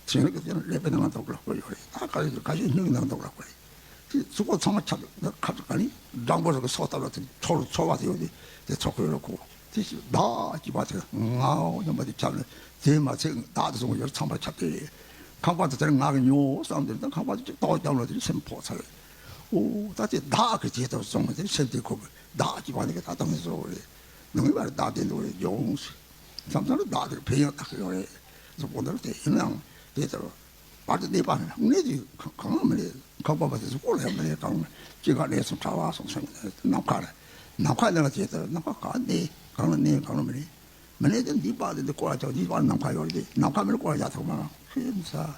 ཚན་རིག་གི་དེ་ནི་ཀླད་པའི་ནང་འདུག་ལབ་དགོས་ཡོད་རེད། ད་ག་རེད་ག་ཞིག་སྙིང་ནང་འདུག་ལབ་དགོས་རེད། དེ་གཟུགས་པོ་ཚང་མ་ཁྱབ་ན་ཁ་ཚུགས་ག་ནི་སྦྲང་བུ་རེ་གི་སོ་ལྟ་ལ་དེ་ཚོར་ཚོར་བ་དེ་ཡོད་དེ་དེ་ཚོར་གི་ཡོད་ལ་ཁོ་དེ་ཞིག་བདག་གཅིག་པ་དེ་ངའོ་སྙམ་པ་དེ་ཁྱབ་ན་དེ་མ་ཚད་བདག་དེ་སོང་ཡོད་ཚང་མ་ཁྱབ་སྟེ། ཁང་པ་དེ་དེར་ང་གི་ཉོ་བསམ་དེར་ད་ཁང་པ་དེ་གཅིག་ཏོག་ཀྱང་ལ་དེ་སེམས་ཕོག་ཚར། ཨོ་ད་དེ་བདག་གི་བྱེད་ཐབས་སོང་བ་དེ་སེམས་དེ་ཁོ་གི་བདག་གཅིག་པ་ནི་གི་ད་ལྟ་ངས་བཟོ་བ་རེད། ནང་པར་བདག་དེ་འདུག་རེད་ཡོང་། མཚམས་མཚམས་ལ་བདག་དེ་ཕན་ཡང་བཏགས་ཀྱི་ཡོད་རེད། གཟུགས་པོ་འདིར་དེ་ཡིན་ནའང་དེ་ལྟར་བར་དུ་གནས་པ་མེད་ན་གནས་དུས་གང་གང་མི་རེད། ཁང་པ་བ་དེ་གཟུགས་པོ་ལ་ཡང་མི་རེད། གང་སྐྱེ་འགག་གནས་གསུམ་བྲལ་བ་སོང་སེམས་ནམ་མཁའ་རེད། ནམ་མཁའ་ནང་ལ་དེ་ལྟར་ནམ་མཁའ་གང་གནས་གང་ལ་གནས་གང་ལ་མི་རེད། མི་གནས་དེ་འདི་པ་དེ་འདི་སྐོར་ལ་ཆགས་འདི་པ་ནམ་མཁའ་ཡོད་རེད། དེ་ནམ་མཁའ་མེད་ན་སྐོར་ལ་ཆགས་ཐུབ་མ་རེད། ཤེས་མི་ཚར།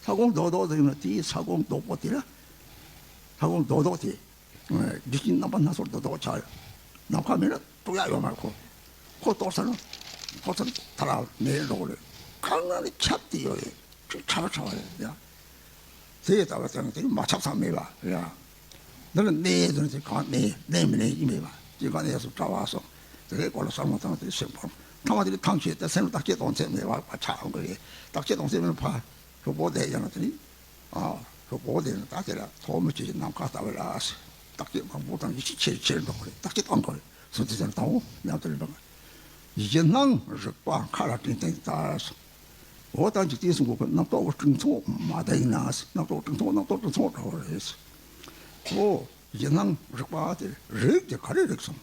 ས་གོང་རྡོག་རྡོག་དེ་ཡིན་ན་དེའི་ས་གོང་རྡོག་པོ་དེ་ལ་ས་གོང་རྡོག་རྡོག་དེ། བདེ་སྐྱིད་རྣམ་པ་སྣ་ཚོགས་རྡོག་རྡོག་ཆགས་ཡོད། ནམ་མཁའ་མེད་ན་རྟོགས་ཡག་ཡོད་མ་རེད་ཁོ། ཁོ་རྟོགས་ཚར་ན་ཁོ་ཚོ་ཐ་རག་མེད་འགྲོ་གི་རེད། གང་ན་ནི་ཁྱབ་སྟེ་ཡོད་རེད། ཁྱབ་ཁྱབ་པ་རེད་ཡ། དེ་ཡི་ལྟ་བ་དེ་ནི་དེ་ནི་མ་ཁྱབ་ས་མེད་པ་ཡ། འདི་ལ་གནས་ཟེར་ན་དེ་གང་གནས་གནས་མི་གནས་ཡིན་མེད་པ་དེ་གང་གནས་སུ་གྲྭ་བ་སོགས་དེ་གའི་སྐོར་ལ་བསམ་བློ་བཏང་སྟེ་སེམས་ཕམ་ཐ་མ་དེ་ནི་ཐང་ཆད་དེ་སེམས་ལ་བརྟག་དཔྱད་གཏོང་ཚད་མེད་པ་ཆགས་འོང་གི་རེད། བརྟག་དཔྱད་གཏོང་ཚད་མེད་པ་ཕ་ལྷུག་པོ་དེ་ཡང་ན་དེ་ནི། ཨ། ལྷུག་པོ་དེ་ནི་ད་དེ་ལ་ཐོག་མི་ཆེ་ཞིང་ནམ་མཁའ་ལྟ་བུ་ལ། བརྟག་དཔྱད་མང་པོ་དང་ཡིད་ཆེས་ཆེར་ཆེར་འགྲོ་གི་རེད། བརྟག་དཔྱད་གཏོང་དགོས་རེད། སོ་དེ་ཚོར་དང་པོ་མཉམ་དུ་ལེན་པ། གཞི་སྣང་རིག་པ་མཁའ་ལ་སྤྲིན་སྟེང་ལྟར། འོ་ད་འཇིག་རྟེན་གསུམ་པོ་གི་རྣམ་རྟོག་སྤྲིན་ཚོགས་མ་བསྡད་ན། རྣམ་རྟོག་སྤྲིན་ཚོགས་རྣམ་རྟོག་སྤྲིན་ཚོགས་འདྲ་བོ་རེད། འོ་གཞི་སྣང་རིག་པ་དེ་རིག་དེ་ག་རེ་རིག་སོང་།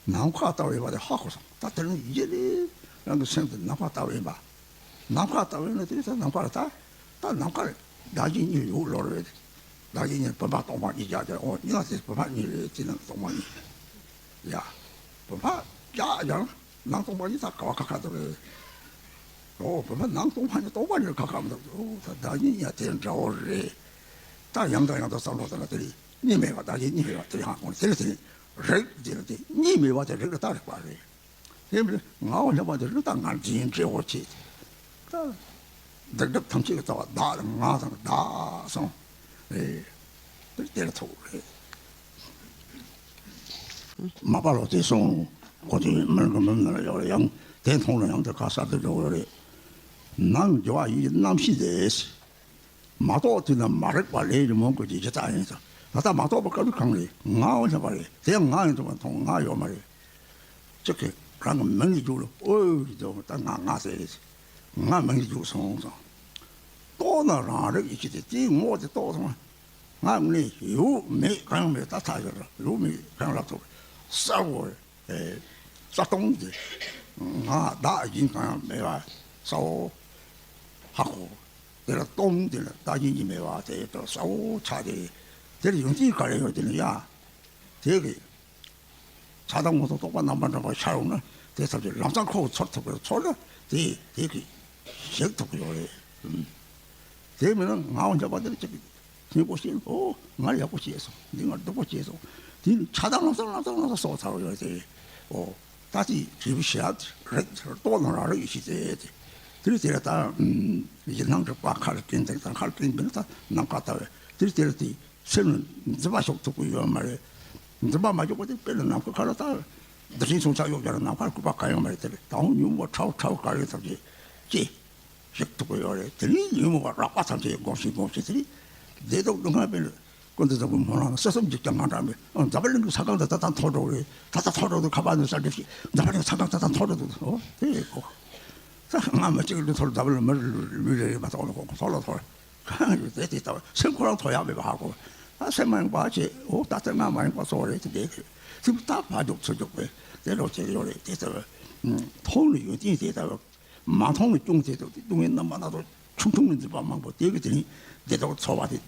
ནམ་མཁའ་ལྟ་བུ་ཡིན་པ་དེ་ཧ་གོ་སོང་། ད་དེ་རིང་ཡིད་ལས་རང་གི་སེམས་དེ་ནམ་མཁའ་ལྟ་བུ་ཡིན་པ། ནམ་མཁའ་ལྟ་བུ་ཡིན་ན་དེ་ད་ནམ་མཁའ་ལ་ད་ད་ནམ་མཁའ་ལ་བདག་གཞན་གཉིས་ཡོད་ལོ་རེད། བདག་གཞན་གཉིས་བུམ་པ་སྟོང་པ་གཉིས་བརྒྱབ་སྟེ་ཨོ་གཉིས་ལ་དེ་བུམ་པ་གཉིས་རེད། དེ་ནང་སྟོང་པ་གཉིས་ཡ། བུམ་པ་བརྒྱབ་ཀྱང་ནང་སྟོང་པ་གཉིས་ད་ག་བ་ཁ་ཁ་དུ་རེད། ཨོ་བུམ་པ་ནང་སྟོང་པ་གཉིས་སྟོང་པ་གཉིས་ཁ་ཁ་མི་འདུག་ཨོ་ད་བདག་གཞན་གཉིས་དེ་འདྲ་བོ་རེད། ད་ཡང་དང་ཡང་དུ་བསམ་བློ་བཏང་ན་དེ་རེད། གཉིས་མེད་པ་བདག་གཞན་གཉིས་མེད་པ་དེ་ཡང་ཁོང་དེ་རེད་དེ་རེད། རིག་དེ་ལ་དེ་གཉིས་མེད་པ་དེ་རིག་ལ་ད་རིག་པ་རེད། དེ་མིན་ངའོ་སྙམ་པ་དེ་རིག་ད་ང་འཛིན་བྲལ་བོ་བྱེད། ད་སྡིག་སྒྲིབ་ཐམས་ཅད་ཀྱི་རྩ་བ་བདག་དང་ང་དང་བདག་སོང་། ཨེ་དེ་དེ་ལ་ཐུག་རེད། མ་པ་ལོ་དེ་སོང་ཁོ་དེ་མི་རིགས་མི་མི་ལ་ཡོད་རེད། ཡང་དེ་མཐོང་ལ་ཡང་དེ་ཁ་གསར་དུ་འགྲོ་གི་རེད། ནང་འགྱུ་བ་ཡི་རྣམ་ཤེས་དེ། མ་རྟོགས་དུས་ན་མ་རིག་པ་ལས་ཀྱི་མོ་ཀུན་གྱི་གཞི་རྩ་ཡིན་ཙང་། ད་ལྟ་མ་རྟོགས་པ་སྐབས་རེ་གང་རེད། ངའོ་སྙམ་པ་རེད། དེ་ཡང་ང་ཡིན་དུ་མ་མཐོང་ང་ཡོད་མ་རེད། གཅིག་གིས་རང་གི་མིང་གི་རྒྱུགས་ལ་ཨོ་ཡི་འདུག་ད་ང་ང་ཟེར་རེད། ང་མིང་གི་རྒྱུགས་སོང་ཙང་། རྟོགས་ན་རང་རིག་ཡིད་ཆེས་དེ་དེའི་ངོ་བོ་དེ་རྟོགས་སོང་། ང་ངས་ཡོད་མེད་གང་ཡང་མེད་ད་ཐག་ཆོད་ར་ཡོད་མེད་གང་ཡང་ལབ་ཐུབ་གསལ་བོ་རེད། ཨེ། ས་སྟོང་དེ། ང་བདག་གཞན་གང་ཡང་མེད་པ་གསལ་བོ་ཧ་གོ། དེ་ལ་སྟོང་དེ་ལ་བདག་གཞན་གྱི་མེད་པ་དེ་ལྟར་གསལ་བོ་ཆགས་ཏེ། དེར་ཡོན་ཏན་ག་རེ་ཡོད་དེ་ནི་ཡ། དེ་གི། ཆགས་སྡང་རྨོངས་གསུམ་རྟོག་པ་རྣམ་པར་འགྲོལ་བར་ཤར་འོང་ན། དེ་ཐམས་ཅད་ལམ་སང་ཁོ་བོ་ཚོར་ཐུབ་པའི་ཚོར་ལ་དེ་དེ་གི་ཞིག་ཐུབ་ཀྱི་ཡོད་རེད། ཨུམ། དེ་མིན་ན་ངའོ་འཇགས་པ་དེ་ལ་ཅིག་སྙིང་པོ་ཤེས། ཨོ། ང་ལ་ཡག་པོ་བྱས་སོང་། འདི་ང་སྡུག་པོ་བྱས་སོང་། དེ་ནི་ཆགས་སྡང་རྨོངས་གསུམ་རྨོངས་གསུམ་རྨོངས་གསུམ་སོགས་ཚར་ཡོད་དེ། ཨོ། ད་དེ་དྲིལ་བུ་ཞལ་རེག་རྟོག་ལ་རང་རིག་ཡེ་ཤེས་ཟེར་དེ། དེ་རིང་དེ་ལ་ད་ཡི་དམ་རིག་པ་མཁའ་ལ་སྤྲིན་དེ་དང་། མཁའ་ལ་སྤྲིན་པས་ན་ད་ནམ་མཁའ་ལྟ་བས། དེ་རིང་དེ་ལ་དེ་སེམས་ལ་འཛིན་པ་ཞོག་ཐུབ་ཀྱི་ཡོད་མ་རེད། འཛིན་པ་མ་ཞོག་པ་དེ་དཔེར་ན་ནམ་མཁའ་ཁ་ལ་ད་བདེ་ཆེན་སོང་ཆ་གཡོག་རྒྱག་ན་ནམ་མཁའ་སྐུད་པ་གང་ཡོད་མ་རེད། དེ་ལ་ད་འོང་ཉོན་མོངས་ཁྲ་བོ་ཁྲ་བོ་ག་རེ་ཐམས་ཅད་ཅེས། ཞིག་ཐུབ་ཀྱི་ཡོད་རེད། དེ་རིང་ཉོན་མོངས་པ་རགས་པ་ཐམས་ཅད་སྒོམ་ཞིང་སྒོམ་ཞིང་། དེ་རིང་བདེ་སྡུག་སྡུག་བསྔལ་དཔེ་ལ་ཀུན་ཏུ་བཟང་པོའི་སྨོན་ལམ་ལ་བསོད་བསམ་གྱི་ཀྱང་ང་འདྲ་མེད། ཨ། འཛམ་བུ་གླིང་གི་ས་ཁང་དེ་ད་ལྟ་མཐོ་འགྲོ་རེད། ད་ལྟ་མཐོ་འགྲོ་འདུག་ཁ་པར་ནས་ས་འདྲ་ཞིག་འཛམ་བུ་གླིང་ས་ཁང་ད་ལྟ་མཐོ་འགྲོ་འདུག་ཨོ་དེ་གོ། ད་ང་མ་གཅིག་ལུས་ཐོར་འཛམ་བུ་གླིང་མི་ལུས་རེ་རེ་མ་གཏོགས་ལ་གོ་མཐོ་ལ་མཐོ་གང་ཡོད་དེ་དེ་ལྟ་བུ་སེམས་ཁོ་རང་མཐོ་ཡག་མེད་པ་ཧ་གོ། ཨ། སེམས་མ་ཡེངས་པ་བྱེད། ཨོ་ད་ལྟ་ང་མ་ཡེངས་པ་སོགས་རེད། དེ་འདྲའི་དེ་ད་ཕར་འཇོག་ཚུར་འཇོག་པས་དེ་འདྲ་བྱེད་ཡོད་རེད། དེ་ལྟ་བུ་མཐོང་ནས་ཡོད་ཅིང་དེ་ལྟ་བུ། མ་མཐོང་བའི་ཅུང་ཟད་དུ་སྟོང་པའི་རྣམ་པ་སྣ་ཚོགས་ཆུང་ཆུང་ནས་འཛིན་པ་མང་པོ་དེ་གི་དེ་ནི་བདེ་སྡུག་ཚོར་བ་དེ།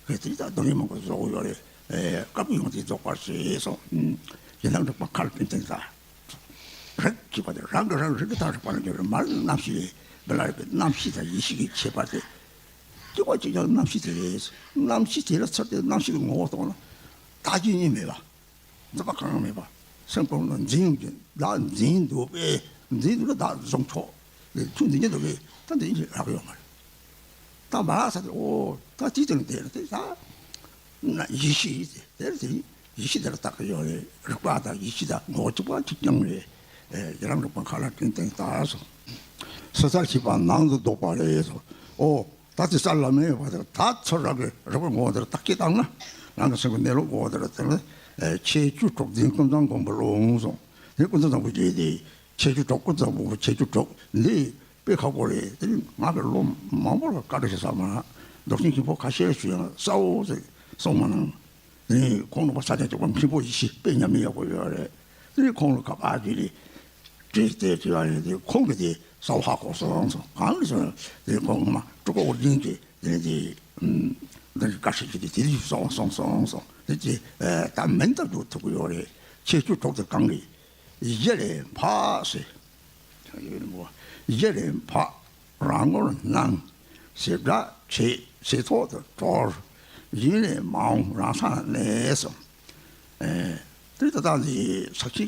གི་དེ་ད་སྡུག་བསྔལ་མང་པོ་བཟོ་གི་ཡོད་རེད། ཨེ། སྐབས་ཡོངས་དེ་རྫོགས་པར་ཤེས་སོ། ཨུམ། ཡི་དམ་རིག་པ་མཁའ་ལ་སྤྲིན་དེ་ད། རིག་ཅེས་པ་དེ་རང་གི་རང་རིག་གི་དང་རིག་པ་ལ་འགྱུར་བའི་མར་རྣམ་ཤེས་རེད། འདི་ལ་རིག་པའི་རྣམ་ཤེས་དང་ཡེ་ཤེས་ཀྱི་ཁྱད་པར་དེ། སྐྱེ་བ་གཅིག་ཀྱང་རྣམ་ཤེས་དེ་རེད། རྣམ་ཤེས་དེ་ལ་ཚུར་དེ་རྣམ་ཤེས་ཀྱི་ངོ་བོ་རྟོགས་ན་བདག་གི་གཉིས་མེད་པ། འཛིན་པ་གང་ཡང་མེད་པ། སེམས་ཁོ་ན་འཛིན་ཡོང་གི། བདག་འཛིན་འདུག་པས། འཛིན་འདུག་ན་བདག་བཟུང་ཆོག་རེད། ཁྱོད་འཛིན་གྱི་འདུག་པས། ད་འཛིན་གྱི་རག་ཡོད་མ་རེད། ད་མ་རག་ས་དེ། ཨོ་ད་དེ་དེ་ནི་དེ་ནི་དེ་ད་ན་ཡེ་ཤེས་དེ་དེར་དེ་ཡེ་ཤེས་དེར་བཏགས་ཀྱི་ཡོད་རེད། རིག་པ་དང་ཡེ་ཤེས་དང་ངོ་བོ་གཅིག་པ་གཅིག་རྐྱང་རེད། ཨེ། ཡི་དམ་རིག་པ་མཁའ་ལ་སྤྲིན་དེ་ད་སོ། སོ་སོར་ཤེས་པ་ནང་དུ་ལྡོག་པ་རེད་སོ། ཨོ། ད་དེ་ས་ལ་མེད་པ་དེར་ད་ཚུར་རང་གི་རིག་པའི་ངོ་བོ་དེར་བརྟག་དཔྱད་བཏང་ན། རང་གི་སེམས་ཀྱི་གནས་ལུགས་ངོ་བོ་དེར་བརྟག་ན། ཨེ། ཁྱད་ཆོས་དྲུག་འཛིན་ཀུན་བཟང་མགོན་པོ་ལ་འོང་སོང་། དེ་ཀུན་བཟང་མགོན་པོ་རྗེ་དེ་ཁྱད་ཆོས་དྲུག་ཀུན་བཟང་མགོན་པོ་ཁྱད་ཆོས་དྲུག་འདི་དཔེ་ཁག་པོ་རེད། དེ་ནི་ང་གི་ལོ་མང་པོ་ལ་བཀའ་འདྲི་ཞིག་ཟ་མ་མདོ་ཆེན་ཆེན་པོ་ཁ་ཤས་ཞུ་ཡང་གསལ་བོ་ཟིག་གསུངས་མ་གནང་། དེ་ནི་ཁོང་རྣམ་པ་ས་སྐྱ་ཇོ་བོ་མཁན་པོ་ཡེ་ཤེས་དཔེ་ཉམས་ལེན་ཡག་པོ་ཡོད་རེད། དེ་ནི་ཁོང་ལ་ག་པར་བརྒྱུད་ནས་བྲིས་ཏེ་བྲིས་པ་ཡིན་ཏེ། ཁོང་གིས་དེ་གསལ་བོ་ཧ་གོ་སོང་སོང་། གང་ལ་སོང་དེ་ཁོང་མ་སྤྲུལ་སྐུ་ཨོ་རྒྱན་གྱིས་དེ་ནི་དེ་འདི་བཀའ་ཤག་གི་དེ་དེ་གསལ་བོ་སོང་སོང་སོང་། དེ་དེ་ད་མིང་ལྟར་དུ་ཐུག་གི་ཡོད་རེད། ཁྱད་ཆོས་དྲུག་དེ་གང་གི། གཞི་ལས་འཕགས་ཟེར། གཞི་ལས་འཕགས། རང་ངོར་སྣང་། ཞེ་དྲག་བྱེད། ཞེ་ཐོག་ཏུ་གྲོལ། གཞན་ལས་མ་འོངས་རང་སར་གནས་སོ། ཨེ། དེ་ལྟ་སྟངས་འདི་ས་སྐྱའི་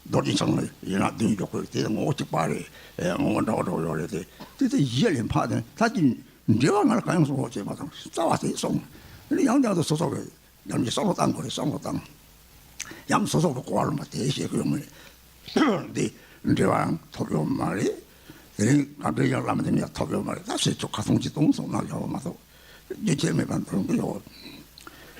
རྡོ་རྗེ་འཆང་ལ་ཡན་ལག་བདུན་འཇོག་དགོས། དེ་ངོ་བོ་གཅིག་པ་རེད། ཨེ། ངོ་བོ་འདྲ་བ་འདྲ་བ་ཡོད་རེད། དེ་དེ་དེ་གཞི་ལས་འཕགས་དེ་ད་ཅི་འགྲེལ་བ་ང་ལ་གང་ཡང་གསུང་རོགས་བྱེད་མ་དང་རྩ་བ་དེ་གསུངས། དེ་ནི་ཡང་ཡང་དུ་སོ་སོ་གི་ཡང་ནི་བསམ་བློ་བཏང་དགོས་རེད། བསམ་བློ་བཏང་། ཡང་སོ་སོ་གི་གོ་བ་ལོན་པ་དེ་བཤད་ཀྱི་ཡོད་མ་རེད། འདི་འགྲེལ་བའང་ཐོབ་ཡོད་མ་རེད། དེ་རིང་ག་འདྲའི་ཡང་བླ་མ་དེ་ཡང་ཐོབ་ཡོད་མ་རེད། ད་ཟེར་ཆོག་ཁ་ཐུང་ཅིག་གཏོང་སོང་ན་ཡོད་མ་གཏོགས་རྒྱུ་ཆེ་མེད་པ་འདོན་གྱི་ཡོད།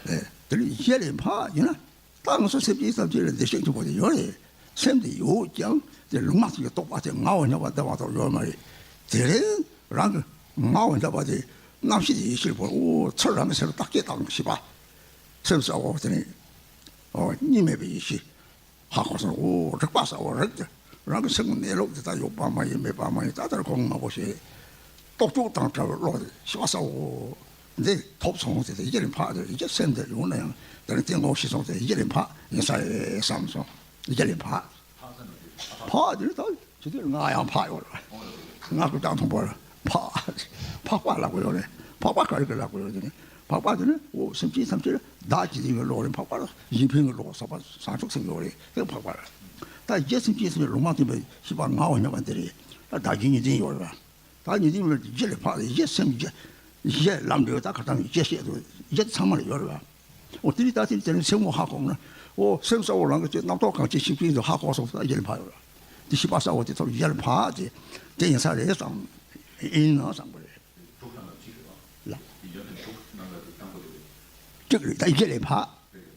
ཨེ། དེ་རིང་གཞི་ལས་འཕགས་ཡིན་ན། ད་ང་ཚོ་སེམས་ཅན་ཐམས་ཅད་ལ་བདེ་གཤེགས་སྙིང་པོ་དེ་ཡོད་རེད། སེམས་དེ་ཡོད་ཀྱང་དེ་ལུང་མ་ཐུག་གི་རྟོག་པ་དེ་ངའོ་སྙམ་པ་འདི་མ་གཏོགས་ཡོད་མ་རེད། དེ་རིང་རང་གི་ངའོ་སྙམ་པ་དེ་རྣམ་ཤེས་དེ་ཡེ་ཤེས་པོ། ཨོ། ཚུར་རང་གི་སེམས་ལ་བརྟག་དཔྱད་བཏང་ཤེས་པ། སེམས་གསལ་བོ་དེ་ནི། ཨོ། གཉིས་མེད་པའི་ཡེ་ཤེས་ཧ་གོ་སོང་། ཨོ། རིག་པ་གསལ་བོ་རིག་སྟེ་རང་གི་སེམས་ཀྱི་གནས་ལུགས་དེ་ད་ཡོད་པ་མ་ཡིན་མེད་པ་མ་ཡིན། ད་ལྟར་གོང་མ་པོ་ཞེས་རྟོག་དཔྱོད་དང་བྲལ་བའི་བློ་དེ་ཤེས་པ་གསལ་བོ་འདི་ཐོབ་སོང་སྟེ། དེ་གཞི་ལས་འཕགས་དེ་ཡི་གེ་སེམས་དེ་ཡོང་ན་ཡང་དེ་ནི་དེ་ངོ་ཤེས་སོང་སྟེ་གཞི་ལས་འཕགས་ཡིན་ས་རེད་བསམ་སོང་། གཞི་ལས་འཕགས། འཕགས་དེ་ནི་ད། ཇི་ལྟར་ང་ཡང་འཕགས་ཡོད་རེད། ང་ཀུན་ཀྱང་མཐོང་བར་འཕགས། འཕགས་པ་ལབ་དགོས་ཡོད་རེད། འཕགས་པ་ག་རེ་གི་ལབ་དགོས་ཡོད་རེད། འཕགས་པ་དེ་ནི། ཨོ། སེམས་ཅན་ཐམས་ཅད་ལ་བདག་གཅིག་དེ་གི་བློ་རེད། འཕགས་པ་ལ་གཞན་ཕན་གྱི་བློ་ཟབ་པ་བཟང་ཕྱོགས་སེམས་ཡོད་རེད། དེ་འཕགས་པ་རེད། ད་རྒྱུ་སེམས་ཅན་སེམས་ལུང་མ་བསྟན་པའི་ཤེས་པ་ངའོ་སྙམ་པ་འདི་རེད། ད་བདག་གི་གཉིས་ལྡན་ཡོད་རེད་པ། ད་གཉིས་ལྡན་མེད་རྒྱུ་ལས་འཕགས་ཏེ་གཞི་སེམས་རྒྱུ། གཞི་ལམ་འགྲོ་ད་ག་ཙམ་གཞི་བཤད་དུ་གཞི་ཚང་མར་ཡོད་རེད་པ། ཨོ། དེ་རིང་ད་དེ་དེ་རིང་སེམས་ངོ་ཧ་གོ་ན། ཨོ། སེམས་གསལ་བོ་རང་གི་ཚེ་རྣམ་རྟོག་གང་ཆེ་ཞིག་ཕྱིན་དུ་ཧ་གོ་སོང་ས་གཞི་ལས་འཕགས་ཡོད་རེད། དེ་ཤེས་པ་གསལ་བོ་དེ་ཐོབ་གཞི་ལས་འཕགས་ཏེ་དེ་ཡིན་ས་རེད་བསམ། ཡིན་ན་བསམ་པ་རེད། དྲུག་ནང་ལ་གཅིག་རེད་པ། ལ། ཡིན་ཀྱང་དེ་དྲུག་ནང་ལ་དེ་དང་པོ་དེ་རེད། གཅིག་རེད། ད་ཡི་གེ་ལས་འཕགས།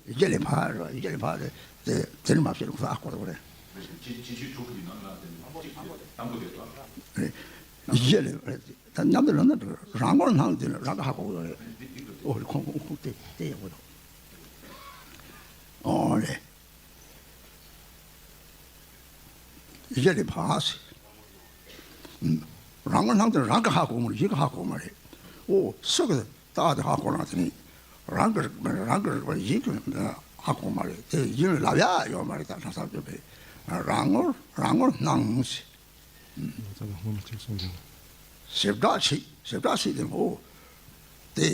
ཡི་གེ་ལས་འཕགས་རེད་པ། ཡི་གེ་ལས་འཕགས་རེད། དེ་དེ་ནི་མ་བཤད་ལུགས་ཨ་ཁོ་རེ་རེད། རེད། ཕྱིན་ཕྱིན་ཆད་དྲུག་གི་ནང་ལ་དེ་ནི་གཅིག་དེ་དང་པོ་དེ་རེད་པ། རེད། ཡི་གེ་ལས་རེད། ད་མཉམ་དུ་ལབ་ན་རང་ངོར་སྣང་དེ་ནི་རང་གི་ཧ་གོ་གི་རེད། འདི་འདི་འདི་ཨོ་རེད། ཁོང་ཁོང་ཁོང་དེ་དེ་ཡག་པོ་འདུག་ཨོ་རེད། གཞི་ལས་ཕར་ཟེར། རང་ངོར་སྣང་དེ་རང་གིས་ཧ་གོ་མ་རེད། གཞི་གིས་ཧ་གོ་མ་རེད། ཨོ་སུ་གིས་ད་དེ་ཧ་གོ་ན་དེ་ནི་རང་གི་རིག་པ་རང་གི་རིག་པ་གཞི་གིས་ཧ་གོ་མ་རེད། དེ་གཞི་ལ་ལབ་ཡ་ཡོད་མ་རེད། ད་ལྷག་བསམ་བརྗོད་པས་རང་ངོར་རང་ངོར་སྣང་ཟེར། ང་ཚོ་ལ་སྔོན་མ་གཅིག་གསུངས་ཀྱང་། ཞེ་དྲག་ཆེ། ཞེ་དྲག་ཆེ་དེ་མོ། དེ་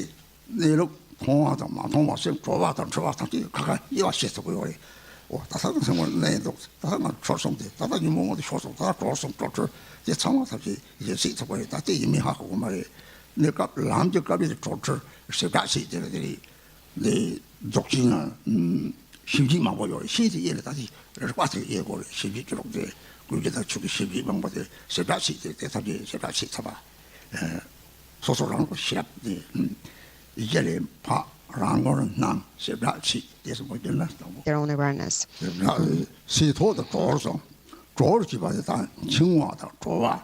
གནས་ལུགས་མཐོང་བ་དང་མ་མཐོང་བ་སེམས་གྲོལ་བ་དང་འཁྲུལ་བ་ཐམས་ཅད་ཁ་ཁ་དབྱེ་བ་ཕྱེ་ཐུབ་ཀྱི་ཡོད་རེད། འོ་ད་ལྟ་ང་སེམས་ངོར་གནས་འདུག་ད་ལྟ་ང་འཁྲུལ་སོང་སྟེ། ད་ལྟ་ཉོན་མོངས་པ་དེ་ཞོག་སོང་། ད་ལྟ་གྲོལ་སོང་། གྲོལ་འཁྲུལ་དེ་ཚང་མ་ཐམས་ཅད་དབྱེ་ཕྱེ་ཐུབ་ཀྱི་རེད། ད་དེ་ཡིན་མིན་ཧ་གོ་གི་མ་རེད། གནས་སྐབས་ལམ་གྱི་སྐབས་ཡིན་གྲོལ་འཁྲུལ་ཞེ་དྲག་ཆེ་དེ་རེད། དེ་རེད། དེ་རྫོགས་ཆེན་ན་ཞིབ་འཇུག་མང་པོ་ཡོད་རེད། ཤིན་ཏུ་དབྱེ་ལ་ད་དེ་རིག་པ་དེ་དབྱེ་དགོས་རེད། ཞིབ་འཇུག་ཅི་ལོག་དེ་ཀུན་གཞི་དང་ཆོས་ཀྱི་ཞིབ་འཇུག་མང་པོ་དེ་ཞེ་དྲག་ཆེ་དེ་དེ་ཐམས་ཅད་ཞེ་དྲག་ཆེ་ཚར་བ། སོ་སོ་རང་ལ་ཞེ་དྲག་དེ་གཞི་ལས་ཕར་རང་ངོར་སྣང་ཞེ་དྲག་ཆེ་དེ་སོ་སོ་བརྒྱུད་ན་དང་པོ། Their own awareness. ཞེ་དྲག་སྲིད་ཐོག་ཏུ་གྲོལ་སོང་། གྲོལ་ཅེས་པ་དེ་དང་འཆིང་བ་དང་གྲོལ་བ།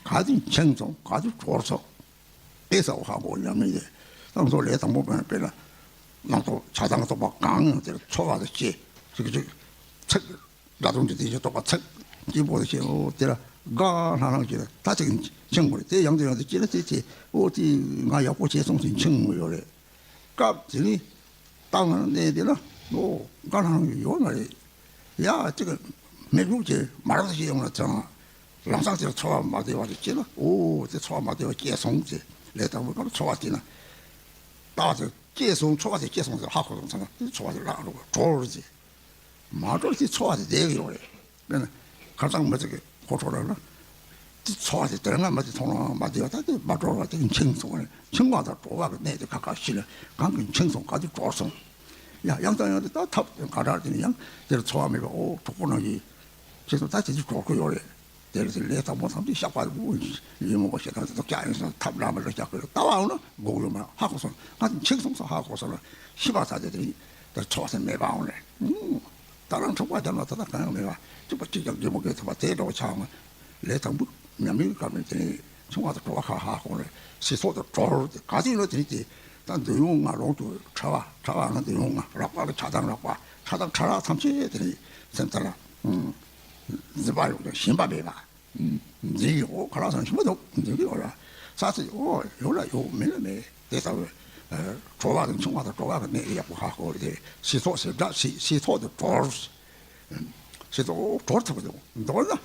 ག་དུས་འཆིང་སོང་། ག་དུས་གྲོལ་སོང་། དེ་ཚོ་ཧ་གོ་ཉམས་ལེན་དེ། ད་ང་ཚོ་ལས་དང་པོ་དཔེར་ན་རྣམ་རྟོག་ཆགས་སྡང་རྟོག་པ་གང་ཡང་དེར་ཚོར་བ་དང་བཅས་ཅིག་ཅིག་ཚིག་དགྲ་དོན་གྱི་དེ་བཞིན་རྟོག་པ་ཚིག་གཅིག་པོ་དེ་བཞིན། འོ་དེ་ལ་དགའ་ལྷང་ལྷང་བྱས་ད་ཅིག་འཆིང་དགོས་རེད། དེ་ཡང་དེ་ཡང་དེ་བྱས་ན་དེ་དེ་འོ་དེ་ང་ཡག་པོ་བྱས་སོང་ཟེར་འཆིང་དགོས་ཡོད་རེད། སྐབས་དེ་ནི་ཏང་ནང་གནས་དེ་ལ་ཨོ་དགའ་ལྷང་ཡོད་མ་རེད། ཡ་གཅིག་མིག་ལུག་ཅིག་མར་ཟིག་ཡོང་ན་ཚང་ལམ་སང་དེར་ཚོར་བ་མ་བདེ་བ་ཅིག་སྐྱེས་ན། ཨོ་དེ་ཚོར་བ་མ་བདེ་བ་སྐྱེས་སོང་ཟེར། ལས་དང་པོའི་སྐབས་ཚོར་བ་དེ་ན་ལྟ་བ་དེ་སྐྱེས་སོང་། ཚོར་བ་དེ་སྐྱེས་སོང་ཟེར་ཧ་གོ་སོང་ཚང་ན་དེ་ཚོར་བ་དེ་བརླག་འགྲོ་གྲོལ་ཟེར། མ་གྲོལ་དེ་ཚོར་བ་དེ་བསྡད་ཀྱི་ཡོད་རེད། དཔེར་ན་ཁ་སང་མི་ཚེ་གི་ཁོ་ཁྲོ་ར་ལ་དེ་ཚོར་བ་དེ་དེ་རིང་ང་མ་དེ་མཐོང་རུང་མ་བདེ་བ་ད་དེ་མ་གྲོལ་བ་དེ་འཆིང་སོང་བ་རེད། འཆིང་བ་དང་གྲོལ་བ་གི་གནས་དེ་ཁ་ཁ་ཤི་ལ་གང་གི་འཆིང་སོང་། ག་དུས་གྲོལ་སོང་། ཡང་ཡང་དང་ཡང་དུ་ད་ཐབས་དེ་ག་འདྲ་དེ་ནི་ཡང་དེར་ཚོར་བ་མེད་པ། ཨོ་གྲོགས་པོ་ནང་གི་ཁྱེད་ཚོ་ད་དེ་དུས་གྲོལ་གི་ཡོད་རེད། དེར་དེ་ལས་དང་པོ་ཐམས་ཅད་བཤགས་པ་དགོས། ཡིན་མོ་བ་ཞེ་སྡང་དེ་དག་ཀྱང་ཡིན་སོང་། ཐབས་འདྲ་མི་འདྲ་བཤགས་དགོས་རེད། ལྟ་བའང་ན་དགོས་ཡོད་མ་ཧ་གོ་སོང་། ང་དེ་འཆིང་སོང་ས་ཧ་གོ་སོང་ལ་ཤི་བ་ས་དེ་དེ་དེར་ཚོར་བ་ས་མེད་པའང་རེད། ད་རང་འཁྲུག་པ་རྒྱབ་ན་ད་ལྟ་གང་ཡང་མེད་པ་གཅིག་པ་གཅིག་ཀྱང་འདྲེ་མོ་གས་ཐུབ་པ་དེ་འདྲ་བ་ཆགས་ང་། ལས་དང་པོ་ཉམས་ལེན་གྱི་སྐབས་ནས་དེ་ནས་འཆིང་བ་དང་གྲོལ་བ་ཁ་ཧ་གོ་རེད། སྲིད་ཐོག་ཏུ་གྲོལ་ཏེ་ག་དུས་ལ་དེ་ནས་དེ་ད་འདོད་ཡོན་ལྔ་ལོངས་སུ་ཕྲ་བ་ཕྲ་བ་ན་འདོད་ཡོན་ལྔ་རགས་པ་ལ་ཆགས་སྡང་རགས་པ་ཆགས་སྡང་ཕྲ་རགས་ཐམས་ཅད་དེ་ནས་སེམས་ཐག་ལ་འཛིན་པ་ཡོད་ཀྱང་ཞེན་པ་མེད་པ། འཛིན་གྱི་འོ་ཁ་ལག་ཚང་ཞིམ་པོ་འདུག་འཛིན་གྱི་འོ་ལ་ས་ཚིག་འོ་ཡོད་ལ་ཡོད་མེད་ལ་མེད་དེ་ལྟ་བུའི་གྲོལ་བ་དང་འཆིང་བ་དང་གྲོལ་བ་གི་གནས་ཡག་པོ་ཧ་གོ་རེད། སྲིད་ཐོག་ཞེ་དྲག་སྲིད་སྲིད་ཐོག་ཏུ་གྲོལ། ཞེས་སོགས་གྲོལ་ཐུབ་ཀྱི་འདུག་མདོར་ན་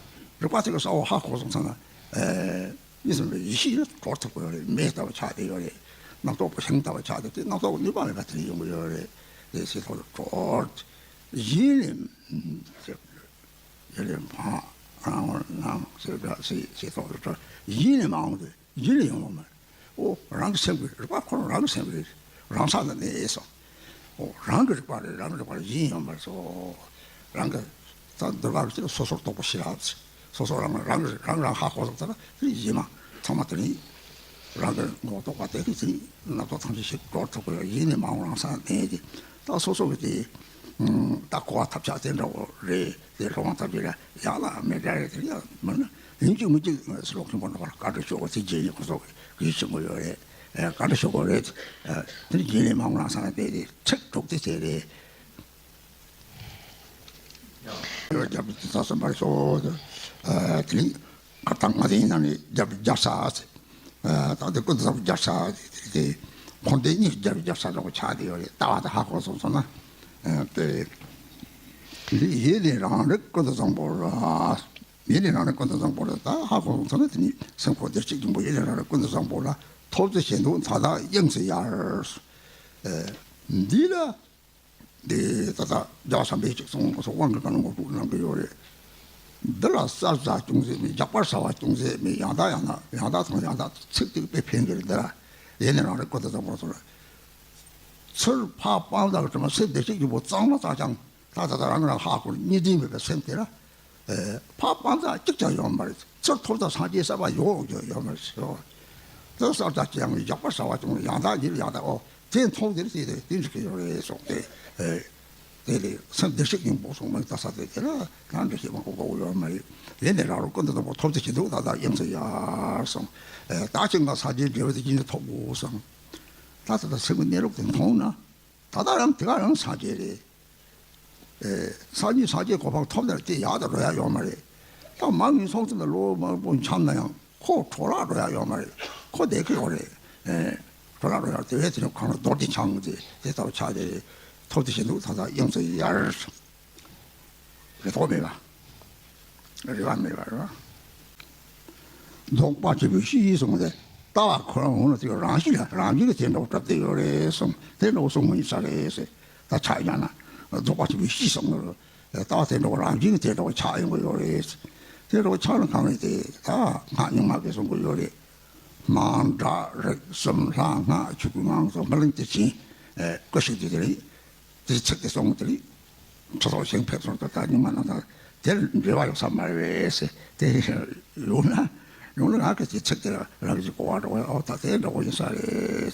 རིག་པ་དེ་གི་ས་འོག་ཧ་གོ་སོང་ཙང་ན། ཨེ་གཉིས་སུ་མེད་པའི་ཡེ་ཤེས་ནི་གྲོལ་ཐུབ་ཀྱི་ཡོད་རེད། མེ་ལྟ་བུ་ཆགས་བསྡད་ཡོད་རེད། རྣམ་རྟོག་པ་ཤིང་ལྟ་བུ་ཆགས་བསྡད་དེ་རྣམ་རྟོག་པ་ནུས་པ་མེད་པ་དེ་ནས་ཡོང་གི་ཡོད་རེད། དེ་ཞེས་སོགས་གྲོལ། ཡིད་ལས་ཡིད་ལས་འཕགས་རང་ངོར་སྣང་ཞེས་སོགས་གྲོལ། ཡིད་ལས་མ་འོངས་ཏེ། ཡིད་ལ་ཡོང་བ་མ་རེད། ཨོ་རང་གི་སེམས་ཀྱི་རིག་པ་ཁོ་རང་རང་གི་སེམས་རེད། རང་ས་ལ་གནས་སོ། ཨོ་རང་གི་རིག་པ་རེད། རང་གི་རིག་པ་རེད། གཞན་ཡོད་མ་རེད་སོ། རང་གི་ད་འདུལ་བ་རེད། སོ་སོར་རྟོག་པ་ཞི་རགས། སོ་སོ་རང་རང་གི་རང་རང་ཧ་གོ་སོང་ཙང་དེ་ནི་གཞན་མ་ཚང་མ་དེ་ནི་རང་གི་ངོ་རྟོགས་པ་དེ་གིས་དེ་ནི་རྣམ་རྟོག་ཐམས་ཅད་ཞིག་གྲོལ་ཐུབ་ཀྱི་ཡོད། ཡིད་ལས་མ་འོངས་རང་ས་ལ་གནས་ཏེ་ད་སོ་སོ་གི་དེ་ད་གོ་བ་ཐབས་ཆག་དེ་འདྲ་བོ་རེད། དེ་རང་དབང་ཐབས་ཀྱི་རེད། ཡག་ལ་མེད་འདྲ་རེད། དེ་ཡག་མིན་ན་ཡིན་གཅིག་མིན་གཅིག་ངས་སུ་ལོག་ཁྱིམ་པ་ནང་ལ་བཀའ་འདྲི་ཞུ་དགོས། དེ་རྗེས་ནས་ཁོ་ཚོ་གིས་ཞུ་དགོས་ཡོད་རེད། ཨ་བཀའ་འདྲི་ཞུ་དགོས་རེད། ཨ་དེ་ནི་རྗེས་ནས་མ་འོངས་ལ་སང་ལ་དེ་དེ་ཚིག་དྲུག་དེ་དེ་རེད། རྒྱབ་ཏུ་ས་གསུམ་པར་ཤོག་ཨ་དེ་ནི་ཁ་བཏང་ང་དེ་ཡིན་ན་ནི་རྒྱབ་རྒྱབ་ས་ཨ་ད་དེ་ཀུན་ཏུ་བཟང་པོ་རྒྱབ་ས་དེ་དེ་དེ་ཁོང་དེ་གཉིས་རྒྱབ་རྒྱབ་ས་འདྲ་བོ་ཆགས་བསྡད་ཡོད་རེད། ལྟ་བ་དེ་ཧ་གོ་སོང་སོང་ན་ཨ་དེ་ཡིད་ལས་རང་རིག་ཀུན་ཏུ་བཟང་པོ་ར། ཡིད་ལས་རང་རིག་ཀུན་ཏུ་བཟང་པོ་ལ་ད་ཧ་གོ་སོང་ཙང་ན་དེ་ནི་སེམས་ཁོག་བདེ་གཤེགས་སྙིང་པོ་ཡིད་ལས་རང་རིག་ཀུན་ཏུ་བཟང་པོ་ལ་ཐོབ་ཚེ་ཞེན་ལྡོག་མཐའ་དག་དབྱིངས་སུ་ཡལ། ཨེ་འདི་ལ་འདི་ད་ལྟ་རྒྱལ་བ་བྱམས་པས་གཅིག་གསུངས་སོ། དབང་གི་དཀར་ནག་ངོ་སྤྲོད་གནང་གི་ཡོད་རེད། འདི་ལ་གསལ་བྱ་ཅུང་ཟད་མེད། རྒྱགས་པར་བྱ་བ་ཅུང་ཟད་མེད། ཡང་དག་ཡང་དག་ཡང་དག་དང་ཡང་དག་ཚིག་ཐིག་དཔེ་ཕན་གི་རེད། འདི་ལ་ཡིད་ལས་རང་རིག་ཀུན་ཏུ་བཟང་པོ་ལ་སོགས་ལ། ཚུར་ཕར་སྤང་བྱ་གི་དྲི་མ་སེམས་བདེ་གཤེགས་སྙིང་པོ་གཙང་མ་ལྟ་ཀྱང་། ད་ད་ད་རང་རང་ཧ་གོ་གཉིས་ལྡན་མེད་པའི་སེམས་དེ་ལ། ཨེ་ཕར་སྤང་བྱ་གཅིག་ཀྱང་ཡོད་མ་རེད། ཚུར་ཐོབ་ད་སངས་རྒྱས་གསལ་བ་ཡོད་ཡོད་ཡོད་མ་རེད་ཟེར། དེ་གསལ་བྱ་ཅི་ཡང་རྒྱགས་པར་བྱ་བ་ཅུང་ཡང་དག་ཡིད་ཡང་དག་ཨོ་དེ་མཐོང་དེར་དེ་དེ་དེ་འགྲིག་གི་ཡོད་རེད་གསུངས་ཏེ། ཨེ་དེ་ལས་སེམས་བདེ་གཤེགས་སྙིང་པོ་གསུངས་མ་ལྟ་ས་དེ་དེ་ལ་ཡང་འགྲིག་ཤེས་མང་པོ་དགོས་ཡོད་མ་རེད། ཡིད་ལས་རང་རིག་ཀུན་ཏུ་བཟང་པོ་ཐོབ་ཚེ་ཞེན་ལྡོག་མཐའ་དག་དབྱིངས་སུ་ཡལ་གསུངས། ཨེ་ད་ཅི་ང་སངས་རྒྱས་འབྲས་བུ་དེ་ཅི་ནས་ཐོབ་དགོས་གསུངས། ད་ད་ད་སེམས་ཀྱི་གནས་ལུགས་དེ་མཐོང་ན། ད་ལྟ་རང་དེ་ག་རང་སངས་རྒྱས་རེད། ཨེ་སངས་རྒྱས་སངས་རྒྱས་གོ་འཕང་ཐོབ་ན་དེ་ཡག་ཏུ་འགྲོ་ཡ་ཡོད་མ་རེད། ད་ ད་མ་ངན་སོང་ཙམ་ལ་ལོ་མང་པོ་འཁྱམས་ན་ཡང་ཁོ་འཕྲོ་བརླག་འགྲོ་ཡ་ཡོད་མ་རེད། ཁོ་བསྡད་ཀྱི་ཡོད་རེད། ཨེ། འཕྲོ་བརླག་འགྲོ་ཡ་དེ་བས་དེ་ནས་གང་ལ་རྡོ་རྗེ་འཆང་དེ་དེ་ལྟ་བུ་ཆགས་ཏེ་ཐོབ་དེ་བཞིན་དུ་ད་ལྟ་དབྱངས་སུ་ཡར་རེ་དོགས་མེད་པ། རེ་བ་མེད་པ་རེད་བ། རྫོགས་པ་ཆེན་པོའི་གཤིས་གསུངས་ཏེ། ལྟ་བ་ཁོ་རང་ངོ་ན་དེ་རང་བཞིན་ལ་རང་བཞིན་གྱི་དེ་འདྲ་བོ་གྲུབ་བསྡད་ཡོད་རེད་གསུངས། དེ་འདྲ་བོ་གསུང་མི་ཡིན་ས་རེད་ཟེར། ད་ཆ་ཡང་ན་རྫོགས་པ་ཆེན་པོའི་གཤིས་གསུངས་ནས། ལྟ་བ་དེ་འདྲ་བོ་རང་བཞིན་གྱི་དེ་འདྲ་བོ་ཆགས་ཡོང་གི་ཡོད་རེད། དེ་འདྲ་བོ་ཆགས་ན་གང་རེད་དེ། ད་སྔགས་རྙིང་མ་གིས་གསུང་གི་ཡོད་རེད། མན་དྲ་རིགས་གསུམ་ལྷ་སྔགས་ཆོས་སྐུའི་ངང་སོགས་སྨིན་གླིང་དེ་བཞིན་ཀུ་ཤུ་དེ་རེད། དེ་ཚིག་དེ་གསུངས་དེ་རེད། ཁྲི་ཐོག་ཞིང་ཕེབས་སོང་ད་ད་རྙིང་མ་ནང་ད་དེར་འབྲེལ་བ་ཡོད་ས་མ་རེད་ཟེར། དེ་ཡོང་ན་ཡོང་ན་ང་གི་དེ་ཚིག་དེ་ལ་རང་གི་གོ་བ་འགྲོ་བས། ཨོ་ད་དེ་འདྲ་བོ་ཡིན་ས་རེད།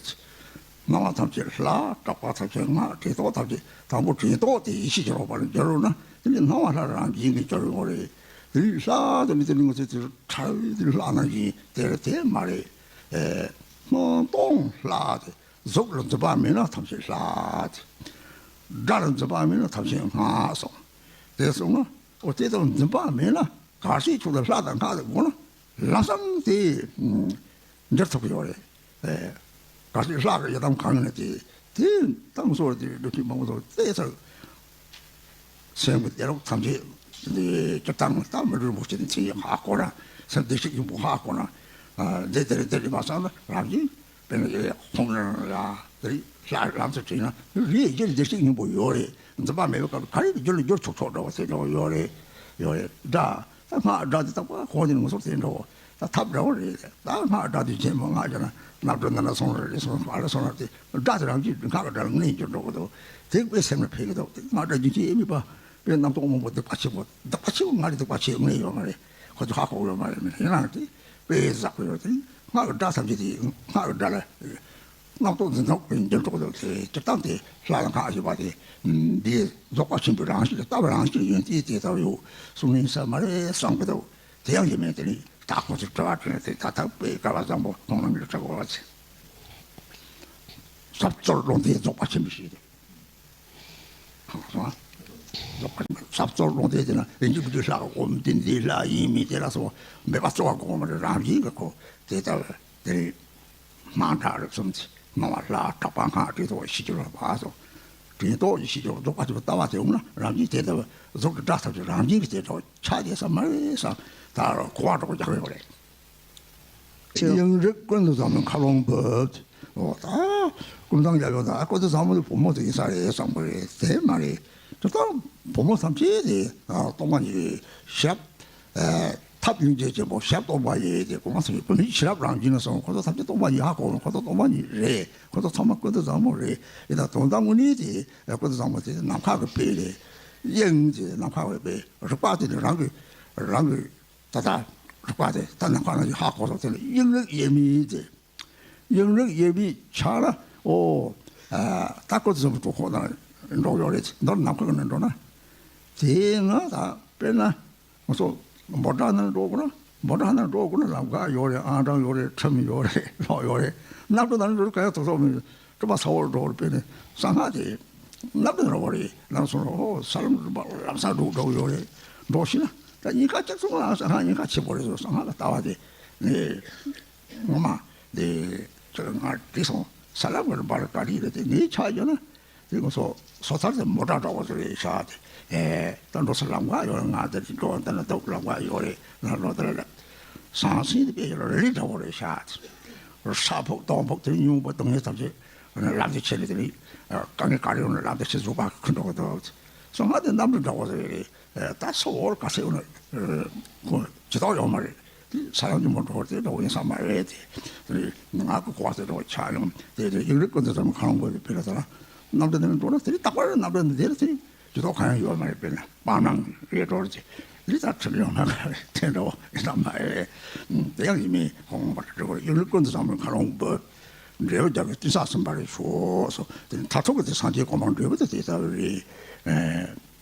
སྣང་བ་ཐམས་ཅད་ལྷ། གྲགས་པ་ཐམས་ཅད་སྔགས། དྲན་རྟོག་ཐམས་ཅད། དང་པོ་དྲན་རྟོག་དེ་ཡེ་ཤེས་ཀྱི་རོལ་པ་ལ་འགྱུར་རུང་ན། དེ་ནི་སྣང་བ་ལྷ་རང་བཞིན་གྱིས་འགྱུར་ཡོང་རེད། དེ་ནི་ལྷ་དེ་ནི་དེ་ནི་ང་ཚོས་དེ་ཁྲ་བའི་དེ་ལྷ་ནང་བཞིན་དེ་རེད་དེ་མ་རེད། ཨེ། སྣང་སྟོང་ལྷ་དེ། གཟུགས་ལ་འཛིན་པ་མེད་ན་ཐམས་ཅད་ལྷ་དེ། སྒྲ་ལ་འཛིན་པ་མེད་ན་ཐམས་ཅད་སྔགས་སོ། དེ་སོང་ན་ཨོ་དེ་དང་འཛིན་པ་མེད་ན་གལ་སྲིད་ཁྱོད་ལ་ལྷ་དང་སྔགས་དེ་དགོས་ན་ལམ་སང་དེ་འགྱུར་ཐུབ་ཀྱི་ཡོད་རེད། ཨེ། གལ་སྲིད་ལྷ་གི་ཡི་དམ་གང་ཡིན་ན་དེ་དེ་གཏམ་སོགས་དེ་འགྲོ་ཁྱིམ་མང་པོ་སོགས་བལྟས་ཚར། སེམས་ཀྱི་བདེ་རོགས་ཐམས་ཅད་དེ་སྤྱིར་བཏང་ད་མི་འགྲོ་བུ་ཆེ་དེ་ཚེ་ཧ་གོ་ན་སེམས་བདེ་གཤེགས་སྙིང་པོ་ཧ་གོ་ན། ཨ་དེ་དེ་རེད་དེ་རེད་མ་བསམ་ན་རང་བཞིན། དཔེར་ན་ཡོད་ཁོང་རང་ལ་དེ་རིང་ལྷ་ལམ་དུ་བྱས་ན་རིགས་རྒྱུད་བདེ་གཤེགས་སྙིང་པོ་ཡོད་རེད། འཛིན་པ་མེད་པའི་སྐབས་ག་རེ་བསྒྱུར་ལ་བསྒྱུར་ཆོག་ཆོག་འདྲ་བ་དེ་འདྲ་བ་ཡོད་རེད། ཡོད་རེད་ད། ད་སྔགས་སྒྲ་དེ་དག་པ་གོང་དེ་ནས་ངོ་སོར་དེ་འདྲ་བོ་ད་ཐབས་འདྲ་བོ་རེད། ད་སྔགས་སྒྲ་དེ་ཆེན་མོ་སྔགས་ཀྱི་ན་རྣམ་གྲོལ་འདི་ན་སོང་རེད་སོང་ག་རེ་སོང་རེད། དེ་སྒྲ་དེ་རང་གི་སྔགས་ཀྱི་སྒྲ་ལ་གནས་འགྱུར་འགྲོ་གི་འདུག་དེ་དཔེ་སེམས་ལ་འཕེལ་གི་འདུག་དེ་སྔགས་སྒྲ་རྒྱུན་ཆད་དམིགས་པ་དཔེ་རྣམ་རྟོག་རྨོངས་པ་སྡིག་པ་ཆེན་པོ་སྡིག་པ་ཆེན་པོ་ང་རེ་སྡིག་པ་ཆེ་གནས་ཡོད་མ་རེད། ཁོ་ཚོ་ཧ་གོ་ཡོད་མ་རེད། མི་ཡིན་ནའང་དེ། དཔེ་བསགས་པ་ཡོད་དེ། སྔགས་ཀྱི་སྒྲ་ཐམས་ཅད་དེ་སྔགས་ཀྱི་སྒྲ་ལ་རྣམ་རྟོག་འཛིན་སྟངས་དཔེ་འགྱུར་འགྲོ་གི་འདུག་དེ་སྤྱིར་བཏང་དེ་ལྷ་དང་སྔགས་ཞེས་པ་དེ་འདི་རྫོགས་པ་ཆེན་པོའི་རང་བཞིན་ལ་ལྟ་བ་རང་བཞིན་ཡོན་ཏན་དེ་ལྟ་བུ་ཡོད་གསུང་ཡིན་ས་མ་རེད་བསམ་གི་འདུག་དེ་ཡང་ཡིན་མིན་དེ་ནི་ད་ཁོང་ཚོས་དྲི་བ་དྲིས་ནས་དེ་ད་ཐག་པའི་སྐལ་བ་བཟང་པོ་ཁོང་རྣམས་ཀྱིས་དྲི་དགོས་པ་ཚེ། ཟབ་རྩོལ་ལུང་བསྟན་རྫོགས་པ་ཆེན་པོའི་ཞིག་རེད། ཟབ་རྩོལ་ལུང་བསྟན་དེ་ན་རིན་ཆེན་སྐུ་ཚེ་ལྷ་གི་སྒོམ་དེ་འདི་ལྷ་ཡིན་མིན་དེ་ལ་སོགས་མེད་པ་རྩོལ་བ་སྒོམ་རེ་རང་བཞིན་གྱི་ཁོ་དེ་ལྟ་བུ་དེ་རིང་སྣང་གྲགས་རིག་གསུམ་གྱི་སྣང་བ་ལྷ་གྲགས་པ་སྔགས་དྲན་རྟོག་ཤེས་སྒྱུར་བ་སོགས་དྲན་རྟོག་གི་ཤེས་སྒྱུར་རྫོགས་པ་ཆེན་པོ་ལྟ་བ་དེ་འོང་ན་རང་བཞིན་དེ་ལྟ་བུ་གཟུགས་ཀྱི་སྒྲ་ཐམས་ཅད་རང་བཞིན་གྱི་དེ་འདྲ་ཆགས་བསྡད་ས་མ་རེད་བསམ་ད་གོ་བ་འདྲ་པོ་རྒྱག་ཡོད་རེད། དབྱིངས་རིག་ཀུན་ཏུ་བཟང་མོའི་མཁའ་ཀློང་འབབ། འོ་ད་ཀུན་བཟང་རྒྱལ་པོ་ད་ཀུན་ཏུ་བཟང་མོ་དེ་བུ་མོ་དེ་ཡིན་ས་རེད་བསམ་གི་རེད། དེ་མ་རེད། དེ་ལྟར་བུ་མོ་ཐམས་ཅད་དེ་སྟོང་པ་ཉིད་ཞབས་ཐབས་ཡོན་ཏན་ཆེན་པོ་ཞབས་སྟོང་པ་ཉིད་དེ་ཀུན་བཟང་ཐམས་ཅད་བུད་མེད་ཤེས་རབ་རང་བཞིན་ལ་སོང་ཁོ་ཚོ་ཐམས་ཅད་སྟོང་པ་ཉིད་ཧ་གོ་ཁོ་ཚོ་སྟོང་པ་ཉིད་རེད། ཁོ་ཚོ་ཚང་མ་ཀུན་ཏུ་བཟང་མོ་རེད། ཡིན་ད་དོན་དམ་དངོས་གནས་དེ་ཀུན་ཏུ་བཟང་མོ་དེ་ནམ་མཁའ་གི་དཔེ་རེད། དབྱིངས་དེ་ནམ་མཁའ་གི་དཔེ་རིག་པ་དེ་ནི་རང་གི་རང་གི་ད་ལྟ་རིག་པ་དེ་ད་ནམ་མཁའ་ནང་བཞིན་ཧ་གོ་སོང་། དེ་ལ་དབྱིངས་རིག་དབྱེར་མེད་དེ། དབྱིངས་རིག་དབྱེར་མེད་ཆགས་ན་ཨོ། ད་ཀུན་ཏུ་བཟང་པོ་གྲོགས་ཁོག་ནང་འགྲོ་ཡོད་རེད། མདོར་ནམ་མཁའ་ནང་འགྲོ་ན། དེ་ང་ད་དཔེར་ན་ང་ཚོ་འབོད་སྒྲ་ནང་འགྲོ་དགོས་ན་འབོད་སྒྲ་ནང་འགྲོ་དགོས་ན་ལམ་ཁ་ཡོད་རེད། ཨང་གྲངས་ཡོད་རེད། ཁྲིམས་ཡོད་རེད། ལོག་ཡོད་རེད། རྣམ་གྲོལ་ནང་འགྲོ་ག་ཡ་ཐོག་ཐོག་མི། སྤྲོ་བ་ཚ་བོར་འགྲོ་བར་དཔེ་ནི་གསང་སྔགས་དེ་རྣམ་གྲོལ་ར་བ་རེད། ལམ་སོང་རོ་ཧོ་ས་ལམ་རིམ་པ་ལམ་སང་འགྲོ་འགྲོ་ཡོད་རེད། འགྲོ་ཤི་ན་ད་ཉེན་ཁ་ཅིག་སོང་ལ་གསང་སྔགས་ཉེན་ཁ་ཆེ་བོ་རེད། སོ་གསང་སྔགས་ལ་ལྟ་བ་དེ་ནི་ངོ་མ་དེ་ང་དེ་སོང་ས་ལམ་རིམ་པ་ལ་ག་རེ་རེད། དེ་ངའི་ཆ་ཡོད་ན་དེ་ང་སོ་སོ་ཐར་དེ་མོ་ཊ་འདྲ་བོ་ཟེར་རེད་ཤག་དེ་ཨེ་ད་འགྲོ་ས་ལམ་ཁ་ཡོད་རེད། ང་དེ་འགྲོ་ད་ན་ད་ལམ་ཁ་ཡོད་རེད། ང་ལོ་དེ་ལ་ཟང་ཟིང་དེ་དཔེ་ཡོད་རེད་འདྲ་བོ་རེད་ཤག་དེ་ས་ཕོག་སྟོང་ཕོག་དེ་ཉུང་པོ་སྟོང་ཉེ་ཐམས་ཅད། ལམ་དེ་ཆེ་ནས་དེ་ནི་དཀའ་ངལ་ག་རེ་ཡོང་ན་ལམ་དེ་ཆེ་བཟོ་བ་ཁུ་འགྲོ་གི་འདུག་སོང་ང་དེ་གནམ་གྲུ་འདྲ་བོ་ཟེར་རེད། ད་སོ་འོར་ག་ཚད་ཡོང་ན་ཁོ་ཇི་ལྟར་ཡོང་མ་རེད། དེ་ས་ཡང་གི་མོ་འགྲོ་དེ་འདྲ་བོ་ཡིན་ས་མ་རེད། དེ་ང་གི་གོ་བ་དེ་འདྲ་བོ་ཆགས་ཡོང་དེ་དེ་ཡིག་རིགས་ཀུན་ཏུ་བཟང་མོ་ཁང་བོ་དེ་དཔེར་ན་ད་གནམ་གྲུ་དེ་ནི་འགྲོ་ན་དེ་རྟག་པར་གནམ་གྲུ་འདི་དེར་དེ་ཇི་ལྟར་གང་ཡང་ཡོད་མ་རེད། དཔེར་ན་སྤང་སྣང་རེད་འགྲོ་རེད། དེ་ད་ཁྲིམས་ཡོང་མ་ག་རེད། དེ་འདྲ་བོ་ཡིན་ས་མ་རེད། དེ་ཡང་ཡིན་མིན་ཁོང་པར་འགྲོ་ཡིག་རིགས་ཀུན་ཏུ་བཟང་མོའི་མཁའ་ཀློང་འབབ། འབྲས་བུ་རྒྱ་གར་གཏིང་ཟབ་གསུམ་པ་རེ་ཞོག་སོ། དེ་ནི་མཐར་ཐུག་གི་དེ་སངས་རྒྱས་གོ་འཕང་འབྲས་བུ་དེ་དེ་ལྟ་བུ་རེད། ཨེ།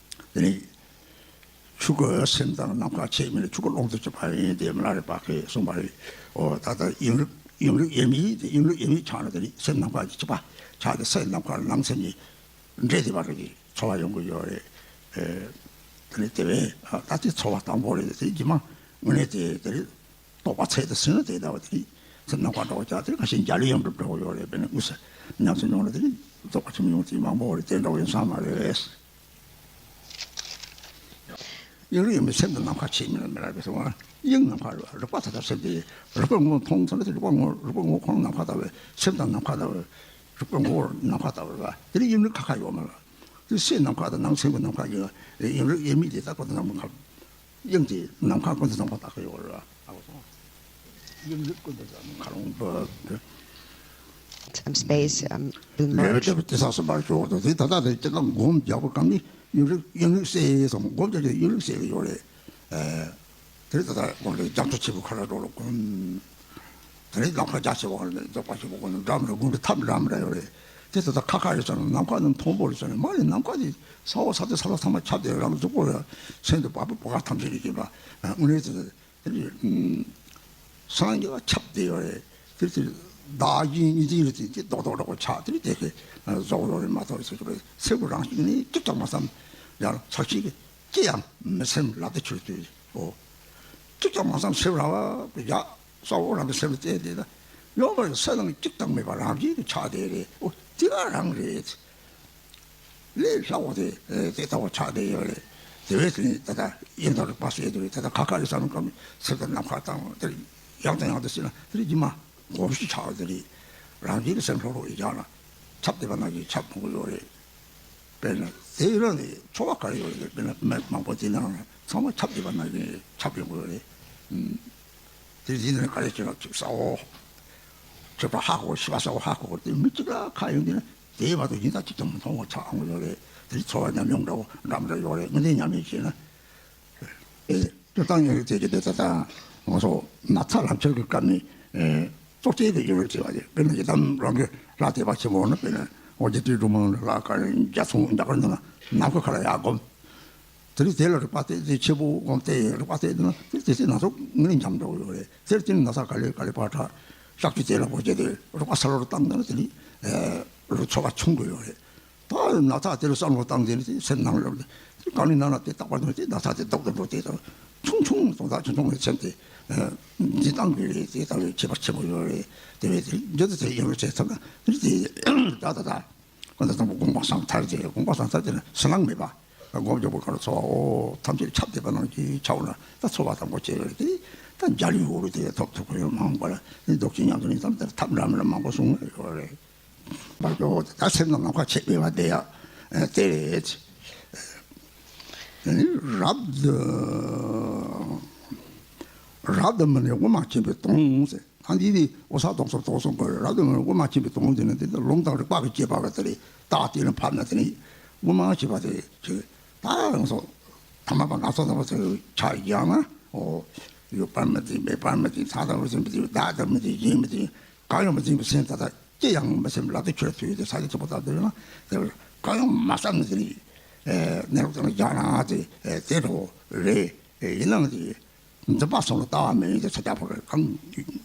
དེ་ནི་ཆོས་སྐུ་སེམས་དང་ནམ་མཁའ་ཁྱད་མེད་ལ་ཆོས་སྐུ་ཀློང་དུ་གྱུར་པ་ཡིན་ཏེ་མི་ལ་རས་པ་ཁས་གསུངས་པ་རེད། ཨོ་ད་ལྟ་དབྱིངས་རིག་དབྱིངས་རིག་དབྱེར་མེད་དེ་དབྱིངས་རིག་དབྱེར་མེད་ཆགས་ན་དེ་ནི་སེམས་ནམ་མཁའ་གྱི་གཅིག་པ་ཆགས་ཏེ་སེམས་ནམ་མཁའ་ནང་སེམས་ཀྱི་འདྲེས་བསྡད་པ་རེད། ཚོར་བ་ཡོང་གི་ཡོད་རེད། ཨེ། དེ་ནི་དེ་བས་ད་ལྟའི་ཚོར་བ་དང་པོ་རེད། དེ་རྗེས་མ་ དངོས་གནས་དེ་དེ་རེད། རྟོགས་པ་ཚད་དུ་ཟིན་ན་དེ་ལྟ་བུ་དེ་རེད། སེམས་ནམ་མཁའ་འདྲ་བོ་ཅག་དེ་རེད། ཁ་ཤས་འཇའ་ལུས་ཡང་འགྲུབ་འདྲ་བོ་ཡོད་རེད། དཔེར་ན་དངོས་སུ་ཉམས་སུ་མྱོང་ན་དེ་རེད། རྫོགས་པ་ཆེན་པོ་ཡོང་ཚུལ་མང་པོ་རེད། དེ་འདྲ་བོ་ཡིན་ས་མ་རེད། དབྱིངས་རིག་ཡིན་པས་སེམས་དང་ནམ་མཁའ་ཕྱེད་མི་ལ་མི་རག་པས་སོ། དབྱིངས་ནམ་མཁའ་རེད་པ། རིག་པ་ད་ལྟ་སེམས་དེ་རིག་པའི་ངོ་མཐོང་ཚུལ་ལ་དེ་རིག་པ་ངོ་རིག་པའི་ངོ་ཁོ་ན་ནམ་མཁའ་ལྟ་བུ། སེམས་དང་ནམ་མཁའ་ལྟ་བུ། རིག་པའི་ངོ་བོ་ནམ་མཁའ་ལྟ་བུ་རེད་པ། དེ་ནི་དབྱིངས་རིག་ཁ་ཁ་ཡོད་མ་རེད། དེ་སེམས་ནམ་མཁའ་དང་ནང་སེམས་ཀྱི་ནམ་མཁའ་ཡིན་ལ། དབྱིངས་རིག་དབྱེར་མེད་དེ་ལྟ་བུ་དང་ནམ་མཁའ། དབྱིངས་དེ་ནམ་མཁའ་ཀུན་ཏུ་ནམ་མཁའ་ལྟ་གི་ཡོད་རེད་པ། ཨ་ཁོ་སོང་། དབྱིངས་རིག་ཀུན་ཏུ་ནམ་མཁའ་ལོང་པ། Some space, um, will ལས་merge. དེ་དེ་ས་གསུམ་པར་ཞོག་དང་དེ་ད་ལྟ་དེ་སྤྱིར་བཏང་སྒོམ་རྒྱག་པའི་སྐབས་ནི་དབྱིངས་རིག་དབྱིངས་རིག་གསལ་སོང་། སྒོམ་རྒྱག་དུས་དབྱིངས་རིག་གསལ་གི་ཡོད་རེད། ཨ། དེ་རེད། ད་ལྟ་དགོན་པའི་རྒྱ་མཚོ་ཆེན་པོ་ཁ་ར་འགྲོ་ལ་དགོན། དེ་རེད། ནམ་མཁའ་རྒྱ་ཆེ་བ་ལ་རྫོགས་པ་ཆེན་པོ་དགོན་འདྲ་མི་འདྲ་དགོན་པའི་ཐབས་འདྲ་མི་འདྲ་ཡོད་རེད། དེ་ད་ལྟ་ཁ་ཁ་རེད་ཟེར་ན་ནམ་མཁའ་ནི་མཐོན་པོ་རེད་ཟེར་ན་མ་རེད། ནམ་མཁའ་དེ་ས་འོག་ས་མཐོ་ས་ལ་ཚང་མ་ཁྱབ་བསྡད། རང་གཟུགས་པོ་ལ་སེམས་དང་བ་སྤུ་བ་ཐམས་ཅད་རེད་ཀྱི་པ། དངོས་གནས་དེ་དེ་རེད། སངས་རྒྱས་ཁྱབ་བསྡད་ཡོད་རེད། དེ་དེ་བདག་གཞན་གཉིས་འཛིན་རེད། དེ་རྡོག་རྡོག་རྡོག་ཆགས་དེ་རེད། དེ་གི་རྫོགས་ཡོད་རེད་མ་གཏོགས་ཟེར་གྱི་རེད། སེམས་ཀྱི་རང་བཞིན་ནི་གཅིག་ཀྱང་མ་བསམ། ཡང་ཚ་ཤིག་གི་ཅི་ཡང་མི་སེམས་ལ་དེ་ཆོས་དུས་འོ། གཅིག་ཀྱང་མ་བསམ་སེམས་རང་བ་ཡ་ས་འོག་རང་གི་སེམས་ལ་བལྟས་དེ་ད་ཡོང་བར་ས་ནང་གཅིག་ཀྱང་མེད་པ་རང་བཞིན་དུ་ཆགས་དེ་རེད། འོ་དེ་ག་རང་རེད། ལས་སླ་བོ་དེ་དེ་ལྟ་བུ་ཆགས་དེ་ཡོད་རེད། དེ་བས་དེ་ནི་ད་ལྟ་དབྱིངས་དང་རིག་པ་ཟེར་དེ་རེད། ད་ལྟ་ཁ་ཁ་རེད་བསམ་སྐབས་ནི་སེམས་དང་ནམ་མཁའ་དང་དེ་ཡང་དང་ཡང་དུ་བྱས་ན་དེ་རེད། ཉི་མ་གོམས་གཤིས་ཆགས་དེ་རེད། རང་བཞིན་གྱི་སེམས་ལྷོད་ལྷོད་ཡིན་ཀྱང་ན་ཁྱབ་བསྡད་པ་ནང་བཞིན་ཁྱབ་མང་པོ་ཡོད་རེད། དཔེར་ན་དེའི་རིང་ནས་ཚོར་བ་ག་རེ་ཡོད་རེད། དཔེར་ན་མི་མང་པོ་དེ་ནང་ཚང་མ་ཁྱབ་བསྡད་པ་ནང་བཞིན་ཁྱབ་ཡོང་གི་ཡོད་རེད། ཨུམ། དེ་ཡིན་ནའི་ག་རེ་བྱས་ན་ཅིག་ས་འོག་ཁྱོད་པ་ཧ་གོ། ཤི་བ་ས་འོག་ཧ་གོ་དེ་མི་གཅིག་ལ་ཁ་ཡོང་དུས་ན་དེའི་བར་དུ་ཡིན་ད་གཅིག་ཀྱང་མི་མཐོང་བ་ཆགས་འོང་གི་ཡོད་རེད། དེ་ཚོར་བ་ཉམས་མྱོང་འདྲ་བོ་འདྲ་མི་འདྲ་ཡོད་རེད། དངོས་གནས་ཉམས་ལེན་བྱས་ན། ཨེ། སྤྱིར་བཏང་ཡོད་རིགས་དེ་གི་དེ་ད་ལྟ་ང་ཚོ་ན་ཚ་ལམ་ཁྱེར་གྱི་སྐབས་ནས་ཨེ་གཙོ་ཆེ་གི་ཡོད་རིགས་བྱས་པ་རེད། དཔེར་ན་ཡི་དམ་རང་གི་ལྷ་དད་པ་ཆེན་པོ་ནི་དཔེར་ན་ཨོ་རྒྱལ་སྲས་འབྲུག་མོ་ལ་ལ་ཀ་རེ་རྒྱ་མཚོ་འདྲ་གར་འདི་ན་ནམ་མཁའ་ཁ་ལ་ཡར་བསྒོམ། དེ་རིང་དེ་ལ་རིག་པ་གཏད་དེ་ཆེ་པོ་སྒོམ་སྟེ་རིག་པ་གཏད་དེ་ན་དེ་དེ་སྲིད་ན་ཚོ་ངོས་ནས་འཇམ་འགྲོ་གི་ཡོད་རེད། དེར་བརྟེན་ན་ཚ་ག་ལེ་ག་ལེ་ཕར་དྲག་གཤག་བཅོས་དེ་ལ་བོ་བྱས་ཏེ་རིག་པ་ས་ལོར་བཏང་ན་དེ་ནི་རུ་ཚོ་བ་ཆུང་གི་ཡོད་རེད། ད་ན་ཚ་དེ་ལ་བསམ་བློ་བཏང་དེ་ནི་སེམས་ནང་ལ་དེ་གང་ནས་ན་ན་དེ་རྟག་པར་དེ་ན་ཚ་དེ་ལྡོག་ཏུ་འགྲོ་དེ་དང་ཆུང་ཆུང་དང་ད་ཆུང་ཆུང་ནས་སེམས་དེ་འཛིན་སྟངས་ཀྱི་རེད། དེ་ལྟ་བུའི་ཁྱད་པར་ཆེན་པོ་ཡོད་རེད། དེ་བས་དེ་འདི་ལྟ་དེ་ཡོད་རེད་བྱས་ཐབས་ན་དེ་དེ་ད་ད་ད། ཁོ་ན་དང་པོ་དགོངས་པ་བཟང་ཐར་ཏེ་དགོངས་པ་བཟང་ཐར་ཏེ་ན་ཟིན་ལང་མེད་པ། སྒོམ་རྒྱག་པོ་ག་རུ་ཚོར་བ་འོ་ཐམས་ཅད་ཁྱབ་བསྡད་པ་ནང་གི་ཆའོ་ན་ད་ཚོར་བ་དང་པོ་སྐྱེ་བ་རེད་དེ། ད་འཇའ་ལུས་འོ་རུ་དེ་ཐོབ་ཐུབ་ཁོ་ཡོད་མང་པ་ལ་ནི་རྡོག་ཅིག་ཉམས་སུ་ལེན་ཙམ་དེར་ཐབས་འདྲ་མི་འདྲ་མང་པོ་གསུངས་ཡོད་རེད། པར་ཀྱོ་ད་སེམས་ནང་ནམ་མཁའ་ཕྱེད་མེད་པ་དེ་ཡ་དེ་རེད། རབ་ཏུ་རབ་ཏུ་མི་ནི་དབུ་མ་ཆེན་པོའི་དོན་ཟེར། ད་འདི་ནི་འོ་ས་དོག་སོ་དོག་སོ་གོ་ར་དུ་དབུ་མ་ཆེན་པོའི་དོན་དེ་ནི་དེ་ལུང་དང་རིགས་པ་གི་དཔྱད་པ་གི་དེ་རེད། རྟགས་དེ་ནི་ཕབ་ན་དེ་ནི་དབུ་མ་ཞེས་པ་དེ་ཅིག་ད་ང་ཚོ་ཐ་མ་པ་ང་ཚོ་ལྟ་བུ་ཚོས་ཆ་ཡང་ན་འོ་ཡོད་པར་མི་འཛིན། མེད་པར་མི་འཛིན། ཚ་དང་མི་འཛིན། མི་འཛིན། བདག་དང་མི་འཛིན། གཞན་མི་འཛིན། གང་ཡང་མི་འཛིན་པའི་སེམས་ད་ལྟ་ཅི་ཡང་མི་སེམས་ལ་དེ་ཁྱོད་ཐུག་ཡོད་དེ་ས་ཆ་ཆེན་པོ་ལྟ་དུས་ན་དེ་གང་ཡང་མ་བསམ་ནས་དེ་ནི་གནས་ལུགས་དེ་ནི་རྒྱ་ན་དེ་དེ་འགྲོ་རེད། ཡིན་ནའང་དེ། འཛིན་པ་གསུམ་ལ་ལྟ་བ་མེད་དེ་ཚ་རྒྱ་ཕོ་རེ་གང་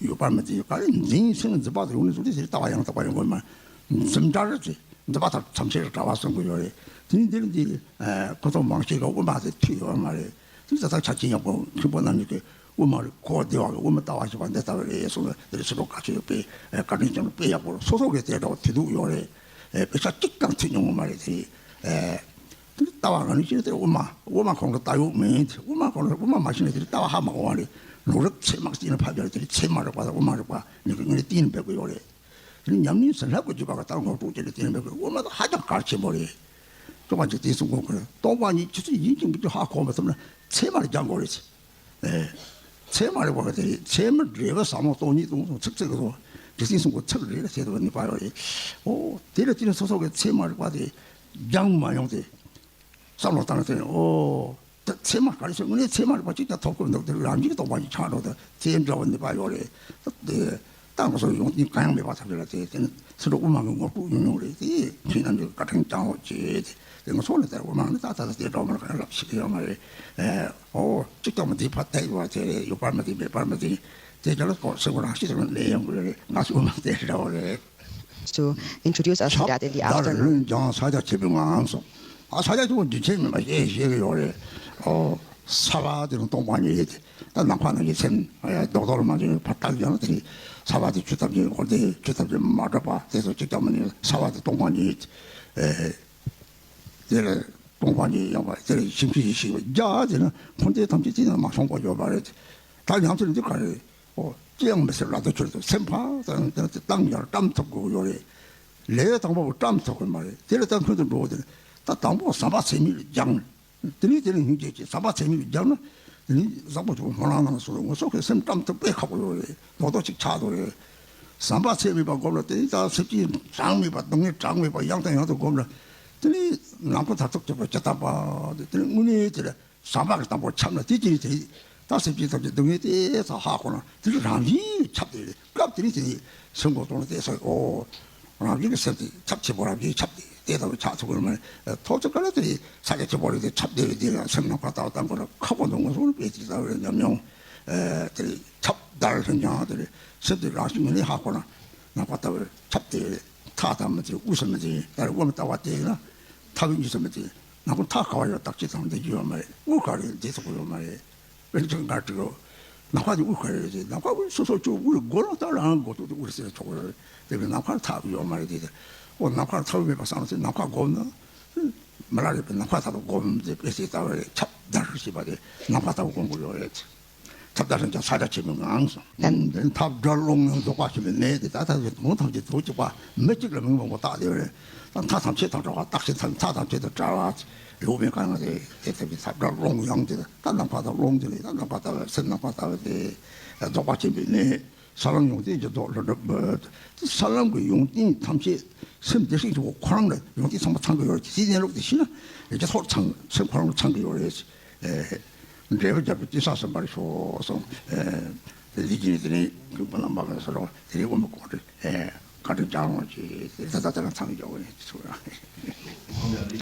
ཡོད་པར་མི་འཛིན། ག་རེ་འཛིན་སེམས་འཛིན་པ་དེ་ཡོང་ནས་བཟུང་སྟེ་དེ་ལྟ་བ་ཡང་དག་པ་ཡོང་དགོས་མ། འཛིན་གྲྭ་རེ་ཚེ་འཛིན་པ་དང་ཐམས་ཅད་ལ་གྲྭ་བ་གསུང་གི་ཡོད་རེད། དེ་ནི་འདིར་འདི་ཁོ་ཚོ་མང་ཆེ་ག་དབུ་མ་དེ་ཐུག་ཡོད་མ་རེད། དེ་ད་ལྟ་ཆ་རྐྱེན་ཡག་པོ་མཁན་པོ་རྣམ་གཉིས་ཀྱིས་དབུ་མ་རེ་གོ་བདེ་བ་གི་དབུ་མ་ལྟ་བ་ཞེས་པ་འདི་ལྟ་བུ་རེད་གསུངས་ནས་དེ་རེ་ཕྱི་དྲོ་བཀའ་ཆོས་དཔེ་བཀའ་དྲིན་ཅན་དཔེ་ཡག་པོ་སོ་སོ་གི་དེ་འདྲ་བ་དེ་འདུག་ཡོད་རེད། དཔེ་ཆ་གཅིག་ཀྱང་ཐུག་མྱོང་མ་རེད་དེ། དེ་ལྟ་བ་ང་ནི་ཅི་དེ་དབུ་མ་དབུ་མ་ཁོང་ལ་ལྟ་ཡོད་མིན། དེ་དབུ་མ་ཁོང་ལ་དབུ་མ་མ་ཤེས་ན་དེ་ལྟ་བ་ཧ་མ་གོ་བ་རེད། ལུང་རིགས་ཚད་མ་གཅིག་ནས་ཕབ་རྒྱག་དེ་ཚད་མ་རིག་པ་དང་དབུ་མ་རིག་པ་ནི་ངས་བསྟན་འབེབས་ཀྱི་ཡོད་རེད། དེ་ནི་ཉམས་ལེན་ཟིན་ལྷག་གི་བརྒྱུད་པ་ག་ལྟར་ངོ་སྤྲོད་བྱས་ནས་བསྟན་འབེབས་ཀྱི་དབུ་མ་དང་ཧ་ཅང་གལ་ཆེན་པོ་རེད། ཅོག་པ་འཇིག་རྟེན་གསུམ་མགོན་ཁོ་རེད། སྟོང་པ་ཉིད་ཇི་སྲིད་ཡིན་གཅིག་མིན་གཅིག་ཧ་གོ་མ་ཐུབ་ན་ཚད་མ་ལ་སྦྱང་དགོས་རེད། ཨེ། ཚད་མ་རིག་པ་དེ་ཚད་མ་འབྲེལ་བ་ཟབ་མོ་སྟོང་ཉིད་སྟོང་གསུམ་ཚིག་གཅིག་གི་ཐོག་འཇིག་རྟེན་གསུམ་མགོན་ཚིག་རེ་རེ་ཟེར་དུ་ནི་པ་ཡོད་རེད། ཨོ། དེ་ལ་བརྟེན་ནས་སོ་སོ་གི་ཚད་མ་རིག་པ་དེ་སྦྱང་མ་ཡོང་སྟེ། བསམ་བློ་བཏང་སྟེ་ཨོ། ད་ཚད་མ་ག་རེ་ཟེར་དངོས་གནས་ཚད་མ་རིག་པ་གཅིག་ཀྱང་ཐོབ་ཀྱི་མི་འདུག་དེ་རང་བཞིན་གྱི་སྟོང་པ་ཉིད་ཆགས་འགྲོ་ད་ཚད་འབྲེལ་བ་ནི་པ་ཡོད་རེད། ད་དེ་ད་ང་ཚོ་ཡོང་དུས་གང་ཡང་མེད་པ་ཐག་རེད་ལ་དེ་དེ་ནི་ཚེ་འགྲོ་དབུ་མ་གི་ངོ་སྤྲོད་ཡོང་ཡོང་རེད། དེ་ཁྱེད་རྣམས་ཀྱི་བཀའ་དྲིན་བསྐྱང་འོག་བྱེད་དེ་ང་ཚོ་ལ་དེ་དབུ་མ་ནི་ད་ད་ད་དེ་འགྲོ་མ་ལ་ག་ལབ་ཤེས་ཀྱི་ཡོད་མ་རེད། ཨོ་གཅིག་ཀྱང་མི་འདི་ཕ་དེ་ཡོད་པ་དེ་རེད། ཡོད་པར་མི་འདི་མེད་པར་མི་འདི་དེ་ཅག་ལ་ཀོ་སེ་གོ་རང་ཤི་ཟེར་ནས་ཡོང་གི་རེད། ང་ཚོ་དབུ་མ་དེ་འདྲ་བོ་རེད། To introduce us to that in the afternoon. ལྷུན་གྱིས་ཕྱག་རྒྱ་ཆེན་པོའི་ངང་སོང་། ཨ་ཕྱག་རྒྱ་ཆེན་པོ་རྒྱུན་ཆད་མེད་པ་ཞེས་བཤད་ཀྱི་ཡོད་རེད། ཨོ། ས་བ་དེ་ནི་སྟོང་པ་ཉིད་ཡིན་ཏེ། ད་ནམ་མཁའ་ནང་གི་སེམས་རྡོག་རྡོག་ལ་མ་འཛིན་པར་བལྟས་ཀྱང་དེ་ནི་ས་བ་དེ་ཆུ་ཙམ་གྱིས་འཁོར་ཏེ་ཆུ་ཙམ་གྱིས་མ་གྲུབ་པ་དེ་ཚོ་གཅིག་ཀྱང་མ་ནི་ས་བ་དེ་སྟོང་པ་ཉིད་ཡིན་ཏེ། དེ་ལ་སྟོང་པ་ཉིད་ཡིན་པ་དེ་ལ་ཤིང་ཤིང་ཤིང་བ་རྒྱ་དེ་ནི་འཁོར་འདས་ཐམས་ཅད་དེ་ནི་མ་བྱུང་བ་ཡོད་པ་རེད། ད་ཡང་དེ་ནི་འདི་ག་རེད། ཨོ། ཅི་ཡང་མི་སྲིད་ལ་དོ་ཁྱོད་ཚོ་སེམས་ཕ་དང་དང་དེ་བཏང་ཡང་བཀྲམ་ཐུབ་དགོས་ཡོད་རེད། ལས་དང་པོ་བཀྲམ་ཐུབ་དགོས་མ་རེད། དེ་ལ་ད་ཁོང་ཚོ་འགྲོ་དེ་ད་དང་པོ་ཟམ་པ་ཚད་མེད་ལ་སྦྱངས། དེ་ནས་དེ་ལ་སྙིང་རྗེ་གྱིས་ཟམ་པ་ཚད་མེད་ལ་སྦྱངས་ན། དེ་ནས་བཟང་པོ་ཆུང་སྨོན་ལམ་ནང་སོ་སོ་ངོ་སོ་གི་སེམས་བཀྲམ་ཐུབ་དཔེ་ཁག་པོ་ཡོད་རེད། རྡོག་རྡོག་ཅིག་ཆགས་འདུག་རེད། ཟམ་པ་ཚད་མེད་པ་སྒོམ་ལ་དེ་ནས་ད་སེམས་ཅན་གྲངས་མེད་པ་སྡུག་བསྔལ་གྲངས་མེད་པ་ཡང་དང་ཡང་དུ་སྒོམ་ལ། དེ་ནས་ནམ་མཁའ་མཐར་ཐུག་གྱུར་པ་ཇི་ལྟ་བ་དེ་ནས་དངོས་གནས་དེ་ལ། ཟམ་པ་གི་དང་པོ་ཁྱབ་ན་དེ་ཅི་རེད་དེ། ད་སེམས་ཅན་ཐམས་ཅད་སྡུག་བསྔལ་དེ་ཚོ་ཧ་གོ་ན་དེ་རང་བཞིན་ཁྱབ་དེ་རེད། སྐབས་དེ་རེད་དེ་སེམས་ཁོང་སྟོང་ལ་དེ་ཚོ་ཨོ། རང་བཞིན་གྱི་སེམས་དེ་ཁྱབ་ཆེན་པོ་རང་བཞིན་ཁྱབ་དེ་དེ་ལྟ་བུ་ཆགས་ཐུབ་ཀྱི་མ་རེད། ཐོག་ཚོ་ག་ལ་དེ་ས་ཆ་ཆེན་པོ་རེད་དེ་ཁྱབ་དེ་རེད་དེ་ཡང་སེམས་ནམ་མཁའ་ལྟ་བུ་ལྟ་དགོས་ར་ཁག་པོ་འདུག་ངོ་སོང་དཔེ་དེ་ལྟ་བུ་རེད་ཉམས་མྱོང་། དེ་རེད་ཁྱབ་བརྡལ་ལྷུན་སྦྱངས་དེ་རེད་སེམས་དེ་རང་བཞིན་ངོས་ནས་ཧ་གོ་ན་ནམ་མཁའ་ལྟ་བུ་ཁྱབ་དེ་རེད། མཐའ་དང་མི་མཐུན་དབུས་སུ་མི་མཐུན་ད་རེད་དབུ་མི་ལྟ་བ་དེ་ཡིན་ན་མཐའ་དབུས་གཉིས་སུ་མི་མཐུན། ནམ་མཁའ་མཐའ་ག་བ་ཡོད་བརྟག་དཔྱད་དང་འདི་རྒྱུ་ཡོད་མ་རེད། དབུས་ག་རེ་འདི་ཐུབ་ཀྱི་ཡོད་མ་རེད། དཔེར་ན་ཆ་འགའ་དྲི་རོ། ནམ་མཁའ་དེ་དབུས་ག་རེ་རེད། ནམ་མཁའ་དབུས་སོ་སོ་ཅུང་དབུས་སྒོ་ལ་ལྟ་རང་སྒོ་ཐོག་ཏུ་དབུས་སེ་ཆོག་གི་རེད། དེ་བས་ནམ་མཁའ་མཐའ་ཡོད་མ་རེད་དེ། ཨོ་ནམ་མཁའ་མཐའ་མེད་པ་བསམ་ཚེ་ནམ་མཁའ་སྒོམ་ན། མི་ལ་རེད་པས་ནམ་མཁའ་མཐའ་དུ་སྒོམ་དེ་དཔེ་སྲིད་ལྟ་བ་རེད། ཁྱབ་བརྡལ་ཞེས་པ་དེ་ནམ་མཁའ་ལྟ་བུ་སྒོམ་དགོས་ཡོད་རེད། ཁྱབ་བརྡལ་ལྷུན་སྦྱངས་ས་ཆ་ཆེན་པོའི་ངང་སོང་། ཐབས་བྲལ་ཀློང་ཡངས་རྫོགས་པ་ཆེན་པོའི་གནས་དེ་ད་ལྟ་དུང་ཐམས་ཅད་དུ་གཅིག་པ་མི་གཅིག་ལ་མིང་མང་པོ་བཏགས་ཏེ་རེད། ད་མཐའ་ཐམས་ཅད་དང་བྲལ་བ་བརྟག་ཅིང་འཚལ་མཐའ་ཐམས་ཅད་དུ་བྲལ་བ་ཡོད་པའི་སྐབས་ན་དེ་དེ་ལྟ་བུའི་ཐབས་བྲལ་ཀློང་ཡངས་དེ་ད་ནམ་མཁའ་དང་ཀློང་དེ་རེད། ད་ནམ་མཁའ་ལྟ་བ་སེམས་ནམ་མཁའ་ལྟ་བ་དེ་རྫོགས་པ་ཆེན་པོའི་གནས། ས་ལམ་ཡོན་ཏན་གྱི་རྫོགས་ལ་གྲུབ། ས་ལམ་གྱི་ཡོན་ཏན་ཐམས་ཅད་སེམས་བདེ་གཤེགས་ཆེན་པོ་ཁོ་རང་ལ་ཡོན་ཏན་ཚང་མ་ཚང་གི་ཡོད་རེད། དེའི་གནས་ལུགས་དེ་ཤེས་ན་ཡོན་ཏན་ཚོགས་ཚང་སེམས་ཁོ་རང་ལ་ཚང་གི་ཡོད་རེད། འབྲས་བུ་རྒྱལ་པོའི་ཏི་ས་ཟིན་པར་ཤོག་གསུངས། དེ་ལས་ཀྱི་ནི་དེ་ནི་ཀུན་པ་ལམ་པ་ག་ས་རོ་དེ་ནི་འོ་མ་གོང་དྲི་བཀའ་དྲིན་བསྐྱངས་རོགས་གྱིས། དེ་ད་ལྟ་དེ་རང་ཚང་གི་ཡོད་རེད། དེ་ཚོ་རང་རེད།